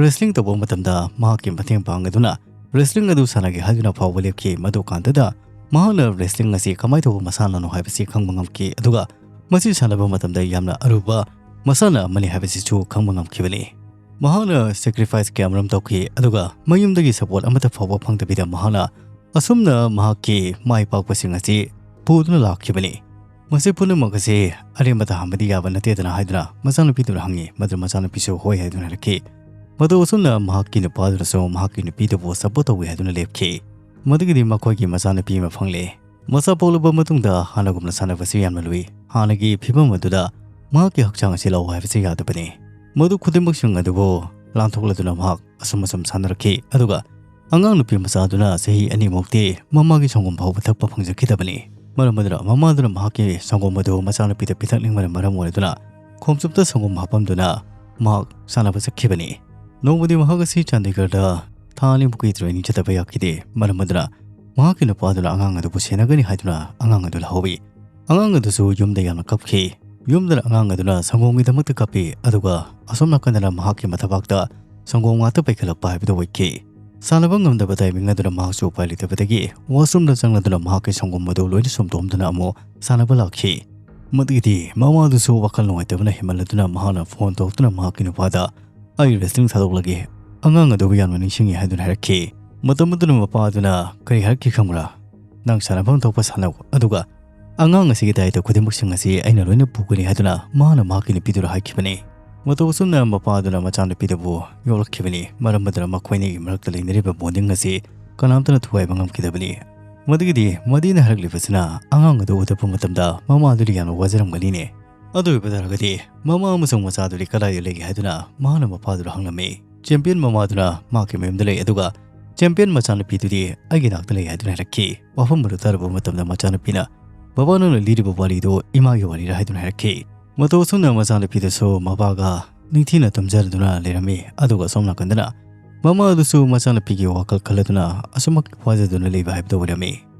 ꯔꯦꯁꯂꯤꯡ ꯇꯧꯕ ꯃꯇꯝꯗ ꯃꯍꯥꯛꯀꯤ ꯃꯇꯦꯡ ꯄꯥꯡꯒꯗꯨꯅ ꯔꯦꯁꯂꯤꯡ ꯑꯗꯨ ꯁꯥꯟꯅꯒꯦ ꯍꯥꯏꯗꯨꯅ ꯐꯥꯎꯕ ꯂꯦꯞꯈꯤ꯫ ꯃꯗꯨ ꯀꯥꯟꯗꯗ ꯃꯍꯥꯛꯅ ꯔꯦꯁꯂꯤꯡ ꯑꯁꯤ ꯀꯃꯥꯏꯅ ꯇꯧꯕ ꯃꯁꯥꯟꯅꯅꯣ ꯍꯥꯏꯕꯁꯤ ꯈꯪꯕ ꯉꯝꯈꯤ, ꯑꯗꯨꯒ ꯃꯁꯤ ꯁꯥꯟꯅꯕ ꯃꯇꯝꯗ ꯌꯥꯝꯅ ꯑꯔꯨꯕ ꯃꯁꯥꯟꯅ ꯑꯃꯅꯤ ꯍꯥꯏꯕꯁꯤꯁꯨ ꯈꯪꯕ ꯉꯝꯈꯤꯕꯅꯤ꯫ ꯃꯍꯥꯛꯅ ꯁꯦꯀ꯭ꯔꯤꯐꯥꯏꯁ ꯀꯌꯥꯃꯔꯨꯝ ꯇꯧꯈꯤ, ꯑꯗꯨꯒ ꯃꯌꯨꯝꯗꯒꯤ ꯁꯄꯣꯔꯠ ꯑꯃꯠꯇ ꯐꯥꯎꯕ ꯐꯪꯗꯕꯤꯗ ꯃꯍꯥꯛꯅ ꯑꯁꯨꯝꯅ ꯃꯍꯥꯛꯀꯤ ꯃꯥꯏ ꯄꯥꯛꯄꯁꯤꯡ ꯑꯁꯤ ꯄꯨꯗꯨꯅ ꯂꯥꯛꯈꯤꯕꯅꯤ꯫ "ꯃꯁꯤ ꯄꯨꯝꯅꯃꯛ ꯑꯁꯤ ꯑꯔꯦꯝꯕꯗ ꯍꯟꯕꯗꯤ ꯌꯥꯕ ꯅꯠꯇꯦꯗꯅ?" ꯍꯥꯏꯗꯨꯅ ꯃꯆꯥꯅꯨꯄꯤꯗꯨꯅ ꯍꯪꯉꯤ꯫ ꯃꯗꯨ ꯃꯆꯥꯅꯨꯄꯤꯁꯨ ꯍꯣꯏ ꯍꯥꯏꯗꯨꯅ ꯍꯥꯏꯔꯛꯈꯤ꯫ ꯃꯇꯧ ꯑꯁꯨꯝꯅ ꯃꯍꯥꯛꯀꯤ ꯅꯨꯄꯥꯗꯨꯅꯁꯨ ꯃꯍꯥꯛꯀꯤ ꯅꯨꯄꯤꯗꯨꯕꯨ ꯁꯞꯄꯣꯔꯠ ꯇꯧꯏ ꯍꯥꯏꯗꯨꯅ ꯂꯦꯞꯈꯤ꯫ ꯃꯗꯨꯒꯤꯗꯤ ꯃꯈꯣꯏꯒꯤ ꯃꯆꯥꯅꯨꯄꯤ ꯑꯃ ꯐꯪꯂꯦ꯫ ꯃꯆꯥ ꯄꯣꯛꯂꯕ ꯃꯇꯨꯡꯗ ꯍꯥꯟꯅꯒꯨꯝꯅ ꯁꯥꯟꯅꯕꯁꯤ ꯌꯥꯝꯅ ꯂꯨꯏ꯫ ꯍꯥꯟꯅꯒꯤ ꯐꯤꯕꯝ ꯑꯗꯨꯗ ꯃꯍꯥꯛꯀꯤ ꯍꯛꯆꯥꯡ ꯑꯁꯤ ꯂꯥꯛꯑꯣ ꯍꯥꯏꯕꯁꯤ ꯌꯥꯗꯕꯅꯤ꯫ ꯃꯗꯨ ꯈꯨꯗꯤꯡꯃꯛꯁꯤꯡ ꯑꯗꯨꯕꯨ ꯂꯥꯟꯊꯣꯛꯂꯗꯨꯅ ꯃꯍꯥꯛ ꯑꯁꯨꯝ ꯑꯁꯨꯝ ꯁꯥꯟꯅꯔꯛꯈꯤ꯫ ꯑꯗꯨꯒ ꯑꯉꯥꯡ ꯅꯨꯄꯤ ꯃꯆꯥꯗꯨꯅ ꯆꯍꯤ ꯑꯅꯤꯃꯨꯛꯇꯤ ꯃꯃꯥꯒꯤ ꯁꯪꯒꯣꯝ ꯐꯥꯎꯕ ꯊꯛꯄ ꯐꯪꯖꯈꯤꯗꯕꯅꯤ꯫ ꯃꯔꯝ ꯑꯗꯨꯅ ꯃꯃꯥꯗꯨꯅ ꯃꯍꯥꯛꯀꯤ ꯁꯪꯒꯣꯝ ꯑꯗꯨ ꯃꯆꯥꯅꯨꯄꯤꯗ ꯄꯤꯊꯛꯅꯤꯡꯕꯅ ꯃꯔꯝ ꯑꯣꯏꯔꯗꯨꯅ ꯈꯣꯝꯆꯨꯞꯇ ꯁꯪꯒꯣꯝ ꯍꯥꯞꯄꯝꯗꯨꯅ ꯃꯍꯥꯛ ꯁꯥꯟꯅꯕ ꯆꯠꯈꯤꯕꯅꯤ꯫ ꯅꯣꯡꯃꯗꯤ ꯃꯍꯥꯛ ꯑꯁꯤ ꯆꯥꯟꯗꯤꯒꯔꯗ ꯊꯥ ꯑꯅꯤꯃꯨꯛꯀꯤ ꯇ꯭ꯔꯦꯅꯤꯡ ꯆꯠꯇꯕ ꯌꯥꯈꯤꯗꯦ꯫ ꯃꯔꯝ ꯑꯗꯨꯅ ꯃꯍꯥꯛꯀꯤ ꯅꯨꯄꯥꯗꯨꯅ ꯑꯉꯥꯡ ꯑꯗꯨꯕꯨ ꯁꯦꯟꯅꯒꯅꯤ ꯍꯥꯏꯗꯨꯅ ꯑꯉꯥꯡ ꯑꯗꯨ ꯂꯧꯍꯧꯏ꯫ ꯑꯉꯥꯡ ꯑꯗꯨꯁꯨ ꯌꯨꯝꯗ ꯌꯥꯝꯅ ꯀꯞꯈꯤ꯫ ꯌꯨꯝꯗꯅ ꯑꯉꯥꯡ ꯑꯗꯨꯅ ꯁꯪꯒꯣꯝꯒꯤꯗꯃꯛꯇ ꯀꯞꯄꯤ, ꯑꯗꯨꯒ ꯑꯁꯣꯝ ꯅꯥꯀꯟꯗꯅ ꯃꯍꯥꯛꯀꯤ ꯃꯊꯕꯥꯛꯇ ꯁꯪꯒꯣꯝ ꯉꯥꯛꯇ ꯄꯩꯈꯠꯂꯛꯄ ꯍꯥꯏꯕꯗꯨ ꯑꯣꯏꯈꯤ꯫ ꯁꯥꯟꯅꯕ ꯉꯝꯗꯕ ꯇꯥꯏꯃꯤꯡ ꯑꯗꯨꯅ ꯃꯍꯥꯛꯁꯨ ꯎꯄꯥꯏ ꯂꯩꯇꯕꯗꯒꯤ ꯋꯥꯁꯔꯨꯝꯗ ꯆꯪꯂꯗꯨꯅ ꯃꯍꯥꯛꯀꯤ ꯁꯪꯒꯣꯝ ꯑꯗꯨ ꯂꯣꯏꯅ ꯁꯨꯝꯇꯣꯛꯑꯝꯗꯨꯅ ꯑꯃꯨꯛ ꯁꯥꯟꯅꯕ ꯂꯥꯛꯈꯤ꯫ ꯃꯗꯨꯒꯤꯗꯤ ꯃꯃꯥꯗꯨꯁꯨ ꯋꯥꯈꯜ ꯅꯨꯡꯉꯥꯏꯇꯕꯅ ꯍꯦꯟꯃꯜꯂꯗꯨꯅ ꯃꯍꯥꯛꯅ ꯐꯣꯟ ꯇꯧꯔꯛꯇꯨꯅ ꯃꯍꯥꯛꯀꯤ ꯅꯨꯄꯥꯗ, "ꯑꯩ ꯔꯦꯁꯂꯤꯡ ꯊꯥꯗꯣꯛꯂꯒꯦ, ꯑꯉꯥꯡ ꯑꯗꯨꯕꯨ ꯌꯥꯝꯅ ꯅꯤꯡꯁꯤꯡꯉꯤ" ꯍꯥꯏꯗꯨꯅ ꯍꯥꯏꯔꯛꯈꯤ꯫ ꯃꯇꯝ ꯑꯗꯨꯅ ꯃꯄꯥꯗꯨꯅ ꯀꯔꯤ ꯍꯥꯏꯔꯛꯈꯤ ꯈꯪꯕ꯭ꯔꯥ? "ꯅꯪ ꯁꯥꯟꯅꯐꯝ ꯊꯣꯛꯄ ꯁꯥꯟꯅꯧ, ꯑꯗꯨꯒ ꯑꯉꯥꯡ ꯑꯁꯤꯒꯤ ꯗꯥꯏꯇ ꯈꯨꯗꯤꯡꯃꯛꯁꯤꯡ ꯑꯁꯤ ꯑꯩꯅ ꯂꯣꯏꯅ ꯄꯨꯒꯅꯤ" ꯍꯥꯏꯗꯨꯅ ꯃꯍꯥꯛꯅ ꯃꯍꯥꯛꯀꯤ ꯅꯨꯄꯤꯗꯨꯗ ꯍꯥꯏꯈꯤꯕꯅꯤ꯫ ꯃꯇꯧ ꯑꯁꯨꯝꯅ ꯃꯄꯥꯗꯨꯅ ꯃꯆꯥꯅꯨꯄꯤꯗꯨꯕꯨ ꯌꯣꯛꯂꯛꯈꯤꯕꯅꯤ꯫ ꯃꯔꯝ ꯑꯗꯨꯅ ꯃꯈꯣꯏ ꯑꯅꯤꯒꯤ ꯃꯔꯛꯇ ꯂꯩꯅꯔꯤꯕ ꯕꯣꯟꯗꯤꯡ ꯑꯁꯤ ꯀꯅꯥꯝꯇꯅ ꯊꯨꯒꯥꯏꯕ ꯉꯝꯈꯤꯗꯕꯅꯤ꯫ ꯃꯗꯨꯒꯤꯗꯤ ꯃꯗꯤꯅ ꯍꯥꯏꯔꯛꯂꯤꯕꯁꯤꯅ ꯑꯉꯥꯡ ꯑꯗꯨ ꯎꯗꯕ ꯃꯇꯝꯗ ꯃꯃꯥꯗꯨꯗꯤ ꯌꯥꯝꯅ ꯋꯥꯖꯔꯝꯒꯅꯤꯅꯦ꯫ ꯑꯗꯨ ꯑꯣꯏꯕ ꯇꯥꯔꯒꯗꯤ ꯃꯃꯥ ꯑꯃꯁꯨꯡ ꯃꯆꯥꯗꯨꯗꯤ ꯀꯗꯥꯏꯗ ꯂꯩꯒꯦ ꯍꯥꯏꯗꯨꯅ ꯃꯍꯥꯛꯅ ꯃꯄꯥꯗꯨꯗ ꯍꯪꯂꯝꯃꯤ꯫ ꯆꯦꯝꯄꯤꯌꯟ ꯃꯃꯥꯗꯨꯅ ꯃꯍꯥꯛꯀꯤ ꯃꯌꯨꯝꯗ ꯂꯩ, ꯑꯗꯨꯒ ꯆꯦꯝꯄꯤꯌꯟ ꯃꯆꯥꯅꯨꯄꯤꯗꯨꯗꯤ ꯑꯩꯒꯤ ꯅꯥꯛꯇ ꯂꯩ ꯍꯥꯏꯗꯨꯅ ꯍꯥꯏꯔꯛꯈꯤ꯫ ꯋꯥꯐꯝ ꯑꯗꯨ ꯇꯥꯔꯕ ꯃꯇꯝꯗ ꯃꯆꯥꯅꯨꯄꯤꯅ, "ꯕꯕꯥ, ꯅꯪꯅ ꯂꯤꯔꯤꯕ ꯋꯥꯔꯤꯗꯨ ꯏꯃꯥꯒꯤ ꯋꯥꯔꯤꯔꯥ?" ꯍꯥꯏꯗꯨꯅ ꯍꯥꯏꯔꯛꯈꯤ꯫ ꯃꯇꯧ ꯑꯁꯨꯝꯅ ꯃꯆꯥꯅꯨꯄꯤꯗꯨꯁꯨ ꯃꯄꯥꯒ ꯅꯤꯡꯊꯤꯅ ꯇꯨꯝꯖꯗꯨꯅ ꯂꯩꯔꯝꯃꯤ꯫ ꯑꯗꯨꯒ ꯑꯁꯣꯝ ꯅꯥꯀꯟꯗꯅ ꯃꯃꯥ ꯑꯗꯨꯁꯨ ꯃꯆꯥꯅꯨꯄꯤꯒꯤ ꯋꯥꯈꯜ ꯈꯜꯂꯗꯨꯅ ꯑꯁꯨꯃꯛ ꯋꯥꯖꯗꯨꯅ ꯂꯩꯕ ꯍꯥꯏꯕꯗꯨ ꯑꯣꯏꯔꯝꯃꯤ꯫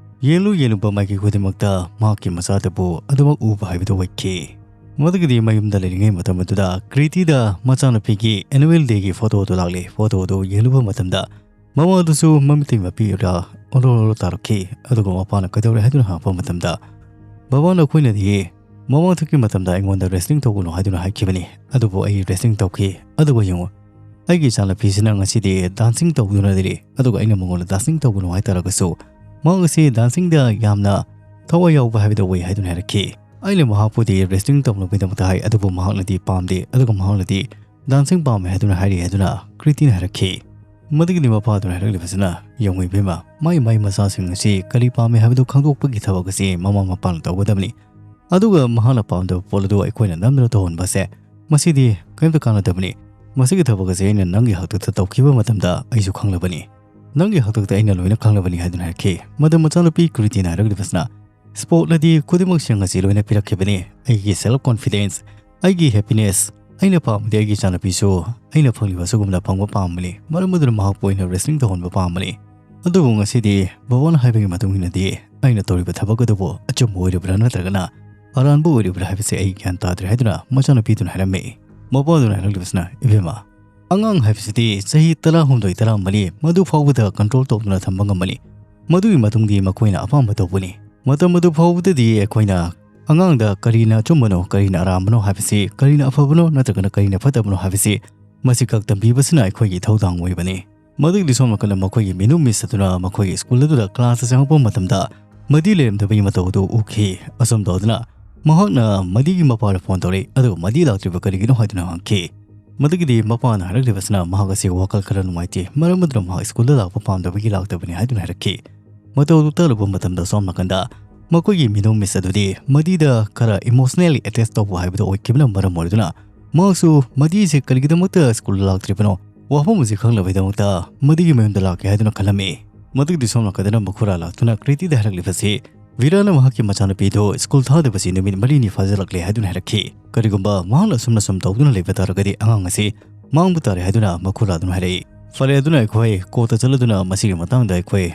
ꯌꯦꯡꯂꯨ ꯌꯦꯡꯂꯨꯕ ꯃꯥꯏꯀꯩ ꯈꯨꯗꯤꯡꯃꯛꯇ ꯃꯍꯥꯛꯀꯤ ꯃꯆꯥꯗꯨꯕꯨ ꯑꯗꯨꯃꯛ ꯎꯕ ꯍꯥꯏꯕꯗꯨ ꯑꯣꯏꯈꯤ꯫ ꯃꯗꯨꯒꯤꯗꯤ ꯃꯌꯨꯝꯗ ꯂꯩꯔꯤꯉꯩ ꯃꯇꯝ ꯑꯗꯨꯗ ꯀ꯭ꯔꯤꯇꯤꯗ ꯃꯆꯥꯅꯨꯄꯤꯒꯤ ꯑꯦꯅꯨꯋꯦꯜ ꯗꯦꯒꯤ ꯐꯣꯇꯣ ꯑꯗꯨ ꯂꯥꯛꯂꯤ꯫ ꯐꯣꯇꯣ ꯑꯗꯨ ꯌꯦꯡꯂꯨꯕ ꯃꯇꯝꯗ ꯃꯃꯥ ꯑꯗꯨꯁꯨ ꯃꯃꯤꯠꯇꯒꯤ ꯃꯄꯤ ꯑꯣꯏꯔ ꯑꯣꯔꯣ ꯑꯣꯔꯣ ꯇꯥꯔꯛꯈꯤ꯫ ꯑꯗꯨꯒ ꯃꯄꯥꯅ "ꯀꯩꯗꯧꯔꯦ?" ꯍꯥꯏꯗꯨꯅ ꯍꯪꯉꯛꯄ ꯃꯇꯝꯗ, "ꯕꯕꯥꯅ ꯑꯩꯈꯣꯏꯅꯗꯤ ꯃꯃꯥꯡꯊꯛꯀꯤ ꯃꯇꯝꯗ ꯑꯩꯉꯣꯟꯗ ꯔꯦꯁꯂꯤꯡ ꯇꯧꯒꯅꯨ ꯍꯥꯏꯗꯨꯅ ꯍꯥꯏꯈꯤꯕꯅꯤ, ꯑꯗꯨꯕꯨ ꯑꯩ ꯔꯦꯁꯂꯤꯡ ꯇꯧꯈꯤ꯫ ꯑꯗꯨꯒ ꯌꯦꯡꯉꯨ, ꯑꯩꯒꯤ ꯏꯆꯥꯅꯨꯄꯤꯁꯤꯅ ꯉꯁꯤꯗꯤ ꯗꯥꯟꯁꯤꯡ ꯇꯧꯗꯨꯅ ꯂꯩꯔꯤ, ꯑꯗꯨꯒ ꯑꯩꯅ ꯃꯉꯣꯟꯗ ꯗꯥꯟꯁꯤꯡ ꯇꯧꯒꯅꯨ ꯍꯥꯏꯇꯥꯔꯒꯁꯨ ꯃꯍꯥꯛ ꯑꯁꯤ ꯗꯥꯟꯁꯤꯡꯗ ꯌꯥꯝꯅ ꯊꯋꯥꯏ ꯌꯥꯎꯕ ꯍꯥꯏꯕꯗꯨ ꯑꯣꯏ ꯍꯥꯏꯗꯨꯅ ꯍꯥꯏꯔꯛꯈꯤ꯫ ꯑꯩꯅ ꯃꯍꯥꯛꯄꯨꯗꯤ wrestling ꯇꯧꯅꯕꯒꯤꯗꯃꯛꯇ ꯍꯥꯏ, ꯑꯗꯨꯕꯨ ꯃꯍꯥꯛꯅꯗꯤ ꯄꯥꯝꯗꯦ, ꯑꯗꯨꯒ ꯃꯍꯥꯛꯅꯗꯤ dancing ꯄꯥꯝꯃꯦ ꯍꯥꯏꯗꯨꯅ ꯍꯥꯏꯔꯤ ꯍꯥꯏꯗꯨꯅ ꯀ꯭ꯔꯤꯇꯤꯅ ꯍꯥꯏꯔꯛꯈꯤ꯫ ꯃꯗꯨꯒꯤꯗꯤ ꯃꯄꯥꯗꯨꯅ ꯍꯥꯏꯔꯛꯂꯤꯕꯁꯤꯅ, "ꯌꯦꯡꯉꯨ ꯏꯕꯦꯝꯃ, ꯃꯥꯏ ꯃꯥꯏ ꯃꯆꯥꯁꯤꯡ ꯑꯁꯤ ꯀꯔꯤ ꯄꯥꯝꯃꯤ ꯍꯥꯏꯕꯗꯨ ꯈꯪꯗꯣꯛꯄꯒꯤ ꯊꯕꯛ ꯑꯁꯤ ꯃꯃꯥ ꯃꯄꯥꯅ ꯇꯧꯒꯗꯕꯅꯤ꯫ ꯑꯗꯨꯒ ꯃꯍꯥꯛꯅ ꯄꯥꯝꯗꯕ ꯄꯣꯠ ꯑꯗꯨ ꯑꯩꯈꯣꯏꯅ ꯅꯝꯗꯨꯅ ꯇꯧꯍꯟꯕꯁꯦ, ꯃꯁꯤꯗꯤ ꯀꯔꯤꯝꯇ ꯀꯥꯟꯅꯗꯕꯅꯤ꯫ ꯃꯁꯤꯒꯤ ꯊꯕꯛ ꯑꯁꯤ ꯑꯩꯅ ꯅꯪꯒꯤ ꯍꯥꯛꯇꯛꯇ ꯇꯧꯈꯤꯕ ꯃꯇꯝꯗ ꯑꯩꯁꯨ ꯈꯪꯂꯕꯅꯤ꯫ ꯅꯪꯒꯤ ꯍꯥꯛꯇꯛꯇ ꯑꯩꯅ ꯂꯣꯏꯅ ꯈꯪꯂꯕꯅꯤ" ꯍꯥꯏꯗꯨꯅ ꯍꯥꯏꯔꯛꯈꯤ꯫ ꯃꯗꯨ ꯃꯆꯥꯅꯨꯄꯤ ꯀ꯭ꯔꯤꯇꯤꯅ ꯍꯥꯏꯔꯛꯂꯤꯕꯁꯤꯅ, "Sportꯅꯗꯤ ꯈꯨꯗꯤꯡꯃꯛꯁꯤꯡ ꯑꯁꯤ ꯂꯣꯏꯅ ꯄꯤꯔꯛꯈꯤꯕꯅꯤ꯫ ꯑꯩꯒꯤ self confidence, ꯑꯩꯒꯤ happiness, ꯑꯩꯅ ꯄꯥꯝꯕꯗꯤ ꯑꯩꯒꯤ ꯏꯆꯥꯅꯨꯄꯤꯁꯨ ꯑꯩꯅ ꯐꯪꯂꯤꯕ ꯑꯁꯤꯒꯨꯝꯅ ꯐꯪꯕ ꯄꯥꯝꯕꯅꯤ꯫ ꯃꯔꯝ ꯑꯗꯨꯅ ꯃꯍꯥꯛꯄꯨ ꯑꯩꯅ wrestling ꯇꯧꯍꯟꯕ ꯄꯥꯝꯕꯅꯤ꯫ ꯑꯗꯨꯕꯨ ꯉꯁꯤꯗꯤ ꯕꯕꯥꯅ ꯍꯥꯏꯕꯒꯤ ꯃꯇꯨꯡ ꯏꯟꯅꯗꯤ ꯑꯩꯅ ꯇꯧꯔꯤꯕ ꯊꯕꯛ ꯑꯗꯨꯕꯨ ꯑꯆꯨꯝꯕ ꯑꯣꯏꯔꯤꯕ꯭ꯔꯥ ꯅꯠꯇ꯭ꯔꯒꯅ ꯑꯔꯥꯟꯕ ꯑꯣꯏꯔꯤꯕ꯭ꯔꯥ ꯍꯥꯏꯕꯁꯤ ꯑꯩ ꯒ꯭ꯌꯥꯟ ꯇꯥꯗ꯭ꯔꯦ" ꯍꯥꯏꯗꯨꯅ ꯃꯆꯥꯅꯨꯄꯤꯗꯨꯅ ꯍꯥꯏꯔꯝꯃꯤ꯫ ꯃꯄꯥꯗꯨꯅ ꯍꯥꯏꯔꯛꯂꯤꯕꯁꯤꯅ, "ꯏꯕꯦꯝꯃ, ꯑꯉꯥꯡ ꯍꯥꯏꯕꯁꯤꯗꯤ ꯆꯍꯤ ꯇꯔꯥꯍꯨꯝꯗꯣꯏ, ꯇꯔꯥꯃꯔꯤ ꯃꯗꯨ ꯐꯥꯎꯕꯗ control ꯇꯧꯗꯨꯅ ꯊꯝꯕ ꯉꯝꯕꯅꯤ꯫ ꯃꯗꯨꯒꯤ ꯃꯇꯨꯡꯗꯤ ꯃꯈꯣꯏꯅ ꯑꯄꯥꯝꯕ ꯇꯧꯕꯅꯤ꯫ ꯃꯇꯝ ꯑꯗꯨ ꯐꯥꯎꯕꯗꯗꯤ ꯑꯩꯈꯣꯏꯅ ꯑꯉꯥꯡꯗ ꯀꯔꯤꯅ ꯑꯆꯨꯝꯕꯅꯣ, ꯀꯔꯤꯅ ꯑꯔꯥꯟꯕꯅꯣ ꯍꯥꯏꯕꯁꯤ, ꯀꯔꯤꯅ ꯑꯐꯕꯅꯣ ꯅꯠꯇ꯭ꯔꯒꯅ ꯀꯔꯤꯅ ꯐꯠꯇꯕꯅꯣ ꯍꯥꯏꯕꯁꯤ ꯃꯁꯤꯈꯛ ꯇꯝꯕꯤꯕꯁꯤꯅ ꯑꯩꯈꯣꯏꯒꯤ ꯏꯊꯧꯗꯥꯡ ꯑꯣꯏꯕꯅꯤ꯫ ꯃꯗꯨꯒꯤꯗꯤ ꯁꯣꯝ ꯅꯥꯀꯟꯗ ꯃꯈꯣꯏꯒꯤ ꯃꯤꯅꯨ ꯃꯤꯁ ꯑꯗꯨꯅ ꯃꯈꯣꯏꯒꯤ ꯁ꯭ꯀꯨꯜ ꯑꯗꯨꯗ ꯀ꯭ꯂꯥꯁꯇ ꯆꯪꯉꯛꯄ ꯃꯇꯝꯗ ꯃꯗꯤ ꯂꯩꯔꯝꯗꯕꯒꯤ ꯃꯇꯧ ꯑꯗꯨ ꯎꯈꯤ꯫ ꯑꯁꯨꯝ ꯇꯧꯗꯨꯅ ꯃꯍꯥꯛꯅ ꯃꯗꯤꯒꯤ ꯃꯄꯥꯗ ꯐꯣꯟ ꯇꯧꯔꯛꯏ, ꯑꯗꯨꯒ ꯃꯗꯤ ꯂꯥꯛꯇ꯭ꯔꯤꯕ ꯀꯔꯤꯒꯤꯅꯣ ꯍꯥꯏꯗꯨꯅ ꯍꯪꯈꯤ꯫ ꯃꯗꯨꯒꯤꯗꯤ ꯃꯄꯥꯅ ꯍꯥꯏꯔꯛꯂꯤꯕꯁꯤꯅ ꯃꯍꯥꯛ ꯑꯁꯤ ꯋꯥꯈꯜ ꯈꯔ ꯅꯨꯡꯉꯥꯏꯇꯦ, ꯃꯔꯝ ꯑꯗꯨꯅ ꯃꯍꯥꯛ ꯁ꯭ꯀꯨꯜꯗ ꯂꯥꯛꯄ ꯄꯥꯝꯗꯕꯒꯤ ꯂꯥꯛꯇꯕꯅꯤ ꯍꯥꯏꯗꯨꯅ ꯍꯥꯏꯔꯛꯈꯤ꯫ ꯃꯇꯧ ꯑꯗꯨ ꯇꯥꯔꯨꯕ ꯃꯇꯝꯗ ꯁꯣꯝ ꯅꯥꯀꯟꯗ ꯃꯈꯣꯏꯒꯤ ꯃꯤꯅꯨ ꯃꯤꯁ ꯑꯗꯨꯗꯤ ꯃꯗꯤꯗ ꯈꯔ emotionally attach ꯇꯧꯕ ꯍꯥꯏꯕꯗꯨ ꯑꯣꯏꯈꯤꯕꯅ ꯃꯔꯝ ꯑꯣꯏꯗꯨꯅ ꯃꯍꯥꯛꯁꯨ ꯃꯗꯤꯁꯦ ꯀꯔꯤꯒꯤꯗꯃꯛꯇ ꯁ꯭ꯀꯨꯜꯗ ꯂꯥꯛꯇ꯭ꯔꯤꯕꯅꯣ, ꯋꯥꯐꯝ ꯑꯁꯤ ꯈꯪꯅꯕꯒꯤꯗꯃꯛꯇ ꯃꯗꯤꯒꯤ ꯃꯌꯨꯝꯗ ꯂꯥꯛꯀꯦ ꯍꯥꯏꯗꯨꯅ ꯈꯜꯂꯝꯃꯤ꯫ ꯃꯗꯨꯒꯤꯗꯤ ꯁꯣꯝ ꯅꯥꯀꯟꯗꯅ ꯃꯈꯨꯔꯥ ꯂꯥꯛꯇꯨꯅ ꯀ꯭ꯔꯤꯇꯤꯗ ꯍꯥꯏꯔꯛꯂꯤꯕꯁꯤ, ꯚꯤꯔꯥꯅ ꯃꯍꯥꯛꯀꯤ ꯃꯆꯥꯅꯨꯄꯤꯗꯨ ꯁ꯭ꯀꯨꯜ ꯊꯥꯗꯕꯁꯤ ꯅꯨꯃꯤꯠ ꯃꯔꯤꯅꯤ ꯐꯥꯖꯤꯜꯂꯛꯂꯦ ꯍꯥꯏꯗꯨꯅ ꯍꯥꯏꯔꯛꯈꯤ꯫ ꯀꯔꯤꯒꯨꯝꯕ ꯃꯍꯥꯛꯅ ꯑꯁꯨꯝꯅ ꯁꯨꯝ ꯇꯧꯗꯨꯅ ꯂꯩꯕ ꯇꯥꯔꯒꯗꯤ ꯑꯉꯥꯡ ꯑꯁꯤ ꯃꯥꯡꯕ ꯇꯥꯔꯦ ꯍꯥꯏꯗꯨꯅ ꯃꯈꯨꯔꯥꯗꯨꯅ ꯍꯥꯏꯔꯛꯏ꯫ ꯐꯔꯦ, ꯑꯗꯨꯅ ꯑꯩꯈꯣꯏ ꯀꯣꯔꯠꯇ ꯆꯠꯂꯗꯨꯅ ꯃꯁꯤꯒꯤ ꯃꯇꯥꯡꯗ ꯑꯩꯈꯣꯏ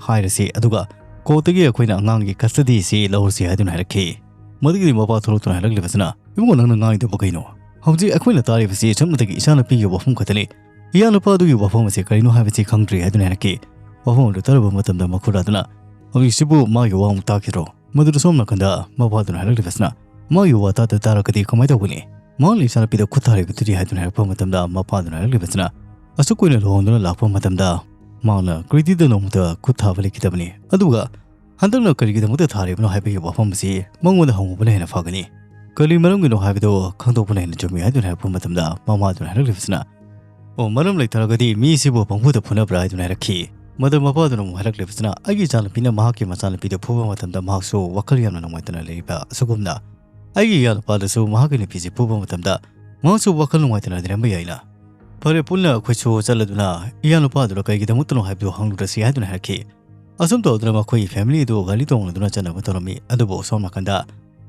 ꯍꯥꯏꯔꯁꯤ, ꯑꯗꯨꯒ ꯀꯣꯔꯠꯇꯒꯤ ꯑꯩꯈꯣꯏꯅ ꯑꯉꯥꯡꯒꯤ custody ꯁꯤ ꯂꯧꯔꯁꯤ ꯍꯥꯏꯗꯨꯅ ꯍꯥꯏꯔꯛꯈꯤ꯫ ꯃꯗꯨꯒꯤꯗꯤ ꯃꯄꯥ ꯊꯣꯛꯂꯛꯇꯨꯅ ꯍꯥꯏꯔꯛꯂꯤꯕꯁꯤꯅ, "ꯏꯕꯨꯡꯉꯣ, ꯅꯪꯅ ꯉꯥꯡꯉꯤꯗꯨꯕꯨ ꯀꯩꯅꯣ? ꯍꯧꯖꯤꯛ ꯑꯩꯈꯣꯏꯅ ꯇꯥꯔꯤꯕꯁꯤ ꯁꯝꯅꯇꯒꯤ ꯏꯆꯥꯅꯨꯄꯤꯒꯤ ꯋꯥꯐꯝ ꯈꯛꯇꯅꯤ꯫ ꯏꯌꯥꯅꯨꯄꯥ ꯑꯗꯨꯒꯤ ꯋꯥꯐꯝ ꯑꯁꯤ ꯀꯔꯤꯅꯣ ꯍꯥꯏꯕꯁꯤ ꯈꯪꯗ꯭ꯔꯤ" ꯍꯥꯏꯗꯨꯅ ꯍꯥꯏꯔꯛꯈꯤ꯫ ꯋꯥꯐꯝ ꯑꯗꯨ ꯇꯥꯔꯨꯕ ꯃꯇꯝꯗ ꯃꯈꯨꯔꯥꯗꯨꯅ, "ꯍꯧꯖꯤꯛꯁꯤꯕꯨ ꯃꯥꯒꯤ ꯋꯥ ꯑꯃꯨꯛ ꯇꯥꯈꯤꯗ꯭ꯔꯣ?" ꯃꯗꯨꯗ ꯁꯣꯝ ꯅꯥꯀꯟꯗ ꯃꯄꯥꯗꯨꯅ ꯍꯥꯏꯔꯛꯂꯤꯕꯁꯤꯅ, "ꯃꯥꯒꯤ ꯋꯥ ꯇꯥꯗ ꯇꯥꯔꯒꯗꯤ ꯀꯃꯥꯏꯅ ꯇꯧꯒꯅꯤ? ꯃꯍꯥꯛꯅ ꯏꯆꯥꯅꯨꯄꯤꯗ ꯈꯨꯠ ꯊꯥꯔꯤꯕꯗꯨꯗꯤ" ꯍꯥꯏꯗꯨꯅ ꯍꯥꯏꯔꯛꯄ ꯃꯇꯝꯗ ꯃꯄꯥꯗꯨꯅ ꯍꯥꯏꯔꯛꯂꯤꯕꯁꯤꯅ, "ꯑꯁꯨꯛ ꯀꯨꯏꯅ ꯂꯨꯍꯣꯡꯗꯨꯅ ꯂꯥꯛꯄ ꯃꯇꯝꯗ ꯃꯍꯥꯛꯅ ꯀ꯭ꯔꯤꯇꯤꯗ ꯅꯣꯡꯃꯇ ꯈꯨꯠ ꯊꯥꯕ ꯂꯩꯈꯤꯗꯕꯅꯤ꯫ ꯑꯗꯨꯒ ꯍꯟꯗꯛꯅ ꯀꯔꯤꯒꯤꯗꯃꯛꯇ ꯊꯥꯔꯤꯕꯅꯣ ꯍꯥꯏꯕꯒꯤ ꯋꯥꯐꯝ ꯑꯁꯤ ꯃꯉꯣꯟꯗ ꯍꯪꯉꯨꯕꯅ ꯍꯦꯟꯅ ꯐꯒꯅꯤ꯫ ꯀꯔꯤ ꯃꯔꯝꯒꯤꯅꯣ ꯍꯥꯏꯕꯗꯨ ꯈꯪꯗꯣꯛꯄꯅ ꯍꯦꯟꯅ ꯆꯨꯝꯃꯤ ꯍꯥꯏꯗꯨꯅ ꯍꯥꯏꯔꯛꯄ ꯃꯇꯝꯗ ꯃꯃꯥꯗꯨꯅ ꯍꯥꯏꯔꯛꯂꯤꯕꯁꯤꯅ, "ꯑꯣ, ꯃꯔꯝ ꯂꯩꯇ꯭ꯔꯒꯗꯤ ꯃꯤꯁꯤꯕꯨ ꯄꯪꯐꯨꯗ ꯐꯨꯅꯕ꯭ꯔꯥ?" ꯍꯥꯏꯗꯨꯅ ꯍꯥꯏꯔꯛꯈꯤ꯫ ꯃꯗꯨ ꯃꯄꯥꯗꯨꯅ ꯑꯃꯨꯛ ꯍꯥꯏꯔꯛꯂꯤꯕꯁꯤꯅ, "ꯑꯩꯒꯤ ꯏꯆꯥꯅꯨꯄꯤꯅ ꯃꯍꯥꯛꯀꯤ ꯃꯆꯥꯅꯨꯄꯤꯗꯨ ꯐꯨꯕ ꯃꯇꯝꯗ ꯃꯍꯥꯛꯁꯨ ꯋꯥꯈꯜ ꯌꯥꯝꯅ ꯅꯨꯡꯉꯥꯏꯇꯅ ꯂꯩꯔꯤꯕ ꯑꯁꯤꯒꯨꯝꯅ ꯑꯩꯒꯤ ꯏꯌꯥꯅꯨꯄꯥꯗꯁꯨ ꯃꯍꯥꯛꯀꯤ ꯅꯨꯄꯤꯁꯤ ꯐꯨꯕ ꯃꯇꯝꯗ ꯃꯍꯥꯛꯁꯨ ꯋꯥꯈꯜ ꯅꯨꯡꯉꯥꯏꯇꯅ ꯂꯩꯔꯝꯕ ꯌꯥꯏꯅ꯫ ꯐꯔꯦ, ꯄꯨꯟꯅ ꯑꯩꯈꯣꯏꯁꯨ ꯆꯠꯂꯗꯨꯅ ꯏꯌꯥꯅꯨꯄꯥꯗꯨꯅ ꯀꯩꯒꯤꯗꯃꯛꯇꯅꯣ ꯍꯥꯏꯕꯗꯨ ꯍꯪꯂꯨꯔꯁꯤ" ꯍꯥꯏꯗꯨꯅ ꯍꯥꯏꯔꯛꯈꯤ꯫ ꯑꯁꯨꯝ ꯇꯧꯗꯅ ꯃꯈꯣꯏꯒꯤ ꯐꯦꯃꯤꯂꯤ ꯑꯗꯨ ꯒꯥꯔꯤ ꯇꯣꯡꯂꯗꯨꯅ ꯆꯠꯅꯕ ꯇꯧꯔꯝꯃꯤ꯫ ꯑꯗꯨꯕꯨ ꯁꯣꯝ ꯅꯥꯀꯟꯗ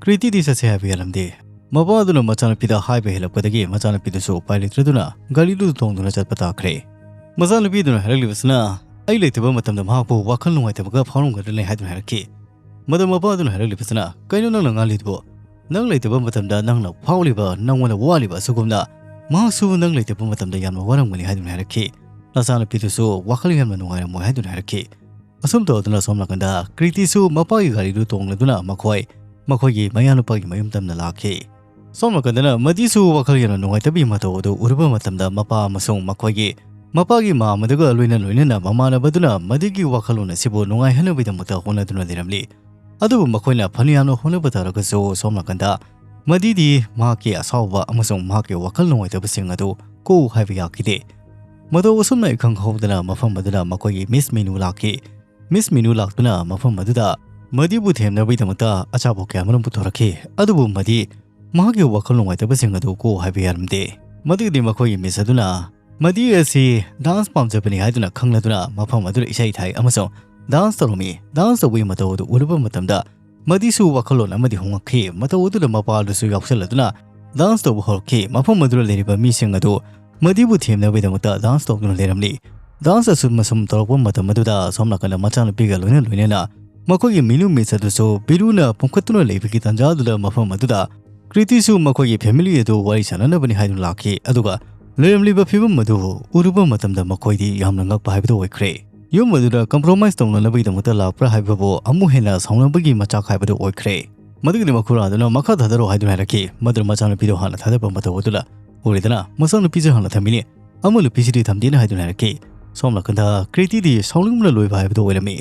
ꯀ꯭ꯔꯤꯇꯤꯗꯤ ꯆꯠꯁꯦ ꯍꯥꯏꯕ ꯌꯥꯔꯝꯗꯦ꯫ ꯃꯄꯥ ꯑꯗꯨꯅ ꯃꯆꯥꯅꯨꯄꯤꯗ ꯍꯥꯏꯕ ꯍꯦꯜꯂꯛꯄꯗꯒꯤ ꯃꯆꯥꯅꯨꯄꯤꯗꯨꯁꯨ ꯎꯄꯥꯏ ꯂꯩꯇ꯭ꯔꯗꯨꯅ ꯒꯥꯔꯤꯗꯨ ꯇꯣꯡꯗꯨꯅ ꯆꯠꯄ ꯇꯥꯈ꯭ꯔꯦ꯫ ꯃꯆꯥꯅꯨꯄꯤꯗꯨꯅ ꯍꯥꯏꯔꯛꯂꯤꯕꯁꯤꯅ, "ꯑꯩ ꯂꯩꯇꯕ ꯃꯇꯝꯗ ꯃꯍꯥꯛꯄꯨ ꯋꯥꯈꯜ ꯅꯨꯡꯉꯥꯏꯇꯕꯒ ꯐꯥꯎꯔꯝꯒꯗ꯭ꯔꯅꯦ?" ꯍꯥꯏꯗꯨꯅ ꯍꯥꯏꯔꯛꯈꯤ꯫ ꯃꯗꯨ ꯃꯄꯥ ꯑꯗꯨꯅ ꯍꯥꯏꯔꯛꯂꯤꯕꯁꯤꯅ, "ꯀꯩꯅꯣ ꯅꯪꯅ ꯉꯥꯡꯂꯤꯗꯨꯕꯣ? ꯅꯪ ꯂꯩꯇꯕ ꯃꯇꯝꯗ ꯅꯪꯅ ꯐꯥꯎꯂꯤꯕ, ꯅꯪꯉꯣꯟꯗ ꯋꯥꯠꯂꯤꯕ ꯑꯁꯤꯒꯨꯝꯅ ꯃꯍꯥꯛꯁꯨ ꯅꯪ ꯂꯩꯇꯕ ꯃꯇꯝꯗ ꯌꯥꯝꯅ ꯋꯥꯔꯝꯒꯅꯤ" ꯍꯥꯏꯗꯨꯅ ꯍꯥꯏꯔꯛꯈꯤ꯫ ꯅꯆꯥꯅꯨꯄꯤꯗꯨꯁꯨ ꯋꯥꯈꯜ ꯌꯥꯝꯅ ꯅꯨꯡꯉꯥꯏꯔꯝꯃꯣꯏ ꯍꯥꯏꯗꯨꯅ ꯍꯥꯏꯔꯛꯈꯤ꯫ ꯑꯁꯨꯝ ꯇꯧꯗꯨꯅ ꯁꯣꯝ ꯅꯥꯀꯟꯗ ꯀ꯭ꯔꯤꯇꯤꯁꯨ ꯃꯄꯥꯒꯤ ꯒꯥꯔꯤꯗꯨ ꯇꯣꯡꯂꯗꯨꯅ ꯃꯈꯣꯏ, ꯃꯈꯣꯏꯒꯤ ꯃꯌꯥꯅꯨꯄꯥꯒꯤ ꯃꯌꯨꯝ ꯇꯝꯅ ꯂꯥꯛꯈꯤ꯫ ꯁꯣꯝ ꯅꯥꯀꯟꯗꯅ ꯃꯗꯤꯁꯨ ꯋꯥꯈꯜ ꯌꯥꯝꯅ ꯅꯨꯡꯉꯥꯏꯇꯕꯒꯤ ꯃꯇꯧ ꯑꯗꯨ ꯎꯔꯨꯕ ꯃꯇꯝꯗ ꯃꯄꯥ ꯑꯃꯁꯨꯡ ꯃꯈꯣꯏꯒꯤ, ꯃꯄꯥꯒꯤ ꯃꯃꯥꯟꯅꯕꯗꯨꯒ ꯂꯣꯏꯅ ꯂꯣꯏꯅꯅ ꯃꯃꯥꯟꯅꯕꯗꯨꯅ ꯃꯗꯤꯒꯤ ꯋꯥꯈꯜꯂꯣꯟ ꯑꯁꯤꯕꯨ ꯅꯨꯡꯉꯥꯏꯍꯟꯅꯕꯒꯤꯗꯃꯛꯇ ꯍꯣꯠꯅꯗꯨꯅ ꯂꯩꯔꯝꯂꯤ꯫ ꯑꯗꯨꯕꯨ ꯃꯈꯣꯏꯅ ꯐꯅꯌꯥꯝꯅ ꯍꯣꯠꯅꯕ ꯇꯥꯔꯒꯁꯨ ꯁꯣꯝ ꯅꯥꯀꯟꯗ ꯃꯗꯤꯗꯤ ꯃꯍꯥꯛꯀꯤ ꯑꯁꯥꯎꯕ ꯑꯃꯁꯨꯡ ꯃꯍꯥꯛꯀꯤ ꯋꯥꯈꯜ ꯅꯨꯡꯉꯥꯏꯇꯕꯁꯤꯡ ꯑꯗꯨ ꯀꯣꯛꯎ ꯍꯥꯏꯕ ꯌꯥꯈꯤꯗꯦ꯫ ꯃꯇꯧ ꯑꯁꯨꯝꯅ ꯏꯈꯪ ꯈꯪꯍꯧꯗꯅ ꯃꯐꯝ ꯑꯗꯨꯗ ꯃꯈꯣꯏꯒꯤ ꯃꯤꯁ ꯃꯤꯅꯨ ꯂꯥꯛꯈꯤ꯫ ꯃꯤꯁ ꯃꯤꯅꯨ ꯂꯥꯛꯇꯨꯅ ꯃꯐꯝ ꯑꯗꯨꯗ ꯃꯗꯤꯕꯨ ꯊꯦꯝꯅꯕꯒꯤꯗꯃꯛꯇ ꯑꯆꯥꯄꯣꯠ ꯀꯌꯥ ꯑꯃꯔꯣꯝ ꯄꯨꯊꯣꯔꯛꯈꯤ꯫ ꯑꯗꯨꯕꯨ ꯃꯗꯤ ꯃꯍꯥꯛꯀꯤ ꯋꯥꯈꯜ ꯅꯨꯡꯉꯥꯏꯇꯕꯁꯤꯡ ꯑꯗꯨ ꯀꯣꯛꯎ ꯍꯥꯏꯕ ꯌꯥꯔꯝꯗꯦ꯫ ꯃꯗꯨꯒꯤꯗꯤ ꯃꯈꯣꯏꯒꯤ ꯃꯤꯁ ꯑꯗꯨꯅ ꯃꯗꯤ ꯑꯁꯤ ꯗꯥꯟꯁ ꯄꯥꯝꯖꯕꯅꯤ ꯍꯥꯏꯗꯨꯅ ꯈꯪꯂꯗꯨꯅ ꯃꯐꯝ ꯑꯗꯨꯗ ꯏꯁꯩ ꯊꯥꯏ ꯑꯃꯁꯨꯡ ꯗꯥꯟꯁ ꯇꯧꯔꯝꯃꯤ꯫ ꯗꯥꯟꯁ ꯇꯧꯕꯒꯤ ꯃꯇꯧ ꯑꯗꯨ ꯎꯔꯨꯕ ꯃꯇꯝꯗ ꯃꯗꯤꯁꯨ ꯋꯥꯈꯜꯂꯣꯟ ꯑꯃꯗꯤ ꯍꯣꯡꯂꯛꯈꯤ꯫ ꯃꯇꯧ ꯑꯗꯨꯗ ꯃꯄꯥ ꯑꯗꯨꯁꯨ ꯌꯥꯎꯁꯜꯂꯗꯨꯅ ꯗꯥꯟꯁ ꯇꯧꯕ ꯍꯧꯔꯛꯈꯤ꯫ ꯃꯐꯝ ꯑꯗꯨꯗ ꯂꯩꯔꯤꯕ ꯃꯤꯁꯤꯡ ꯑꯗꯨ ꯃꯗꯤꯕꯨ ꯊꯦꯝꯅꯕꯒꯤꯗꯃꯛꯇ ꯗꯥꯟꯁ ꯇꯧꯗꯨꯅ ꯂꯩꯔꯝꯂꯤ꯫ ꯗꯥꯟꯁ ꯑꯁꯨꯝ ꯑꯁꯨꯝ ꯇꯧꯔꯛꯄ ꯃꯇꯝ ꯑꯗꯨꯗ ꯁꯣꯝ ꯅꯥꯀꯟꯗ ꯃꯆꯥꯅꯨꯄꯤꯒ ꯂꯣꯏꯅ ꯂꯣꯏꯅꯅ ꯃꯈꯣꯏꯒꯤ ꯃꯤꯅꯨ ꯃꯤꯁ ꯑꯗꯨꯁꯨ ꯕꯤꯔꯨꯅ ꯄꯨꯝꯈꯠꯇꯨꯅ ꯂꯩꯕꯒꯤ ꯇꯥꯟꯖꯥ ꯑꯗꯨꯗ ꯃꯐꯝ ꯑꯗꯨꯗ ꯀ꯭ꯔꯤꯇꯤꯁꯨ ꯃꯈꯣꯏꯒꯤ ꯐꯦꯃꯤꯂꯤ ꯑꯗꯨ ꯋꯥꯔꯤ ꯁꯥꯟꯅꯅꯕꯅꯤ ꯍꯥꯏꯗꯨꯅ ꯂꯥꯛꯈꯤ꯫ ꯑꯗꯨꯒ ꯂꯩꯔꯝꯂꯤꯕ ꯐꯤꯕꯝ ꯑꯗꯨ ꯎꯔꯨꯕ ꯃꯇꯝꯗ ꯃꯈꯣꯏꯗꯤ ꯌꯥꯝꯅ ꯉꯛꯄ ꯍꯥꯏꯕꯗꯨ ꯑꯣꯏꯈ꯭ꯔꯦ꯫ ꯌꯨꯝ ꯑꯗꯨꯗ ꯀꯝꯄ꯭ꯔꯣꯃꯥꯏꯁ ꯇꯧꯅꯅꯕꯒꯤꯗꯃꯛꯇ ꯂꯥꯛꯄ꯭ꯔꯥ ꯍꯥꯏꯕꯕꯨ ꯑꯃꯨꯛ ꯍꯦꯟꯅ ꯁꯥꯎꯅꯕꯒꯤ ꯃꯆꯥꯛ ꯍꯥꯏꯕꯗꯨ ꯑꯣꯏꯈ꯭ꯔꯦ꯫ ꯃꯗꯨꯒꯤꯗꯤ ꯃꯈꯨꯔꯥ ꯑꯗꯨꯅ ꯃꯈꯥ ꯊꯥꯗꯔꯣ ꯍꯥꯏꯗꯨꯅ ꯍꯥꯏꯔꯛꯈꯤ꯫ ꯃꯗꯨꯅ ꯃꯆꯥꯅꯨꯄꯤꯗꯨ ꯍꯥꯟꯅ ꯊꯥꯗꯕ ꯃꯇꯧ ꯑꯗꯨꯗ ꯎꯔꯦꯗꯅ, ꯃꯆꯥꯅꯨꯄꯤꯁꯨ ꯍꯥꯟꯅ ꯊꯝꯃꯤꯅꯤ, ꯑꯃ ꯅꯨꯄꯤꯁꯤꯗꯤ ꯊꯝꯗꯦꯅ ꯍꯥꯏꯗꯨꯅ ꯍꯥꯏꯔꯛꯈꯤ꯫ ꯁꯣꯝ ꯅꯥꯀꯟꯗ ꯀ꯭ꯔꯤꯇꯤꯗꯤ ꯁꯥꯎꯅꯤꯡꯕꯅ ꯂꯣꯏꯕ ꯍꯥꯏꯕꯗꯨ ꯑꯣꯏꯔꯝꯃꯤ꯫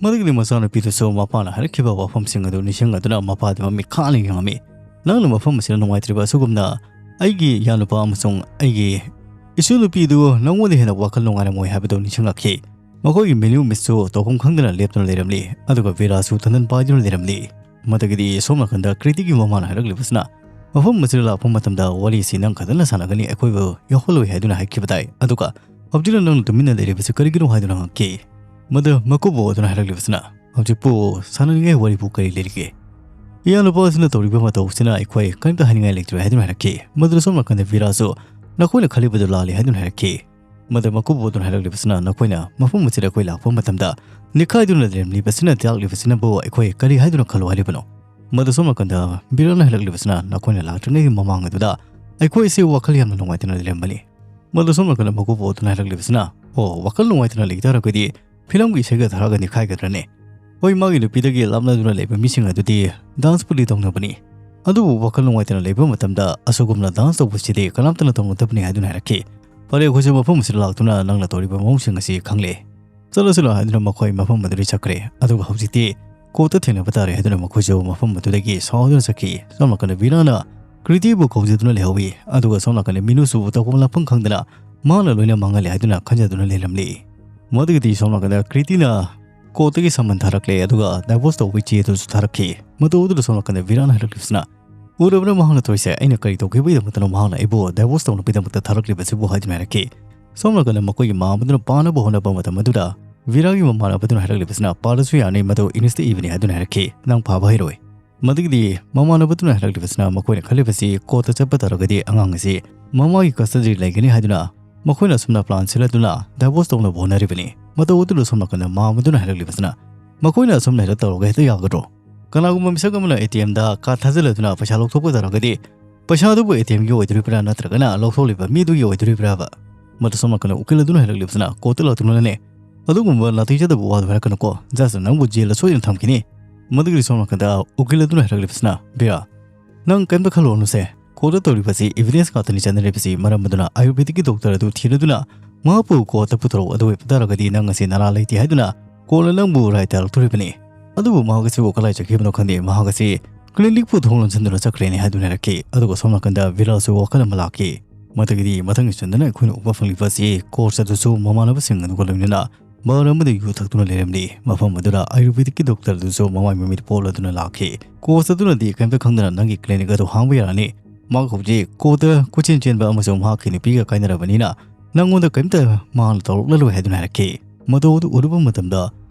ꯃꯗꯨꯒꯤꯗꯤ ꯃꯆꯥꯅꯨꯄꯤꯗꯨꯁꯨ ꯃꯄꯥꯅ ꯍꯥꯏꯔꯛꯈꯤꯕ ꯋꯥꯐꯝꯁꯤꯡ ꯑꯗꯨ ꯅꯤꯡꯁꯤꯡꯂꯗꯨꯅ ꯃꯄꯥꯗꯨ ꯃꯃꯤꯠ ꯈꯥꯅ ꯌꯦꯡꯉꯝꯃꯤ꯫ "ꯅꯪꯅ ꯃꯐꯝ ꯑꯁꯤꯗ ꯅꯨꯡꯉꯥꯏꯇ꯭ꯔꯤꯕ ꯑꯁꯤꯒꯨꯝꯅ ꯑꯩꯒꯤ ꯏꯌꯥꯅꯨꯄꯥ ꯑꯃꯁꯨꯡ ꯑꯩꯒꯤ ꯏꯁꯨ ꯅꯨꯄꯤꯗꯨ ꯅꯉꯣꯟꯗ ꯍꯦꯟꯅ ꯋꯥꯈꯜ ꯅꯨꯡꯉꯥꯏꯔꯝꯃꯣꯏ ꯍꯥꯏꯕꯗꯨ ꯅꯤꯡꯁꯤꯡꯂꯛꯈꯤ"꯫ ꯃꯈꯣꯏꯒꯤ ꯃꯤꯅꯨ ꯃꯤꯁꯁꯨ ꯇꯧꯐꯝ ꯈꯪꯗꯅ ꯂꯦꯞꯇꯨꯅ ꯂꯩꯔꯝꯂꯤ, ꯑꯗꯨꯒ ꯕꯤꯔꯥꯁꯨ ꯇꯟꯗꯟ ꯄꯥꯏꯗꯨꯅ ꯂꯩꯔꯝꯂꯤ꯫ ꯃꯗꯨꯒꯤꯗꯤ ꯁꯣꯝ ꯅꯥꯀꯟꯗ ꯀ꯭ꯔꯤꯇꯤꯒꯤ ꯃꯃꯥꯅ ꯍꯥꯏꯔꯛꯂꯤꯕꯁꯤꯅ, "ꯃꯐꯝ ꯑꯁꯤꯗ ꯂꯥꯛꯄ ꯃꯇꯝꯗ ꯋꯥꯔꯤꯁꯤ ꯅꯪ ꯈꯛꯇꯅ ꯁꯥꯟꯅꯒꯅꯤ, ꯑꯩꯈꯣꯏꯕꯨ ꯌꯥꯎꯍꯜꯂꯣꯏ ꯍꯥꯏꯗꯨꯅ ꯍꯥꯏꯈꯤꯕ ꯇꯥꯏ꯫ ꯑꯗꯨꯒ ꯍꯧꯖꯤꯛꯅ ꯅꯪꯅ ꯇꯨꯃꯤꯟꯅ ꯂꯩꯔꯤꯕꯁꯤ ꯀꯔꯤꯒꯤꯅꯣ?" ꯍꯥꯏꯗꯨꯅ ꯍꯪꯉꯛꯈꯤ꯫ ꯃꯗꯨ ꯃꯀꯨꯕꯣꯛ ꯑꯗꯨꯅ ꯍꯥꯏꯔꯛꯂꯤꯕꯁꯤꯅ, "ꯍꯧꯖꯤꯛꯄꯨ ꯁꯥꯟꯅꯅꯤꯡꯉꯥꯏ ꯋꯥꯔꯤꯕꯨ ꯀꯔꯤ ꯂꯩꯔꯤꯒꯦ? ꯏꯌꯥꯅꯨꯄꯥ ꯑꯁꯤꯅ ꯇꯧꯔꯤꯕ ꯃꯇꯧ ꯑꯁꯤꯅ ꯑꯩꯈꯣꯏ ꯀꯔꯤꯝꯇ ꯍꯥꯏꯅꯤꯡꯉꯥꯏ ꯂꯩꯇ꯭ꯔꯦ" ꯍꯥꯏꯗꯨꯅ ꯍꯥꯏꯔꯛꯈꯤ꯫ ꯃꯗꯨꯗ ꯁꯣꯝ ꯅꯥꯀꯟꯗ ꯕꯤꯔꯥꯁꯨ, "ꯅꯈꯣꯏꯅ ꯈꯜꯂꯤꯕꯗꯨ ꯂꯥꯜꯂꯤ" ꯍꯥꯏꯗꯨꯅ ꯍꯥꯏꯔꯛꯈꯤ꯫ ꯃꯗꯨ ꯃꯀꯨꯕꯣꯛ ꯑꯗꯨꯅ ꯍꯥꯏꯔꯛꯂꯤꯕꯁꯤꯅ, "ꯅꯈꯣꯏꯅ ꯃꯐꯝ ꯑꯁꯤꯗ ꯑꯩꯈꯣꯏ ꯂꯥꯛꯄ ꯃꯇꯝꯗ ꯅꯤꯡꯈꯥꯏꯗꯨꯅ ꯂꯩꯔꯝꯂꯤꯕꯁꯤꯅ ꯇꯥꯛꯂꯤꯕꯁꯤꯅꯕꯨ ꯑꯩꯈꯣꯏ ꯀꯔꯤ ꯍꯥꯏꯗꯨꯅ ꯈꯜꯂꯣ ꯍꯥꯏꯔꯤꯕꯅꯣ?" ꯃꯗꯨ ꯁꯣꯝ ꯅꯥꯀꯟꯗ ꯕꯤꯔꯥꯅ ꯍꯥꯏꯔꯛꯂꯤꯕꯁꯤꯅ, "ꯅꯈꯣꯏꯅ ꯂꯥꯛꯇ꯭ꯔꯤꯉꯩꯒꯤ ꯃꯃꯥꯡ ꯑꯗꯨꯗ ꯑꯩꯈꯣꯏ ꯑꯁꯤ ꯋꯥꯈꯜ ꯌꯥꯝꯅ ꯅꯨꯡꯉꯥꯏꯇꯅ ꯂꯩꯔꯝꯕꯅꯤ"꯫ ꯃꯗꯨ ꯁꯣꯝ ꯅꯥꯀꯟꯗ ꯃꯀꯨꯕꯣꯛ ꯑꯗꯨꯅ ꯍꯥꯏꯔꯛꯂꯤꯕꯁꯤꯅ, "ꯑꯣ, ꯋꯥꯈꯜ ꯅꯨꯡꯉꯥꯏꯇꯅ ꯂꯩ ꯇꯥꯔꯒꯗꯤ ꯐꯤꯂꯝꯒꯤ ꯏꯁꯩꯒ ꯊꯥꯔꯒ ꯅꯤꯡꯈꯥꯏꯒꯗ꯭ꯔꯅꯦ? ꯍꯣꯏ, ꯃꯥꯒꯤ ꯅꯨꯄꯤꯗꯒꯤ ꯂꯥꯞꯅꯗꯨꯅ ꯂꯩꯕ ꯃꯤꯁꯤꯡ ꯑꯗꯨꯗꯤ ꯗꯥꯟꯁꯄꯨꯗꯤ ꯇꯧꯅꯕꯅꯤ, ꯑꯗꯨꯕꯨ ꯋꯥꯈꯜ ꯅꯨꯡꯉꯥꯏꯇꯅ ꯂꯩꯕ ꯃꯇꯝꯗ ꯑꯁꯤꯒꯨꯝꯅ ꯗꯥꯟꯁ ꯇꯧꯕꯁꯤꯗꯤ ꯀꯅꯥꯝꯇꯅ ꯇꯧꯅꯗꯕꯅꯤ" ꯍꯥꯏꯗꯨꯅ ꯍꯥꯏꯔꯛꯈꯤ꯫ "ꯐꯔꯦ, ꯑꯩꯈꯣꯏꯁꯨ ꯃꯐꯝ ꯑꯁꯤꯗ ꯂꯥꯛꯇꯨꯅ ꯅꯪꯅ ꯇꯧꯔꯤꯕ ꯃꯑꯣꯡꯁꯤꯡ ꯑꯁꯤ ꯈꯪꯂꯦ꯫ ꯆꯠꯂꯁꯤꯔꯣ" ꯍꯥꯏꯗꯨꯅ ꯃꯈꯣꯏ ꯃꯐꯝ ꯑꯗꯨꯗ ꯆꯠꯈ꯭ꯔꯦ꯫ ꯑꯗꯨꯒ ꯍꯧꯖꯤꯛꯇꯤ ꯀꯣꯔꯠꯇ ꯊꯦꯡꯅꯕ ꯇꯥꯔꯦ ꯍꯥꯏꯗꯨꯅ ꯃꯈꯣꯏꯁꯨ ꯃꯐꯝ ꯑꯗꯨꯗꯒꯤ ꯁꯥꯎꯗꯨꯅ ꯆꯠꯈꯤ꯫ ꯁꯣꯝ ꯅꯥꯀꯟꯗ ꯕꯤꯔꯥꯅ ꯀ꯭ꯔꯤꯇꯤꯕꯨ ꯀꯧꯖꯗꯨꯅ ꯂꯩꯍꯧꯏ꯫ ꯑꯗꯨꯒ ꯁꯣꯝ ꯅꯥꯀꯟꯗ ꯃꯤꯅꯨꯁꯨ ꯇꯧꯐꯝ ꯂꯥꯛꯐꯝ ꯈꯪꯗꯅ ꯃꯥꯅ ꯂꯣꯏꯅ ꯃꯥꯡꯍꯜꯂꯦ ꯍꯥꯏꯗꯨꯅ ꯈꯟꯖꯗꯨꯅ ꯂꯩꯔꯝꯂꯤ꯫ ꯃꯗꯨꯒꯤꯗꯤ ꯁꯣꯝ ꯅꯥꯀꯟꯗ ꯀ꯭ꯔꯤꯇꯤꯅ ꯀꯣꯔꯠꯇꯒꯤ ꯁꯃꯟ ꯊꯥꯔꯛꯂꯦ, ꯑꯗꯨꯒ ꯗꯥꯏꯚꯣꯔꯁ ꯇꯧꯕꯒꯤ ꯆꯦ ꯑꯗꯨꯁꯨ ꯊꯥꯔꯛꯈꯤ꯫ ꯃꯗꯨ ꯎꯗꯨꯅ ꯁꯣꯝ ꯅꯥꯀꯟꯗ ꯕꯤꯔꯥꯅ ꯍꯥꯏꯔꯛꯂꯤꯕꯁꯤꯅ, "ꯎꯔꯕ꯭ꯔꯥ ꯃꯍꯥꯛꯅ ꯇꯧꯔꯤꯁꯦ? ꯑꯩꯅ ꯀꯔꯤ ꯇꯧꯈꯤꯕꯒꯤꯗꯃꯛꯇꯅꯣ ꯃꯍꯥꯛꯅ ꯑꯩꯕꯨ ꯗꯥꯏꯚꯣꯔꯁ ꯇꯧꯅꯕꯒꯤꯗꯃꯛꯇ ꯊꯥꯔꯛꯂꯤꯕꯁꯤꯕꯨ?" ꯍꯥꯏꯗꯨꯅ ꯍꯥꯏꯔꯛꯈꯤ꯫ ꯁꯣꯝ ꯅꯥꯀꯟꯗ ꯃꯈꯣꯏꯒꯤ ꯃꯃꯥꯟꯅꯕꯗꯨꯅ ꯄꯥꯅꯕ ꯍꯣꯠꯅꯕ ꯃꯇꯝ ꯑꯗꯨꯗ ꯕꯤꯔꯥꯒꯤ ꯃꯃꯥꯟꯅꯕꯗꯨꯅ ꯍꯥꯏꯔꯛꯂꯤꯕꯁꯤꯅ, "ꯄꯥꯔꯁꯨ ꯌꯥꯅꯤ, ꯃꯗꯨ ꯏꯪꯂꯤꯁꯇ ꯏꯕꯅꯤ" ꯍꯥꯏꯗꯨꯅ ꯍꯥꯏꯔꯛꯈꯤ꯫ "ꯅꯪ ꯄꯥꯕ ꯍꯩꯔꯣꯏ"꯫ ꯃꯗꯨꯒꯤꯗꯤ ꯃꯃꯥꯟꯅꯕꯗꯨꯅ ꯍꯥꯏꯔꯛꯂꯤꯕꯁꯤꯅ, ꯃꯈꯣꯏꯅ ꯈꯜꯂꯤꯕꯁꯤ ꯀꯣꯔꯠꯇ ꯆꯠꯄ ꯇꯥꯔꯒꯗꯤ ꯑꯉꯥꯡ ꯑꯁꯤ ꯃꯃꯥꯒꯤ ꯀꯁꯇꯗꯤ ꯂꯩꯒꯅꯤ ꯍꯥꯏꯗꯨꯅ ꯃꯈꯣꯏꯅ ꯑꯁꯨꯝꯅ ꯄ꯭ꯂꯥꯟ ꯁꯤꯜꯂꯗꯨꯅ ꯗꯥꯏꯚꯣꯔꯁ ꯇꯧꯅꯕ ꯍꯣꯠꯅꯔꯤꯕꯅꯤ꯫ ꯃꯇꯧ ꯑꯗꯨꯗ ꯁꯣꯝ ꯅꯥꯀꯟꯗ ꯃꯃꯥꯟꯅꯕꯗꯨꯅ ꯍꯥꯏꯔꯛꯂꯤꯕꯁꯤꯅ, "ꯃꯈꯣꯏꯅ ꯑꯁꯨꯝꯅ ꯍꯦꯛꯇ ꯇꯧꯔꯒ ꯍꯦꯛꯇ ꯌꯥꯒꯗ꯭ꯔꯣ? ꯀꯅꯥꯒꯨꯝꯕ ꯃꯤꯁꯛ ꯑꯃꯅ ꯑꯦ ꯇꯤ ꯑꯦꯝꯗ ꯀꯥꯔꯗ ꯊꯥꯖꯤꯜꯂꯗꯨꯅ ꯄꯩꯁꯥ ꯂꯧꯊꯣꯛꯄ ꯇꯥꯔꯒꯗꯤ ꯄꯩꯁꯥ ꯑꯗꯨꯕꯨ ꯑꯦ ꯇꯤ ꯑꯦꯝꯒꯤ ꯑꯣꯏꯗꯣꯔꯤꯕ꯭ꯔꯥ ꯅꯠꯇ꯭ꯔꯒꯅ ꯂꯧꯊꯣꯛꯂꯤꯕ ꯃꯤꯗꯨꯒꯤ ꯑꯣꯏꯗꯣꯔꯤꯕ꯭ꯔꯥꯕ?" ꯃꯗꯨ ꯁꯣꯝ ꯅꯥꯀꯟꯗ ꯎꯀꯤꯜ ꯑꯗꯨꯅ ꯍꯥꯏꯔꯛꯂꯤꯕꯁꯤꯅ, "ꯀꯣꯔꯠꯇ ꯂꯥꯛꯇꯨꯅꯅꯦ ꯑꯗꯨꯒꯨꯝꯕ ꯅꯥꯇꯩ ꯆꯥꯗꯕ ꯋꯥꯗꯨ ꯍꯥꯏꯔꯛꯀꯅꯨꯀꯣ, ꯖꯁꯅ ꯅꯪꯕꯨ ꯖꯦꯜꯗ ꯁꯣꯏꯗꯅ ꯊꯝꯈꯤꯅꯤ"꯫ ꯃꯗꯨꯒꯤꯗꯤ ꯁꯣꯝ ꯅꯥꯀꯟꯗ ꯎꯀꯤꯜ ꯑꯗꯨꯅ ꯍꯥꯏꯔꯛꯂꯤꯕꯁꯤꯅ, "ꯕꯤꯔꯥ, ꯅꯪ ꯀꯔꯤꯝꯇ ꯈꯜꯂꯨꯔꯅꯨꯁꯦ, ꯀꯣꯔꯠꯇ ꯇꯧꯔꯤꯕꯁꯤ ꯏꯚꯤꯗꯦꯟꯁ ꯉꯥꯛꯇꯅꯤ ꯆꯠꯅꯔꯤꯕꯁꯤ, ꯃꯔꯝ ꯑꯗꯨꯅ ꯑꯥꯌꯨꯔꯕꯦꯗꯤꯛꯀꯤ ꯗꯣꯛꯇꯔ ꯑꯗꯨ ꯊꯤꯔꯗꯨꯅ ꯃꯍꯥꯛꯄꯨ ꯀꯣꯔꯠꯇ ꯄꯨꯊꯣꯔꯛꯎ, ꯑꯗꯨ ꯑꯣꯏꯕ ꯇꯥꯔꯒꯗꯤ ꯅꯪ ꯑꯁꯤ ꯅꯔꯥ ꯂꯩꯇꯦ ꯍꯥꯏꯗꯨꯅ ꯀꯣꯟꯅ ꯅꯪꯕꯨ ꯔꯥꯏ ꯇꯥꯔꯛꯇꯣꯔꯤꯕꯅꯤ꯫ ꯑꯗꯨꯕꯨ ꯃꯍꯥꯛ ꯑꯁꯤꯕꯨ ꯀꯗꯥꯏ ꯆꯠꯈꯤꯕꯅꯣ ꯈꯪꯗꯦ, ꯃꯍꯥꯛ ꯑꯁꯤ clinicꯄꯨ ꯊꯣꯡ ꯂꯣꯟꯁꯤꯟꯗꯨꯅ ꯆꯠꯈ꯭ꯔꯦꯅꯦ ꯍꯥꯏꯗꯨꯅ ꯍꯥꯏꯔꯛꯈꯤ꯫ ꯑꯗꯨꯒ ꯁꯣꯝ ꯅꯥꯀꯟꯗ ꯕꯤꯔꯥꯁꯨ ꯋꯥꯈꯜ ꯑꯃ ꯂꯥꯛꯈꯤ꯫ ꯃꯗꯨꯒꯤꯗꯤ ꯃꯊꯪꯒꯤ ꯆꯟꯗꯅ ꯑꯩꯈꯣꯏꯅ ꯎꯕ ꯐꯪꯂꯤꯕ ꯑꯁꯤ ꯀꯣꯆ ꯑꯗꯨꯁꯨ ꯃꯃꯥꯟꯅꯕꯁꯤꯡ ꯑꯗꯨꯒ ꯂꯣꯏꯅꯅ ꯕꯥꯔ ꯑꯃꯗ ꯌꯨ ꯊꯛꯇꯨꯅ ꯂꯩꯔꯝꯂꯤ꯫ ꯃꯐꯝ ꯑꯗꯨꯗ ꯑꯌꯨꯔꯕꯦꯗꯤꯛꯀꯤ ꯗꯣꯛꯇꯔ ꯑꯗꯨꯁꯨ ꯃꯃꯥꯏ ꯃꯃꯤꯠ ꯄꯣꯛꯂꯗꯨꯅ ꯂꯥꯛꯈꯤ꯫ ꯀꯣꯆ ꯑꯗꯨꯅꯗꯤ ꯀꯔꯤꯝꯇ ꯈꯪꯗꯅ ꯅꯪꯒꯤ clinic ꯑꯗꯨ ꯍꯥꯡꯕ ꯌꯥꯔꯅꯤ꯫ ꯃꯍꯥꯛ ꯍꯧꯖꯤꯛ ꯀꯣꯆꯇ ꯀꯣꯏꯆꯦꯟ ꯆꯦꯟꯕ ꯑꯃꯁꯨꯡ ꯃꯍꯥꯛꯀꯤ ꯅꯨꯄꯤꯒ ꯀꯥꯏꯅꯔꯕꯅꯤꯅ ꯅꯪꯉꯣꯟꯗ ꯀꯔꯤꯝꯇ ꯃꯥꯅ ꯇꯧꯔꯛꯂꯔꯣꯏ ꯍꯥꯏꯗꯨꯅ ꯍꯥꯏꯔꯛꯈꯤ꯫ ꯃꯇꯧ ꯑꯗꯨ ꯎꯔꯨꯕ ꯃꯇꯝꯗ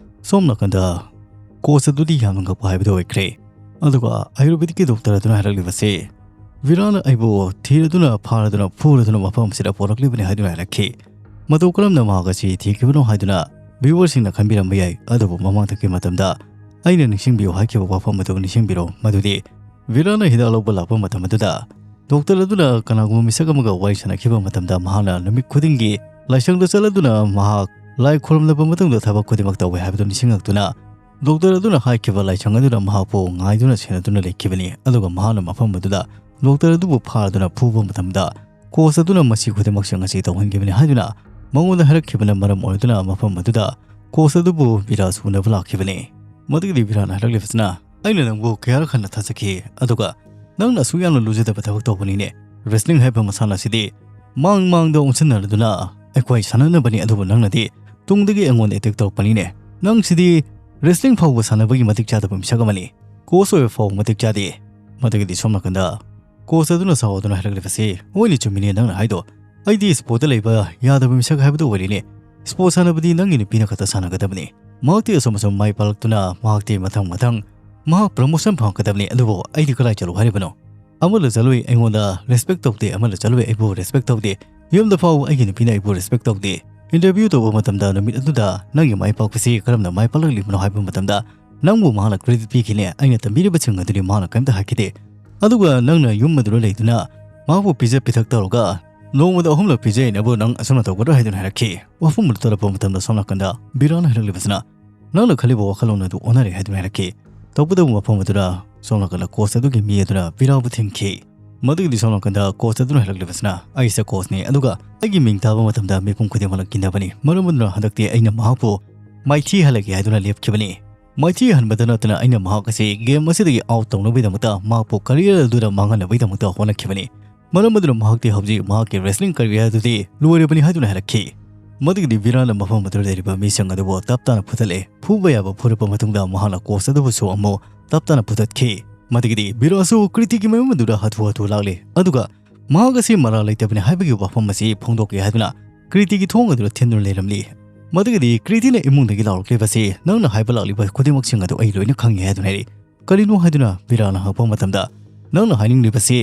ꯁꯣꯝ ꯅꯥꯀꯟꯗ ꯀꯣꯆ ꯑꯗꯨꯗꯤ ꯌꯥꯝꯅ ꯉꯛꯄ ꯍꯥꯏꯕꯗꯨ ꯑꯣꯏꯈ꯭ꯔꯦ꯫ ꯑꯗꯨꯒ ꯑꯌꯨꯔꯕꯦꯗꯤꯛꯀꯤ ꯗꯣꯛꯇꯔ ꯑꯗꯨꯅ ꯍꯥꯏꯔꯛꯂꯤꯕꯁꯤ, ꯕꯤꯔꯥꯅ ꯑꯩꯕꯨ ꯊꯤꯔꯗꯨꯅ ꯐꯥꯔꯗꯨꯅ ꯐꯨꯔꯗꯨꯅ ꯃꯐꯝ ꯑꯁꯤꯗ ꯄꯣꯔꯛꯂꯤꯕꯅꯤ ꯍꯥꯏꯗꯨꯅ ꯍꯥꯏꯔꯛꯈꯤ꯫ ꯃꯇꯧ ꯀꯔꯝꯅ ꯃꯍꯥꯛ ꯑꯁꯤ ꯊꯤꯈꯤꯕꯅꯣ ꯍꯥꯏꯗꯨꯅ viewerꯁꯤꯡꯅ ꯈꯟꯕꯤꯔꯝꯕ ꯌꯥꯏ, ꯑꯗꯨꯕꯨ ꯃꯃꯥꯡꯗꯒꯤ ꯃꯇꯝꯗ ꯑꯩꯅ ꯅꯤꯡꯁꯤꯡꯕꯤꯌꯨ ꯍꯥꯏꯈꯤꯕ ꯋꯥꯐꯝ ꯑꯗꯨ ꯅꯤꯡꯁꯤꯡꯕꯤꯔꯣ, ꯃꯗꯨꯗꯤ ꯕꯤꯔꯥꯅ ꯍꯤꯗꯥꯛ ꯂꯧꯕ ꯂꯥꯛꯄ ꯃꯇꯝ ꯑꯗꯨꯗ ꯗꯣꯛꯇꯔ ꯑꯗꯨꯅ ꯀꯅꯥꯒꯨꯝꯕ ꯃꯤꯁꯛ ꯑꯃꯒ ꯋꯥꯔꯤ ꯁꯥꯟꯅꯈꯤꯕ ꯃꯇꯝꯗ ꯃꯍꯥꯛꯅ ꯅꯨꯃꯤꯠ ꯈꯨꯗꯤꯡꯒꯤ ꯂꯥꯏꯁꯪꯗ ꯆꯠꯂꯗꯨꯅ ꯃꯍꯥꯛ ꯂꯥꯏ ꯈꯨꯔꯨꯝꯂꯕ ꯃꯇꯨꯡꯗ ꯊꯕꯛ ꯈꯨꯗꯤꯡꯃꯛ ꯇꯧꯏ ꯍꯥꯏꯕꯗꯨ ꯅꯤꯡꯁꯤꯡꯂꯛꯇꯨꯅ ꯗꯣꯛꯇꯔ ꯑꯗꯨꯅ ꯍꯥꯏꯈꯤꯕ ꯂꯥꯏꯁꯪ ꯑꯗꯨꯗ ꯃꯍꯥꯛꯄꯨ ꯉꯥꯏꯗꯨꯅ ꯁꯦꯟꯅꯗꯨꯅ ꯂꯩꯈꯤꯕꯅꯤ꯫ ꯑꯗꯨꯒ ꯃꯍꯥꯛꯅ ꯃꯐꯝ ꯑꯗꯨꯗ ꯗꯣꯛꯇꯔ ꯑꯗꯨꯕꯨ ꯐꯥꯗꯨꯅ ꯐꯨꯕ ꯃꯇꯝꯗ ꯀꯣꯆ ꯑꯗꯨꯅ ꯃꯁꯤ ꯈꯨꯗꯤꯡꯃꯛꯁꯤꯡ ꯑꯁꯤ ꯇꯧꯍꯟꯈꯤꯕꯅꯤ ꯍꯥꯏꯗꯨꯅ ꯃꯉꯣꯟꯗ ꯍꯥꯏꯔꯛꯈꯤꯕꯅ ꯃꯔꯝ ꯑꯣꯏꯗꯨꯅ ꯃꯐꯝ ꯑꯗꯨꯗ ꯀꯣꯆ ꯑꯗꯨꯕꯨ ꯕꯤꯔꯥꯁ ꯎꯅꯕ ꯂꯥꯛꯈꯤꯕꯅꯤ꯫ ꯃꯗꯨꯒꯤꯗꯤ ꯕꯤꯔꯥꯅ ꯍꯥꯏꯔꯛꯂꯤꯕꯁꯤꯅ, "ꯑꯩꯅ ꯅꯪꯕꯨ ꯀꯌꯥꯔꯛ ꯍꯟꯅ ꯊꯥꯖꯈꯤ, ꯑꯗꯨꯒ ꯅꯪꯅ ꯑꯁꯨꯛ ꯌꯥꯝꯅ ꯂꯨꯖꯗꯕ ꯊꯕꯛ ꯇꯧꯕꯅꯤꯅꯦ꯫ Wrestling ꯍꯥꯏꯕ ꯃꯁꯥꯟꯅ ꯑꯁꯤꯗꯤ ꯃꯥꯡ ꯃꯥꯡꯗ ꯑꯣꯟꯁꯤꯟꯅꯔꯗꯨꯅ ꯑꯩꯈꯣꯏ ꯁꯥꯟꯅꯅꯕꯅꯤ, ꯑꯗꯨꯕꯨ ꯅꯪꯅꯗꯤ ꯇꯨꯡꯗꯒꯤ ꯑꯩꯉꯣꯟꯗ attack ꯇꯧꯔꯛꯄꯅꯤꯅꯦ꯫ ꯅꯪꯁꯤꯗꯤ wrestling ꯐꯥꯎꯕ ꯁꯥꯟꯅꯕꯒꯤ ꯃꯇꯤꯛ ꯆꯥꯗꯕ ꯃꯤꯁꯛ ꯑꯃꯅꯤ꯫ ꯀꯣꯆ ꯑꯣꯏꯕ ꯐꯥꯎꯕ ꯃꯇꯤꯛ ꯆꯥꯗꯦ꯫" ꯃꯗꯨꯒꯤꯗꯤ ꯁꯣꯝ ꯅꯥꯀꯟꯗ ꯀꯣꯆ ꯑꯗꯨꯅ ꯁꯥꯎꯗꯨꯅ ꯍꯥꯏꯔꯛꯂꯤꯕꯁꯤ, "ꯍꯣꯏꯅꯦ, ꯆꯨꯝꯃꯤꯅꯦ ꯅꯪꯅ ꯍꯥꯏꯗꯣ꯫ ꯑꯩꯗꯤ sportꯇ ꯂꯩꯕ ꯌꯥꯗꯕ ꯃꯤꯁꯛ ꯍꯥꯏꯕꯗꯨ ꯑꯣꯏꯔꯤꯅꯦ꯫ Sport ꯁꯥꯟꯅꯕꯗꯤ ꯅꯪꯒꯤ ꯅꯨꯄꯤꯅ ꯈꯛꯇ ꯁꯥꯟꯅꯒꯗꯕꯅꯤ꯫ ꯃꯍꯥꯛꯇꯤ ꯑꯁꯨꯝ ꯑꯁꯨꯝ ꯃꯥꯏ ꯄꯥꯛꯂꯛꯇꯨꯅ ꯃꯍꯥꯛꯇꯤ ꯃꯊꯪ ꯃꯊꯪ ꯃꯍꯥꯛ promotion ꯐꯪꯉꯛꯀꯗꯕꯅꯤ, ꯑꯗꯨꯕꯨ ꯑꯩꯗꯤ ꯀꯗꯥꯏ ꯆꯠꯂꯨ ꯍꯥꯏꯔꯤꯕꯅꯣ? ꯑꯃꯅ ꯆꯠꯂꯨꯏ ꯑꯩꯉꯣꯟꯗ respect ꯇꯧꯗꯦ, ꯑꯃꯅ ꯆꯠꯂꯨꯏ ꯑꯩꯕꯨ respect ꯇꯧꯗꯦ꯫ ꯌꯨꯝꯗ ꯐꯥꯎ ꯑꯩꯒꯤ ꯅꯨꯄꯤꯅ ꯑꯩꯕꯨ respect ꯇꯧꯗꯦ꯫ Interview ꯇꯧꯕ ꯃꯇꯝꯗ ꯅꯨꯃꯤꯠ ꯑꯗꯨꯗ ꯅꯪꯒꯤ ꯃꯥꯏ ꯄꯥꯛꯄꯁꯤ ꯀꯔꯝꯅ ꯃꯥꯏ ꯄꯥꯛꯂꯛꯂꯤꯕꯅꯣ ꯍꯥꯏꯕ ꯃꯇꯝꯗ ꯅꯪꯕꯨ ꯃꯍꯥꯛꯅ credit ꯄꯤꯈꯤꯅꯦ, ꯑꯩꯅ ꯇꯝꯕꯤꯔꯤꯕꯁꯤꯡ ꯑꯗꯨꯗꯤ ꯃꯍꯥꯛꯅ ꯀꯔꯤꯝꯇ ꯍꯥꯏꯈꯤꯗꯦ꯫ ꯑꯗꯨꯒ ꯅꯪꯅ ꯌꯨꯝ ꯑꯗꯨꯗ ꯂꯩꯗꯨꯅ ꯃꯍꯥꯛꯄꯨ ꯄꯤꯖ ꯄꯤꯊꯛ ꯇꯧꯔꯒ ꯅꯣꯡꯃꯗ ꯑꯍꯨꯝꯂꯛ ꯄꯤꯖꯩꯅꯕꯨ ꯅꯪ ꯑꯁꯨꯝꯅ ꯇꯧꯒꯗ꯭ꯔꯥ?" ꯍꯥꯏꯗꯨꯅ ꯍꯥꯏꯔꯛꯈꯤ꯫ ꯋꯥꯐꯝ ꯑꯗꯨ ꯇꯥꯔꯛꯄ ꯃꯇꯝꯗ ꯁꯣꯝ ꯅꯥꯀꯟꯗ ꯕꯤꯔꯥꯅ ꯍꯥꯏꯔꯛꯂꯤꯕꯁꯤꯅ, "ꯅꯪꯅ ꯈꯜꯂꯤꯕ ꯋꯥꯈꯜꯂꯣꯟ ꯑꯗꯨ ꯑꯣꯟꯅꯔꯦ" ꯍꯥꯏꯗꯨꯅ ꯍꯥꯏꯔꯛꯈꯤ꯫ ꯇꯧꯕꯇꯕꯨ ꯃꯐꯝ ꯑꯗꯨꯗ ꯁꯣꯝ ꯅꯥꯀꯟꯗ ꯀꯣꯆ ꯑꯗꯨꯒꯤ ꯃꯤ ꯑꯗꯨꯅ ꯕꯤꯔꯥꯕꯨ ꯊꯤꯡꯈꯤ꯫ ꯃꯗꯨꯒꯤꯗꯤ ꯁꯣꯝ ꯅꯥꯀꯟꯗ ꯀꯣꯆ ꯑꯗꯨꯅ ꯍꯥꯏꯔꯛꯂꯤꯕꯁꯤꯅ, "ꯑꯩꯁꯦ ꯀꯣꯆꯅꯤ, ꯑꯗꯨꯒ ꯑꯩꯒꯤ ꯃꯤꯡ ꯇꯥꯕ ꯃꯇꯝꯗ ꯃꯤꯄꯨꯝ ꯈꯨꯗꯤꯡꯃꯛꯅ ꯀꯤꯅꯕꯅꯤ꯫ ꯃꯔꯝ ꯑꯗꯨꯅ ꯍꯟꯗꯛꯇꯤ ꯑꯩꯅ ꯃꯍꯥꯛꯄꯨ ꯃꯥꯏꯊꯤ ꯍꯜꯂꯒꯦ ꯍꯥꯏꯗꯨꯅ ꯂꯦꯞꯈꯤꯕꯅꯤ꯫ ꯃꯥꯏꯊꯤ ꯍꯟꯕꯗ ꯅꯠꯇꯅ ꯑꯩꯅ ꯃꯍꯥꯛ ꯑꯁꯤ game ꯑꯁꯤꯗꯒꯤ out ꯇꯧꯅꯕꯒꯤꯗꯃꯛꯇ ꯃꯍꯥꯛꯄꯨ career ꯑꯗꯨꯗ ꯃꯥꯡꯍꯟꯅꯕꯒꯤꯗꯃꯛꯇ ꯍꯣꯠꯅꯈꯤꯕꯅꯤ꯫ ꯃꯔꯝ ꯑꯗꯨꯅ ꯃꯍꯥꯛꯇꯤ ꯍꯧꯖꯤꯛ ꯃꯍꯥꯛꯀꯤ wrestling career ꯑꯗꯨꯗꯤ ꯂꯣꯏꯔꯕꯅꯤ ꯍꯥꯏꯗꯨꯅ ꯍꯥꯏꯔꯛꯈꯤ꯫ ꯃꯗꯨꯒꯤꯗꯤ ꯕꯤꯔꯥꯅ ꯃꯐꯝ ꯑꯗꯨꯗ ꯂꯩꯔꯤꯕ ꯃꯤꯁꯤꯡ ꯑꯗꯨꯕꯨ ꯇꯞ ꯇꯥꯅ ꯐꯨꯊꯠꯂꯦ꯫ ꯐꯨꯕ ꯌꯥꯕ ꯐꯨꯔꯛꯄ ꯃꯇꯨꯡꯗ ꯃꯍꯥꯛꯅ coach ꯑꯗꯨꯕꯨꯁꯨ ꯑꯃꯨꯛ ꯇꯞ ꯇꯥꯅ ꯐꯨꯊꯠꯈꯤ꯫ ꯃꯗꯨꯒꯤꯗꯤ ꯕꯤꯔꯥꯁꯨ ꯀ꯭ꯔꯤꯇꯤꯒꯤ ꯃꯌꯨꯝ ꯑꯗꯨꯗ ꯍꯥꯊꯨ ꯍꯥꯊꯨ ꯂꯥꯛꯂꯦ꯫ ꯑꯗꯨꯒ ꯃꯍꯥꯛ ꯑꯁꯤ ꯃꯔꯥꯜ ꯂꯩꯇꯕꯅꯤ ꯍꯥꯏꯕꯒꯤ ꯋꯥꯐꯝ ꯑꯁꯤ ꯐꯣꯡꯗꯣꯛꯀꯦ ꯍꯥꯏꯗꯨꯅ ꯀ꯭ꯔꯤꯇꯤꯒꯤ ꯊꯣꯡ ꯑꯗꯨꯗ ꯊꯤꯟꯗꯨꯅ ꯂꯩꯔꯝꯂꯤ꯫ ꯃꯗꯨꯒꯤꯗꯤ ꯀ꯭ꯔꯤꯇꯤꯅ ꯏꯃꯨꯡꯗꯒꯤ ꯂꯥꯎꯔꯛꯂꯤꯕꯁꯤ, "ꯅꯪꯅ ꯍꯥꯏꯕ ꯂꯥꯛꯂꯤꯕ ꯈꯨꯗꯤꯡꯃꯛꯁꯤꯡ ꯑꯗꯨ ꯑꯩ ꯂꯣꯏꯅ ꯈꯪꯉꯤ" ꯍꯥꯏꯗꯨꯅ ꯍꯥꯏꯔꯤ꯫ "ꯀꯔꯤꯅꯣ?" ꯍꯥꯏꯗꯨꯅ ꯕꯤꯔꯥꯅ ꯍꯪꯉꯛꯄ ꯃꯇꯝꯗ, "ꯅꯪꯅ ꯍꯥꯏꯅꯤꯡꯂꯤꯕꯁꯤ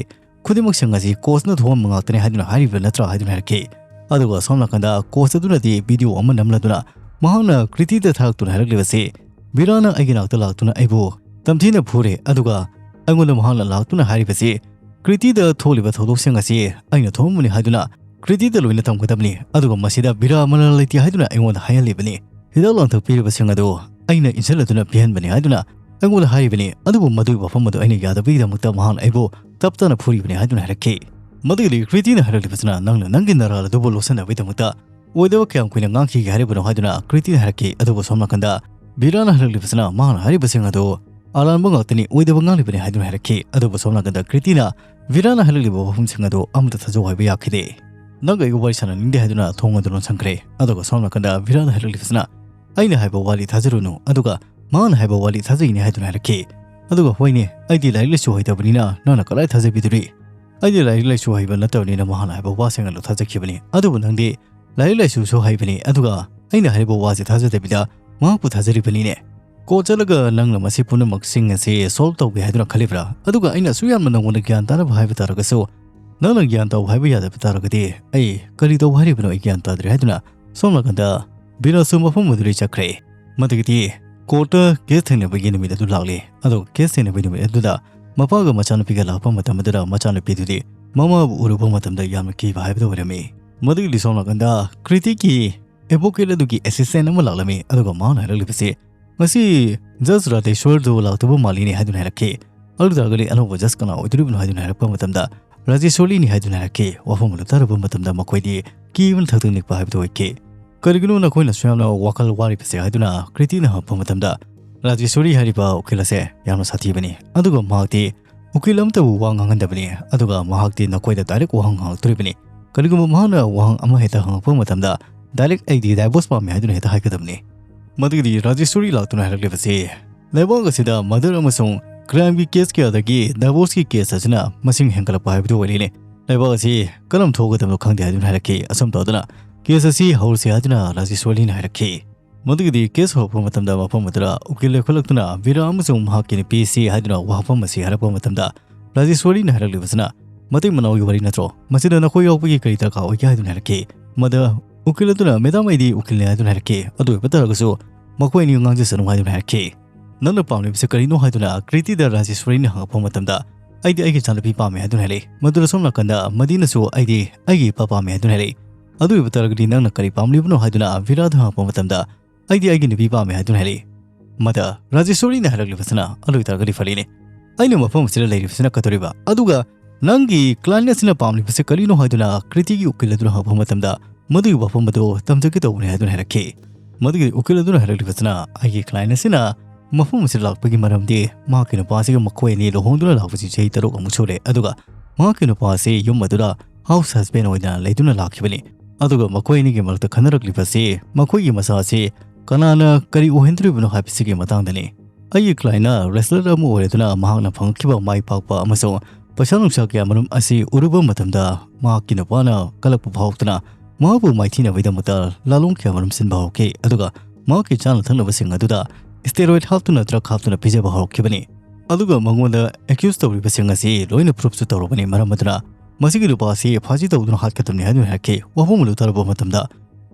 ꯈꯨꯗꯤꯡꯃꯛꯁꯤꯡ ꯑꯁꯤ coachꯅ ꯊꯣꯛꯍꯟꯕ ꯉꯥꯛꯇꯅꯤ ꯍꯥꯏꯗꯨꯅ ꯍꯥꯏꯔꯤꯕ ꯅꯠꯇ꯭ꯔꯥ?" ꯍꯥꯏꯗꯨꯅ ꯍꯥꯏꯔꯛꯈꯤ꯫ ꯑꯗꯨꯒ ꯁꯣꯝ ꯅꯥꯀꯟꯗ coach ꯑꯗꯨꯅꯗꯤ video ꯑꯃ ꯅꯝꯂꯗꯨꯅ ꯃꯍꯥꯛꯅ ꯀ꯭ꯔꯤꯇꯤꯗ ꯊꯥꯔꯛꯇꯨꯅ ꯍꯥꯏꯔꯛꯂꯤꯕꯁꯤ, "ꯕꯤꯔꯥꯅ ꯑꯩꯒꯤ ꯅꯥꯛꯇ ꯂꯥꯛꯇꯨꯅ ꯑꯩꯕꯨ ꯇꯝꯊꯤꯅ ꯐꯨꯔꯦ, ꯑꯗꯨꯒ ꯑꯩꯉꯣꯟꯗ ꯃꯍꯥꯛꯅ ꯂꯥꯛꯇꯨꯅ ꯍꯥꯏꯔꯤꯕꯁꯤ ꯀ꯭ꯔꯤꯇꯤꯗ ꯊꯣꯛꯂꯤꯕ ꯊꯧꯗꯣꯛꯁꯤꯡ ꯑꯁꯤ ꯑꯩꯅ ꯊꯣꯛꯍꯟꯕꯅꯤ ꯍꯥꯏꯗꯨꯅ ꯀ꯭ꯔꯤꯇꯤꯗ ꯂꯣꯏꯅ ꯇꯝꯒꯗꯕꯅꯤ, ꯑꯗꯨꯒ ꯃꯁꯤꯗ ꯕꯤꯔꯥ ꯃꯔꯥꯜ ꯂꯩꯇꯦ ꯍꯥꯏꯗꯨꯅ ꯑꯩꯉꯣꯟꯗ ꯍꯥꯏꯍꯜꯂꯤꯕꯅꯤ꯫ ꯍꯤꯗꯥꯛ ꯂꯥꯡꯊꯛ ꯄꯤꯔꯤꯕꯁꯤꯡ ꯑꯗꯨ ꯑꯩꯅ ꯏꯟꯁꯤꯜꯂꯗꯨꯅ ꯄꯤꯍꯟꯕꯅꯤ ꯍꯥꯏꯗꯨꯅ ꯑꯩꯉꯣꯟꯗ ꯍꯥꯏꯔꯤꯕꯅꯤ, ꯑꯗꯨꯕꯨ ꯃꯗꯨꯒꯤ ꯋꯥꯐꯝ ꯑꯗꯨ ꯑꯩꯅ ꯌꯥꯗꯕꯒꯤꯗꯃꯛꯇ ꯃꯍꯥꯛꯅ ꯑꯩꯕꯨ ꯇꯞ ꯇꯞꯅ ꯐꯨꯔꯤꯕꯅꯤ" ꯍꯥꯏꯗꯨꯅ ꯍꯥꯏꯔꯛꯈꯤ꯫ ꯃꯗꯨꯒꯤꯗꯤ ꯀ꯭ꯔꯤꯇꯤꯅ ꯍꯥꯏꯔꯛꯂꯤꯕꯁꯤꯅ, "ꯅꯪꯅ ꯅꯪꯒꯤ ꯅꯔꯥꯜ ꯑꯗꯨꯕꯨ ꯂꯣꯠꯁꯤꯟꯅꯕꯒꯤꯗꯃꯛꯇ ꯑꯣꯏꯗꯕ ꯀꯌꯥꯝ ꯀꯨꯏꯅ ꯉꯥꯡꯈꯤꯒꯦ ꯍꯥꯏꯔꯤꯕꯅꯣ?" ꯍꯥꯏꯗꯨꯅ ꯀ꯭ꯔꯤꯇꯤꯅ ꯍꯥꯏꯔꯛꯈꯤ꯫ ꯑꯗꯨꯕꯨ ꯁꯣꯝ ꯅꯥꯀꯟꯗ ꯕꯤꯔꯥꯅ ꯍꯥꯏꯔꯛꯂꯤꯕꯁꯤꯅ, "ꯃꯍꯥꯛꯅ ꯍꯥꯏꯔꯤꯕꯁꯤꯡ ꯑꯗꯨ ꯑꯔꯥꯟꯕ ꯉꯥꯛꯇꯅꯤ, ꯑꯣꯏꯗꯕ ꯉꯥꯡꯂꯤꯕꯅꯤ" ꯍꯥꯏꯗꯨꯅ ꯍꯥꯏꯔꯛꯈꯤ꯫ ꯑꯗꯨꯕꯨ ꯁꯣꯝ ꯅꯥꯀꯟꯗ ꯀ꯭ꯔꯤꯇꯤꯅ ꯕꯤꯔꯥꯅ ꯍꯥꯏꯔꯛꯂꯤꯕ ꯋꯥꯐꯝꯁꯤꯡ ꯑꯗꯨ ꯑꯃꯠꯇ ꯊꯥꯖꯧ ꯍꯥꯏꯕ ꯌꯥꯈꯤꯗꯦ꯫ "ꯅꯪꯒ ꯑꯩꯒ ꯋꯥꯔꯤ ꯁꯥꯟꯅꯅꯤꯡꯗꯦ" ꯍꯥꯏꯗꯨꯅ ꯊꯣꯡ ꯑꯗꯨ ꯂꯣꯟꯁꯤꯟꯈ꯭ꯔꯦ꯫ ꯑꯗꯨꯒ ꯁꯣꯝ ꯅꯥꯀꯟꯗ ꯕꯤꯔꯥꯅ ꯍꯥꯏꯔꯛꯂꯤꯕꯁꯤꯅ, "ꯑꯩꯅ ꯍꯥꯏꯕ ꯋꯥꯗꯤ ꯊꯥꯖꯔꯨꯅꯨ, ꯑꯗꯨꯒ ꯃꯍꯥꯛꯅ ꯍꯥꯏꯕ ꯋꯥꯗꯤ ꯊꯥꯖꯒꯅꯤ" ꯍꯥꯏꯗꯨꯅ ꯍꯥꯏꯔꯛꯈꯤ꯫ ꯑꯗꯨꯒ, "ꯍꯣꯏꯅꯦ, ꯑꯩꯗꯤ ꯂꯥꯏꯔꯤꯛ ꯂꯥꯏꯁꯨ ꯍꯩꯇꯕꯅꯤꯅ ꯅꯪꯅ ꯀꯗꯥꯏ ꯊꯥꯖꯕꯤꯗꯣꯔꯤ? ꯑꯩꯗꯤ ꯂꯥꯏꯔꯤꯛ ꯂꯥꯏꯁꯨ ꯍꯩꯕ ꯅꯠꯇꯕꯅꯤꯅ ꯃꯍꯥꯛꯅ ꯍꯥꯏꯕ ꯋꯥꯁꯤꯡ ꯑꯗꯨ ꯊꯥꯖꯈꯤꯕꯅꯤ꯫ ꯑꯗꯨꯕꯨ ꯅꯪꯗꯤ ꯂꯥꯏꯔꯤꯛ ꯂꯥꯏꯁꯨꯁꯨ ꯍꯩꯕꯅꯤ, ꯑꯗꯨꯒ ꯑꯩꯅ ꯍꯥꯏꯔꯤꯕ ꯋꯥꯁꯤ ꯊꯥꯖꯗꯕꯤꯗ ꯃꯍꯥꯛꯄꯨ ꯊꯥꯖꯔꯤꯕꯅꯤꯅꯦ꯫ Court ꯆꯠꯂꯒ ꯅꯪꯅ ꯃꯁꯤ ꯄꯨꯝꯅꯃꯛꯁꯤꯡ ꯑꯁꯤ solve ꯇꯧꯒꯦ ꯍꯥꯏꯗꯨꯅ ꯈꯜꯂꯤꯕ꯭ꯔꯥ? ꯑꯗꯨꯒ ꯑꯩꯅ ꯑꯁꯨꯛ ꯌꯥꯝꯅ ꯅꯉꯣꯟꯗ ꯒ꯭ꯌꯥꯟ ꯇꯥꯅꯕ ꯍꯥꯏꯕ ꯇꯥꯔꯒꯁꯨ, ꯅꯪꯅ ꯒ꯭ꯌꯥꯟ ꯇꯧ ꯍꯥꯏꯕ ꯌꯥꯗꯕ ꯇꯥꯔꯒꯗꯤ ꯑꯩ ꯀꯔꯤ ꯇꯧꯕ ꯍꯥꯏꯔꯤꯕꯅꯣ ꯑꯩ ꯒ꯭ꯌꯥꯟ ꯇꯥꯗ꯭ꯔꯦ" ꯍꯥꯏꯗꯨꯅ ꯁꯣꯝ ꯅꯥꯀꯟꯗ ꯕꯤꯔꯥꯁꯨ ꯃꯐꯝ ꯑꯗꯨꯗꯒꯤ ꯆꯠꯈ꯭ꯔꯦ꯫ ꯃꯗꯨꯒꯤꯗꯤ courtꯇ case ꯊꯦꯡꯅꯕꯒꯤ ꯅꯨꯃꯤꯠ ꯑꯗꯨ ꯂꯥꯛꯂꯦ꯫ ꯑꯗꯨꯒ case ꯊꯦꯡꯅꯕꯒꯤ ꯅꯨꯃꯤꯠ ꯑꯗꯨꯗ ꯃꯄꯥꯒ ꯃꯆꯥꯅꯨꯄꯤꯒ ꯂꯥꯛꯄ ꯃꯇꯝ ꯑꯗꯨꯗ ꯃꯆꯥꯅꯨꯄꯤꯗꯨꯗꯤ ꯃꯃꯥꯕꯨ ꯎꯔꯨꯕ ꯃꯇꯝꯗ ꯌꯥꯝꯅ ꯀꯤꯕ ꯍꯥꯏꯕꯗꯨ ꯑꯣꯏꯔꯝꯃꯤ꯫ ꯃꯗꯨꯒꯤꯗꯤ ꯁꯣꯝ ꯅꯥꯀꯟꯗ ꯀ꯭ꯔꯤꯇꯤꯒꯤ advocate ꯑꯗꯨꯒꯤ assistant ꯑꯃ ꯂꯥꯛꯂꯝꯃꯤ꯫ ꯑꯗꯨꯒ ꯃꯍꯥꯛꯅ ꯍꯥꯏꯔꯛꯂꯤꯕꯁꯤ, "ꯉꯁꯤ Judge ꯔꯥꯙꯦꯁ꯭ꯋꯔꯗꯨ ꯂꯥꯛꯇꯕ ꯃꯥꯜꯂꯤꯅꯦ" ꯍꯥꯏꯗꯨꯅ ꯍꯥꯏꯔꯛꯈꯤ꯫ ꯑꯗꯨ ꯇꯥꯔꯒꯗꯤ ꯑꯅꯧꯕ judge ꯀꯅꯥ ꯑꯣꯏꯗꯣꯔꯤꯕꯅꯣ ꯍꯥꯏꯗꯨꯅ ꯍꯥꯏꯔꯛꯄ ꯃꯇꯝꯗ, "ꯔꯥꯙꯦꯁ꯭ꯋꯔꯤꯅꯤ" ꯍꯥꯏꯗꯨꯅ ꯍꯥꯏꯔꯛꯈꯤ꯫ ꯋꯥꯐꯝ ꯑꯗꯨ ꯇꯥꯔꯨꯕ ꯃꯇꯝꯗ ꯃꯈꯣꯏꯗꯤ ꯀꯤꯕꯅ ꯊꯛꯇ ꯅꯤꯛꯄ ꯍꯥꯏꯕꯗꯨ ꯑꯣꯏꯈꯤ꯫ "ꯀꯔꯤꯒꯤꯅꯣ ꯅꯈꯣꯏꯅ ꯁꯨꯌꯥꯝꯅ ꯋꯥꯈꯜ ꯋꯥꯔꯤꯕꯁꯦ?" ꯍꯥꯏꯗꯨꯅ ꯀ꯭ꯔꯤꯇꯤꯅ ꯍꯪꯉꯛꯄ ꯃꯇꯝꯗ, ꯔꯥꯖꯦꯁꯣꯔꯤ ꯍꯥꯏꯔꯤꯕ ꯎꯀꯤꯜ ꯑꯁꯦ ꯌꯥꯝꯅ ꯁꯥꯊꯤꯕꯅꯤ, ꯑꯗꯨꯒ ꯃꯍꯥꯛꯇꯤ ꯎꯀꯤꯜ ꯑꯃꯠꯇꯕꯨ ꯋꯥ ꯉꯥꯡꯍꯟꯗꯕꯅꯤ, ꯑꯗꯨꯒ ꯃꯍꯥꯛꯇꯤ ꯅꯈꯣꯏꯗ ꯗꯥꯏꯔꯦꯛ ꯋꯥꯍꯪ ꯍꯪꯉꯛꯇꯣꯔꯤꯕꯅꯤ꯫ ꯀꯔꯤꯒꯨꯝꯕ ꯃꯍꯥꯛꯅ ꯋꯥꯍꯪ ꯑꯃ ꯍꯦꯛꯇ ꯍꯪꯉꯛꯄ ꯃꯇꯝꯗ, ꯗꯥꯏꯔꯦꯛ "ꯑꯩꯗꯤ ꯗꯥꯏꯚꯣꯔꯁ ꯄꯥꯝꯃꯤ" ꯍꯥꯏꯗꯨꯅ ꯍꯦꯛꯇ ꯍꯥꯏꯒꯗꯕꯅꯤ꯫ ꯃꯗꯨꯒꯤꯗꯤ ꯔꯥꯖꯦꯁꯣꯔꯤ ꯂꯥꯛꯇꯨꯅ ꯍꯥꯏꯔꯛꯂꯤꯕꯁꯤ, ꯂꯩꯕꯥꯛ ꯑꯁꯤꯗ ꯃꯔꯗꯔ ꯑꯃꯁꯨꯡ ꯀ꯭ꯔꯥꯏꯝꯒꯤ ꯀꯦꯁ ꯀꯌꯥꯗꯒꯤ ꯗꯥꯏꯚꯣꯔꯁꯀꯤ ꯀꯦꯁ ꯑꯁꯤꯅ ꯃꯁꯤꯡ ꯍꯦꯟꯒꯠꯂꯛꯄ ꯍꯥꯏꯕꯗꯨ ꯑꯣꯏꯔꯤꯅꯤ꯫ ꯂꯩꯕꯥꯛ ꯑꯁꯤ ꯀꯔꯝ ꯊꯣꯛꯀꯗꯕꯅꯣ ꯈꯪꯗꯦ ꯍꯥꯏꯗꯨꯅ ꯍꯥꯏꯔꯛꯈꯤ꯫ ꯑꯁꯨꯝ ꯇꯧꯗꯨꯅ ꯀꯦꯁ ꯑꯁꯤ ꯍꯧꯔꯁꯤ ꯍꯥꯏꯗꯨꯅ ꯔꯥꯖꯦꯁꯣꯔꯤꯅ ꯍꯥꯏꯔꯛꯈꯤ꯫ ꯃꯗꯨꯒꯤꯗꯤ ꯀꯦꯁ ꯍꯧꯔꯛꯄ ꯃꯇꯝꯗ ꯃꯐꯝ ꯑꯗꯨꯗ ꯎꯀꯤꯜ ꯂꯦꯞꯈꯠꯂꯛꯇꯨꯅ ꯕꯤꯔꯥ ꯑꯃꯁꯨꯡ ꯃꯍꯥꯛꯀꯤ ꯅꯨꯄꯤ ꯁꯤ ꯍꯥꯏꯗꯨꯅ ꯋꯥꯐꯝ ꯑꯁꯤ ꯍꯥꯏꯔꯛꯄ ꯃꯇꯝꯗ, ꯔꯥꯖꯦꯁꯣꯔꯤꯅ ꯍꯥꯏꯔꯛꯂꯤꯕꯁꯤꯅ "ꯃꯇꯩ ꯃꯅꯥꯎꯒꯤ ꯋꯥꯔꯤ ꯅꯠꯇ꯭ꯔꯣ? ꯃꯁꯤꯗ ꯅꯈꯣꯏ ꯌꯥꯎꯕꯒꯤ ꯀꯔꯤ ꯗꯔꯀꯥꯔ ꯑꯣꯏꯒꯦ?" ꯍꯥꯏꯗꯨꯅ ꯍꯥꯏꯔꯛꯈꯤ꯫ ꯃꯗ ꯎꯀꯤꯜ ꯑꯗꯨꯅ, "ꯃꯦꯗꯥꯝ, ꯑꯩꯗꯤ ꯎꯀꯤꯜꯅꯤ" ꯍꯥꯏꯗꯨꯅ ꯍꯥꯏꯔꯛꯈꯤ꯫ "ꯑꯗꯨ ꯑꯣꯏꯕ ꯇꯥꯔꯒꯁꯨ ꯃꯈꯣꯏ ꯑꯅꯤ ꯉꯥꯡꯖꯁꯅꯨ" ꯍꯥꯏꯗꯨꯅ ꯍꯥꯏꯔꯛꯈꯤ꯫ "ꯅꯪꯅ ꯄꯥꯝꯂꯤꯕꯁꯤ ꯀꯔꯤꯅꯣ?" ꯍꯥꯏꯗꯨꯅ ꯀ꯭ꯔꯤꯇꯤꯗ ꯔꯥꯖꯦꯁꯣꯔꯤꯅ ꯍꯪꯉꯛꯄ ꯃꯇꯝꯗ, "ꯑꯩꯗꯤ ꯑꯩꯒꯤ ꯏꯆꯥꯅꯨꯄꯤ ꯄꯥꯝꯃꯦ" ꯍꯥꯏꯗꯨꯅ ꯍꯥꯏꯔꯛꯏ꯫ ꯃꯗꯨꯗ ꯁꯣꯝ ꯅꯥꯀꯟꯗ ꯃꯗꯤꯅꯁꯨ "ꯑꯩꯗꯤ ꯑꯩꯒꯤ ꯏꯄꯥ ꯄꯥꯝꯃꯦ" ꯍꯥꯏꯗꯨꯅ ꯍꯥꯏꯔꯛꯏ꯫ "ꯑꯗꯨ ꯑꯣꯏꯕ ꯇꯥꯔꯒꯗꯤ ꯅꯪꯅ ꯀꯔꯤ ꯄꯥꯝꯂꯤꯕꯅꯣ?" ꯍꯥꯏꯗꯨꯅ ꯕꯤꯔꯥꯗ ꯍꯪꯉꯛꯄ ꯃꯇꯝꯗ, "ꯑꯩꯗꯤ ꯑꯩꯒꯤ ꯅꯨꯄꯤ ꯄꯥꯝꯃꯦ" ꯍꯥꯏꯗꯨꯅ ꯍꯥꯏꯔꯛꯏ꯫ ꯃꯗ ꯔꯥꯖꯦꯁꯣꯔꯤꯅ ꯍꯥꯏꯔꯛꯂꯤꯕꯁꯤꯅ, "ꯑꯗꯨ ꯑꯣꯏꯇꯥꯔꯒꯗꯤ ꯐꯔꯦꯅꯦ, ꯑꯩꯅ ꯃꯐꯝ ꯑꯁꯤꯗ ꯂꯩꯔꯤꯕꯁꯤꯅ ꯀꯩꯗꯧꯔꯤꯕ? ꯑꯗꯨꯒ ꯅꯪꯒꯤ ꯀ꯭ꯂꯥꯏꯟ ꯑꯁꯤꯅ ꯄꯥꯝꯂꯤꯕꯁꯤ ꯀꯔꯤꯅꯣ?" ꯍꯥꯏꯗꯨꯅ ꯀ꯭ꯔꯤꯇꯤꯒꯤ ꯎꯀꯤꯜ ꯑꯗꯨꯅ ꯍꯪꯉꯛꯄ ꯃꯇꯝꯗ, "ꯃꯗꯨꯒꯤ ꯋꯥꯐꯝ ꯑꯗꯨ ꯇꯝꯖꯒꯦ ꯇꯧꯕꯅꯤ" ꯍꯥꯏꯗꯨꯅ ꯍꯥꯏꯔꯛꯈꯤ꯫ ꯃꯗꯨꯒꯤ ꯎꯀꯤꯜ ꯑꯗꯨꯅ ꯍꯥꯏꯔꯛꯂꯤꯕꯁꯤꯅ, "ꯑꯩꯒꯤ ꯀ꯭ꯂꯥꯏꯟ ꯑꯁꯤꯅ ꯃꯐꯝ ꯑꯁꯤꯗ ꯂꯥꯛꯄꯒꯤ ꯃꯔꯝꯗꯤ ꯃꯍꯥꯛꯀꯤ ꯅꯨꯄꯥꯁꯤꯒ ꯃꯈꯣꯏ ꯑꯅꯤ ꯂꯨꯍꯣꯡꯗꯨꯅ ꯂꯥꯛꯄꯁꯤ ꯆꯍꯤ ꯇꯔꯨꯛ ꯑꯃꯨꯛ ꯁꯨꯔꯦ, ꯑꯗꯨꯒ ꯃꯍꯥꯛꯀꯤ ꯅꯨꯄꯥ ꯑꯁꯤ ꯌꯨꯝ ꯑꯗꯨꯗ ꯍꯥꯎꯁ ꯍꯁꯕꯦꯟ ꯑꯣꯏꯅ ꯂꯩꯗꯨꯅ ꯂꯥꯛꯈꯤꯕꯅꯤ꯫ ꯑꯗꯨꯒ ꯃꯈꯣꯏ ꯑꯅꯤꯒꯤ ꯃꯔꯛꯇ ꯈꯟꯅꯔꯛꯂꯤꯕꯁꯤ ꯃꯈꯣꯏꯒꯤ ꯃꯆꯥ ꯑꯁꯤ ꯀꯅꯥꯅ ꯀꯔꯤ ꯑꯣꯏꯍꯟꯗꯣꯔꯤꯕꯅꯣ ꯍꯥꯏꯕꯁꯤꯒꯤ ꯃꯇꯥꯡꯗꯅꯤ꯫ ꯑꯩꯒꯤ ꯀ꯭ꯂꯥꯏꯟꯅ ꯔꯦꯁꯂꯔ ꯑꯃ ꯑꯣꯏꯔꯗꯨꯅ ꯃꯍꯥꯛꯅ ꯐꯪꯂꯛꯈꯤꯕ ꯃꯥꯏ ꯄꯥꯛꯄ ꯑꯃꯁꯨꯡ ꯄꯩꯁꯥ ꯅꯨꯡꯁꯥ ꯀꯌꯥ ꯃꯔꯨꯝ ꯑꯁꯤ ꯎꯔꯨꯕ ꯃꯇꯝꯗ ꯃꯍꯥꯛꯀꯤ ꯅꯨꯄꯥꯅ ꯀꯜꯂꯛꯄ ꯐꯥꯎꯗꯨꯅ ꯃꯍꯥꯛꯄꯨ ꯃꯥꯏꯊꯤꯅꯕꯒꯤꯗꯃꯛꯇ ꯂꯥꯂꯣꯡ ꯀꯌꯥ ꯃꯔꯨꯝ ꯁꯤꯟꯕ ꯍꯧꯔꯛꯈꯤ, ꯑꯗꯨꯒ ꯃꯍꯥꯛꯀꯤ ꯆꯥꯅ ꯊꯛꯅꯕꯁꯤꯡ ꯑꯗꯨꯗ ꯁ꯭ꯇꯦꯔꯣꯏꯗ ꯍꯥꯞꯇꯨꯅ ꯗ꯭ꯔꯒ ꯍꯥꯞꯇꯨꯅ ꯄꯤꯖꯕ ꯍꯧꯔꯛꯈꯤꯕꯅꯤ꯫ ꯑꯗꯨꯒ ꯃꯉꯣꯟꯗ ꯑꯦꯀ꯭ꯌꯨꯁ ꯇꯧꯔꯤꯕꯁꯤꯡ ꯑꯁꯤ ꯂꯣꯏꯅ ꯄ꯭ꯔꯨꯐꯁꯨ ꯇꯧꯔꯕꯅꯤ, ꯃꯔꯝ ꯑꯗꯨꯅ ꯃꯁꯤꯒꯤ ꯅꯨꯄꯥ ꯑꯁꯤ ꯐꯥꯖꯤ ꯇꯧꯗꯨꯅ ꯍꯥꯠꯀꯗꯕꯅꯤ" ꯍꯥꯏꯗꯨꯅ ꯍꯥꯏꯔꯛꯈꯤ꯫ ꯋꯥꯐꯝ ꯑꯗꯨ ꯇꯥꯔꯕ ꯃꯇꯝꯗ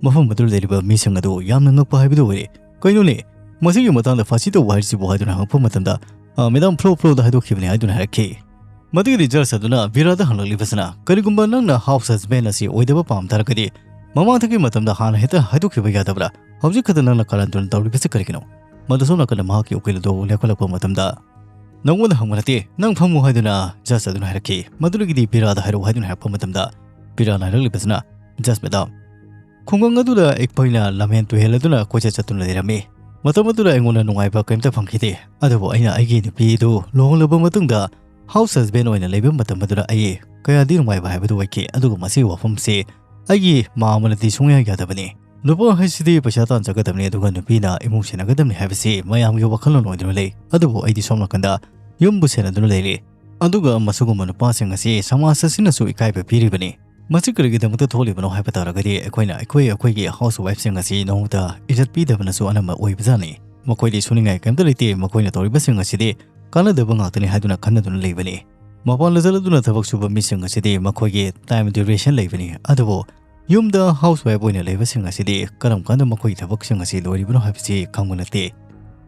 ꯃꯐꯝ ꯑꯗꯨꯗ ꯂꯩꯔꯤꯕ ꯃꯤꯁꯤꯡ ꯑꯗꯨ ꯌꯥꯝꯅ ꯉꯛꯄ ꯍꯥꯏꯕꯗꯨ ꯑꯣꯏꯔꯦ꯫ "ꯀꯩꯅꯣꯅꯦ, ꯃꯁꯤꯒꯤ ꯃꯇꯥꯡꯗ ꯐꯥꯖꯤ ꯇꯧꯕ ꯍꯥꯏꯔꯤꯁꯤꯕꯨ?" ꯍꯥꯏꯗꯨꯅ ꯍꯪꯉꯛꯄ ꯃꯇꯝꯗ, "ꯑ, ꯃꯦꯗꯥꯝ, ꯐ꯭ꯂꯣ ꯐ꯭ꯂꯣꯗ ꯍꯥꯏꯗꯣꯛꯈꯤꯕꯅꯤ" ꯍꯥꯏꯗꯨꯅ ꯍꯥꯏꯔꯛꯈꯤ꯫ ꯃꯗꯨꯒꯤꯗꯤ ꯖꯖ ꯑꯗꯨꯅ ꯕꯤꯔꯥꯗ ꯍꯪꯂꯛꯂꯤꯕꯁꯤꯅ, "ꯀꯔꯤꯒꯨꯝꯕ ꯅꯪꯅ ꯍꯥꯎꯁ ꯍꯁꯕꯦꯟ ꯑꯁꯤ ꯑꯣꯏꯗꯕ ꯄꯥꯝ ꯇꯥꯔꯒꯗꯤ ꯃꯃꯥꯡꯗꯒꯤ ꯃꯇꯝꯗ ꯍꯥꯟꯅ ꯍꯦꯛꯇ ꯍꯥꯏꯗꯣꯛꯈꯤꯕ ꯌꯥꯗꯕ꯭ꯔꯥ? ꯍꯧꯖꯤꯛ ꯈꯛꯇ ꯅꯪꯅ ꯀꯔꯟ ꯇꯨꯔꯟ ꯇꯧꯔꯤꯕꯁꯤ ꯀꯔꯤꯒꯤꯅꯣ?" ꯃꯗꯨ ꯁꯣꯝ ꯅꯥꯀꯟꯗ ꯃꯍꯥꯛꯀꯤ ꯎꯀꯤꯜ ꯑꯗꯨ ꯂꯦꯞꯈꯠꯂꯛꯄ ꯃꯇꯝꯗ, "ꯅꯪꯉꯣꯟꯗ ꯍꯪꯕ ꯅꯠꯇꯦ, ꯅꯪ ꯐꯝꯃꯨ" ꯍꯥꯏꯗꯨꯅ ꯖꯖ ꯑꯗꯨꯅ ꯍꯥꯏꯔꯛꯈꯤ꯫ ꯃꯗꯨꯗꯒꯤꯗꯤ ꯕꯤꯔꯥꯗ ꯍꯥꯏꯔꯛꯎ ꯍꯥꯏꯗꯨꯅ ꯍꯥꯏꯔꯛꯄ ꯃꯇꯝꯗ, ꯕꯤꯔꯥꯅ ꯍꯥꯏꯔꯛꯂꯤꯕꯁꯤꯅ, "ꯖꯖ ꯃꯦꯗꯥꯝ, ꯈꯨꯡꯒꯪ ꯑꯗꯨꯗ ꯑꯩꯈꯣꯏꯅ ꯂꯝꯍꯦꯟ ꯇꯨꯍꯦꯜ ꯑꯗꯨꯅ ꯀꯣꯏꯆꯠ ꯆꯠꯇꯨꯅ ꯂꯩꯔꯝꯃꯤ꯫ ꯃꯇꯝ ꯑꯗꯨꯗ ꯑꯩꯉꯣꯟꯗ ꯅꯨꯡꯉꯥꯏꯕ ꯀꯔꯤꯝꯇ ꯐꯪꯈꯤꯗꯦ, ꯑꯗꯨꯕꯨ ꯑꯩꯅ ꯑꯩꯒꯤ ꯅꯨꯄꯤ ꯑꯗꯨ ꯂꯨꯍꯣꯡꯂꯕ ꯃꯇꯨꯡꯗ house husband ꯑꯣꯏꯅ ꯂꯩꯕ ꯃꯇꯝ ꯑꯗꯨꯗ ꯑꯩ ꯀꯌꯥꯗꯤ ꯅꯨꯡꯉꯥꯏꯕ ꯍꯥꯏꯕꯗꯨ ꯑꯣꯏꯈꯤ꯫ ꯑꯗꯨꯒ ꯃꯁꯤꯒꯤ ꯋꯥꯐꯝꯁꯤ ꯑꯩꯒꯤ ꯃꯥ ꯑꯃꯅꯗꯤ ꯁꯨꯡꯌꯥ ꯌꯥꯗꯕꯅꯤ꯫ ꯅꯨꯄꯥ ꯍꯥꯏꯁꯤꯗꯤ ꯄꯩꯁꯥ ꯇꯥꯟꯖꯒꯗꯕꯅꯤ, ꯑꯗꯨꯒ ꯅꯨꯄꯤꯅ ꯏꯃꯨꯡ ꯁꯦꯟꯅꯒꯗꯕꯅꯤ ꯍꯥꯏꯕꯁꯤ ꯃꯌꯥꯝꯒꯤ ꯋꯥꯈꯜꯂꯣꯟ ꯑꯣꯏꯗꯨꯅ ꯂꯩ꯫ ꯑꯗꯨꯕꯨ ꯑꯩꯗꯤ ꯁꯣꯝ ꯅꯥꯀꯟꯗ ꯌꯨꯝꯕꯨ ꯁꯦꯟꯅꯗꯨꯅ ꯂꯩꯔꯤ꯫ ꯑꯗꯨꯒ ꯃꯁꯤꯒꯨꯝꯕ ꯅꯨꯄꯥꯁꯤꯡ ꯑꯁꯤ ꯁꯃꯥꯖ ꯑꯁꯤꯅꯁꯨ ꯏꯀꯥꯏꯕ ꯄꯤꯔꯤꯕꯅꯤ꯫ ꯃꯁꯤ ꯀꯔꯤꯒꯤꯗꯃꯛꯇ ꯊꯣꯛꯂꯤꯕꯅꯣ ꯍꯥꯏꯕ ꯇꯥꯔꯒꯗꯤ, ꯑꯩꯈꯣꯏꯅ ꯑꯩꯈꯣꯏ ꯑꯩꯈꯣꯏꯒꯤ house wifeꯁꯤꯡ ꯑꯁꯤ ꯅꯣꯡꯃꯇ ꯏꯖꯠ ꯄꯤꯗꯕꯅꯁꯨ ꯑꯅꯝꯕ ꯑꯣꯏꯕꯖꯥꯠꯅꯤ꯫ ꯃꯈꯣꯏꯗꯤ ꯁꯨꯅꯤꯡꯉꯥꯏ ꯀꯔꯤꯝꯇ ꯂꯩꯇꯦ, ꯃꯈꯣꯏꯅ ꯇꯧꯔꯤꯕꯁꯤꯡ ꯑꯁꯤꯗꯤ ꯀꯥꯟꯅꯗꯕ ꯉꯥꯛꯇꯅꯤ ꯍꯥꯏꯗꯨꯅ ꯈꯟꯅꯗꯨꯅ ꯂꯩꯕꯅꯤ꯫ ꯃꯄꯥꯟꯗ ꯆꯠꯂꯗꯨꯅ ꯊꯕꯛ ꯁꯨꯕ ꯃꯤꯁꯤꯡ ꯑꯁꯤꯗꯤ ꯃꯈꯣꯏꯒꯤ time duration ꯂꯩꯕꯅꯤ, ꯑꯗꯨꯕꯨ ꯌꯨꯝꯗ house wife ꯑꯣꯏꯅ ꯂꯩꯕꯁꯤꯡ ꯑꯁꯤꯗꯤ ꯀꯔꯝ ꯀꯥꯟꯗ ꯃꯈꯣꯏꯒꯤ ꯊꯕꯛꯁꯤꯡ ꯑꯁꯤ ꯂꯣꯏꯔꯤꯕꯅꯣ ꯍꯥꯏꯕꯁꯤ ꯈꯪꯕ ꯅꯠꯇꯦ꯫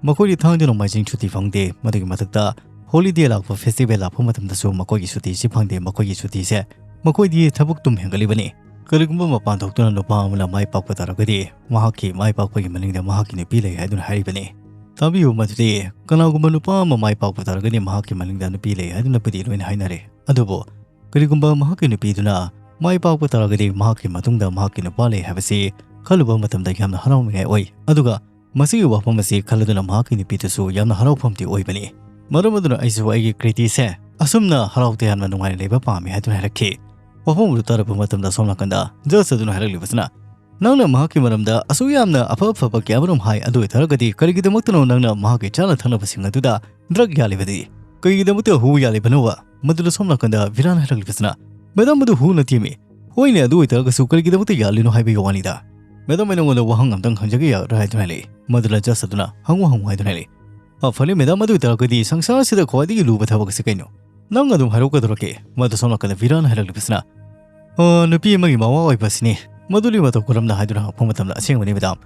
ꯃꯈꯣꯏꯗꯤ ꯊꯥꯡꯖ ꯅꯣꯡꯃꯥꯏꯖꯤꯡ ꯁꯨꯇꯤ ꯐꯪꯗꯦ꯫ ꯃꯗꯨꯒꯤ ꯃꯊꯛꯇ holiday ꯂꯥꯛꯄ, festival ꯂꯥꯛꯄ ꯃꯇꯝꯗꯁꯨ ꯃꯈꯣꯏꯒꯤ ꯁꯨꯇꯤꯁꯤ ꯐꯪꯗꯦ꯫ ꯃꯈꯣꯏꯒꯤ ꯁꯨꯇꯤꯁꯦ ꯃꯈꯣꯏꯗꯤ ꯊꯕꯛ ꯇꯨꯝ ꯍꯦꯟꯒꯠꯂꯤꯕꯅꯤ꯫ ꯀꯔꯤꯒꯨꯝꯕ ꯃꯄꯥꯟ ꯊꯣꯛꯇꯨꯅ ꯅꯨꯄꯥ ꯑꯃꯅ ꯃꯥꯏ ꯄꯥꯛꯄ ꯇꯥꯔꯒꯗꯤ, ꯃꯍꯥꯛꯀꯤ ꯃꯥꯏ ꯄꯥꯛꯄꯒꯤ ꯃꯅꯤꯡꯗ ꯃꯍꯥꯛꯀꯤ ꯅꯨꯄꯤ ꯂꯩ ꯍꯥꯏꯗꯨꯅ ꯍꯥꯏꯔꯤꯕꯅꯤ꯫ ꯇꯥꯕꯤꯌꯨ, ꯃꯗꯨꯗꯤ ꯀꯅꯥꯒꯨꯝꯕ ꯅꯨꯄꯥ ꯑꯃ ꯃꯥꯏ ꯄꯥꯛꯄ ꯇꯥꯔꯒꯗꯤ ꯃꯍꯥꯛꯀꯤ ꯃꯅꯤꯡꯗ ꯅꯨꯄꯤ ꯂꯩ ꯍꯥꯏꯗꯨꯅꯕꯨꯗꯤ ꯂꯣꯏꯅ ꯍꯥꯏꯅꯔꯦ, ꯑꯗꯨꯕꯨ ꯀꯔꯤꯒꯨꯝꯕ ꯃꯍꯥꯛꯀꯤ ꯅꯨꯄꯤꯗꯨꯅ ꯃꯥꯏ ꯄꯥꯛꯄ ꯇꯥꯔꯒꯗꯤ ꯃꯍꯥꯛꯀꯤ ꯃꯇꯨꯡꯗ ꯃꯍꯥꯛꯀꯤ ꯅꯨꯄꯥ ꯂꯩ ꯍꯥꯏꯕꯁꯤ ꯈꯜꯂꯨꯕ ꯃꯇꯝꯗ ꯌꯥꯝꯅ ꯍꯔꯥꯎꯅꯤꯡꯉꯥꯏ ꯑꯣꯏ꯫ ꯑꯗꯨꯒ ꯃꯁꯤꯒꯤ ꯋꯥꯐꯝ ꯑꯁꯤ ꯈꯜꯂꯗꯨꯅ ꯃꯍꯥꯛꯀꯤ ꯅꯨꯄꯤꯗꯨꯁꯨ ꯌꯥꯝꯅ ꯍꯔꯥꯎꯐꯝꯗꯤ ꯑꯣꯏꯕꯅꯤ꯫ ꯃꯔꯝ ꯑꯗꯨꯅ ꯑꯩꯁꯨ ꯑꯩꯒꯤ ꯀ꯭ꯔꯤꯇꯤꯁꯦ ꯑꯁꯨꯝꯅ ꯍꯔꯥꯎ ꯇꯌꯥꯟꯕ ꯅꯨꯡꯉꯥꯏꯅ ꯂꯩꯕ ꯄꯥꯝꯃꯤ ꯍꯥꯏꯗꯨꯅ ꯍꯥꯏꯔꯛꯈꯤ꯫ ꯋꯥꯐꯝ ꯑꯗꯨ ꯇꯥꯔꯛꯄ ꯃꯇꯝꯗ ꯁꯣꯝ ꯅꯥꯀꯟꯗ judge ꯑꯗꯨꯅ ꯍꯥꯏꯔꯛꯂꯤꯕꯁꯤꯅ, "ꯅꯪꯅ ꯃꯍꯥꯛꯀꯤ ꯃꯔꯝꯗ ꯑꯁꯨꯛ ꯌꯥꯝꯅ ꯑꯐ ꯑꯐꯕ ꯀꯌꯥ ꯑꯃꯔꯣꯝ ꯍꯥꯏ, ꯑꯗꯨ ꯑꯣꯏꯇꯥꯔꯒꯗꯤ ꯀꯔꯤꯒꯤꯗꯃꯛꯇꯅꯣ ꯅꯪꯅ ꯃꯍꯥꯛꯀꯤ ꯆꯥꯅ ꯊꯛꯅꯕꯁꯤꯡ ꯑꯗꯨꯗ drug ꯌꯥꯜꯂꯤꯕꯗꯤ? ꯀꯔꯤꯒꯤꯗꯃꯛꯇ ꯍꯨ ꯌꯥꯜꯂꯤꯕꯅꯣꯕ?" ꯃꯗꯨꯗ ꯁꯣꯝ ꯅꯥꯀꯟꯗ ꯚꯤꯔꯥꯟ ꯍꯥꯏꯔꯛꯂꯤꯕꯁꯤꯅ, "ꯃꯦꯗꯥꯝ, ꯃꯗꯨ ꯍꯨ ꯅꯠꯇꯦꯃꯤ꯫ ꯍꯣꯏꯅꯦ, ꯑꯗꯨ ꯑꯣꯏꯇꯥꯔꯒꯁꯨ ꯀꯔꯤꯒꯤꯗꯃꯛꯇ ꯌꯥꯜꯂꯤꯅꯣ ꯍꯥꯏꯕꯒꯤ ꯋꯥꯅꯤꯗ꯫ ꯃꯦꯗꯥꯝ, ꯑꯩ ꯅꯉꯣꯟꯗ ꯋꯥꯍꯪ ꯑꯝꯇꯪ ꯍꯪꯖꯒꯦ ꯌꯥꯒꯗ꯭ꯔꯥ?" ꯍꯥꯏꯗꯨꯅ ꯍꯥꯏꯔꯛꯏ꯫ ꯃꯗꯨꯗ judge ꯑꯗꯨꯅ, "ꯍꯪꯉꯨ, ꯍꯪꯉꯨ," ꯍꯥꯏꯗꯨꯅ ꯍꯥꯏꯔꯛꯏ꯫ "ꯑ, ꯐꯔꯦ ꯃꯦꯗꯥꯝ, ꯑꯗꯨ ꯑꯣꯏꯇꯥꯔꯒꯗꯤ ꯁꯪꯁꯥꯔꯁꯤꯗ ꯈ꯭ꯋꯥꯏꯗꯒꯤ ꯂꯨꯕ ꯊꯕꯛ ꯑꯁꯤ ꯀꯩꯅꯣ? ꯅꯪ ꯑꯗꯨꯝ ꯍꯥꯏꯔꯛꯀꯗꯧꯔꯛꯀꯦ?" ꯃꯗꯨ ꯁꯣꯝ ꯅꯥꯀꯟꯗ ꯚꯤꯔꯥꯟ ꯍꯥꯏꯔꯛꯂꯤꯕꯁꯤꯅ, "ꯑ, ꯅꯨꯄꯤ ꯑꯃꯒꯤ ꯃꯋꯥ ꯑꯣꯏꯕ ꯑꯁꯤꯅꯤ꯫ ꯃꯗꯨꯗꯤ ꯃꯇꯧ ꯀꯔꯝꯅ?" ꯍꯥꯏꯗꯨꯅ ꯍꯪꯉꯛꯄ ꯃꯇꯝꯗ, "ꯑꯁꯦꯡꯕꯅꯤ ꯃꯦꯗꯥꯝ,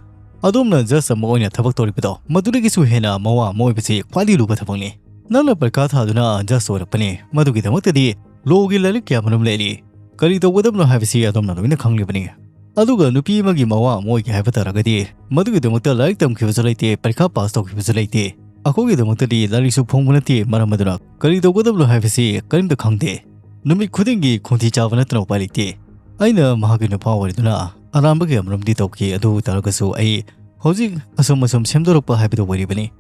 ꯑꯗꯣꯝꯅ judge ꯑꯃ ꯑꯣꯏꯅ ꯊꯕꯛ ꯇꯧꯔꯤꯕꯗꯣ, ꯃꯗꯨꯗꯒꯤꯁꯨ ꯍꯦꯟꯅ ꯃꯋꯥ ꯑꯃ ꯑꯣꯏꯕꯁꯤ ꯈ꯭ꯋꯥꯏꯗꯒꯤ ꯂꯨꯕ ꯊꯕꯛꯅꯤ꯫ ꯅꯪꯅ ꯄꯔꯤꯈꯥ ꯊꯥꯗꯨꯅ judge ꯑꯣꯏꯔꯛꯄꯅꯤ, ꯃꯗꯨꯒꯤꯗꯃꯛꯇꯗꯤ lawꯒꯤ ꯂꯥꯏꯔꯤꯛ ꯀꯌꯥ ꯃꯔꯨꯝ ꯂꯩꯔꯤ꯫ ꯀꯔꯤ ꯇꯧꯒꯗꯕꯅꯣ ꯍꯥꯏꯕꯁꯤ ꯑꯗꯣꯝꯅ ꯂꯣꯏꯅ ꯈꯪꯂꯤꯕꯅꯤ꯫ ꯑꯗꯨꯒ ꯅꯨꯄꯤ ꯑꯃꯒꯤ ꯃꯋꯥ ꯑꯃ ꯑꯣꯏꯒꯦ ꯍꯥꯏꯕ ꯇꯥꯔꯒꯗꯤ, ꯃꯗꯨꯒꯤꯗꯃꯛꯇ ꯂꯥꯏꯔꯤꯛ ꯇꯝꯈꯤꯕꯁꯨ ꯂꯩꯇꯦ, ꯄꯔꯤꯈꯥ ꯄꯥꯁ ꯇꯧꯈꯤꯕꯁꯨ ꯂꯩꯇꯦ꯫ ꯑꯩꯈꯣꯏꯒꯤꯗꯃꯛꯇꯗꯤ ꯂꯥꯏꯔꯤꯛꯁꯨ ꯐꯣꯡꯕ ꯅꯠꯇꯦ, ꯃꯔꯝ ꯑꯗꯨꯅ ꯀꯔꯤ ꯇꯧꯒꯗꯕꯅꯣ ꯍꯥꯏꯕꯁꯤ ꯀꯔꯤꯝꯇ ꯈꯪꯗꯦ꯫ ꯅꯨꯃꯤꯠ ꯈꯨꯗꯤꯡꯒꯤ ꯈꯣꯟꯊꯤ ꯆꯥꯕ ꯅꯠꯇꯅ ꯎꯄꯥꯏ ꯂꯩꯇꯦ꯫ ꯑꯩꯅ ꯃꯍꯥꯛꯀꯤ ꯅꯨꯄꯥ ꯑꯣꯏꯔꯗꯨꯅ ꯑꯔꯥꯟꯕ ꯀꯌꯥ ꯃꯔꯨꯝꯗꯤ ꯇꯧꯈꯤ, ꯑꯗꯨ ꯑꯣꯏ ꯇꯥꯔꯒꯁꯨ ꯑꯩ ꯍꯧꯖꯤꯛ ꯑꯁꯨꯝ ꯑꯁꯨꯝ ꯁꯦꯝꯗꯣꯔꯛꯄ ꯍꯥꯏꯕꯗꯨ ꯑꯣꯏꯔꯤꯕꯅꯤ꯫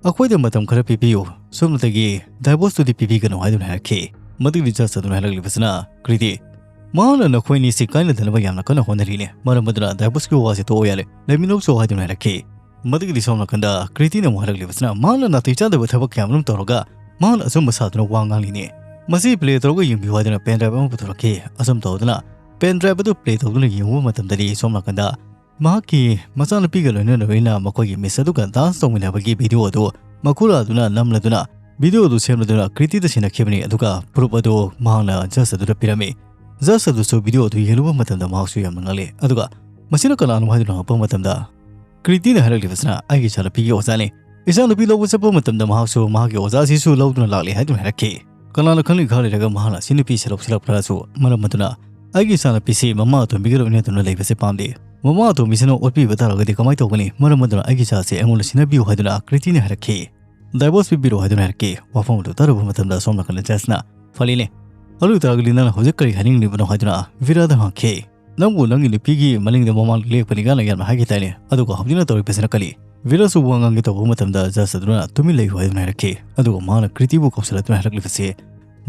ꯑꯩꯈꯣꯏꯗ ꯃꯇꯝ ꯈꯔ ꯄꯤꯕꯤꯌꯨ, ꯁꯣꯝꯗꯒꯤ divorce ꯇꯨꯗꯤ ꯄꯤꯕꯤꯒꯅꯨ ꯍꯥꯏꯗꯨꯅ ꯍꯥꯏꯔꯛꯈꯤ꯫ ꯃꯗꯨꯒꯤ judge ꯑꯗꯨꯅ ꯍꯥꯏꯔꯛꯂꯤꯕꯁꯤꯅ, "ꯀ꯭ꯔꯤꯇꯤ, ꯃꯍꯥꯛꯅ ꯅꯈꯣꯏ ꯑꯅꯤꯁꯤ ꯀꯥꯏꯅꯗꯅꯕ ꯌꯥꯝꯅ ꯀꯟꯅ ꯍꯣꯠꯅꯔꯤꯅꯦ, ꯃꯔꯝ ꯑꯗꯨꯅ divorce ꯀꯤ ꯋꯥꯁꯦ ꯇꯣꯛꯑꯣ ꯌꯥꯔꯦ, ꯂꯩꯃꯤꯟꯅꯧꯁꯣ" ꯍꯥꯏꯗꯨꯅ ꯍꯥꯏꯔꯛꯈꯤ꯫ ꯃꯗꯨꯒꯤꯗꯤ ꯁꯣꯝ ꯅꯥꯀꯟꯗ ꯀ꯭ꯔꯤꯇꯤꯅ ꯑꯃꯨꯛ ꯍꯥꯏꯔꯛꯂꯤꯕꯁꯤꯅ, ꯃꯍꯥꯛꯅ ꯅꯥꯇꯩ ꯆꯥꯗꯕ ꯊꯕꯛ ꯀꯌꯥ ꯑꯃꯔꯣꯝ ꯇꯧꯔꯒ ꯃꯍꯥꯛꯅ ꯑꯆꯨꯝꯕ ꯁꯥꯗꯨꯅ ꯋꯥ ꯉꯥꯡꯂꯤꯅꯦ꯫ ꯃꯁꯤ play ꯇꯧꯔꯒ ꯌꯦꯡꯕꯤꯌꯨ ꯍꯥꯏꯗꯨꯅ pen drive ꯑꯃ ꯄꯨꯊꯣꯔꯛꯈꯤ꯫ ꯑꯁꯨꯝ ꯇꯧꯗꯨꯅ pen drive ꯑꯗꯨ play ꯇꯧꯗꯨꯅ ꯌꯦꯡꯉꯨꯕ ꯃꯇꯝꯗꯗꯤ ꯁꯣꯝ ꯅꯥꯀꯟꯗ ꯃꯍꯥꯛꯀꯤ ꯃꯆꯥꯅꯨꯄꯤꯒ ꯂꯣꯏꯅꯅ ꯂꯣꯏꯅꯅ ꯃꯈꯣꯏꯒꯤ miss ꯑꯗꯨꯒ dance ꯇꯧꯃꯤꯟꯅꯕꯒꯤ video ꯑꯗꯨ ꯃꯈꯨꯔꯥꯗꯨꯅ ꯅꯝꯂꯗꯨꯅ video ꯑꯗꯨ ꯁꯦꯝꯂꯗꯨꯅ ꯀ꯭ꯔꯤꯇꯤꯗ ꯁꯤꯟꯅꯈꯤꯕꯅꯤ꯫ ꯑꯗꯨꯒ proof ꯑꯗꯨ ꯃꯍꯥꯛꯅ judge ꯑꯗꯨꯗ ꯄꯤꯔꯝꯃꯤ꯫ Judge ꯑꯗꯨꯁꯨ video ꯑꯗꯨ ꯌꯦꯡꯂꯨꯕ ꯃꯇꯝꯗ ꯃꯍꯥꯛꯁꯨ ꯌꯥꯝꯅ ꯉꯛꯂꯦ꯫ ꯑꯗꯨꯒ "ꯃꯁꯤꯅ ꯀꯅꯥꯅꯣ?" ꯍꯥꯏꯗꯨꯅ ꯍꯪꯉꯛꯄ ꯃꯇꯝꯗ ꯀ꯭ꯔꯤꯇꯤꯅ ꯍꯥꯏꯔꯛꯂꯤꯕꯁꯤꯅ, "ꯑꯩꯒꯤ ꯏꯆꯥꯅꯨꯄꯤꯒꯤ ꯑꯣꯖꯥꯅꯤ꯫ ꯏꯆꯥꯅꯨꯄꯤ ꯂꯧꯕ ꯆꯠꯄ ꯃꯇꯝꯗ ꯃꯍꯥꯛꯁꯨ ꯃꯍꯥꯛꯀꯤ ꯑꯣꯖꯥ ꯑꯁꯤꯁꯨ ꯂꯧꯗꯨꯅ ꯂꯥꯛꯂꯦ" ꯍꯥꯏꯗꯨꯅ ꯍꯥꯏꯔꯛꯈꯤ꯫ ꯀꯅꯥꯅ ꯈꯪꯂꯤ, ꯈꯔ ꯂꯩꯔꯒ ꯃꯍꯥꯛꯅ ꯁꯤ ꯅꯨꯄꯤ ꯁꯦꯂꯧ ꯁꯦꯂꯛꯄ꯭ꯔꯥꯁꯨ, ꯃꯔꯝ ꯑꯗꯨꯅ ꯑꯩꯒꯤ ꯏꯆꯥꯅꯨꯄꯤꯁꯤ ꯃꯃꯥ ꯑꯇꯣꯝꯕꯤꯒ ꯂꯣꯏꯅꯗꯨꯅ ꯂꯩꯕꯁꯦ ꯄꯥꯝꯗꯦ꯫ ꯃꯃꯥ ꯑꯇꯣꯝꯕꯤꯁꯤꯅ ꯑꯣꯠꯄꯤꯕ ꯇꯥꯔꯒꯗꯤ ꯀꯃꯥꯏꯅ ꯇꯧꯒꯅꯤ? ꯃꯔꯝ ꯑꯗꯨꯅ ꯑꯩꯒꯤ ꯏꯆꯥꯁꯦ ꯑꯩꯉꯣꯟꯗ ꯁꯤꯟꯅꯕꯤꯌꯨ ꯍꯥꯏꯗꯨꯅ ꯀ꯭ꯔꯤꯇꯤꯅ ꯍꯥꯏꯔꯛꯈꯤ꯫ Divorce ꯄꯤꯕꯤꯔꯣ ꯍꯥꯏꯗꯨꯅ ꯍꯥꯏꯔꯛꯈꯤ꯫ ꯋꯥꯐꯝ ꯑꯗꯨ ꯇꯥꯔꯨꯕ ꯃꯇꯝꯗ ꯁꯣꯝ ꯅꯥꯀꯟꯗ judge ꯅ, "ꯐꯔꯦꯅꯦ, ꯑꯗꯨ ꯑꯣꯏꯇꯥꯔꯒꯗꯤ ꯅꯪꯅ ꯍꯧꯖꯤꯛ ꯀꯔꯤ ꯍꯥꯏꯅꯤꯡꯂꯤꯕꯅꯣ?" ꯍꯥꯏꯗꯨꯅ ꯚꯤꯔꯥꯗ ꯍꯪꯈꯤ꯫ "ꯅꯪꯕꯨ ꯅꯪꯒꯤ ꯅꯨꯄꯤꯒꯤ ꯃꯅꯤꯡꯗ ꯃꯃꯥꯡ ꯂꯦꯞꯄꯅꯤ ꯀꯥꯏꯅ ꯌꯥꯝꯅ ꯍꯥꯏꯈꯤ ꯇꯥꯏꯅꯦ, ꯑꯗꯨꯒ ꯍꯧꯖꯤꯛꯅ ꯇꯧꯔꯤꯕꯁꯤꯅ ꯀꯔꯤ?" ꯚꯤꯔꯥꯁꯨ ꯋꯥ ꯉꯥꯡꯒꯦ ꯇꯧꯕ ꯃꯇꯝꯗ judge ꯑꯗꯨꯅ "ꯇꯨꯃꯤꯟ ꯂꯩꯌꯨ" ꯍꯥꯏꯗꯨꯅ ꯍꯥꯏꯔꯛꯈꯤ꯫ ꯑꯗꯨꯒ ꯃꯍꯥꯛꯅ ꯀ꯭ꯔꯤꯇꯤꯕꯨ ꯀꯧꯁꯤꯜꯂꯛꯇꯨꯅ ꯍꯥꯏꯔꯛꯂꯤꯕꯁꯤ,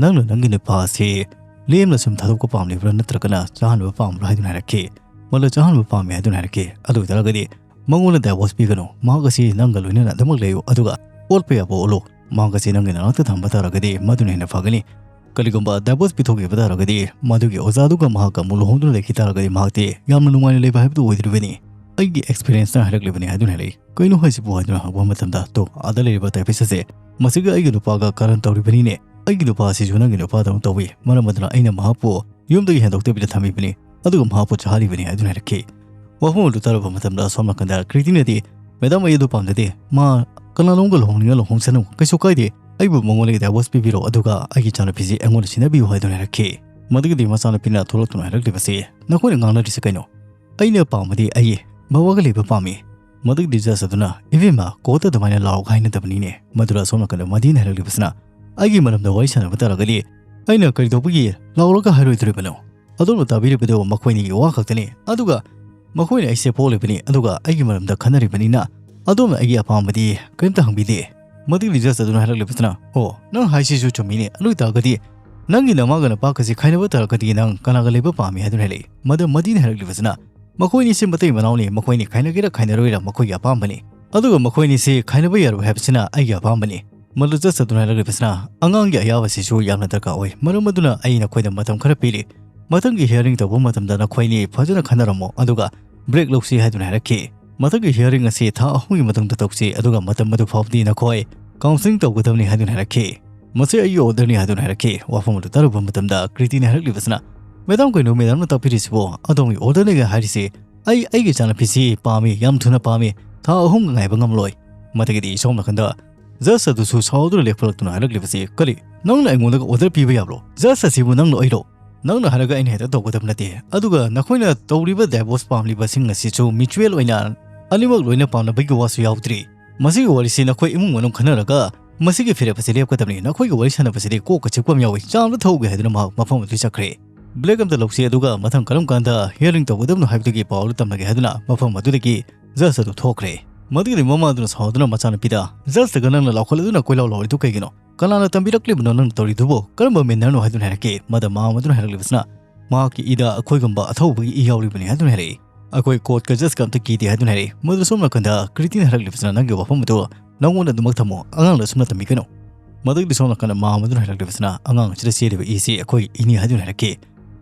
"ꯅꯪꯅ ꯅꯪꯒꯤ ꯅꯨꯄꯥ ꯑꯁꯤ ꯂꯦꯝꯅ ꯁꯨꯝ ꯊꯥꯗꯣꯛꯄ ꯄꯥꯝꯂꯤꯕ꯭ꯔꯥ ꯅꯠꯇ꯭ꯔꯒꯅ ꯆꯥꯍꯟꯕ ꯄꯥꯝꯕ꯭ꯔꯥ?" ꯍꯥꯏꯗꯨꯅ ꯍꯥꯏꯔꯛꯈꯤ꯫ ꯃꯗꯨ ꯆꯥꯍꯟꯕ ꯄꯥꯝꯃꯤ ꯍꯥꯏꯗꯨꯅ ꯍꯥꯏꯔꯛꯈꯤ꯫ "ꯑꯗꯨ ꯑꯣꯏꯇꯥꯔꯒꯗꯤ ꯃꯉꯣꯟꯗ divorce ꯄꯤꯒꯅꯨ, ꯃꯍꯥꯛ ꯑꯁꯤ ꯅꯪꯒ ꯂꯣꯏꯅꯅ ꯑꯗꯨꯃꯛ ꯂꯩꯌꯨ, ꯑꯗꯨꯒ ꯑꯣꯠꯄ ꯌꯥꯕ ꯑꯣꯠꯂꯨ, ꯃꯍꯥꯛ ꯑꯁꯤ ꯅꯪꯒꯤ ꯅꯅꯥꯛꯇ ꯊꯝꯕ ꯇꯥꯔꯒꯗꯤ ꯃꯗꯨꯅ ꯍꯦꯟꯅ ꯐꯒꯅꯤ꯫ ꯀꯔꯤꯒꯨꯝꯕ divorce ꯄꯤꯊꯣꯛꯈꯤꯕ ꯇꯥꯔꯒꯗꯤ ꯃꯗꯨꯒꯤ ꯑꯣꯖꯥꯗꯨꯒ ꯃꯍꯥꯛꯀ ꯑꯃꯨꯛ ꯂꯨꯍꯣꯡꯗꯨꯅ ꯂꯩꯈꯤ ꯇꯥꯔꯒꯗꯤ ꯃꯍꯥꯛꯇꯤ ꯌꯥꯝꯅ ꯅꯨꯡꯉꯥꯏꯅ ꯂꯩꯕ ꯍꯥꯏꯕꯗꯨ ꯑꯣꯏꯗꯣꯔꯤꯕꯅꯤ꯫ ꯑꯩꯒꯤ experience ꯅ ꯍꯥꯏꯔꯛꯂꯤꯕꯅꯤ" ꯍꯥꯏꯗꯨꯅ ꯍꯥꯏꯔꯛꯏ꯫ "ꯀꯩꯅꯣ ꯍꯥꯏꯁꯤꯕꯨ?" ꯍꯥꯏꯗꯨꯅ ꯍꯪꯕ ꯃꯇꯝꯗ, "ꯇꯣ, ꯑꯥꯗ ꯂꯩꯔꯤꯕ typist ꯑꯁꯦ ꯃꯁꯤꯒ ꯑꯩꯒꯤ ꯅꯨꯄꯥꯒ ꯀꯥꯔꯟ ꯇꯧꯔꯤꯕꯅꯤꯅꯦ꯫ ꯑꯩꯒꯤ ꯅꯨꯄꯥ ꯑꯁꯤꯁꯨ ꯅꯪꯒꯤ ꯅꯨꯄꯥꯗꯧꯅ ꯇꯧꯏ, ꯃꯔꯝ ꯑꯗꯨꯅ ꯑꯩꯅ ꯃꯍꯥꯛꯄꯨ ꯌꯨꯝꯗꯒꯤ ꯍꯦꯟꯗꯣꯛꯇꯕꯤꯗ ꯊꯝꯃꯤꯕꯅꯤ, ꯑꯗꯨꯒ ꯃꯍꯥꯛꯄꯨ ꯆꯥꯍꯜꯂꯤꯕꯅꯤ" ꯍꯥꯏꯗꯨꯅ ꯍꯥꯏꯔꯛꯈꯤ꯫ ꯋꯥꯐꯝ ꯑꯗꯨ ꯇꯥꯔꯨꯕ ꯃꯇꯝꯗ ꯁꯣꯝ ꯅꯥꯀꯟꯗ ꯀ꯭ꯔꯤꯇꯤꯅꯗꯤ, "ꯃꯦꯗꯥꯝ, ꯑꯩ ꯑꯗꯨ ꯄꯥꯝꯖꯗꯦ꯫ ꯃꯥ ꯀꯅꯥꯅꯣꯝꯒ ꯂꯨꯍꯣꯡꯅꯤꯡꯉ ꯂꯨꯍꯣꯡꯁꯅꯨ, ꯀꯩꯁꯨ ꯀꯥꯏꯗꯦ꯫ ꯑꯩꯕꯨ ꯃꯉꯣꯟꯗꯒꯤ divorce ꯄꯤꯕꯤꯔꯣ, ꯑꯗꯨꯒ ꯑꯩꯒꯤ ꯏꯆꯥꯅꯨꯄꯤꯁꯤ ꯑꯩꯉꯣꯟꯗ ꯁꯤꯟꯅꯕꯤꯌꯨ" ꯍꯥꯏꯗꯨꯅ ꯍꯥꯏꯔꯛꯈꯤ꯫ ꯃꯗꯨꯒꯤꯗꯤ ꯃꯆꯥꯅꯨꯄꯤꯅ ꯊꯣꯛꯂꯛꯇꯨꯅ ꯍꯥꯏꯔꯛꯂꯤꯕꯁꯤ, "ꯅꯈꯣꯏꯅ ꯉꯥꯡꯅꯔꯤꯁꯤ ꯀꯩꯅꯣ? ꯑꯩꯅ ꯄꯥꯝꯕꯗꯤ ꯑꯩ ꯕꯕꯥꯒ ꯂꯩꯕ ꯄꯥꯝꯃꯤ"꯫ ꯃꯗꯨꯒꯤꯗꯤ judge ꯑꯗꯨꯅ, "ꯏꯕꯦꯝꯃ, court ꯇ ꯑꯗꯨꯃꯥꯏꯅ ꯂꯥꯎꯔꯒ ꯍꯥꯏꯅꯗꯕꯅꯤꯅꯦ"꯫ ꯃꯗꯨꯗ ꯑꯁꯣꯝ ꯅꯥꯀꯟꯗ ꯃꯗꯤꯅ ꯍꯥꯏꯔꯛꯂꯤꯕꯁꯤꯅ, "ꯑꯩꯒꯤ ꯃꯔꯝꯗ ꯋꯥꯔꯤ ꯁꯥꯟꯅꯕ ꯇꯥꯔꯒꯗꯤ ꯑꯩꯅ ꯀꯔꯤꯗꯧꯕꯒꯤ ꯂꯥꯎꯔꯒ ꯍꯥꯏꯔꯣꯏꯗꯣꯔꯤꯕꯅꯣ? ꯑꯗꯣꯝꯅ ꯇꯥꯕꯤꯔꯤꯕꯗꯨ ꯃꯈꯣꯏꯅꯤꯒꯤ ꯋꯥ ꯈꯛꯇꯅꯤ꯫ ꯑꯗꯨꯒ ꯃꯈꯣꯏꯅ ꯑꯩꯁꯦ ꯄꯣꯛꯂꯤꯕꯅꯤꯅ, ꯑꯗꯨꯒ ꯑꯩꯒꯤ ꯃꯔꯝꯗ ꯈꯟꯅꯔꯤꯕꯅꯤꯅ, ꯑꯗꯣꯝꯅ ꯑꯩꯒꯤ ꯑꯄꯥꯝꯕꯗꯤ ꯀꯔꯤꯝꯇ ꯍꯪꯕꯤꯗꯦ꯫ ꯃꯗꯨꯒꯤ ꯖꯁ ꯑꯗꯨꯅ ꯍꯥꯏꯔꯛꯂꯤꯕꯁꯤꯅ, "ꯑꯣ, ꯅꯪ ꯍꯥꯏꯁꯤꯁꯨ ꯆꯨꯝꯃꯤꯅꯦ꯫ ꯑꯗꯨ ꯑꯣꯏꯇꯥꯔꯒꯗꯤ ꯅꯪꯒꯤ ꯅꯃꯥꯒ ꯅꯄꯥꯒꯁꯤ ꯈꯥꯏꯅꯕ ꯇꯥꯔꯒꯗꯤ ꯅꯪ ꯀꯅꯥꯒ ꯂꯩꯕ ꯄꯥꯝꯃꯤ?" ꯍꯥꯏꯗꯨꯅ ꯍꯥꯏꯔꯛꯏ꯫ ꯃꯗ ꯃꯗꯤꯅ ꯍꯥꯏꯔꯛꯂꯤꯕꯁꯤꯅ, "ꯃꯈꯣꯏꯅꯤꯁꯦ ꯃꯇꯩ ꯃꯅꯥꯎꯅꯤ, ꯃꯈꯣꯏꯅꯤ ꯈꯥꯏꯅꯒꯦꯔꯥ ꯈꯥꯏꯅꯔꯣꯏꯔꯥ ꯃꯈꯣꯏꯒꯤ ꯑꯄꯥꯝꯕꯅꯤ꯫ ꯑꯗꯨꯒ ꯃꯈꯣꯏꯅꯤꯁꯦ ꯈꯥꯏꯅꯕ ꯌꯥꯔꯣꯏ ꯍꯥꯏꯕꯁꯤꯅ ꯑꯩꯒꯤ ꯑꯄꯥꯝꯕꯅꯤ꯫ ꯃꯗꯨ ꯖꯁ ꯑꯗꯨꯅ ꯍꯥꯏꯔꯛꯂꯤꯕꯁꯤꯅ, ꯑꯉꯥꯡꯒꯤ ꯑꯌꯥꯕꯁꯤꯁꯨ ꯌꯥꯝꯅ ꯗꯔꯀꯥꯔ ꯑꯣꯏ꯫ ꯃꯔꯝ ꯑꯗꯨꯅ ꯑꯩ ꯅꯈꯣꯏꯗ ꯃꯇꯝ ꯈꯔ ꯄꯤꯔꯤ꯫ ꯃꯊꯪꯒꯤ ꯍꯤꯌꯥꯔꯤꯡ ꯇꯧꯕ ꯃꯇꯝꯗ ꯅꯈꯣꯏꯅꯤ ꯐꯖꯅ ꯈꯟꯅꯔꯝꯃꯣ, ꯑꯗꯨꯒ ꯕ꯭ꯔꯦꯛ ꯂꯧꯁꯤ ꯍꯥꯏꯗꯨꯅ ꯍꯥꯏꯔꯛꯈꯤ꯫ ꯃꯊꯪꯒꯤ ꯍꯤꯌꯥꯔꯤꯡ ꯑꯁꯤ ꯊꯥ ꯑꯍꯨꯝꯒꯤ ꯃꯇꯨꯡꯗ ꯇꯧꯁꯤ, ꯑꯗꯨꯒ ꯃꯇꯝ ꯑꯗꯨ ꯐꯥꯎꯕꯗꯤ ꯅꯈꯣꯏ ꯀꯥꯎꯟꯁꯤꯂꯤꯡ ꯇꯧꯒꯗꯕꯅꯤ ꯍꯥꯏꯗꯨꯅ ꯍꯥꯏꯔꯛꯈꯤ꯫ "ꯃꯁꯤ ꯑꯩꯒꯤ ꯑꯣꯔꯗꯔꯅꯤ" ꯍꯥꯏꯗꯨꯅ ꯍꯥꯏꯔꯛꯈꯤ꯫ ꯋꯥꯐꯝ ꯑꯗꯨ ꯇꯥꯔꯨꯕ ꯃꯇꯝꯗ ꯀ꯭ꯔꯤꯇꯤꯅ ꯍꯥꯏꯔꯛꯂꯤꯕꯁꯤꯅ, "ꯃꯦꯗꯥꯝ, ꯀꯩꯅꯣ ꯃꯦꯗꯥꯝꯅ ꯇꯥꯛꯄꯤꯔꯤꯁꯤꯕꯣ? ꯑꯗꯣꯝꯒꯤ ꯑꯣꯔꯗꯔꯅꯤꯒ ꯍꯥꯏꯔꯤꯁꯤ? ꯑꯩ ꯑꯩꯒꯤ ꯏꯆꯥꯅꯨꯄꯤꯁꯤ ꯄꯥꯝꯃꯤ, ꯌꯥꯝ ꯊꯨꯅ ꯄꯥꯝꯃꯤ꯫ ꯊꯥ ꯑꯍꯨꯝꯒ ꯉꯥꯏꯕ ꯉꯝꯂꯣꯏ꯫" ꯃꯗꯒꯤꯗꯤ ꯁꯣꯝ ꯅꯥꯀꯟꯗ ꯖꯁ ꯑꯗꯨꯁꯨ ꯁꯥꯎꯗꯨꯅ ꯂꯦꯞꯈꯠꯂꯛꯇꯨꯅ ꯍꯥꯏꯔꯛꯂꯤꯕꯁꯤ, "ꯀꯔꯤ? ꯅꯪꯅ ꯑꯩꯉꯣꯟꯗꯒ ꯑꯣꯔꯗꯔ ꯄꯤꯕ ꯌꯥꯕ꯭ꯔꯣ? ꯖꯁ ꯑꯁꯤꯕꯨ ꯅꯪ ꯂꯣ ꯑꯩꯔꯣ? ꯅꯪꯅ ꯍꯥꯏꯔꯒ ꯑꯩꯅ ꯍꯦꯛꯇ ꯇꯧꯒꯗꯕ ꯅꯠꯇꯦ꯫ ꯑꯗꯨꯒ ꯅꯈꯣꯏꯅ ꯇꯧꯔꯤꯕ ꯗꯥꯏꯚꯣꯔꯁ ꯄꯥꯝꯂꯤꯕꯁꯤꯡ ꯑꯁꯤꯁꯨ ꯃ꯭ꯌꯨꯆꯨꯋꯦꯜ ꯑꯣꯏꯅ ꯑꯅꯤꯃꯛ ꯂꯣꯏꯅ ꯄꯥꯝꯅꯕꯒꯤ ꯋꯥꯁꯨ ꯌꯥꯎꯗ꯭ꯔꯤ꯫ ꯃꯁꯤꯒꯤ ꯋꯥꯔꯤꯁꯤ ꯅꯈꯣꯏ ꯏꯃꯨꯡ ꯃꯅꯨꯡ ꯈꯟꯅꯔꯒ ꯃꯁꯤꯒꯤ ꯐꯤꯔꯦꯞ ꯑꯁꯤ ꯂꯦꯞꯀꯗꯕꯅꯤ꯫ ꯅꯈꯣꯏꯒꯤ ꯋꯥꯔꯤ ꯁꯥꯟꯅꯕꯁꯤꯗꯤ ꯀꯣꯛꯀ ꯆꯤꯛꯄ ꯑꯃ ꯌꯥꯎꯏ꯫ ꯆꯥ ꯑꯝꯇ ꯊꯛꯎꯒꯦ" ꯍꯥꯏꯗꯨꯅ ꯃꯍꯥꯛ ꯃꯐꯝ ꯑꯗꯨ ꯆꯠꯈ꯭ꯔꯦ꯫ ꯕ꯭ꯔꯦꯛ ꯑꯝꯇ ꯂꯧꯁꯤ, ꯑꯗꯨꯒ ꯃꯊꯪ ꯀꯔꯝ ꯀꯥꯟꯗ ꯍꯤꯌꯥꯔꯤꯡ ꯇꯧꯒꯗꯕꯅꯣ ꯍꯥꯏꯕꯗꯨꯒꯤ ꯄꯥꯎ ꯑꯗꯨ ꯇꯝꯂꯒꯦ ꯍꯥꯏꯗꯨꯅ ꯃꯐꯝ ꯑꯗꯨꯗꯒꯤ ꯖꯁ ꯑꯗꯨ ꯊꯣꯛꯈ꯭ꯔꯦ꯫ ꯃꯗꯨꯒꯤꯗꯤ ꯃꯃꯥ ꯑꯗꯨꯅ ꯁꯥꯎꯗꯨꯅ ꯃꯆꯥꯅꯨꯄꯤꯗ, "ꯖꯁꯇꯒ ꯅꯪꯅ ꯂꯥꯎꯈꯠꯂꯗꯨꯅ ꯀꯣꯏꯂꯥꯎ ꯂꯥꯎꯔꯤꯗꯨ ꯀꯩꯒꯤꯅꯣ? ꯀꯅꯥꯅ ꯇꯝꯕꯤꯔꯛꯂꯤꯕꯅꯣ ꯅꯪꯅ ꯇꯧꯔꯤꯗꯨꯕꯨ? ꯀꯔꯝꯕ ꯃꯦꯅꯔꯅꯣ?" ꯍꯥꯏꯗꯨꯅ ꯍꯥꯏꯔꯛꯈꯤ꯫ ꯃꯗ ꯃꯥꯝ ꯑꯗꯨꯅ ꯍꯥꯏꯔꯛꯂꯤꯕꯁꯤꯅ, "ꯃꯍꯥꯛꯀꯤ ꯏꯗ ꯑꯩꯈꯣꯏꯒꯨꯝꯕ ꯑꯊꯧꯕꯒꯤ ꯏ ꯌꯥꯎꯔꯤꯕꯅꯤ" ꯍꯥꯏꯗꯨꯅ ꯍꯥꯏꯔꯛꯏ꯫ "ꯑꯩꯈꯣꯏ ꯀꯣꯔꯠꯀ ꯖꯁꯀ ꯑꯝꯇ ꯀꯤꯗꯦ" ꯍꯥꯏꯗꯨꯅ ꯍꯥꯏꯔꯛꯏ꯫ ꯃꯗꯨ ꯁꯣꯝ ꯅꯥꯀꯟꯗ ꯀ꯭ꯔꯤꯇꯤꯅ ꯍꯥꯏꯔꯛꯂꯤꯕꯁꯤꯅ, "ꯅꯪꯒꯤ ꯋꯥꯐꯝ ꯑꯗꯨ ꯅꯪꯉꯣꯟꯗ ꯑꯗꯨꯃꯛ ꯊꯝꯃꯣ, ꯑꯉꯥꯡꯗ ꯁꯨꯝꯅ ꯇꯝꯕꯤꯒꯅꯨ꯫" ꯃꯗꯨꯒꯤꯗꯤ ꯁꯣꯝ ꯅꯥꯀꯟꯗ ꯃꯥꯝ ꯑꯗꯨꯅ ꯍꯥꯏꯔꯛꯂꯤꯕꯁꯤꯅ, "ꯑꯉꯥꯡ ꯑꯁꯤꯗ ꯆꯦꯜꯂꯤꯕ ꯏꯁꯤ ꯑꯩꯈꯣꯏ ꯏꯅꯤ" ꯍꯥꯏꯗꯨꯅ ꯍꯥꯏꯔꯛꯈꯤ꯫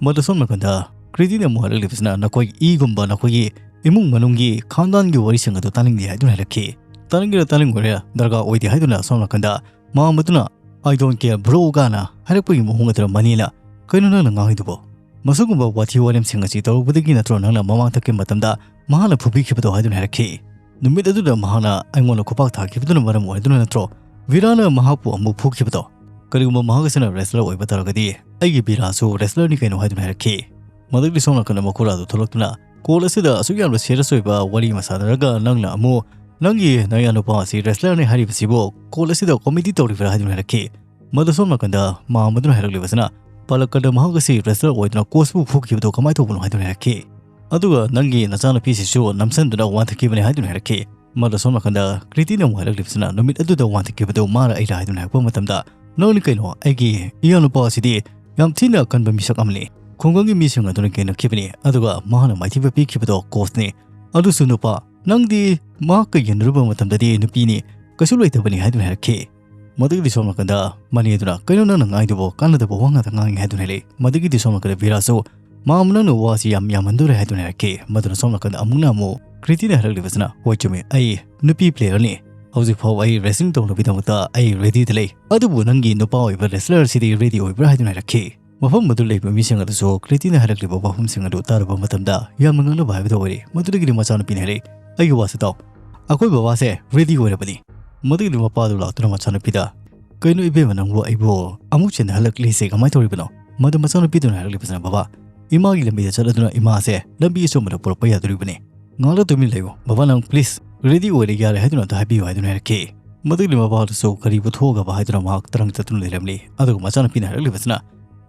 ꯃꯗꯨ ꯁꯣꯝ ꯅꯥꯀꯟꯗ ꯀ꯭ꯔꯤꯇꯤꯅ ꯑꯃꯨꯛ ꯍꯥꯏꯔꯛꯂꯤꯕꯁꯤꯅ, "ꯅꯈꯣꯏꯒꯤ ꯏꯒꯨꯝꯕ, ꯅꯈꯣꯏꯒꯤ ꯏꯃꯨꯡ ꯃꯅꯨꯡꯒꯤ ꯈꯥꯟꯗꯥꯟꯒꯤ ꯋꯥꯔꯤꯁꯤꯡ ꯑꯗꯨ ꯇꯥꯅꯤꯡꯗꯦ" ꯍꯥꯏꯗꯨꯅ ꯍꯥꯏꯔꯛꯈꯤ꯫ "ꯇꯥꯅꯤꯡꯒꯦꯔꯥ ꯇꯥꯅꯤꯡꯉꯣꯏꯔꯥ ꯗꯔꯀꯥꯔ ꯑꯣꯏꯗꯦ" ꯍꯥꯏꯗꯨꯅ ꯁꯣꯝ ꯅꯥꯀꯟꯗ ꯃꯥꯝ ꯑꯗꯨꯅ "I don't care, bro" ꯒꯥꯅ ꯍꯥꯏꯔꯛꯄꯒꯤ ꯃꯑꯣꯡ ꯑꯗꯨꯗ ꯃꯅꯤꯅ, "ꯀꯩꯅꯣ ꯅꯪꯅ ꯉꯥꯡꯉꯤꯗꯨꯕꯣ? ꯃꯁꯤꯒꯨꯝꯕ ꯋꯥꯊꯤ ꯋꯥꯔꯦꯝꯁꯤꯡ ꯑꯁꯤ ꯇꯧꯔꯨꯕꯗꯒꯤ ꯅꯠꯇ꯭ꯔꯣ ꯅꯪꯅ ꯃꯃꯥꯡ ꯊꯛꯀꯤ ꯃꯇꯝꯗ ꯃꯍꯥꯛꯅ ꯐꯨꯕꯤꯈꯤꯕꯗꯣ?" ꯍꯥꯏꯗꯨꯅ ꯍꯥꯏꯔꯛꯈꯤ꯫ "ꯅꯨꯃꯤꯠ ꯑꯗꯨꯗ ꯃꯍꯥꯛꯅ ꯑꯩꯉꯣꯟꯗ ꯈꯨꯄꯥꯛ ꯊꯥꯈꯤꯕꯗꯨꯅ ꯃꯔꯝ ꯑꯣꯏꯗꯨꯅ ꯅꯠꯇ꯭ꯔꯣ ꯚꯤꯔꯥꯅ ꯃꯍꯥꯛꯄꯨ ꯑꯃꯨꯛ ꯐꯨꯈꯤꯕꯗꯣ? ꯀꯔꯤꯒꯨꯝꯕ ꯃꯍꯥꯛ ꯑꯁꯤꯅ ꯔꯦꯁꯂꯔ ꯑꯣꯏꯕ ꯇꯥꯔꯒꯗꯤ ꯑꯩꯒꯤ ꯚꯤꯔꯥꯁꯨ ꯔꯦꯁꯂꯔꯅꯤ ꯀꯩꯅꯣ" ꯍꯥꯏꯗꯨꯅ ꯍꯥꯏꯔꯛꯈꯤ꯫ ꯃꯗꯨꯒꯤ ꯁꯣꯝ ꯅꯥꯀꯟꯗ ꯃꯈꯨꯔꯥꯗꯨ ꯊꯣꯛꯂꯛꯇꯨꯅ, "ꯀꯣꯔꯠ ꯑꯁꯤꯗ ꯑꯁꯨꯛ ꯌꯥꯝꯅ ꯁꯤꯔꯤꯌꯁ ꯑꯣꯏꯕ ꯋꯥꯔꯤ ꯑꯃ ꯁꯥꯟꯅꯔꯒ ꯅꯪꯅ ꯑꯃꯨꯛ ꯅꯪꯒꯤ ꯅꯌꯥꯅꯨꯄꯥ ꯑꯁꯤ ꯔꯦꯁꯂꯔꯅꯤ ꯍꯥꯏꯔꯤꯕꯁꯤꯕꯨ ꯀꯣꯔꯠ ꯑꯁꯤꯗ ꯀꯣꯃꯦꯗꯤ ꯇꯧꯔꯤꯕ꯭ꯔꯥ?" ꯍꯥꯏꯗꯨꯅ ꯍꯥꯏꯔꯛꯈꯤ꯫ ꯃꯗꯨ ꯁꯣꯝ ꯅꯥꯀꯟꯗ ꯃꯥꯝ ꯑꯗꯨꯅ ꯍꯥꯏꯔꯛꯂꯤꯕꯁꯤꯅ, ꯄꯥꯂꯛꯀꯗ ꯃꯍꯥꯛ ꯑꯁꯤ wrestler ꯑꯣꯏꯗꯨꯅ coachꯄꯨ ꯐꯨꯈꯤꯕꯗꯣ ꯀꯃꯥꯏꯅ ꯇꯧꯕꯅꯣ ꯍꯥꯏꯗꯨꯅ ꯍꯥꯏꯔꯛꯈꯤ꯫ ꯑꯗꯨꯒ ꯅꯪꯒꯤ ꯅꯆꯥꯅꯨꯄꯤꯁꯤꯁꯨ ꯅꯝꯁꯤꯟꯗꯨꯅ ꯋꯥꯟꯊꯈꯤꯕꯅꯤ ꯍꯥꯏꯗꯨꯅ ꯍꯥꯏꯔꯛꯈꯤ꯫ ꯃꯗꯨ ꯁꯣꯝ ꯅꯥꯀꯟꯗ ꯀ꯭ꯔꯤꯇꯤꯅ ꯑꯃꯨꯛ ꯍꯥꯏꯔꯛꯂꯤꯕꯁꯤꯅ, ꯅꯨꯃꯤꯠ ꯑꯗꯨꯗ ꯋꯥꯟꯊꯈꯤꯕꯗꯣ ꯃꯥꯔ ꯑꯩꯔꯥ ꯍꯥꯏꯗꯨꯅ ꯍꯥꯏꯔꯛꯄ ꯃꯇꯝꯗ, ꯅꯪꯅ ꯀꯩꯅꯣ, ꯑꯩꯒꯤ ꯏꯌꯥꯅꯨꯄꯥ ꯑꯁꯤꯗꯤ ꯌꯥꯝ ꯊꯤꯅ ꯑꯀꯟꯕ ꯃꯤꯁꯛ ꯑꯃꯅꯤ꯫ ꯈꯨꯡꯒꯪꯒꯤ ꯃꯤꯁꯤꯡ ꯑꯗꯨꯅ ꯀꯦꯅꯈꯤꯕꯅꯤ, ꯑꯗꯨꯒ ꯃꯍꯥꯛꯅ ꯃꯥꯏꯊꯤꯕ ꯄꯤꯈꯤꯕꯗꯣ coachꯅꯤ꯫ ꯑꯗꯨꯁꯨ ꯅꯨꯄꯥ, ꯅꯪꯗꯤ ꯃꯍꯥꯛꯀ ꯌꯦꯡꯅꯔꯨꯕ ꯃꯇꯝꯗꯗꯤ ꯅꯨꯄꯤꯅꯤ, ꯀꯩꯁꯨ ꯂꯩꯇꯕꯅꯤ ꯍꯥꯏꯗꯨꯅ ꯍꯥꯏꯔꯛꯈꯤ꯫ ꯃꯗꯨꯒꯤꯗꯤ ꯁꯣꯝ ꯅꯥꯀꯟꯗ ꯃꯅꯦ ꯑꯗꯨꯅ, "ꯀꯩꯅꯣ ꯅꯪꯅ ꯉꯥꯡꯉꯤꯗꯨꯕꯣ? ꯀꯥꯟꯅꯗꯕ ꯋꯥ ꯉꯥꯛꯇ ꯉꯥꯡꯉꯤ" ꯍꯥꯏꯗꯨꯅ ꯍꯥꯏꯔꯛꯏ꯫ ꯃꯗꯨꯒꯤꯗꯤ ꯁꯣꯝ ꯅꯥꯀꯟꯗ ꯕꯤꯔꯥꯁꯨ, "ꯃꯥꯝꯃ, ꯅꯪꯅ ꯋꯥꯁꯤ ꯌꯥꯝ ꯌꯥꯝꯃꯟꯗꯣꯔꯦ" ꯍꯥꯏꯗꯨꯅ ꯍꯥꯏꯔꯛꯈꯤ꯫ ꯃꯗꯨꯅ ꯁꯣꯝ ꯅꯥꯀꯟꯗ ꯑꯃꯨꯛꯅ ꯑꯃꯨꯛ ꯀ꯭ꯔꯤꯇꯤꯅ ꯍꯥꯏꯔꯛꯂꯤꯕꯁꯤꯅ, "ꯍꯣꯏ ꯆꯨꯝꯃꯤ, ꯑꯩ ꯅꯨꯄꯤ playerꯅꯤ꯫ ꯍꯧꯖꯤꯛ ꯐꯥꯎꯕ ꯑꯩ wrestling ꯇꯧꯅꯕꯒꯤꯗꯃꯛꯇ ꯑꯩ readyꯗ ꯂꯩ꯫ ꯑꯗꯨꯕꯨ ꯅꯪꯒꯤ ꯅꯨꯄꯥ ꯑꯣꯏꯕ wrestler ꯑꯁꯤꯗꯤ ready ꯑꯣꯏꯕ꯭ꯔꯥ?" ꯍꯥꯏꯗꯨꯅ ꯍꯥꯏꯔꯛꯈꯤ꯫ ꯃꯐꯝ ꯑꯗꯨ ꯂꯩꯕ ꯃꯤꯁꯤꯡ ꯑꯗꯨꯁꯨ ꯀ꯭ꯔꯤꯇꯤꯅ ꯍꯥꯏꯔꯛꯂꯤꯕ ꯋꯥꯐꯝꯁꯤꯡ ꯑꯗꯨ ꯇꯥꯔꯨꯕ ꯃꯇꯝꯗ ꯌꯥꯝꯅ ꯉꯛꯅꯕ ꯍꯥꯏꯕꯗꯨ ꯑꯣꯏꯔꯦ꯫ ꯃꯗꯨꯗꯒꯤꯗꯤ ꯃꯆꯥꯅꯨꯄꯤꯅ ꯍꯥꯏꯔꯛꯏ, "ꯑꯩꯒꯤ ꯋꯥꯁꯤ ꯇꯥꯎ, ꯑꯩꯈꯣꯏ ꯕꯕꯥꯁꯦ ready ꯑꯣꯏꯔꯕꯅꯤ"꯫ ꯃꯗꯨꯒꯤꯗꯤ ꯃꯄꯥꯗꯨ ꯂꯥꯛꯇꯨꯅ ꯃꯆꯥꯅꯨꯄꯤꯗ, "ꯀꯩꯅꯣ ꯏꯕꯦꯝꯃ, ꯅꯪꯕꯨ ꯑꯩꯕꯨ ꯑꯃꯨꯛ ꯆꯦꯟꯅꯍꯜꯂꯛꯂꯤꯁꯦ ꯀꯃꯥꯏꯅ ꯇꯧꯔꯤꯕꯅꯣ?" ꯃꯗꯨ ꯃꯆꯥꯅꯨꯄꯤꯗꯨꯅ ꯍꯥꯏꯔꯛꯂꯤꯕꯁꯤꯅ, "ꯕꯕꯥ, ꯏꯃꯥꯒꯤ ꯂꯝꯕꯤꯗ ꯆꯠꯂꯗꯨꯅ ꯏꯃꯥꯁꯦ ꯂꯝꯕꯤ ꯑꯆꯨꯝꯕꯗ ꯄꯨꯔꯛꯄ ꯌꯥꯗꯣꯔꯤꯕꯅꯤ꯫ ꯉꯥꯏꯍꯥꯛꯇ ꯇꯨꯃꯤꯟ ꯂꯩꯌꯨ꯫ ꯕꯕꯥ, ꯅꯪ please ready ꯑꯣꯏꯔꯦ, ꯌꯥꯔꯦ ꯍꯥꯏꯗꯨꯅ ꯑꯝꯇ ꯍꯥꯏꯕꯤꯌꯨ" ꯍꯥꯏꯗꯨꯅ ꯍꯥꯏꯔꯛꯈꯤ꯫ ꯃꯗꯨꯒꯤꯗꯤ ꯃꯄꯥꯗꯨꯁꯨ ꯀꯔꯤꯕꯨ ꯊꯣꯛꯑꯒꯕ ꯍꯥꯏꯗꯨꯅ ꯃꯍꯥꯛ ꯇꯔꯪ ꯆꯠꯇꯨꯅ ꯂꯩꯔꯝꯂꯤ꯫ ꯑꯗꯨꯒ ꯃꯆꯥꯅꯨꯄꯤꯅ ꯍꯥꯏꯔꯛꯂꯤꯕꯁꯤꯅ,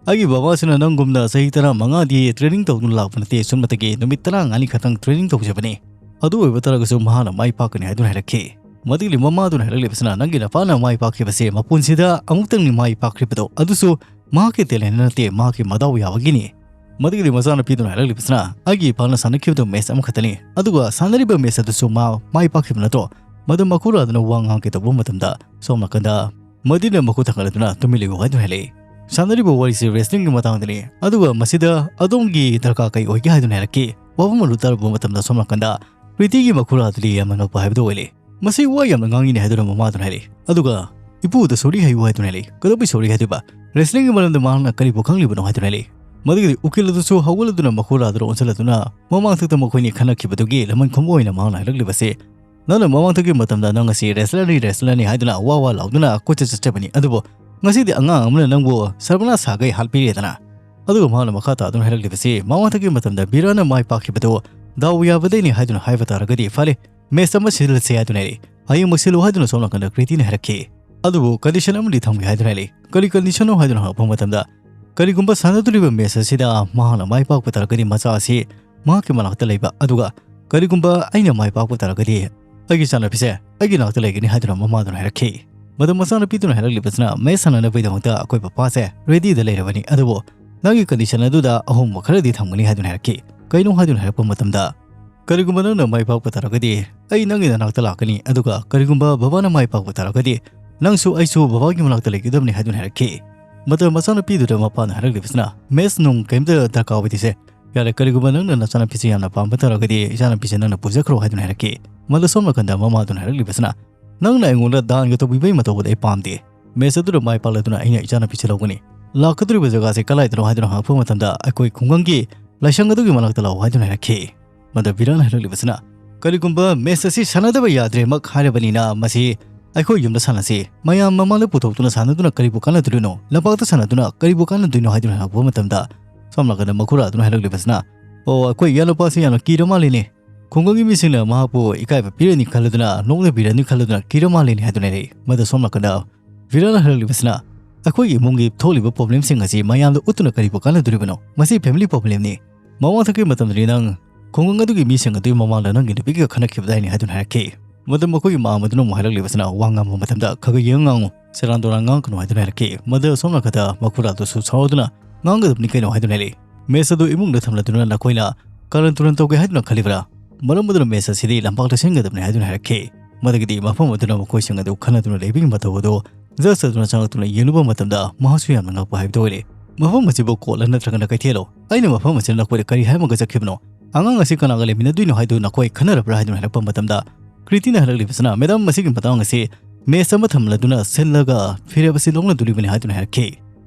"ꯑꯩꯒꯤ ꯕꯕꯥꯁꯤꯅ ꯅꯪꯒꯨꯝꯅ ꯆꯍꯤ ꯇꯔꯥꯃꯉꯥꯗꯤ training ꯇꯧꯗꯨꯅ ꯂꯥꯛꯄ ꯅꯠꯇꯦ, ꯁꯨꯝꯃꯇꯒꯤ ꯅꯨꯃꯤꯠ ꯇꯔꯥꯃꯉꯥꯅꯤ ꯈꯛꯇꯪ training ꯇꯧꯖꯕꯅꯤ꯫ ꯑꯗꯨ ꯑꯣꯏꯕ ꯇꯥꯔꯒꯁꯨ ꯃꯍꯥꯛꯅ ꯃꯥꯏ ꯄꯥꯛꯀꯅꯤ" ꯍꯥꯏꯗꯨꯅ ꯍꯥꯏꯔꯛꯈꯤ꯫ ꯃꯗꯨꯒꯤꯗꯤ ꯃꯃꯥꯗꯨꯅ ꯍꯥꯏꯔꯛꯂꯤꯕꯁꯤꯅ, "ꯅꯪꯒꯤ ꯅꯄꯥꯅ ꯃꯥꯏ ꯄꯥꯛꯈꯤꯕꯁꯦ ꯃꯄꯨꯟꯁꯤꯗ ꯑꯃꯨꯛꯇꯪꯅꯤ ꯃꯥꯏ ꯄꯥꯛꯈ꯭ꯔꯤꯕꯗꯣ, ꯑꯗꯨꯁꯨ ꯃꯍꯥꯛꯀꯤ talent ꯅꯠꯇꯦ, ꯃꯍꯥꯛꯀꯤ ꯃꯗꯥꯎ ꯌꯥꯕꯒꯤꯅꯤ"꯫ ꯃꯗꯨꯒꯤꯗꯤ ꯃꯆꯥꯅꯨꯄꯤꯗꯨꯅ ꯍꯥꯏꯔꯛꯂꯤꯕꯁꯤꯅ, "ꯑꯩꯒꯤ ꯏꯄꯥꯅ ꯁꯥꯟꯅꯈꯤꯕꯗꯣ match ꯑꯃꯈꯛꯇꯅꯤ, ꯑꯗꯨꯒ ꯁꯥꯟꯅꯔꯤꯕ match ꯑꯗꯨꯁꯨ ꯃꯥ ꯃꯥꯏ ꯄꯥꯛꯈꯤꯕ ꯅꯠꯇ꯭ꯔꯣ?" ꯃꯗꯨ ꯃꯈꯨꯔꯥꯗꯨꯅ ꯋꯥ ꯉꯥꯡꯒꯦ ꯇꯧꯕ ꯃꯇꯝꯗ, ꯁꯣꯝ ꯅꯥꯀꯟꯗ ꯃꯗꯤꯅ ꯃꯈꯨꯠ ꯊꯥꯡꯒꯠꯂꯗꯨꯅ, "ꯇꯨꯃꯤꯟ ꯂꯩꯌꯨ" ꯍꯥꯏꯗꯨꯅ ꯍꯥꯏꯔꯛꯏ꯫ "ꯁꯥꯟꯅꯔꯤꯕ ꯋꯥꯔꯤꯁꯤ wrestlingꯒꯤ ꯃꯇꯥꯡꯗꯅꯤ, ꯑꯗꯨꯒ ꯃꯁꯤꯗ ꯑꯗꯣꯝꯒꯤ ꯗꯔꯀꯥꯔ ꯀꯩ ꯑꯣꯏꯒꯦ?" ꯍꯥꯏꯗꯨꯅ ꯍꯥꯏꯔꯛꯈꯤ꯫ ꯋꯥꯐꯝ ꯑꯗꯨ ꯇꯥꯔꯨꯕ ꯃꯇꯝꯗ ꯁꯣꯝ ꯅꯥꯀꯟꯗ ꯀ꯭ꯔꯤꯇꯤꯒꯤ ꯃꯈꯨꯔꯥꯗꯨꯗꯤ ꯌꯥꯝꯅ ꯉꯛꯄ ꯍꯥꯏꯕꯗꯨ ꯑꯣꯏꯔꯦ꯫ "ꯃꯁꯤ ꯋꯥ ꯌꯥꯝꯅ ꯉꯥꯡꯉꯤꯅꯦ" ꯍꯥꯏꯗꯨꯅ ꯃꯃꯥꯗꯨꯅ ꯍꯥꯏꯔꯛꯏ꯫ ꯑꯗꯨꯒ "ꯏꯄꯨꯗ sorry ꯍꯥꯏꯌꯨ" ꯍꯥꯏꯗꯨꯅ ꯍꯥꯏꯔꯛꯏ꯫ "ꯀꯩꯗꯧꯕꯩ sorry ꯍꯥꯏꯗꯣꯏꯕ? Wrestlingꯒꯤ ꯃꯔꯝꯗ ꯃꯍꯥꯛꯅ ꯀꯔꯤꯕꯨ ꯈꯪꯂꯤꯕꯅꯣ?" ꯍꯥꯏꯗꯨꯅ ꯍꯥꯏꯔꯛꯏ꯫ ꯃꯗꯨꯒꯤꯗꯤ ꯎꯀꯤꯜ ꯑꯗꯨꯁꯨ ꯍꯧꯒꯠꯂꯗꯨꯅ ꯃꯈꯨꯔꯥꯗꯨꯗ ꯑꯣꯟꯁꯤꯜꯂꯗꯨꯅ, ꯃꯃꯥꯡꯊꯛꯇ ꯃꯈꯣꯏꯅꯤ ꯈꯟꯅꯈꯤꯕꯗꯨꯒꯤ ꯂꯃꯟ ꯈꯨꯝꯕ ꯑꯣꯏꯅ ꯃꯍꯥꯛꯅ ꯍꯥꯏꯔꯛꯂꯤꯕꯁꯤ, "ꯅꯪꯅ ꯃꯃꯥꯡꯊꯛꯀꯤ ꯃꯇꯝꯗ ꯅꯪ ꯑꯁꯤ wrestlerꯅꯤ, wrestlerꯅꯤ ꯍꯥꯏꯗꯨꯅ ꯋꯥ ꯋꯥ ꯂꯥꯎꯗꯨꯅ ꯀꯣꯏꯆꯠ ꯆꯠꯆꯕꯅꯤ, ꯑꯗꯨꯕꯨ ꯉꯁꯤꯗꯤ ꯑꯉꯥꯡ ꯑꯃꯅ ꯅꯪꯕꯨ ꯁꯔꯕꯅꯥꯁ ꯁꯥꯒꯩ ꯍꯥꯠꯄꯤꯔꯦꯗꯅ"꯫ ꯑꯗꯨꯒ ꯃꯍꯥꯛꯅ ꯃꯈꯥ ꯇꯥꯗꯨꯅ ꯍꯥꯏꯔꯛꯂꯤꯕꯁꯤ, ꯃꯃꯥꯡꯊꯛꯀꯤ ꯃꯇꯝꯗ ꯕꯤꯔꯥꯅ ꯃꯥꯏ ꯄꯥꯛꯈꯤꯕꯗꯨ ꯗꯥꯎ ꯌꯥꯕꯗꯩꯅꯤ ꯍꯥꯏꯗꯨꯅ ꯍꯥꯏꯕ ꯇꯥꯔꯒꯗꯤ, "ꯐꯔꯦ, match ꯑꯃ ꯁꯤꯜꯂꯁꯦ" ꯍꯥꯏꯗꯨꯅ ꯍꯥꯏꯔꯛꯏ꯫ "ꯍꯌꯦꯡꯃꯛ ꯁꯤꯜꯂꯨ" ꯍꯥꯏꯗꯨꯅ ꯁꯣꯝ ꯅꯥꯀꯟꯗ ꯀ꯭ꯔꯤꯇꯤꯅ ꯍꯥꯏꯔꯛꯈꯤ꯫ ꯑꯗꯨꯕꯨ condition ꯑꯃꯗꯤ ꯊꯝꯒꯦ ꯍꯥꯏꯗꯨꯅ ꯍꯥꯏꯔꯛꯏ꯫ "ꯀꯔꯤ conditionꯅꯣ?" ꯍꯥꯏꯗꯨꯅ ꯍꯪꯉꯛꯄ ꯃꯇꯝꯗ, ꯀꯔꯤꯒꯨꯝꯕ ꯁꯥꯟꯅꯗꯣꯔꯤꯕ ꯃꯦꯆ ꯑꯁꯤꯗ ꯃꯍꯥꯛꯅ ꯃꯥꯏ ꯄꯥꯛꯄ ꯇꯥꯔꯒꯗꯤ ꯃꯆꯥ ꯑꯁꯤ ꯃꯍꯥꯛꯀꯤ ꯃꯅꯥꯛꯇ ꯂꯩꯕ, ꯑꯗꯨꯒ ꯀꯔꯤꯒꯨꯝꯕ ꯑꯩꯅ ꯃꯥꯏ ꯄꯥꯛꯄ ꯇꯥꯔꯒꯗꯤ ꯑꯩꯒꯤ ꯏꯆꯥꯅꯨꯄꯤꯁꯦ ꯑꯩꯒꯤ ꯅꯥꯛꯇ ꯂꯩꯒꯅꯤ ꯍꯥꯏꯗꯨꯅ ꯃꯃꯥꯗꯨꯅ ꯍꯥꯏꯔꯛꯈꯤ꯫ ꯃꯗꯨ ꯃꯆꯥꯅꯨꯄꯤꯗꯨꯅ ꯍꯥꯏꯔꯛꯂꯤꯕꯁꯤꯅ, "ꯃꯦꯆ ꯁꯥꯟꯅꯅꯕꯒꯤꯗꯃꯛꯇ ꯑꯩꯈꯣꯏ ꯄꯄꯥꯁꯦ ꯔꯦꯗꯤꯗ ꯂꯩꯔꯕꯅꯤ, ꯑꯗꯨꯕꯨ ꯅꯪꯒꯤ ꯀꯟꯗꯤꯁꯟ ꯑꯗꯨꯗ ꯑꯍꯣꯡꯕ ꯈꯔꯗꯤ ꯊꯝꯒꯅꯤ" ꯍꯥꯏꯗꯨꯅ ꯍꯥꯏꯔꯛꯈꯤ꯫ ꯀꯩꯅꯣ ꯍꯥꯏꯗꯨꯅ ꯍꯥꯏꯔꯛꯄ ꯃꯇꯝꯗ, "ꯀꯔꯤꯒꯨꯝꯕ ꯅꯪꯅ ꯃꯥꯏ ꯄꯥꯛꯄ ꯇꯥꯔꯒꯗꯤ ꯑꯩ ꯅꯪꯒꯤ ꯅꯅꯥꯛꯇ ꯂꯥꯛꯀꯅꯤ, ꯑꯗꯨꯒ ꯀꯔꯤꯒꯨꯝꯕ ꯕꯕꯥꯅ ꯃꯥꯏ ꯄꯥꯛꯄ ꯇꯥꯔꯒꯗꯤ ꯅꯪꯁꯨ ꯑꯩꯁꯨ ꯕꯕꯥꯒꯤ ꯃꯅꯥꯛꯇ ꯂꯩꯒꯗꯕꯅꯤ" ꯍꯥꯏꯗꯨꯅ ꯍꯥꯏꯔꯛꯈꯤ꯫ ꯃꯗꯨ ꯃꯆꯥꯅꯨꯄꯤꯗꯨꯗ ꯃꯄꯥꯅ ꯍꯥꯏꯔꯛꯂꯤꯕꯁꯤꯅ, "ꯃꯦꯆ ꯅꯨꯡ ꯀꯩꯝꯇ ꯗꯔꯀꯥꯔ ꯑꯣꯏꯗꯦꯁꯦ꯫ ꯌꯥꯔꯦ, ꯀꯔꯤꯒꯨꯝꯕ ꯅꯪꯅ ꯅꯆꯥꯅꯨꯄꯤꯁꯦ ꯌꯥꯝꯅ ꯄꯥꯝꯕ ꯇꯥꯔꯒꯗꯤ ꯏꯆꯥꯅꯨꯄꯤꯁꯦ ꯅꯪꯅ ꯄꯨꯖꯈ꯭ꯔꯣ" ꯍꯥꯏꯗꯨꯅ ꯍꯥꯏꯔꯛꯈꯤ꯫ ꯃꯗꯨ ꯁꯣꯝ ꯅꯥꯀꯟꯗ ꯃꯃꯥꯗꯨꯅ ꯍꯥꯏꯔꯛꯂꯤꯕꯁꯤꯅ, "ꯅꯪꯅ ꯑꯩꯉꯣꯟꯗ ꯗꯥꯟꯒ ꯇꯧꯕꯤꯕꯒꯤ ꯃꯇꯧ ꯑꯗꯨ ꯑꯩ ꯄꯥꯝꯗꯦ꯫ ꯃꯦꯆ ꯑꯗꯨꯗ ꯃꯥꯏ ꯄꯥꯛꯂꯗꯨꯅ ꯑꯩꯅ ꯏꯆꯥꯅꯨꯄꯤꯁꯦ ꯂꯧꯒꯅꯤ꯫ ꯂꯥꯛꯀꯗꯧꯔꯤꯕ ꯖꯒꯥꯁꯦ ꯀꯗꯥꯏꯗꯅꯣ?" ꯍꯥꯏꯗꯨꯅ ꯍꯪꯉꯛꯄ ꯃꯇꯝꯗ, "ꯑꯩꯈꯣꯏ ꯈꯨꯡꯒꯪꯒꯤ ꯂꯥꯏꯁꯪ ꯑꯗꯨꯒꯤ ꯃꯅꯥꯛꯇ ꯂꯥꯛꯑꯣ" ꯍꯥꯏꯗꯨꯅ ꯍꯥꯏꯔꯛꯈꯤ꯫ ꯃꯗꯨ ꯕꯤꯔꯥꯅ ꯍꯥꯏꯔꯛꯂꯤꯕꯁꯤꯅ, "ꯀꯔꯤꯒꯨꯝꯕ ꯃꯦꯆ ꯑꯁꯤ ꯁꯥꯟꯅꯗꯕ ꯌꯥꯗ꯭ꯔꯦꯃꯛ ꯍꯥꯏꯔꯕꯅꯤꯅ ꯃꯁꯤ ꯑꯩꯈꯣꯏ ꯌꯨꯝꯗ ꯁꯥꯟꯅꯁꯤ꯫ ꯃꯌꯥꯝ ꯃꯃꯥꯡꯗ ꯄꯨꯊꯣꯛꯇꯨꯅ ꯁꯥꯟꯅꯗꯨꯅ ꯀꯔꯤꯕꯨ ꯀꯥꯟꯅꯗꯣꯔꯤꯅꯣ? ꯂꯝꯄꯥꯛꯇ ꯁꯥꯟꯅꯗꯨꯅ ꯀꯔꯤꯕꯨ ꯀꯥꯟꯅꯗꯣꯏꯅꯣ?" ꯍꯥꯏꯗꯨꯅ ꯍꯪꯉꯛꯄ ꯃꯇꯝꯗ, ꯁꯣꯝ ꯅꯥꯀꯟꯗ ꯃꯈꯨꯔꯥꯗꯨꯅ ꯍꯥꯏꯔꯛꯂꯤꯕꯁꯤꯅ, "ꯑꯣ, ꯑꯩꯈꯣꯏ ꯏꯌꯥꯅꯨꯄꯥꯁꯤ ꯌꯥꯝꯅ ꯀꯤꯔ ꯃꯥꯜꯂꯤꯅꯦ꯫ ꯈꯨꯡꯒꯪꯒꯤ ꯃꯤꯁꯤꯡꯅ ꯃꯍꯥꯛꯄꯨ ꯏꯀꯥꯏꯕ ꯄꯤꯔꯅꯤ ꯈꯜꯂꯗꯨꯅ, ꯅꯣꯛꯅꯕꯤꯔꯅꯤ ꯈꯜꯂꯗꯨꯅ ꯀꯤꯔ ꯃꯥꯜꯂꯤꯅꯦ" ꯍꯥꯏꯗꯨꯅ ꯍꯥꯏꯔꯛꯏ꯫ ꯃꯗꯨ ꯁꯣꯝ ꯅꯥꯀꯟꯗ ꯕꯤꯔꯥꯅ ꯍꯥꯏꯔꯛꯂꯤꯕꯁꯤꯅ, "ꯑꯩꯈꯣꯏꯒꯤ ꯏꯃꯨꯡꯒꯤ ꯊꯣꯛꯂꯤꯕ ꯄ꯭ꯔꯣꯕ꯭ꯂꯦꯝꯁꯤꯡ ꯑꯁꯤ ꯃꯌꯥꯝꯗ ꯎꯠꯇꯨꯅ ꯀꯔꯤꯕꯨ ꯀꯥꯟꯅꯗꯣꯔꯤꯕꯅꯣ? ꯃꯁꯤ ꯐꯦꯃꯤꯂꯤ ꯄ꯭ꯔꯣꯕ꯭ꯂꯦꯝꯅꯤ꯫ ꯃꯃꯥꯡ ꯊꯛꯀꯤ ꯃꯇꯝꯗꯗꯤ ꯅꯪ ꯈꯨꯡꯒꯪ ꯑꯗꯨꯒꯤ ꯃꯤꯁꯤꯡ ꯑꯗꯨꯒꯤ ꯃꯃꯥꯡꯗ ꯅꯪꯒꯤ ꯅꯨꯄꯤꯒ ꯈꯠꯅꯈꯤꯕꯗꯥꯏꯅꯦ" ꯍꯥꯏꯗꯨꯅ ꯍꯥꯏꯔꯛꯈꯤ꯫ ꯃꯗꯨ ꯃꯈꯣꯏꯒꯤ ꯃꯃꯥ ꯑꯗꯨꯅ ꯑꯃꯨꯛ ꯍꯥꯏꯔꯛꯂꯤꯕꯁꯤꯅ, "ꯋꯥ ꯉꯥꯡꯕ ꯃꯇꯝꯗ ꯈꯔ ꯈꯔ ꯌꯦꯡꯉ ꯉꯥꯡꯉꯨ, ꯁꯦꯔꯥꯟ ꯇꯨꯔꯥꯟ ꯉꯥꯡꯉꯛꯀꯅꯨ" ꯍꯥꯏꯗꯨꯅ ꯍꯥꯏꯔꯛꯈꯤ꯫ ꯃꯗꯨ ꯁꯣꯝ ꯅꯥꯀꯟꯗ ꯃꯈꯨꯔꯥꯗꯨꯁꯨ ꯁꯥꯎꯗꯨꯅ, "ꯉꯥꯡꯒꯗꯕꯅꯤ ꯀꯩꯅꯣ" ꯍꯥꯏꯗꯨꯅ ꯍꯥꯏꯔꯛꯏ꯫ "ꯃꯦꯆ ꯑꯗꯨ ꯏꯃꯨꯡꯗ ꯊꯝꯂꯗꯨꯅ ꯅꯈꯣꯏꯅ ꯀꯥꯔꯟ ꯇꯨꯔꯟ ꯇꯧꯒꯦ ꯍꯥꯏꯗꯨꯅ ꯈꯜꯂꯤꯕ꯭ꯔꯥ? ꯃꯔꯝ ꯑꯗꯨꯅ ꯃꯦꯆ ꯑꯁꯤꯗꯤ ꯂꯝꯄꯥꯛꯇ ꯁꯤꯟꯒꯗꯕꯅꯤ" ꯍꯥꯏꯗꯨꯅ ꯍꯥꯏꯔꯛꯈꯤ꯫ ꯃꯗꯨꯒꯤꯗꯤ ꯃꯐꯝ ꯑꯗꯨꯅ ꯃꯈꯣꯏꯁꯤꯡ ꯑꯗꯨ ꯈꯟꯅꯗꯨꯅ ꯂꯩꯕꯒꯤ ꯃꯇꯧ ꯑꯗꯨ ꯖꯖ ꯑꯗꯨꯅ ꯆꯪꯂꯛꯇꯨꯅ ꯌꯦꯡꯂꯨꯕ ꯃꯇꯝꯗ ꯃꯍꯥꯛꯁꯨ ꯌꯥꯝꯅ ꯉꯛꯄ ꯍꯥꯏꯕꯗꯨ ꯑꯣꯏꯔꯦ꯫ "ꯃꯐꯝ ꯑꯁꯤꯕꯨ ꯀꯣꯔꯠꯂ ꯅꯠꯇ꯭ꯔꯒꯅ ꯀꯩꯊꯦꯜꯂꯣ? ꯑꯩꯅ ꯃꯐꯝ ꯑꯁꯤꯗ ꯅꯈꯣꯏꯗ ꯀꯔꯤ ꯍꯥꯏꯔꯝꯃꯒ ꯆꯠꯈꯤꯕꯅꯣ? ꯑꯉꯥꯡ ꯑꯁꯤ ꯀꯅꯥꯒ ꯂꯩꯃꯤꯟꯅꯗꯣꯏꯅꯣ ꯍꯥꯏꯗꯨ ꯅꯈꯣꯏ ꯈꯟꯅꯔꯕ꯭ꯔꯥ?" ꯍꯥꯏꯗꯨꯅ ꯍꯥꯏꯔꯛꯄ ꯃꯇꯝꯗ, ꯀ꯭ꯔꯤꯇꯤꯅ ꯍꯥꯏꯔꯛꯂꯤꯕꯁꯤꯅ, "ꯃꯦꯗꯥꯝ, ꯃꯁꯤꯒꯤ ꯃꯇꯥꯡ ꯑꯁꯤ ꯃꯦꯆ ꯑꯃ ꯊꯝꯂꯗꯨꯅ ꯁꯤꯜꯂꯒ ꯐꯤꯔꯦꯞ ꯑꯁꯤ ꯂꯧꯅꯗꯣꯔꯤꯕꯅꯤ" ꯍꯥꯏꯗꯨꯅ ꯍꯥꯏꯔꯛꯈꯤ꯫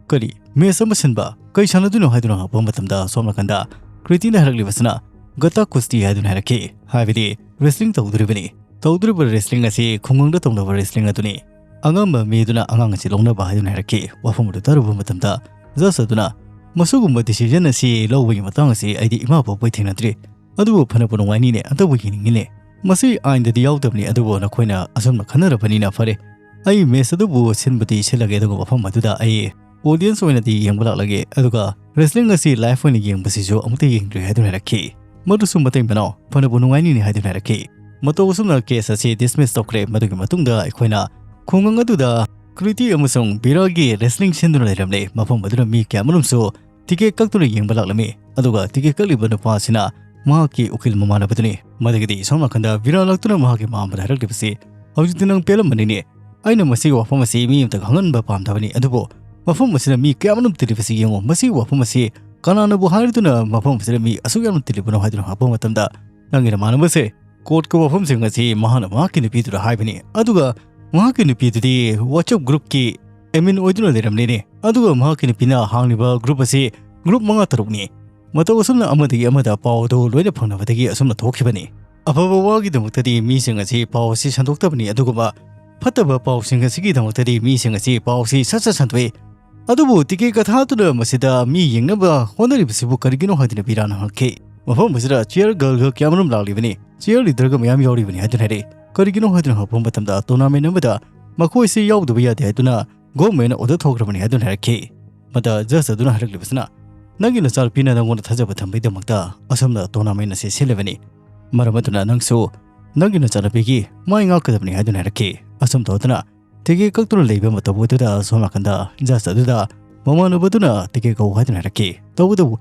"ꯀꯔꯤ? ꯃꯦꯆ ꯑꯃ ꯁꯤꯟꯕ? ꯀꯩ ꯁꯥꯟꯅꯗꯣꯏꯅꯣ?" ꯍꯥꯏꯗꯨꯅ ꯍꯪꯉꯛꯄ ꯃꯇꯝꯗ, ꯁꯣꯝ ꯅꯥꯀꯟꯗ ꯀ꯭ꯔꯤꯇꯤꯅ ꯍꯥꯏꯔꯛꯂꯤꯕꯁꯤꯅ, "ꯒꯇꯥ ꯀꯨꯁꯇꯤ" ꯍꯥꯏꯗꯨꯅ ꯍꯥꯏꯔꯛꯈꯤ꯫ ꯍꯥꯏꯕꯗꯤ ꯔꯦꯁꯂꯤꯡ ꯇꯧꯗꯣꯔꯤꯕꯅꯤ꯫ ꯇꯧꯗꯣꯔꯤꯕ ꯔꯦꯁꯂꯤꯡ ꯑꯁꯤ ꯈꯨꯡꯒꯪꯗ ꯇꯧꯅꯕ ꯔꯦꯁꯂꯤꯡ ꯑꯗꯨꯅꯤ꯫ ꯑꯉꯝꯕ ꯃꯤꯗꯨꯅ ꯑꯉꯥꯡ ꯑꯁꯤ ꯂꯧꯅꯕ ꯍꯥꯏꯗꯨꯅ ꯍꯥꯏꯔꯛꯈꯤ꯫ ꯋꯥꯐꯝ ꯑꯗꯨ ꯇꯥꯔꯨꯕ ꯃꯇꯝꯗ ꯖꯖ ꯑꯗꯨꯅ, "ꯃꯁꯤꯒꯨꯝꯕ ꯗꯤꯁꯤꯖꯟ ꯑꯁꯤ ꯂꯧꯕꯒꯤ ꯃꯇꯥꯡ ꯑꯁꯤ ꯑꯩꯗꯤ ꯏꯃꯥ ꯄꯣꯛꯄꯗꯒꯤ ꯊꯦꯡꯅꯗ꯭ꯔꯤ꯫ ꯑꯗꯨꯕꯨ ꯐꯅꯕꯨ ꯅꯨꯡꯉꯥꯏꯅꯤꯅꯦ, ꯑꯝꯇꯕꯨ ꯌꯦꯡꯅꯤꯡꯉꯤꯅꯦ꯫ ꯃꯁꯤ ꯑꯥꯏꯟꯗꯗꯤ ꯌꯥꯎꯗꯕꯅꯤ, ꯑꯗꯨꯕꯨ ꯅꯈꯣꯏꯅ ꯑꯁꯨꯝꯅ ꯈꯟꯅꯔꯕꯅꯤꯅ ꯐꯔꯦ꯫ ꯑꯩ ꯃꯦꯆ ꯑꯗꯨꯕꯨ ꯁꯤꯟꯕꯗꯤ ꯁꯤꯜꯂꯒꯦ, ꯑꯗꯨꯒ ꯃꯐꯝ ꯑꯗꯨꯗ ꯑꯩ ꯑꯣꯗꯤꯌꯦꯟꯁ ꯑꯣꯏꯅꯗꯤ ꯌꯦꯡꯕ ꯂꯥꯛꯂꯒꯦ, ꯑꯗꯨꯒ ꯔꯦꯁꯂꯤꯡ ꯑꯁꯤ ꯂꯥꯏꯐ ꯑꯣꯏꯅ ꯌꯦꯡꯕꯁꯤꯁꯨ ꯑꯃꯨꯛꯇ ꯌꯦꯡꯗ꯭ꯔꯤ ꯍꯥꯏꯗꯨꯅ ꯍꯥꯏꯔꯛꯈꯤ꯫ ꯃꯗꯨꯁꯨ ꯃꯇꯩ ꯃꯅꯥꯎ ꯐꯅꯕꯨ ꯅꯨꯡꯉꯥꯏꯅꯤꯅꯦ ꯍꯥꯏꯗꯨꯅ ꯍꯥꯏꯔꯛꯈꯤ꯫ ꯃꯇꯧ ꯑꯁꯨꯝꯅ ꯀꯦꯁ ꯑꯁꯤ ꯗꯤꯁꯃꯤꯁ ꯇꯧꯈ꯭ꯔꯦ꯫ ꯃꯗꯨꯒꯤ ꯃꯇꯨꯡꯗ ꯑꯩꯈꯣꯏꯅ ꯈꯨꯡꯒꯪ ꯑꯗꯨꯗ ꯀ꯭ꯔꯤꯇꯤ ꯑꯃꯁꯨꯡ ꯕꯤꯔꯥꯒꯤ ꯔꯦꯁꯂꯤꯡ ꯁꯤꯟꯗꯨꯅ ꯂꯩꯔꯝꯂꯦ꯫ ꯃꯐꯝ ꯑꯗꯨꯗ ꯃꯤ ꯀꯌꯥꯃꯔꯨꯝꯁꯨ ꯇꯤꯀꯦꯠ ꯀꯛꯇꯨꯅ ꯌꯦꯡꯕ ꯂꯥꯛꯂꯝꯃꯤ꯫ ꯑꯗꯨꯒ ꯇꯤꯀꯦꯠ ꯀꯛꯂꯤꯕ ꯅꯨꯄꯥ ꯑꯁꯤꯅ ꯃꯍꯥꯛꯀꯤ ꯎꯀꯤꯜ ꯃꯃꯥꯟꯅꯕꯗꯨꯅꯤ꯫ ꯃꯗꯨꯒꯤꯗꯤ ꯁꯣꯝ ꯅꯥꯀꯟꯗ ꯕꯤꯔꯥ ꯂꯥꯛꯇꯨꯅ ꯃꯍꯥꯛꯀꯤ ꯃꯃꯥꯟꯅꯕꯗ ꯍꯥꯏꯔꯛꯂꯤꯕꯁꯤ, "ꯍꯧꯖꯤꯛꯇꯤ ꯅꯪ ꯄꯦꯜꯂꯝꯃꯅꯤꯅꯦ꯫ ꯑꯩꯅ ꯃꯁꯤꯒꯤ ꯋꯥꯐꯝ ꯑꯁꯤ ꯃꯤ ꯑꯃꯇ ꯈꯪꯍꯟꯕ ꯄꯥꯝꯗꯕꯅꯤ, ꯑꯗꯨꯕꯨ ꯃꯐꯝ ꯑꯁꯤꯗ ꯃꯤ ꯀꯌꯥꯃꯔꯨꯝ ꯇꯤꯜꯂꯤꯕꯁꯤ ꯌꯦꯡꯉꯨ꯫ ꯃꯁꯤꯒꯤ ꯋꯥꯐꯝ ꯑꯁꯤ ꯀꯅꯥꯅꯕꯨ ꯍꯥꯏꯔꯗꯨꯅ ꯃꯐꯝ ꯑꯁꯤꯗ ꯃꯤ ꯑꯁꯨꯛ ꯌꯥꯝꯅ ꯇꯤꯜꯂꯤꯕꯅꯣ?" ꯍꯥꯏꯗꯨꯅ ꯍꯪꯂꯛꯄ ꯃꯇꯝꯗ, ꯅꯪꯒꯤ ꯅꯃꯥꯟꯅꯕꯁꯦ ꯀꯣꯔꯠꯀꯤ ꯋꯥꯐꯝꯁꯤꯡ ꯑꯁꯤ ꯃꯍꯥꯛꯅ ꯃꯍꯥꯛꯀꯤ ꯅꯨꯄꯤꯗꯨꯗ ꯍꯥꯏꯕꯅꯤ꯫ ꯑꯗꯨꯒ ꯃꯍꯥꯛꯀꯤ ꯅꯨꯄꯤꯗꯨꯗꯤ WhatsApp ꯒ꯭ꯔꯨꯞꯀꯤ ꯑꯦꯗꯃꯤꯟ ꯑꯣꯏꯗꯨꯅ ꯂꯩꯔꯝꯂꯦꯅꯦ꯫ ꯑꯗꯨꯒ ꯃꯍꯥꯛꯀꯤ ꯅꯨꯄꯤꯅ ꯍꯥꯡꯂꯤꯕ ꯒ꯭ꯔꯨꯞ ꯑꯁꯤ ꯒ꯭ꯔꯨꯞ ꯃꯉꯥ ꯇꯔꯨꯛꯅꯤ꯫ ꯃꯇꯧ ꯑꯁꯨꯝꯅ ꯑꯃꯗꯒꯤ ꯑꯃꯗ ꯄꯥꯎ ꯑꯗꯨ ꯂꯣꯏꯅ ꯐꯪꯅꯕꯗꯒꯤ ꯑꯁꯨꯝꯅ ꯊꯣꯛꯈꯤꯕꯅꯤ꯫ ꯑꯐꯕ ꯋꯥꯒꯤꯗꯃꯛꯇꯗꯤ ꯃꯤꯁꯤꯡ ꯑꯁꯤ ꯄꯥꯎ ꯑꯁꯤ ꯁꯟꯗꯣꯛꯇꯕꯅꯤ, ꯑꯗꯨꯒꯨꯝꯕ ꯐꯠꯇꯕ ꯄꯥꯎꯁꯤꯡ ꯑꯁꯤꯒꯤꯗꯃꯛꯇꯗꯤ ꯃꯤꯁꯤꯡ ꯑꯁꯤ ꯄꯥꯎ ꯑꯁꯤ ꯁꯠ ꯁꯠ ꯁꯟꯗꯣꯛꯏ꯫ ꯑꯗꯨꯕꯨ ꯇꯤꯀꯦꯠ ꯀꯊꯥꯗꯨꯅ ꯃꯁꯤꯗ ꯃꯤ ꯌꯦꯡꯅꯕ ꯍꯣꯠꯅꯔꯤꯕꯁꯤꯕꯨ ꯀꯔꯤꯒꯤꯅꯣ ꯍꯥꯏꯗꯨꯅ ꯕꯤꯔꯥꯅ ꯍꯪꯉꯛꯈꯤ꯫ ꯃꯐꯝ ꯑꯁꯤꯗ ꯆꯤꯌꯔ ꯒꯔꯜꯒ ꯀꯌꯥꯃꯔꯨꯝ ꯂꯥꯛꯂꯤꯕꯅꯤ, ꯆꯤꯌꯔ ꯂꯤꯗꯔꯒ ꯃꯌꯥꯝ ꯌꯥꯎꯔꯤꯕꯅꯤ ꯍꯥꯏꯗꯨꯅ ꯍꯥꯏꯔꯛꯏ꯫ ꯀꯔꯤꯒꯤꯅꯣ ꯍꯥꯏꯗꯨꯅ ꯍꯪꯉꯛꯄ ꯃꯇꯝꯗ ꯇꯣꯔꯅꯥꯃꯦꯟ ꯑꯃꯗ ꯃꯈꯣꯏꯁꯤ ꯌꯥꯎꯗꯕ ꯌꯥꯗꯦ ꯍꯥꯏꯗꯨꯅ ꯒꯣꯚꯔꯟꯃꯦꯟꯅ ꯑꯣꯔꯗꯔ ꯊꯣꯛꯈ꯭ꯔꯕꯅꯤ ꯍꯥꯏꯗꯨꯅ ꯍꯥꯏꯔꯛꯈꯤ꯫ ꯃꯗ ꯖꯁ ꯑꯗꯨꯅ ꯍꯥꯏꯔꯛꯂꯤꯕꯁꯤꯅ, "ꯅꯪꯒꯤ ꯅꯆꯥꯅꯨꯄꯤꯅ ꯅꯪꯉꯣꯟꯗ ꯊꯥꯖꯕ ꯊꯝꯕꯒꯤꯗꯃꯛꯇ ꯑꯁꯨꯝꯅ ꯇꯣꯔꯅꯥꯃꯦꯟ ꯑꯁꯤ ꯁꯤꯜꯂꯤꯕꯅꯤ꯫ ꯃꯔꯝ ꯑꯗꯨꯅ ꯅꯪꯁꯨ ꯅꯪꯒꯤ ꯅꯆꯥꯅꯨꯄꯤꯒꯤ ꯃꯥꯏ ꯉꯥꯛꯀꯗꯕꯅꯤ" ꯍꯥꯏꯗꯨꯅ ꯍꯥꯏꯔꯛꯈꯤ꯫ ꯑꯁꯨꯝ ꯇꯧꯗꯨꯅ ꯇꯤꯀꯦꯠ ꯀꯛꯇꯨꯅ ꯂꯩꯕ ꯃꯇꯝ ꯑꯗꯨꯗ ꯁꯣꯝ ꯅꯥꯀꯟꯗ ꯖꯁ ꯑꯗꯨꯗ ꯃꯃꯥꯟꯅꯕꯗꯨꯅ ꯇꯤꯀꯦꯠ ꯀꯛꯎ ꯍꯥꯏꯗꯨꯅ ꯍꯥꯏꯔꯛꯈꯤ꯫ ꯇꯧꯕꯇꯕꯨ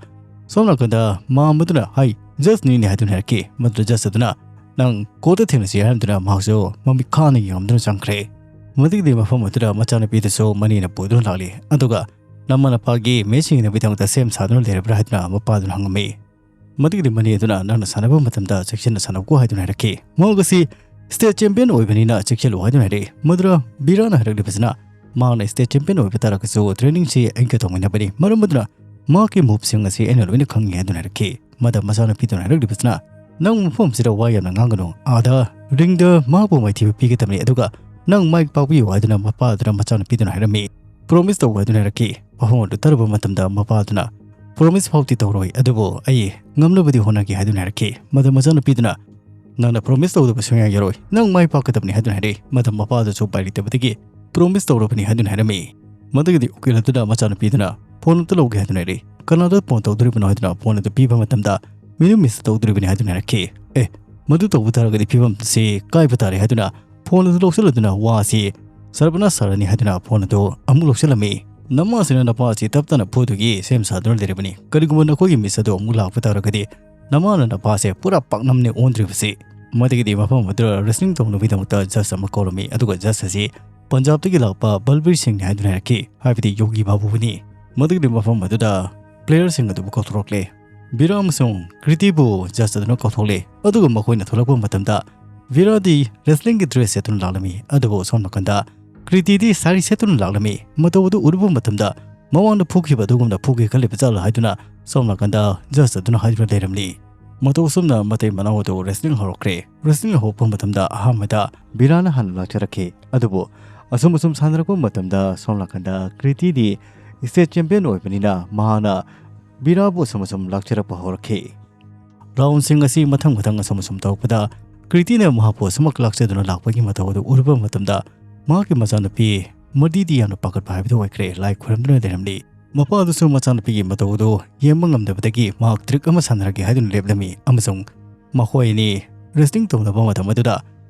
ꯁꯣꯝ ꯅꯥꯀꯟꯗ ꯃꯥꯝ ꯑꯗꯨꯅ, "ꯍꯥꯏ, ꯖꯁꯅꯤꯅꯦ" ꯍꯥꯏꯗꯨꯅ ꯍꯥꯏꯔꯛꯈꯤ꯫ ꯃꯗꯨꯗ ꯖꯁ ꯑꯗꯨꯅ, "ꯅꯪ ꯀꯣꯔꯠꯇ ꯊꯦꯡꯅꯁꯤ" ꯍꯥꯏꯔꯝꯗꯨꯅ ꯃꯍꯥꯛꯁꯨ ꯃꯃꯤꯠ ꯈꯥꯅ ꯌꯦꯡꯉꯝꯗꯨꯅ ꯆꯪꯈ꯭ꯔꯦ꯫ ꯃꯗꯨꯒꯤꯗꯤ ꯃꯐꯝ ꯑꯗꯨꯗ ꯃꯆꯥꯅꯨꯄꯤꯗꯨꯁꯨ ꯃꯅꯦꯅ ꯄꯨꯗꯨꯅ ꯂꯥꯛꯂꯤ꯫ ꯑꯗꯨꯒ ꯅꯃꯥ ꯅꯄꯥꯒꯤ ꯃꯦꯠꯁ ꯌꯦꯡꯅꯕꯒꯤꯗꯃꯛꯇ ꯁꯦꯝ ꯁꯥꯗꯨꯅ ꯂꯩꯔꯕ꯭ꯔꯥ ꯍꯥꯏꯗꯨꯅ ꯃꯄꯥꯗꯨꯅ ꯍꯪꯉꯝꯃꯤ꯫ ꯃꯗꯨꯒꯤꯗꯤ ꯃꯅꯦ ꯑꯗꯨꯅ, "ꯅꯪꯅ ꯁꯥꯟꯅꯕ ꯃꯇꯝꯗ ꯆꯦꯛꯁꯤꯟꯅ ꯁꯥꯟꯅꯧꯀꯣ" ꯍꯥꯏꯗꯨꯅ ꯍꯥꯏꯔꯛꯈꯤ꯫ ꯃꯍꯥꯛ ꯑꯁꯤ ꯁ꯭ꯇꯦꯠ ꯆꯦꯝꯄꯤꯌꯟ ꯑꯣꯏꯕꯅꯤꯅ ꯆꯦꯛꯁꯤꯜꯂꯨ ꯍꯥꯏꯗꯨꯅ ꯍꯥꯏꯔꯛꯏ꯫ ꯃꯗꯨꯗ ꯕꯤꯔꯥꯅ ꯍꯥꯏꯔꯛꯂꯤꯕꯁꯤꯅ, ꯃꯍꯥꯛꯅ ꯁ꯭ꯇꯦꯠ ꯆꯦꯝꯄꯤꯌꯟ ꯑꯣꯏꯕ ꯇꯥꯔꯒꯁꯨ ꯇ꯭ꯔꯦꯅꯤꯡꯁꯤ ꯑꯩꯒ ꯇꯧꯃꯤꯟꯅꯕꯅꯤ, ꯃꯔꯝ ꯑꯗꯨꯅ ꯃꯍꯥꯛꯀꯤ ꯃꯨꯚꯁꯤꯡ ꯑꯁꯤ ꯑꯩꯅ ꯂꯣꯏꯅ ꯈꯪꯉꯤ ꯍꯥꯏꯗꯨꯅ ꯍꯥꯏꯔꯛꯈꯤ꯫ ꯃꯗ ꯃꯆꯥꯅꯨꯄꯤꯗꯨꯅ ꯍꯥꯏꯔꯛꯂꯤꯕꯁꯤꯅ, "ꯅꯪ ꯃꯐꯝꯁꯤꯗ ꯋꯥ ꯌꯥꯝꯅ ꯉꯥꯡꯒꯅꯨ, ꯑꯥꯗ ꯔꯤꯡꯗ ꯃꯍꯥꯛꯄꯨ ꯃꯥꯏꯊꯤꯕ ꯄꯤꯒꯗꯕꯅꯤ, ꯑꯗꯨꯒ ꯅꯪ ꯃꯥꯏ ꯄꯥꯛꯄꯤꯌꯨ" ꯍꯥꯏꯗꯨꯅ ꯃꯄꯥꯗꯨꯅ ꯃꯆꯥꯅꯨꯄꯤꯗꯨꯅ ꯍꯥꯏꯔꯝꯃꯤ꯫ "ꯄ꯭ꯔꯣꯃꯤꯁ ꯇꯧ" ꯍꯥꯏꯗꯨꯅ ꯍꯥꯏꯔꯛꯈꯤ꯫ ꯃꯐꯝ ꯑꯗꯨ ꯇꯥꯔꯨꯕ ꯃꯇꯝꯗ ꯃꯄꯥꯗꯨꯅ, "ꯄ꯭ꯔꯣꯃꯤꯁ ꯐꯥꯎꯗꯤ ꯇꯧꯔꯣꯏ, ꯑꯗꯨꯕꯨ ꯑꯩ ꯉꯝꯅꯕꯗꯤ ꯍꯣꯠꯅꯒꯦ" ꯍꯥꯏꯗꯨꯅ ꯍꯥꯏꯔꯛꯈꯤ꯫ ꯃꯗ ꯃꯆꯥꯅꯨꯄꯤꯗꯨꯅ, "ꯅꯪꯅ ꯄ꯭ꯔꯣꯃꯤꯁ ꯇꯧꯗꯕ ꯁꯨꯡꯌꯥ ꯌꯥꯔꯣꯏ, ꯅꯪ ꯃꯥꯏ ꯄꯥꯛꯀꯗꯕꯅꯤ" ꯍꯥꯏꯗꯨꯅ ꯍꯥꯏꯔꯛꯏ꯫ ꯃꯗ ꯃꯄꯥꯗꯨꯁꯨ ꯎꯄꯥꯏ ꯂꯩꯇꯕꯗꯒꯤ ꯄ꯭ꯔꯣꯃꯤꯁ ꯇꯧꯔꯕꯅꯤ ꯍꯥꯏꯗꯨꯅ ꯍꯥꯏꯔꯝꯃꯤ꯫ ꯃꯗꯨꯒꯤꯗꯤ ꯎꯀꯤꯜ ꯑꯗꯨꯅ ꯃꯆꯥꯅꯨꯄꯤꯗꯨꯅ ꯐꯣꯟ ꯑꯗꯨ ꯂꯧꯒꯦ ꯍꯥꯏꯗꯨꯅ ꯍꯥꯏꯔꯛꯏ꯫ "ꯀꯅꯥꯗ ꯐꯣꯟ ꯇꯧꯗꯣꯔꯤꯕꯅꯣ?" ꯍꯥꯏꯗꯨꯅ ꯐꯣꯟ ꯑꯗꯨ ꯄꯤꯕ ꯃꯇꯝꯗ, "ꯃꯤꯅꯨ ꯃꯤꯁꯇ ꯇꯧꯗꯣꯔꯤꯕꯅꯤ" ꯍꯥꯏꯗꯨꯅ ꯍꯥꯏꯔꯛꯈꯤ꯫ "ꯑꯦ, ꯃꯗꯨ ꯇꯧꯕ ꯇꯥꯔꯒꯗꯤ ꯐꯤꯕꯝꯁꯤ ꯀꯥꯏꯕ ꯇꯥꯔꯦ" ꯍꯥꯏꯗꯨꯅ ꯐꯣꯟ ꯑꯗꯨ ꯂꯧꯁꯤꯜꯂꯗꯨꯅ ꯋꯥ ꯑꯁꯤ ꯁꯔꯕꯅꯥꯁ ꯁꯥꯔꯅꯤ ꯍꯥꯏꯗꯨꯅ ꯐꯣꯟ ꯑꯗꯨ ꯑꯃꯨꯛ ꯂꯧꯁꯤꯜꯂꯝꯃꯤ꯫ "ꯅꯃꯥꯁꯤꯅ ꯅꯄꯥ ꯑꯁꯤ ꯇꯞ ꯇꯞꯅ ꯐꯨꯗꯨꯒꯤ ꯁꯦꯝ ꯁꯥꯗꯨꯅ ꯂꯩꯔꯕꯅꯤ꯫ ꯀꯔꯤꯒꯨꯝꯕ ꯅꯈꯣꯏꯒꯤ ꯃꯤꯁ ꯑꯗꯨ ꯑꯃꯨꯛ ꯂꯥꯛꯄ ꯇꯥꯔꯒꯗꯤ ꯅꯃꯥꯅ ꯅꯄꯥꯁꯦ ꯄꯨꯔꯥ ꯄꯥꯛꯅꯝꯅꯦ ꯑꯣꯟꯗ꯭ꯔꯤꯕꯁꯤ"꯫ ꯃꯗꯨꯒꯤꯗꯤ ꯃꯐꯝ ꯑꯗꯨꯗ ꯔꯦꯁꯂꯤꯡ ꯇꯧꯅꯕꯒꯤꯗꯃꯛꯇ ꯖꯁ ꯑꯃ ꯀꯧꯔꯝꯃꯤ, ꯑꯗꯨꯒ ꯖꯁ ꯑꯁꯤ ꯄꯟꯖꯥꯕꯇꯒꯤ ꯂꯥꯛꯄ ꯕꯜꯕꯤꯔ ꯁꯤꯡꯅꯤ ꯍꯥꯏꯗꯨꯅ ꯍꯥꯏꯔꯛꯈꯤ, ꯍꯥꯏꯕꯗꯤ ꯌꯣꯒꯤ ꯕꯥꯕꯨꯕꯨꯅꯤ꯫ ꯃꯗꯨꯒꯤꯗꯤ ꯃꯐꯝ ꯑꯗꯨꯗ ꯄ꯭ꯂꯦꯌꯔꯁꯤꯡ ꯑꯗꯨꯕꯨ ꯀꯧꯊꯣꯔꯛꯂꯦ꯫ ꯕꯤꯔꯥ ꯑꯃꯁꯨꯡ ꯀ꯭ꯔꯤꯇꯤꯕꯨ ꯖꯁ ꯑꯗꯨꯅ ꯀꯧꯊꯣꯛꯂꯦ, ꯑꯗꯨꯒ ꯃꯈꯣꯏꯅ ꯊꯣꯛꯂꯛꯄ ꯃꯇꯝꯗ ꯕꯤꯔꯥꯗꯤ ꯔꯦꯁꯂꯤꯡꯒꯤ ꯗ꯭ꯔꯦꯁ ꯁꯦꯠꯇꯨꯅ ꯂꯥꯛꯂꯝꯃꯤ, ꯑꯗꯨꯕꯨ ꯁꯣꯝ ꯅꯥꯀꯟꯗ ꯀ꯭ꯔꯤꯇꯤꯗꯤ ꯁꯥꯔꯤ ꯁꯦꯠꯇꯨꯅ ꯂꯥꯛꯂꯝꯃꯤ꯫ ꯃꯇꯧ ꯑꯗꯨ ꯎꯔꯨꯕ ꯃꯇꯝꯗ ꯃꯃꯥꯡꯗ ꯐꯨꯈꯤꯕ ꯑꯗꯨꯒꯨꯝꯅ ꯐꯨꯒꯦ ꯈꯜꯂꯤꯕ ꯖꯥꯠꯂ ꯍꯥꯏꯗꯨꯅ ꯁꯣꯝ ꯅꯥꯀꯟꯗ ꯖꯁ ꯑꯗꯨꯅ ꯍꯥꯏꯗꯨꯅ ꯂꯩꯔꯝꯂꯤ꯫ ꯃꯇꯧ ꯑꯁꯨꯝꯅ ꯃꯇꯩ ꯃꯅꯥꯎ ꯑꯗꯨ ꯔꯦꯁꯂꯤꯡ ꯍꯧꯔꯛꯈ꯭ꯔꯦ꯫ ꯔꯦꯁꯂꯤꯡ ꯍꯧꯔꯛꯄ ꯃꯇꯝꯗ ꯑꯍꯥꯟꯕꯗ ꯕꯤꯔꯥꯅ ꯍꯥꯟꯅ ꯂꯥꯛꯆꯔꯛꯈꯤ, ꯑꯗꯨꯕꯨ ꯑꯁꯨꯝ ꯑꯁꯨꯝ ꯁꯥꯟꯅꯔꯛꯄ ꯃꯇꯝꯗ ꯁꯣꯝ ꯅꯥꯀꯟꯗ ꯀ꯭ꯔꯤꯇꯤꯗꯤ ꯁ꯭ꯇꯦꯠ ꯆꯦꯝꯄꯤꯌꯟ ꯑꯣꯏꯕꯅꯤꯅ ꯃꯍꯥꯛꯅ ꯕꯤꯔꯥꯕꯨ ꯑꯁꯨꯝ ꯑꯁꯨꯝ ꯂꯥꯛꯆꯔꯛꯄ ꯍꯧꯔꯛꯈꯤ꯫ ꯔꯥꯎꯟꯁꯤꯡ ꯑꯁꯤ ꯃꯊꯪ ꯃꯊꯪ ꯑꯁꯨꯝ ꯑꯁꯨꯝ ꯇꯧꯔꯛꯄꯗ ꯀ꯭ꯔꯤꯇꯤꯅ ꯃꯍꯥꯛꯄꯨ ꯑꯁꯨꯃꯛ ꯂꯥꯛꯆꯗꯨꯅ ꯂꯥꯛꯄꯒꯤ ꯃꯇꯧ ꯑꯗꯨ ꯎꯔꯨꯕ ꯃꯇꯝꯗ ꯃꯍꯥꯛꯀꯤ ꯃꯆꯥꯅꯨꯄꯤ ꯃꯗꯤꯗꯤ ꯌꯥꯝꯅ ꯄꯥꯈꯠꯄ ꯍꯥꯏꯕꯗꯨ ꯑꯣꯏꯈ꯭ꯔꯦ꯫ ꯂꯥꯏ ꯈꯨꯔꯨꯝꯗꯨꯅ ꯂꯩꯔꯝꯂꯤ꯫ ꯃꯄꯥ ꯑꯗꯨꯁꯨ ꯃꯆꯥꯅꯨꯄꯤꯒꯤ ꯃꯇꯧ ꯑꯗꯨ ꯌꯦꯡꯕ ꯉꯝꯗꯕꯗꯒꯤ ꯃꯍꯥꯛ ꯇ꯭ꯔꯤꯛ ꯑꯃ ꯁꯥꯟꯅꯔꯒꯦ ꯍꯥꯏꯗꯨꯅ ꯂꯦꯞꯂꯝꯃꯤ, ꯑꯃꯁꯨꯡ ꯃꯈꯣꯏ ꯑꯅꯤ ꯔꯦꯁꯂꯤꯡ ꯇꯧꯅꯕ ꯃꯇꯝ ꯑꯗꯨꯗ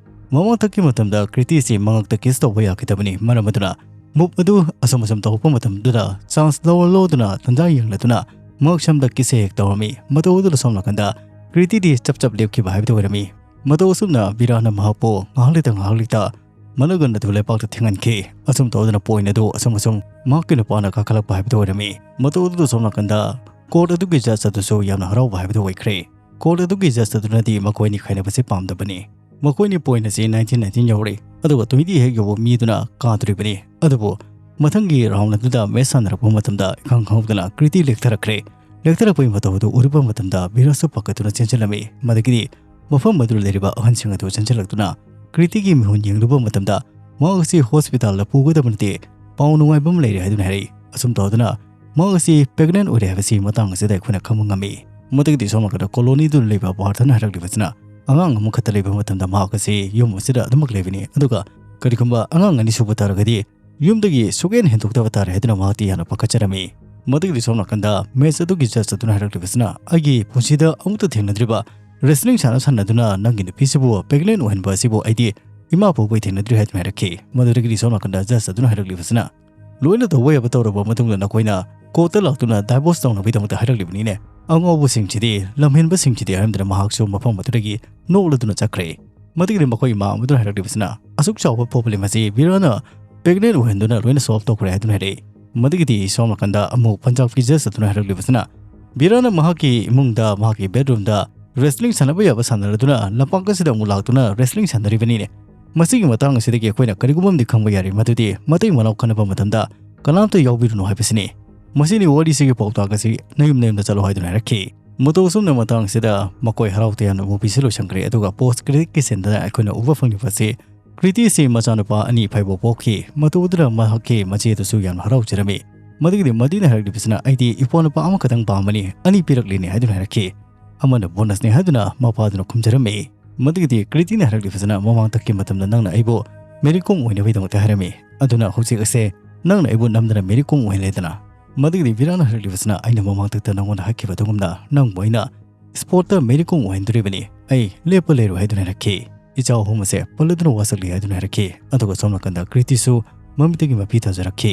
ꯃꯃꯥꯡꯊꯛꯀꯤ ꯃꯇꯝꯗ ꯀ꯭ꯔꯤꯇꯤꯁꯤ ꯃꯉꯛꯇ ꯀꯤꯁ ꯇꯧꯕ ꯌꯥꯈꯤꯗꯕꯅꯤ꯫ ꯃꯔꯝ ꯑꯗꯨꯅ ꯃꯨꯞ ꯑꯗꯨ ꯑꯁꯨꯝ ꯑꯁꯨꯝ ꯇꯧꯔꯛꯄ ꯃꯇꯝꯗꯨꯗ ꯆꯥꯟꯁ ꯂꯧꯔ ꯂꯧꯗꯨꯅ ꯇꯟꯖꯥ ꯌꯦꯡꯂꯗꯨꯅ ꯃꯍꯥꯛ ꯁꯝꯗ ꯀꯤꯁ ꯍꯦꯛ ꯇꯧꯔꯝꯃꯤ꯫ ꯃꯇꯧ ꯑꯗꯨꯗ ꯁꯣꯝ ꯅꯥꯀꯟꯗ ꯀ꯭ꯔꯤꯇꯤꯗꯤ ꯆꯞ ꯆꯞ ꯂꯦꯞꯈꯤꯕ ꯍꯥꯏꯕꯗꯨ ꯑꯣꯏꯔꯝꯃꯤ꯫ ꯃꯇꯧ ꯑꯁꯨꯝꯅ ꯕꯤꯔꯥꯅ ꯃꯍꯥꯛꯄꯨ ꯉꯥꯏꯍꯥꯛ ꯂꯩꯇ ꯉꯥꯏꯍꯥꯛ ꯂꯩꯇ ꯃꯅꯒꯟ ꯑꯗꯨ ꯂꯩꯄꯥꯛꯇ ꯊꯦꯡꯍꯟꯈꯤ꯫ ꯑꯁꯨꯝ ꯇꯧꯗꯨꯅ ꯄꯣꯏꯟ ꯑꯗꯨ ꯑꯁꯨꯝ ꯑꯁꯨꯝ ꯃꯍꯥꯛꯀꯤ ꯅꯨꯄꯥꯅ ꯀꯥꯈꯠꯂꯛꯄ ꯍꯥꯏꯕꯗꯨ ꯑꯣꯏꯔꯝꯃꯤ꯫ ꯃꯇꯧ ꯑꯗꯨꯗ ꯁꯣꯝ ꯅꯥꯀꯟꯗ ꯀꯣꯔꯠ ꯑꯗꯨꯒꯤ ꯖꯖ ꯑꯗꯨꯁꯨ ꯌꯥꯝꯅ ꯍꯔꯥꯎꯕ ꯍꯥꯏꯕꯗꯨ ꯑꯣꯏꯈ꯭ꯔꯦ꯫ ꯀꯣꯔꯠ ꯑꯗꯨꯒꯤ ꯖꯖ ꯑꯗꯨꯅꯗꯤ ꯃꯈꯣꯏꯅꯤ ꯈꯥꯏꯅꯕꯁꯤ ꯄꯥꯝꯗꯕꯅꯤ꯫ ꯃꯈꯣꯏꯅꯤ ꯄꯣꯏꯟ ꯑꯁꯤ ꯅꯥꯏꯟꯇꯤꯟ ꯅꯥꯏꯟꯇꯤꯟ ꯌꯧꯔꯦ, ꯑꯗꯨꯒ ꯇ꯭ꯋꯦꯟꯇꯤ ꯍꯦꯛ ꯌꯧꯕ ꯃꯤꯗꯨꯅ ꯀꯥꯗꯣꯔꯤꯕꯅꯤ꯫ ꯑꯗꯨꯕꯨ ꯃꯊꯪꯒꯤ ꯔꯥꯎꯟ ꯑꯗꯨꯗ ꯃꯦꯆ ꯁꯥꯟꯅꯔꯛꯄ ꯃꯇꯝꯗ ꯏꯈꯪ ꯈꯪꯍꯧꯗꯅ ꯀ꯭ꯔꯤꯇꯤ ꯂꯦꯛꯊꯔꯛꯈ꯭ꯔꯦ꯫ ꯂꯦꯛꯊꯔꯛꯄꯒꯤ ꯃꯇꯧ ꯑꯗꯨ ꯎꯔꯨꯕ ꯃꯇꯝꯗ ꯕꯤꯔꯥꯁꯨ ꯄꯥꯈꯠꯇꯨꯅ ꯆꯦꯟꯁꯤꯜꯂꯝꯃꯤ꯫ ꯃꯗꯒꯤꯗꯤ ꯃꯐꯝ ꯑꯗꯨꯗ ꯂꯩꯔꯤꯕ ꯑꯍꯟꯁꯤꯡ ꯑꯗꯨ ꯆꯦꯟꯁꯤꯜꯂꯛꯇꯨꯅ ꯀ꯭ꯔꯤꯇꯤꯒꯤ ꯃꯤꯍꯨꯟ ꯌꯦꯡꯂꯨꯕ ꯃꯇꯝꯗ ꯃꯍꯥꯛ ꯑꯁꯤ ꯍꯣꯁꯄꯤꯇꯥꯜꯗ ꯄꯨꯒꯗꯕ ꯅꯠꯇꯦ, ꯄꯥꯎ ꯅꯨꯡꯉꯥꯏꯕ ꯑꯃ ꯂꯩꯔꯦ ꯍꯥꯏꯗꯨꯅ ꯍꯥꯏꯔꯛꯏ꯫ ꯑꯁꯨꯝ ꯇꯧꯗꯨꯅ ꯃꯍꯥꯛ ꯑꯁꯤ ꯄ꯭ꯔꯦꯒꯅꯦꯟ ꯑꯣꯏꯔꯦ ꯍꯥꯏꯕꯁꯤ ꯃꯇꯥꯡ ꯑꯁꯤꯗ ꯑꯩꯈꯣꯏꯅ ꯈꯪꯕ ꯉꯝꯃꯤ꯫ ꯃꯗꯒꯤꯗꯤ ꯁꯣꯝ ꯅꯥꯀꯟꯗ ꯀꯣꯂꯣꯅꯤꯗꯨꯗ ꯂꯩꯕ ꯕꯥꯔꯇꯟ ꯍꯥꯏꯔꯛꯂꯤꯕꯁꯤꯅ ꯑꯉꯥꯡ ꯑꯃꯈꯛꯇ ꯂꯩꯕ ꯃꯇꯝꯗ ꯃꯍꯥꯛ ꯑꯁꯤ ꯌꯨꯝ ꯑꯁꯤꯗ ꯑꯗꯨꯃꯛ ꯂꯩꯕꯅꯤ, ꯑꯗꯨꯒ ꯀꯔꯤꯒꯨꯝꯕ ꯑꯉꯥꯡ ꯑꯅꯤ ꯁꯨꯕ ꯇꯥꯔꯒꯗꯤ ꯌꯨꯝꯗꯒꯤ ꯁꯨꯛꯍꯦꯟ ꯍꯦꯟꯗꯣꯛꯇꯕ ꯇꯥꯔꯦ ꯍꯥꯏꯗꯨꯅ ꯃꯍꯥꯛꯇꯤ ꯌꯥꯝꯅ ꯄꯥꯈꯠꯆꯔꯝꯃꯤ꯫ ꯃꯗꯨꯒꯤꯗꯤ ꯁꯣꯝ ꯅꯥꯀꯟꯗ ꯃꯦꯠꯆ ꯑꯗꯨꯒꯤ ꯖꯖ ꯑꯗꯨꯅ ꯍꯥꯏꯔꯛꯂꯤꯕꯁꯤꯅ, "ꯑꯩꯒꯤ ꯄꯨꯟꯁꯤꯗ ꯑꯃꯨꯛꯇ ꯊꯦꯡꯅꯗ꯭ꯔꯤꯕ ꯔꯦꯁꯂꯤꯡ ꯁꯥꯟꯅ ꯁꯥꯟꯅꯗꯨꯅ ꯅꯪꯒꯤ ꯅꯨꯄꯤꯁꯤꯕꯨ ꯄ꯭ꯔꯦꯒꯅꯦꯟ ꯑꯣꯏꯍꯟꯕ ꯑꯁꯤꯕꯨ ꯑꯩꯗꯤ ꯏꯃꯥ ꯐꯥꯎꯕ ꯊꯦꯡꯅꯗ꯭ꯔꯤ" ꯍꯥꯏꯗꯨꯅ ꯍꯥꯏꯔꯛꯈꯤ꯫ ꯃꯗꯨꯗꯒꯤꯗꯤ ꯁꯣꯝ ꯅꯥꯀꯟꯗ ꯖꯖ ꯑꯗꯨꯅ ꯍꯥꯏꯔꯛꯂꯤꯕꯁꯤꯅ, "ꯂꯣꯏꯅ ꯇꯧꯕ ꯌꯥꯕ ꯇꯧꯔꯕ ꯃꯇꯨꯡꯗ ꯅꯈꯣꯏꯅ ꯀꯣꯔꯠꯇ ꯂꯥꯛꯇꯨꯅ ꯗꯥꯏꯚꯣꯔꯁ ꯇꯧꯅꯕꯒꯤꯗꯃꯛꯇ ꯍꯥꯏꯔꯛꯂꯤꯕꯅꯤꯅꯦ꯫ ꯑꯉꯥꯎꯕꯁꯤꯡꯁꯤꯗꯤ, ꯂꯝꯍꯦꯟꯕꯁꯤꯡꯁꯤꯗꯤ" ꯍꯥꯏꯔꯝꯗꯅ ꯃꯍꯥꯛꯁꯨ ꯃꯐꯝ ꯑꯗꯨꯗꯒꯤ ꯅꯣꯛꯂꯗꯨꯅ ꯆꯠꯈ꯭ꯔꯦ꯫ ꯃꯗꯨꯒꯤꯗꯤ ꯃꯈꯣꯏ ꯏꯃꯥ ꯑꯃꯗꯨꯅ ꯍꯥꯏꯔꯛꯂꯤꯕꯁꯤꯅ, "ꯑꯁꯨꯛ ꯆꯥꯎꯕ ꯄ꯭ꯔꯣꯕ꯭ꯂꯦꯝ ꯑꯁꯤ ꯕꯤꯔꯥꯅ ꯄ꯭ꯔꯦꯒꯅꯦꯟ ꯑꯣꯏꯍꯟꯗꯨꯅ ꯂꯣꯏꯅ ꯁꯣꯜꯚ ꯇꯧꯈ꯭ꯔꯦ" ꯍꯥꯏꯗꯨꯅ ꯍꯥꯏꯔꯛꯏ꯫ ꯃꯗꯨꯒꯤꯗꯤ ꯁꯣꯝ ꯅꯥꯀꯟꯗ ꯑꯃꯨꯛ ꯄꯟꯖꯥꯕꯀꯤ ꯖꯖ ꯑꯗꯨꯅ ꯍꯥꯏꯔꯛꯂꯤꯕꯁꯤꯅ, "ꯕꯤꯔꯥꯅ ꯃꯍꯥꯛꯀꯤ ꯏꯃꯨꯡꯗ, ꯃꯍꯥꯛꯀꯤ ꯕꯦꯗꯔꯨꯝꯗ ꯔꯦꯁꯂꯤꯡ ꯁꯥꯟꯅꯕ ꯌꯥꯕ ꯁꯥꯟꯅꯔꯗꯨꯅ ꯂꯝꯄꯥꯛ ꯑꯁꯤꯗ ꯑꯃꯨꯛ ꯂꯥꯛꯇꯨꯅ ꯔꯦꯁꯂꯤꯡ ꯁꯥꯟꯅꯔꯤꯕꯅꯤꯅꯦ꯫ ꯃꯁꯤꯒꯤ ꯃꯇꯥꯡ ꯑꯁꯤꯗꯒꯤ ꯑꯩꯈꯣꯏꯅ ꯀꯔꯤꯒꯨꯝꯕ ꯑꯃꯗꯤ ꯈꯪꯕ ꯌꯥꯔꯤ, ꯃꯗꯨꯗꯤ ꯃꯇꯩ ꯃꯅꯥꯎ ꯈꯟꯅꯕ ꯃꯇꯝꯗ ꯀꯅꯥꯝꯇ ꯌꯥꯎꯕꯤꯔꯨꯅꯨ ꯍꯥꯏꯕꯁꯤꯅꯤ꯫ ꯃꯁꯤꯅꯤ ꯋꯥꯔꯤꯁꯤꯒꯤ ꯄꯥꯎꯇꯥꯛ ꯑꯁꯤ ꯅꯌꯨꯝ ꯅꯌꯨꯝꯗ ꯆꯠꯂꯣ" ꯍꯥꯏꯗꯨꯅ ꯍꯥꯏꯔꯛꯈꯤ꯫ ꯃꯇꯧ ꯑꯁꯨꯝꯅ ꯃꯇꯥꯡ ꯑꯁꯤꯗ ꯃꯈꯣꯏ ꯍꯔꯥꯎ ꯇꯌꯥꯝꯅ ꯃꯨꯚꯤꯁꯤ ꯂꯣꯏꯁꯤꯟꯈ꯭ꯔꯦ, ꯑꯗꯨꯒ ꯄꯣꯁ ꯀ꯭ꯔꯦꯗꯤꯠꯀꯤ ꯁꯤꯟꯗꯅ ꯑꯩꯈꯣꯏꯅ ꯎꯕ ꯐꯪꯂꯤꯕ ꯑꯁꯤ ꯀ꯭ꯔꯤꯇꯤꯁꯤ ꯃꯆꯥꯅꯨꯄꯥ ꯑꯅꯤ ꯐꯩꯕꯣꯛ ꯄꯣꯛꯈꯤ꯫ ꯃꯇꯧ ꯑꯗꯨꯗ ꯃꯍꯥꯛꯀꯤ ꯃꯆꯦ ꯑꯗꯨꯁꯨ ꯌꯥꯝꯅ ꯍꯔꯥꯎꯖꯔꯝꯃꯤ꯫ ꯃꯗꯨꯒꯤꯗꯤ ꯃꯗꯤꯅ ꯍꯥꯏꯔꯛꯂꯤꯕꯁꯤꯅ, "ꯑꯩꯗꯤ ꯏꯄ꯭ꯋꯥ ꯅꯨꯄꯥ ꯑꯃꯈꯛꯇꯪ ꯄꯥꯝꯕꯅꯤ, ꯑꯅꯤ ꯄꯤꯔꯛꯂꯤꯅꯦ" ꯍꯥꯏꯗꯨꯅ ꯍꯥꯏꯔꯛꯈꯤ꯫ "ꯑꯃꯅ ꯕꯣꯅꯁꯅꯤ" ꯍꯥꯏꯗꯨꯅ ꯃꯄꯥꯗꯨꯅ ꯈꯨꯝꯖꯔꯝꯃꯤ꯫ ꯃꯗꯨꯒꯤꯗꯤ ꯀ꯭ꯔꯤꯇꯤꯅ ꯍꯥꯏꯔꯛꯂꯤꯕꯁꯤꯅ, "ꯃꯃꯥꯡꯊꯛꯀꯤ ꯃꯇꯝꯗ ꯅꯪꯅ ꯑꯩꯕꯨ ꯃꯦꯔꯤ ꯀꯣꯝ ꯑꯣꯏꯅꯕꯒꯤꯗꯃꯛꯇ ꯍꯥꯏꯔꯝꯃꯤ, ꯑꯗꯨꯅ ꯍꯧꯖꯤꯛ ꯑꯁꯦ ꯅꯪꯅ ꯑꯩꯕꯨ ꯅꯝꯗꯅ ꯃꯦꯔꯤ ꯀꯣꯝ ꯑꯣꯏꯍꯜꯂꯦꯗꯅ?" ꯃꯗꯨꯒꯤꯗꯤ ꯕꯤꯔꯥꯅ ꯍꯥꯏꯔꯛꯂꯤꯕꯁꯤꯅ, "ꯑꯩꯅ ꯃꯃꯥꯡꯊꯛꯇ ꯅꯪꯉꯣꯟꯗ ꯍꯥꯏꯈꯤꯕ ꯑꯗꯨꯒꯨꯝꯅ ꯅꯪꯕꯨ ꯑꯩꯅ ꯁ꯭ꯄꯣꯔꯠꯇ ꯃꯦꯔꯤ ꯀꯣꯝ ꯑꯣꯏꯍꯟꯗꯣꯔꯤꯕꯅꯤ, ꯑꯩ ꯂꯦꯞꯄ ꯂꯩꯔꯣꯏ" ꯍꯥꯏꯗꯨꯅ ꯍꯥꯏꯔꯛꯈꯤ꯫ ꯏꯆꯥ ꯑꯍꯨꯝ ꯑꯁꯦ ꯄꯜꯂꯗꯨꯅ ꯋꯥꯁꯛꯂꯤ ꯍꯥꯏꯗꯨꯅ ꯍꯥꯏꯔꯛꯈꯤ꯫ ꯑꯗꯨꯒ ꯁꯣꯝ ꯅꯥꯀꯟꯗ ꯀ꯭ꯔꯤꯇꯤꯁꯨ ꯃꯃꯤꯠꯇꯒꯤ ꯃꯄꯤ ꯇꯥꯖꯔꯛꯈꯤ꯫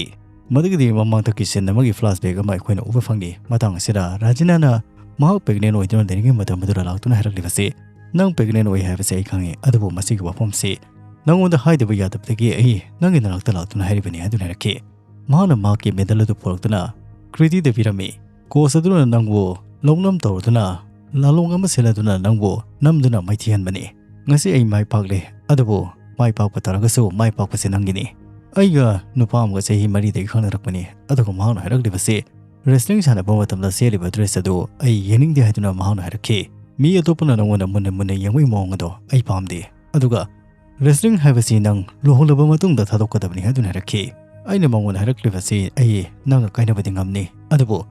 ꯃꯗꯨꯒꯤꯗꯤ ꯃꯃꯥꯡꯊꯛꯀꯤ ꯁꯤꯟ ꯑꯃꯒꯤ ꯐ꯭ꯂꯥꯁꯕꯦꯛ ꯑꯃ ꯑꯩꯈꯣꯏꯅ ꯎꯕ ꯐꯪꯂꯤ꯫ ꯃꯇꯥꯡ ꯑꯁꯤꯗ ꯔꯥꯖꯤꯅꯥꯅ ꯃꯍꯥꯛ ꯄ꯭ꯔꯦꯒꯅꯦꯟ ꯑꯣꯏꯗꯨꯅ ꯂꯩꯔꯤꯉꯩ ꯃꯇꯝ ꯑꯗꯨꯗ ꯂꯥꯛꯇꯨꯅ ꯍꯥꯏꯔꯛꯂꯤꯕꯁꯤ, "ꯅꯪ ꯄ꯭ꯔꯦꯒꯅꯦꯟ ꯑꯣꯏ ꯍꯥꯏꯕꯁꯤ ꯑꯩ ꯈꯪꯉꯤ, ꯑꯗꯨꯕꯨ ꯃꯁꯤꯒꯤ ꯋꯥꯐꯝꯁꯤ ꯅꯪꯉꯣꯟꯗ ꯍꯥꯏꯗꯕ ꯌꯥꯗꯕꯗꯒꯤ ꯑꯩ ꯅꯪꯒꯤ ꯅꯅꯥꯛꯇ ꯂꯥꯛꯇꯨꯅ ꯍꯥꯏꯔꯤꯕꯅꯤ" ꯍꯥꯏꯗꯨꯅ ꯍꯥꯏꯔꯛꯈꯤ꯫ ꯃꯍꯥꯛꯅ ꯃꯍꯥꯛꯀꯤ ꯃꯦꯗꯜ ꯑꯗꯨ ꯄꯨꯔꯛꯇꯨꯅ ꯀ꯭ꯔꯤꯇꯤꯗ ꯄꯤꯔꯝꯃꯤ꯫ "ꯀꯣꯆ ꯑꯗꯨꯅ ꯅꯪꯕꯨ ꯂꯧꯅꯝ ꯇꯧꯔꯗꯨꯅ, ꯂꯥꯂꯣꯡ ꯑꯃ ꯁꯤꯜꯂꯗꯨꯅ ꯅꯪꯕꯨ ꯅꯝꯗꯨꯅ ꯃꯥꯏꯊꯤꯍꯟꯕꯅꯤ꯫ ꯉꯁꯤ ꯑꯩ ꯃꯥꯏ ꯄꯥꯛꯂꯦ, ꯑꯗꯨꯕꯨ ꯃꯥꯏ ꯄꯥꯛꯄ ꯇꯥꯔꯒꯁꯨ ꯃꯥꯏ ꯄꯥꯛꯄꯁꯤ ꯅꯪꯒꯤꯅꯤ꯫ ꯑꯩꯒ ꯅꯨꯄꯥ ꯑꯃꯒ ꯆꯍꯤ ꯃꯔꯤꯗꯒꯤ ꯈꯪꯅꯔꯛꯄꯅꯤ, ꯑꯗꯨꯒ ꯃꯍꯥꯛꯅ ꯍꯥꯏꯔꯛꯂꯤꯕꯁꯤ ꯔꯦꯁꯂꯤꯡ ꯁꯥꯟꯅꯕ ꯃꯇꯝꯗ ꯁꯦꯠꯂꯤꯕ ꯗ꯭ꯔꯦꯁ ꯑꯗꯨ ꯑꯩ ꯌꯦꯡꯅꯤꯡꯗꯦ" ꯍꯥꯏꯗꯨꯅ ꯃꯍꯥꯛꯅ ꯍꯥꯏꯔꯛꯈꯤ꯫ "ꯃꯤ ꯑꯇꯣꯞꯄꯅ ꯅꯉꯣꯟꯗ ꯃꯨꯟꯅ ꯃꯨꯟꯅ ꯌꯦꯡꯕꯒꯤ ꯃꯑꯣꯡ ꯑꯗꯣ ꯑꯩ ꯄꯥꯝꯗꯦ꯫ ꯑꯗꯨꯒ ꯔꯦꯁꯂꯤꯡ ꯍꯥꯏꯕꯁꯤ ꯅꯪ ꯂꯨꯍꯣꯡꯂꯕ ꯃꯇꯨꯡꯗ ꯊꯥꯗꯣꯛꯀꯗꯕꯅꯤ" ꯍꯥꯏꯗꯨꯅ ꯍꯥꯏꯔꯛꯈꯤ꯫ ꯑꯩꯅ ꯃꯉꯣꯟꯗ ꯍꯥꯏꯔꯛꯂꯤꯕꯁꯤ, "ꯑꯩ ꯅꯪꯒ ꯀꯥꯏꯅꯕꯗꯤ ꯉꯝꯅꯤ, ꯑꯗꯨꯕꯨ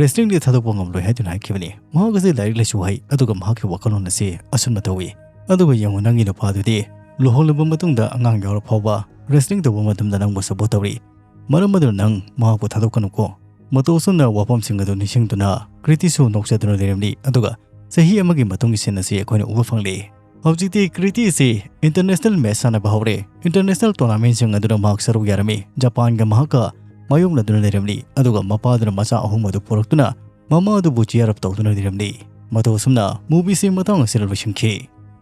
ꯔꯦꯁꯂꯤꯡꯗꯤ ꯊꯥꯗꯣꯛꯄ ꯉꯝꯂꯣꯏ" ꯍꯥꯏꯗꯨꯅ ꯍꯥꯏꯈꯤꯕꯅꯤ꯫ ꯃꯍꯥꯛ ꯑꯁꯤ ꯂꯥꯏꯔꯤꯛ ꯂꯥꯏꯁꯨ ꯍꯩ, ꯑꯗꯨꯒ ꯃꯍꯥꯛꯀꯤ ꯋꯥꯈꯜꯂꯣꯟ ꯑꯁꯤ ꯑꯁꯨꯝꯅ ꯇꯧꯏ꯫ ꯑꯗꯨꯒ ꯌꯦꯡꯉꯨ, ꯅꯪꯒꯤ ꯅꯨꯄꯥꯗꯨꯗꯤ ꯂꯨꯍꯣꯡꯂꯕ ꯃꯇꯨꯡꯗ ꯑꯉꯥꯡ ꯌꯥꯎꯔ ꯐꯥꯎꯕ wrestling ꯇꯧꯕ ꯃꯇꯝꯗ ꯅꯪꯕꯨ support ꯇꯧꯔꯤ꯫ ꯃꯔꯝ ꯑꯗꯨꯅ ꯅꯪ ꯃꯍꯥꯛꯄꯨ ꯊꯥꯗꯣꯛꯀꯅꯨꯀꯣ꯫ ꯃꯇꯧ ꯑꯁꯨꯝꯅ ꯋꯥꯐꯝꯁꯤꯡ ꯑꯗꯨ ꯅꯤꯡꯁꯤꯡꯗꯨꯅ ꯀ꯭ꯔꯤꯇꯤꯁꯨ ꯅꯣꯛꯆꯗꯨꯅ ꯂꯩꯔꯝꯂꯤ꯫ ꯑꯗꯨꯒ ꯆꯍꯤ ꯑꯃꯒꯤ ꯃꯇꯨꯡꯒꯤ scene ꯑꯁꯤ ꯑꯩꯈꯣꯏꯅ ꯎꯕ ꯐꯪꯂꯤ꯫ ꯍꯧꯖꯤꯛꯇꯤ ꯀ꯭ꯔꯤꯇꯤ ꯑꯁꯤ international match ꯁꯥꯟꯅꯕ ꯍꯧꯔꯦ꯫ International tournamentꯁꯤꯡ ꯑꯗꯨꯗ ꯃꯍꯥꯛ ꯁꯔꯨꯛ ꯌꯥꯔꯝꯃꯤ꯫ ꯖꯄꯥꯟꯒ ꯃꯍꯥꯛꯀ ꯃꯥꯌꯣꯛꯅꯗꯨꯅ ꯂꯩꯔꯝꯂꯤ꯫ ꯑꯗꯨꯒ ꯃꯄꯥꯗꯨꯅ ꯃꯆꯥ ꯑꯍꯨꯝ ꯑꯗꯨ ꯄꯨꯔꯛꯇꯨꯅ ꯃꯃꯥ ꯑꯗꯨꯕꯨ cheer up ꯇꯧꯗꯨꯅ ꯂꯩꯔꯝꯂꯤ꯫ ꯃꯇꯧ ꯑꯁꯨꯝꯅ movieꯁꯤ ꯃꯇꯥꯡ ꯑꯁꯤꯗ ꯂꯣꯏꯁꯤꯟꯈꯤ꯫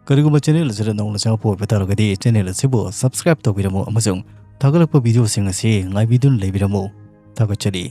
ꯀꯔꯤꯒꯨꯝꯕ channel ꯑꯁꯤꯗ ꯅꯧꯅ ꯆꯪꯉꯛꯄ ꯑꯣꯏꯕ ꯇꯥꯔꯒꯗꯤ channel ꯑꯁꯤꯕꯨ subscribe ꯇꯧꯕꯤꯔꯝꯃꯨ ꯑꯃꯁꯨꯡ ꯊꯥꯒꯠꯂꯛꯄ videoꯁꯤꯡ ꯑꯁꯤ ꯉꯥꯏꯕꯤꯗꯨꯅ ꯂꯩꯕꯤꯔꯝꯃꯨ꯫ ꯊꯥꯒꯠꯆꯔꯤ꯫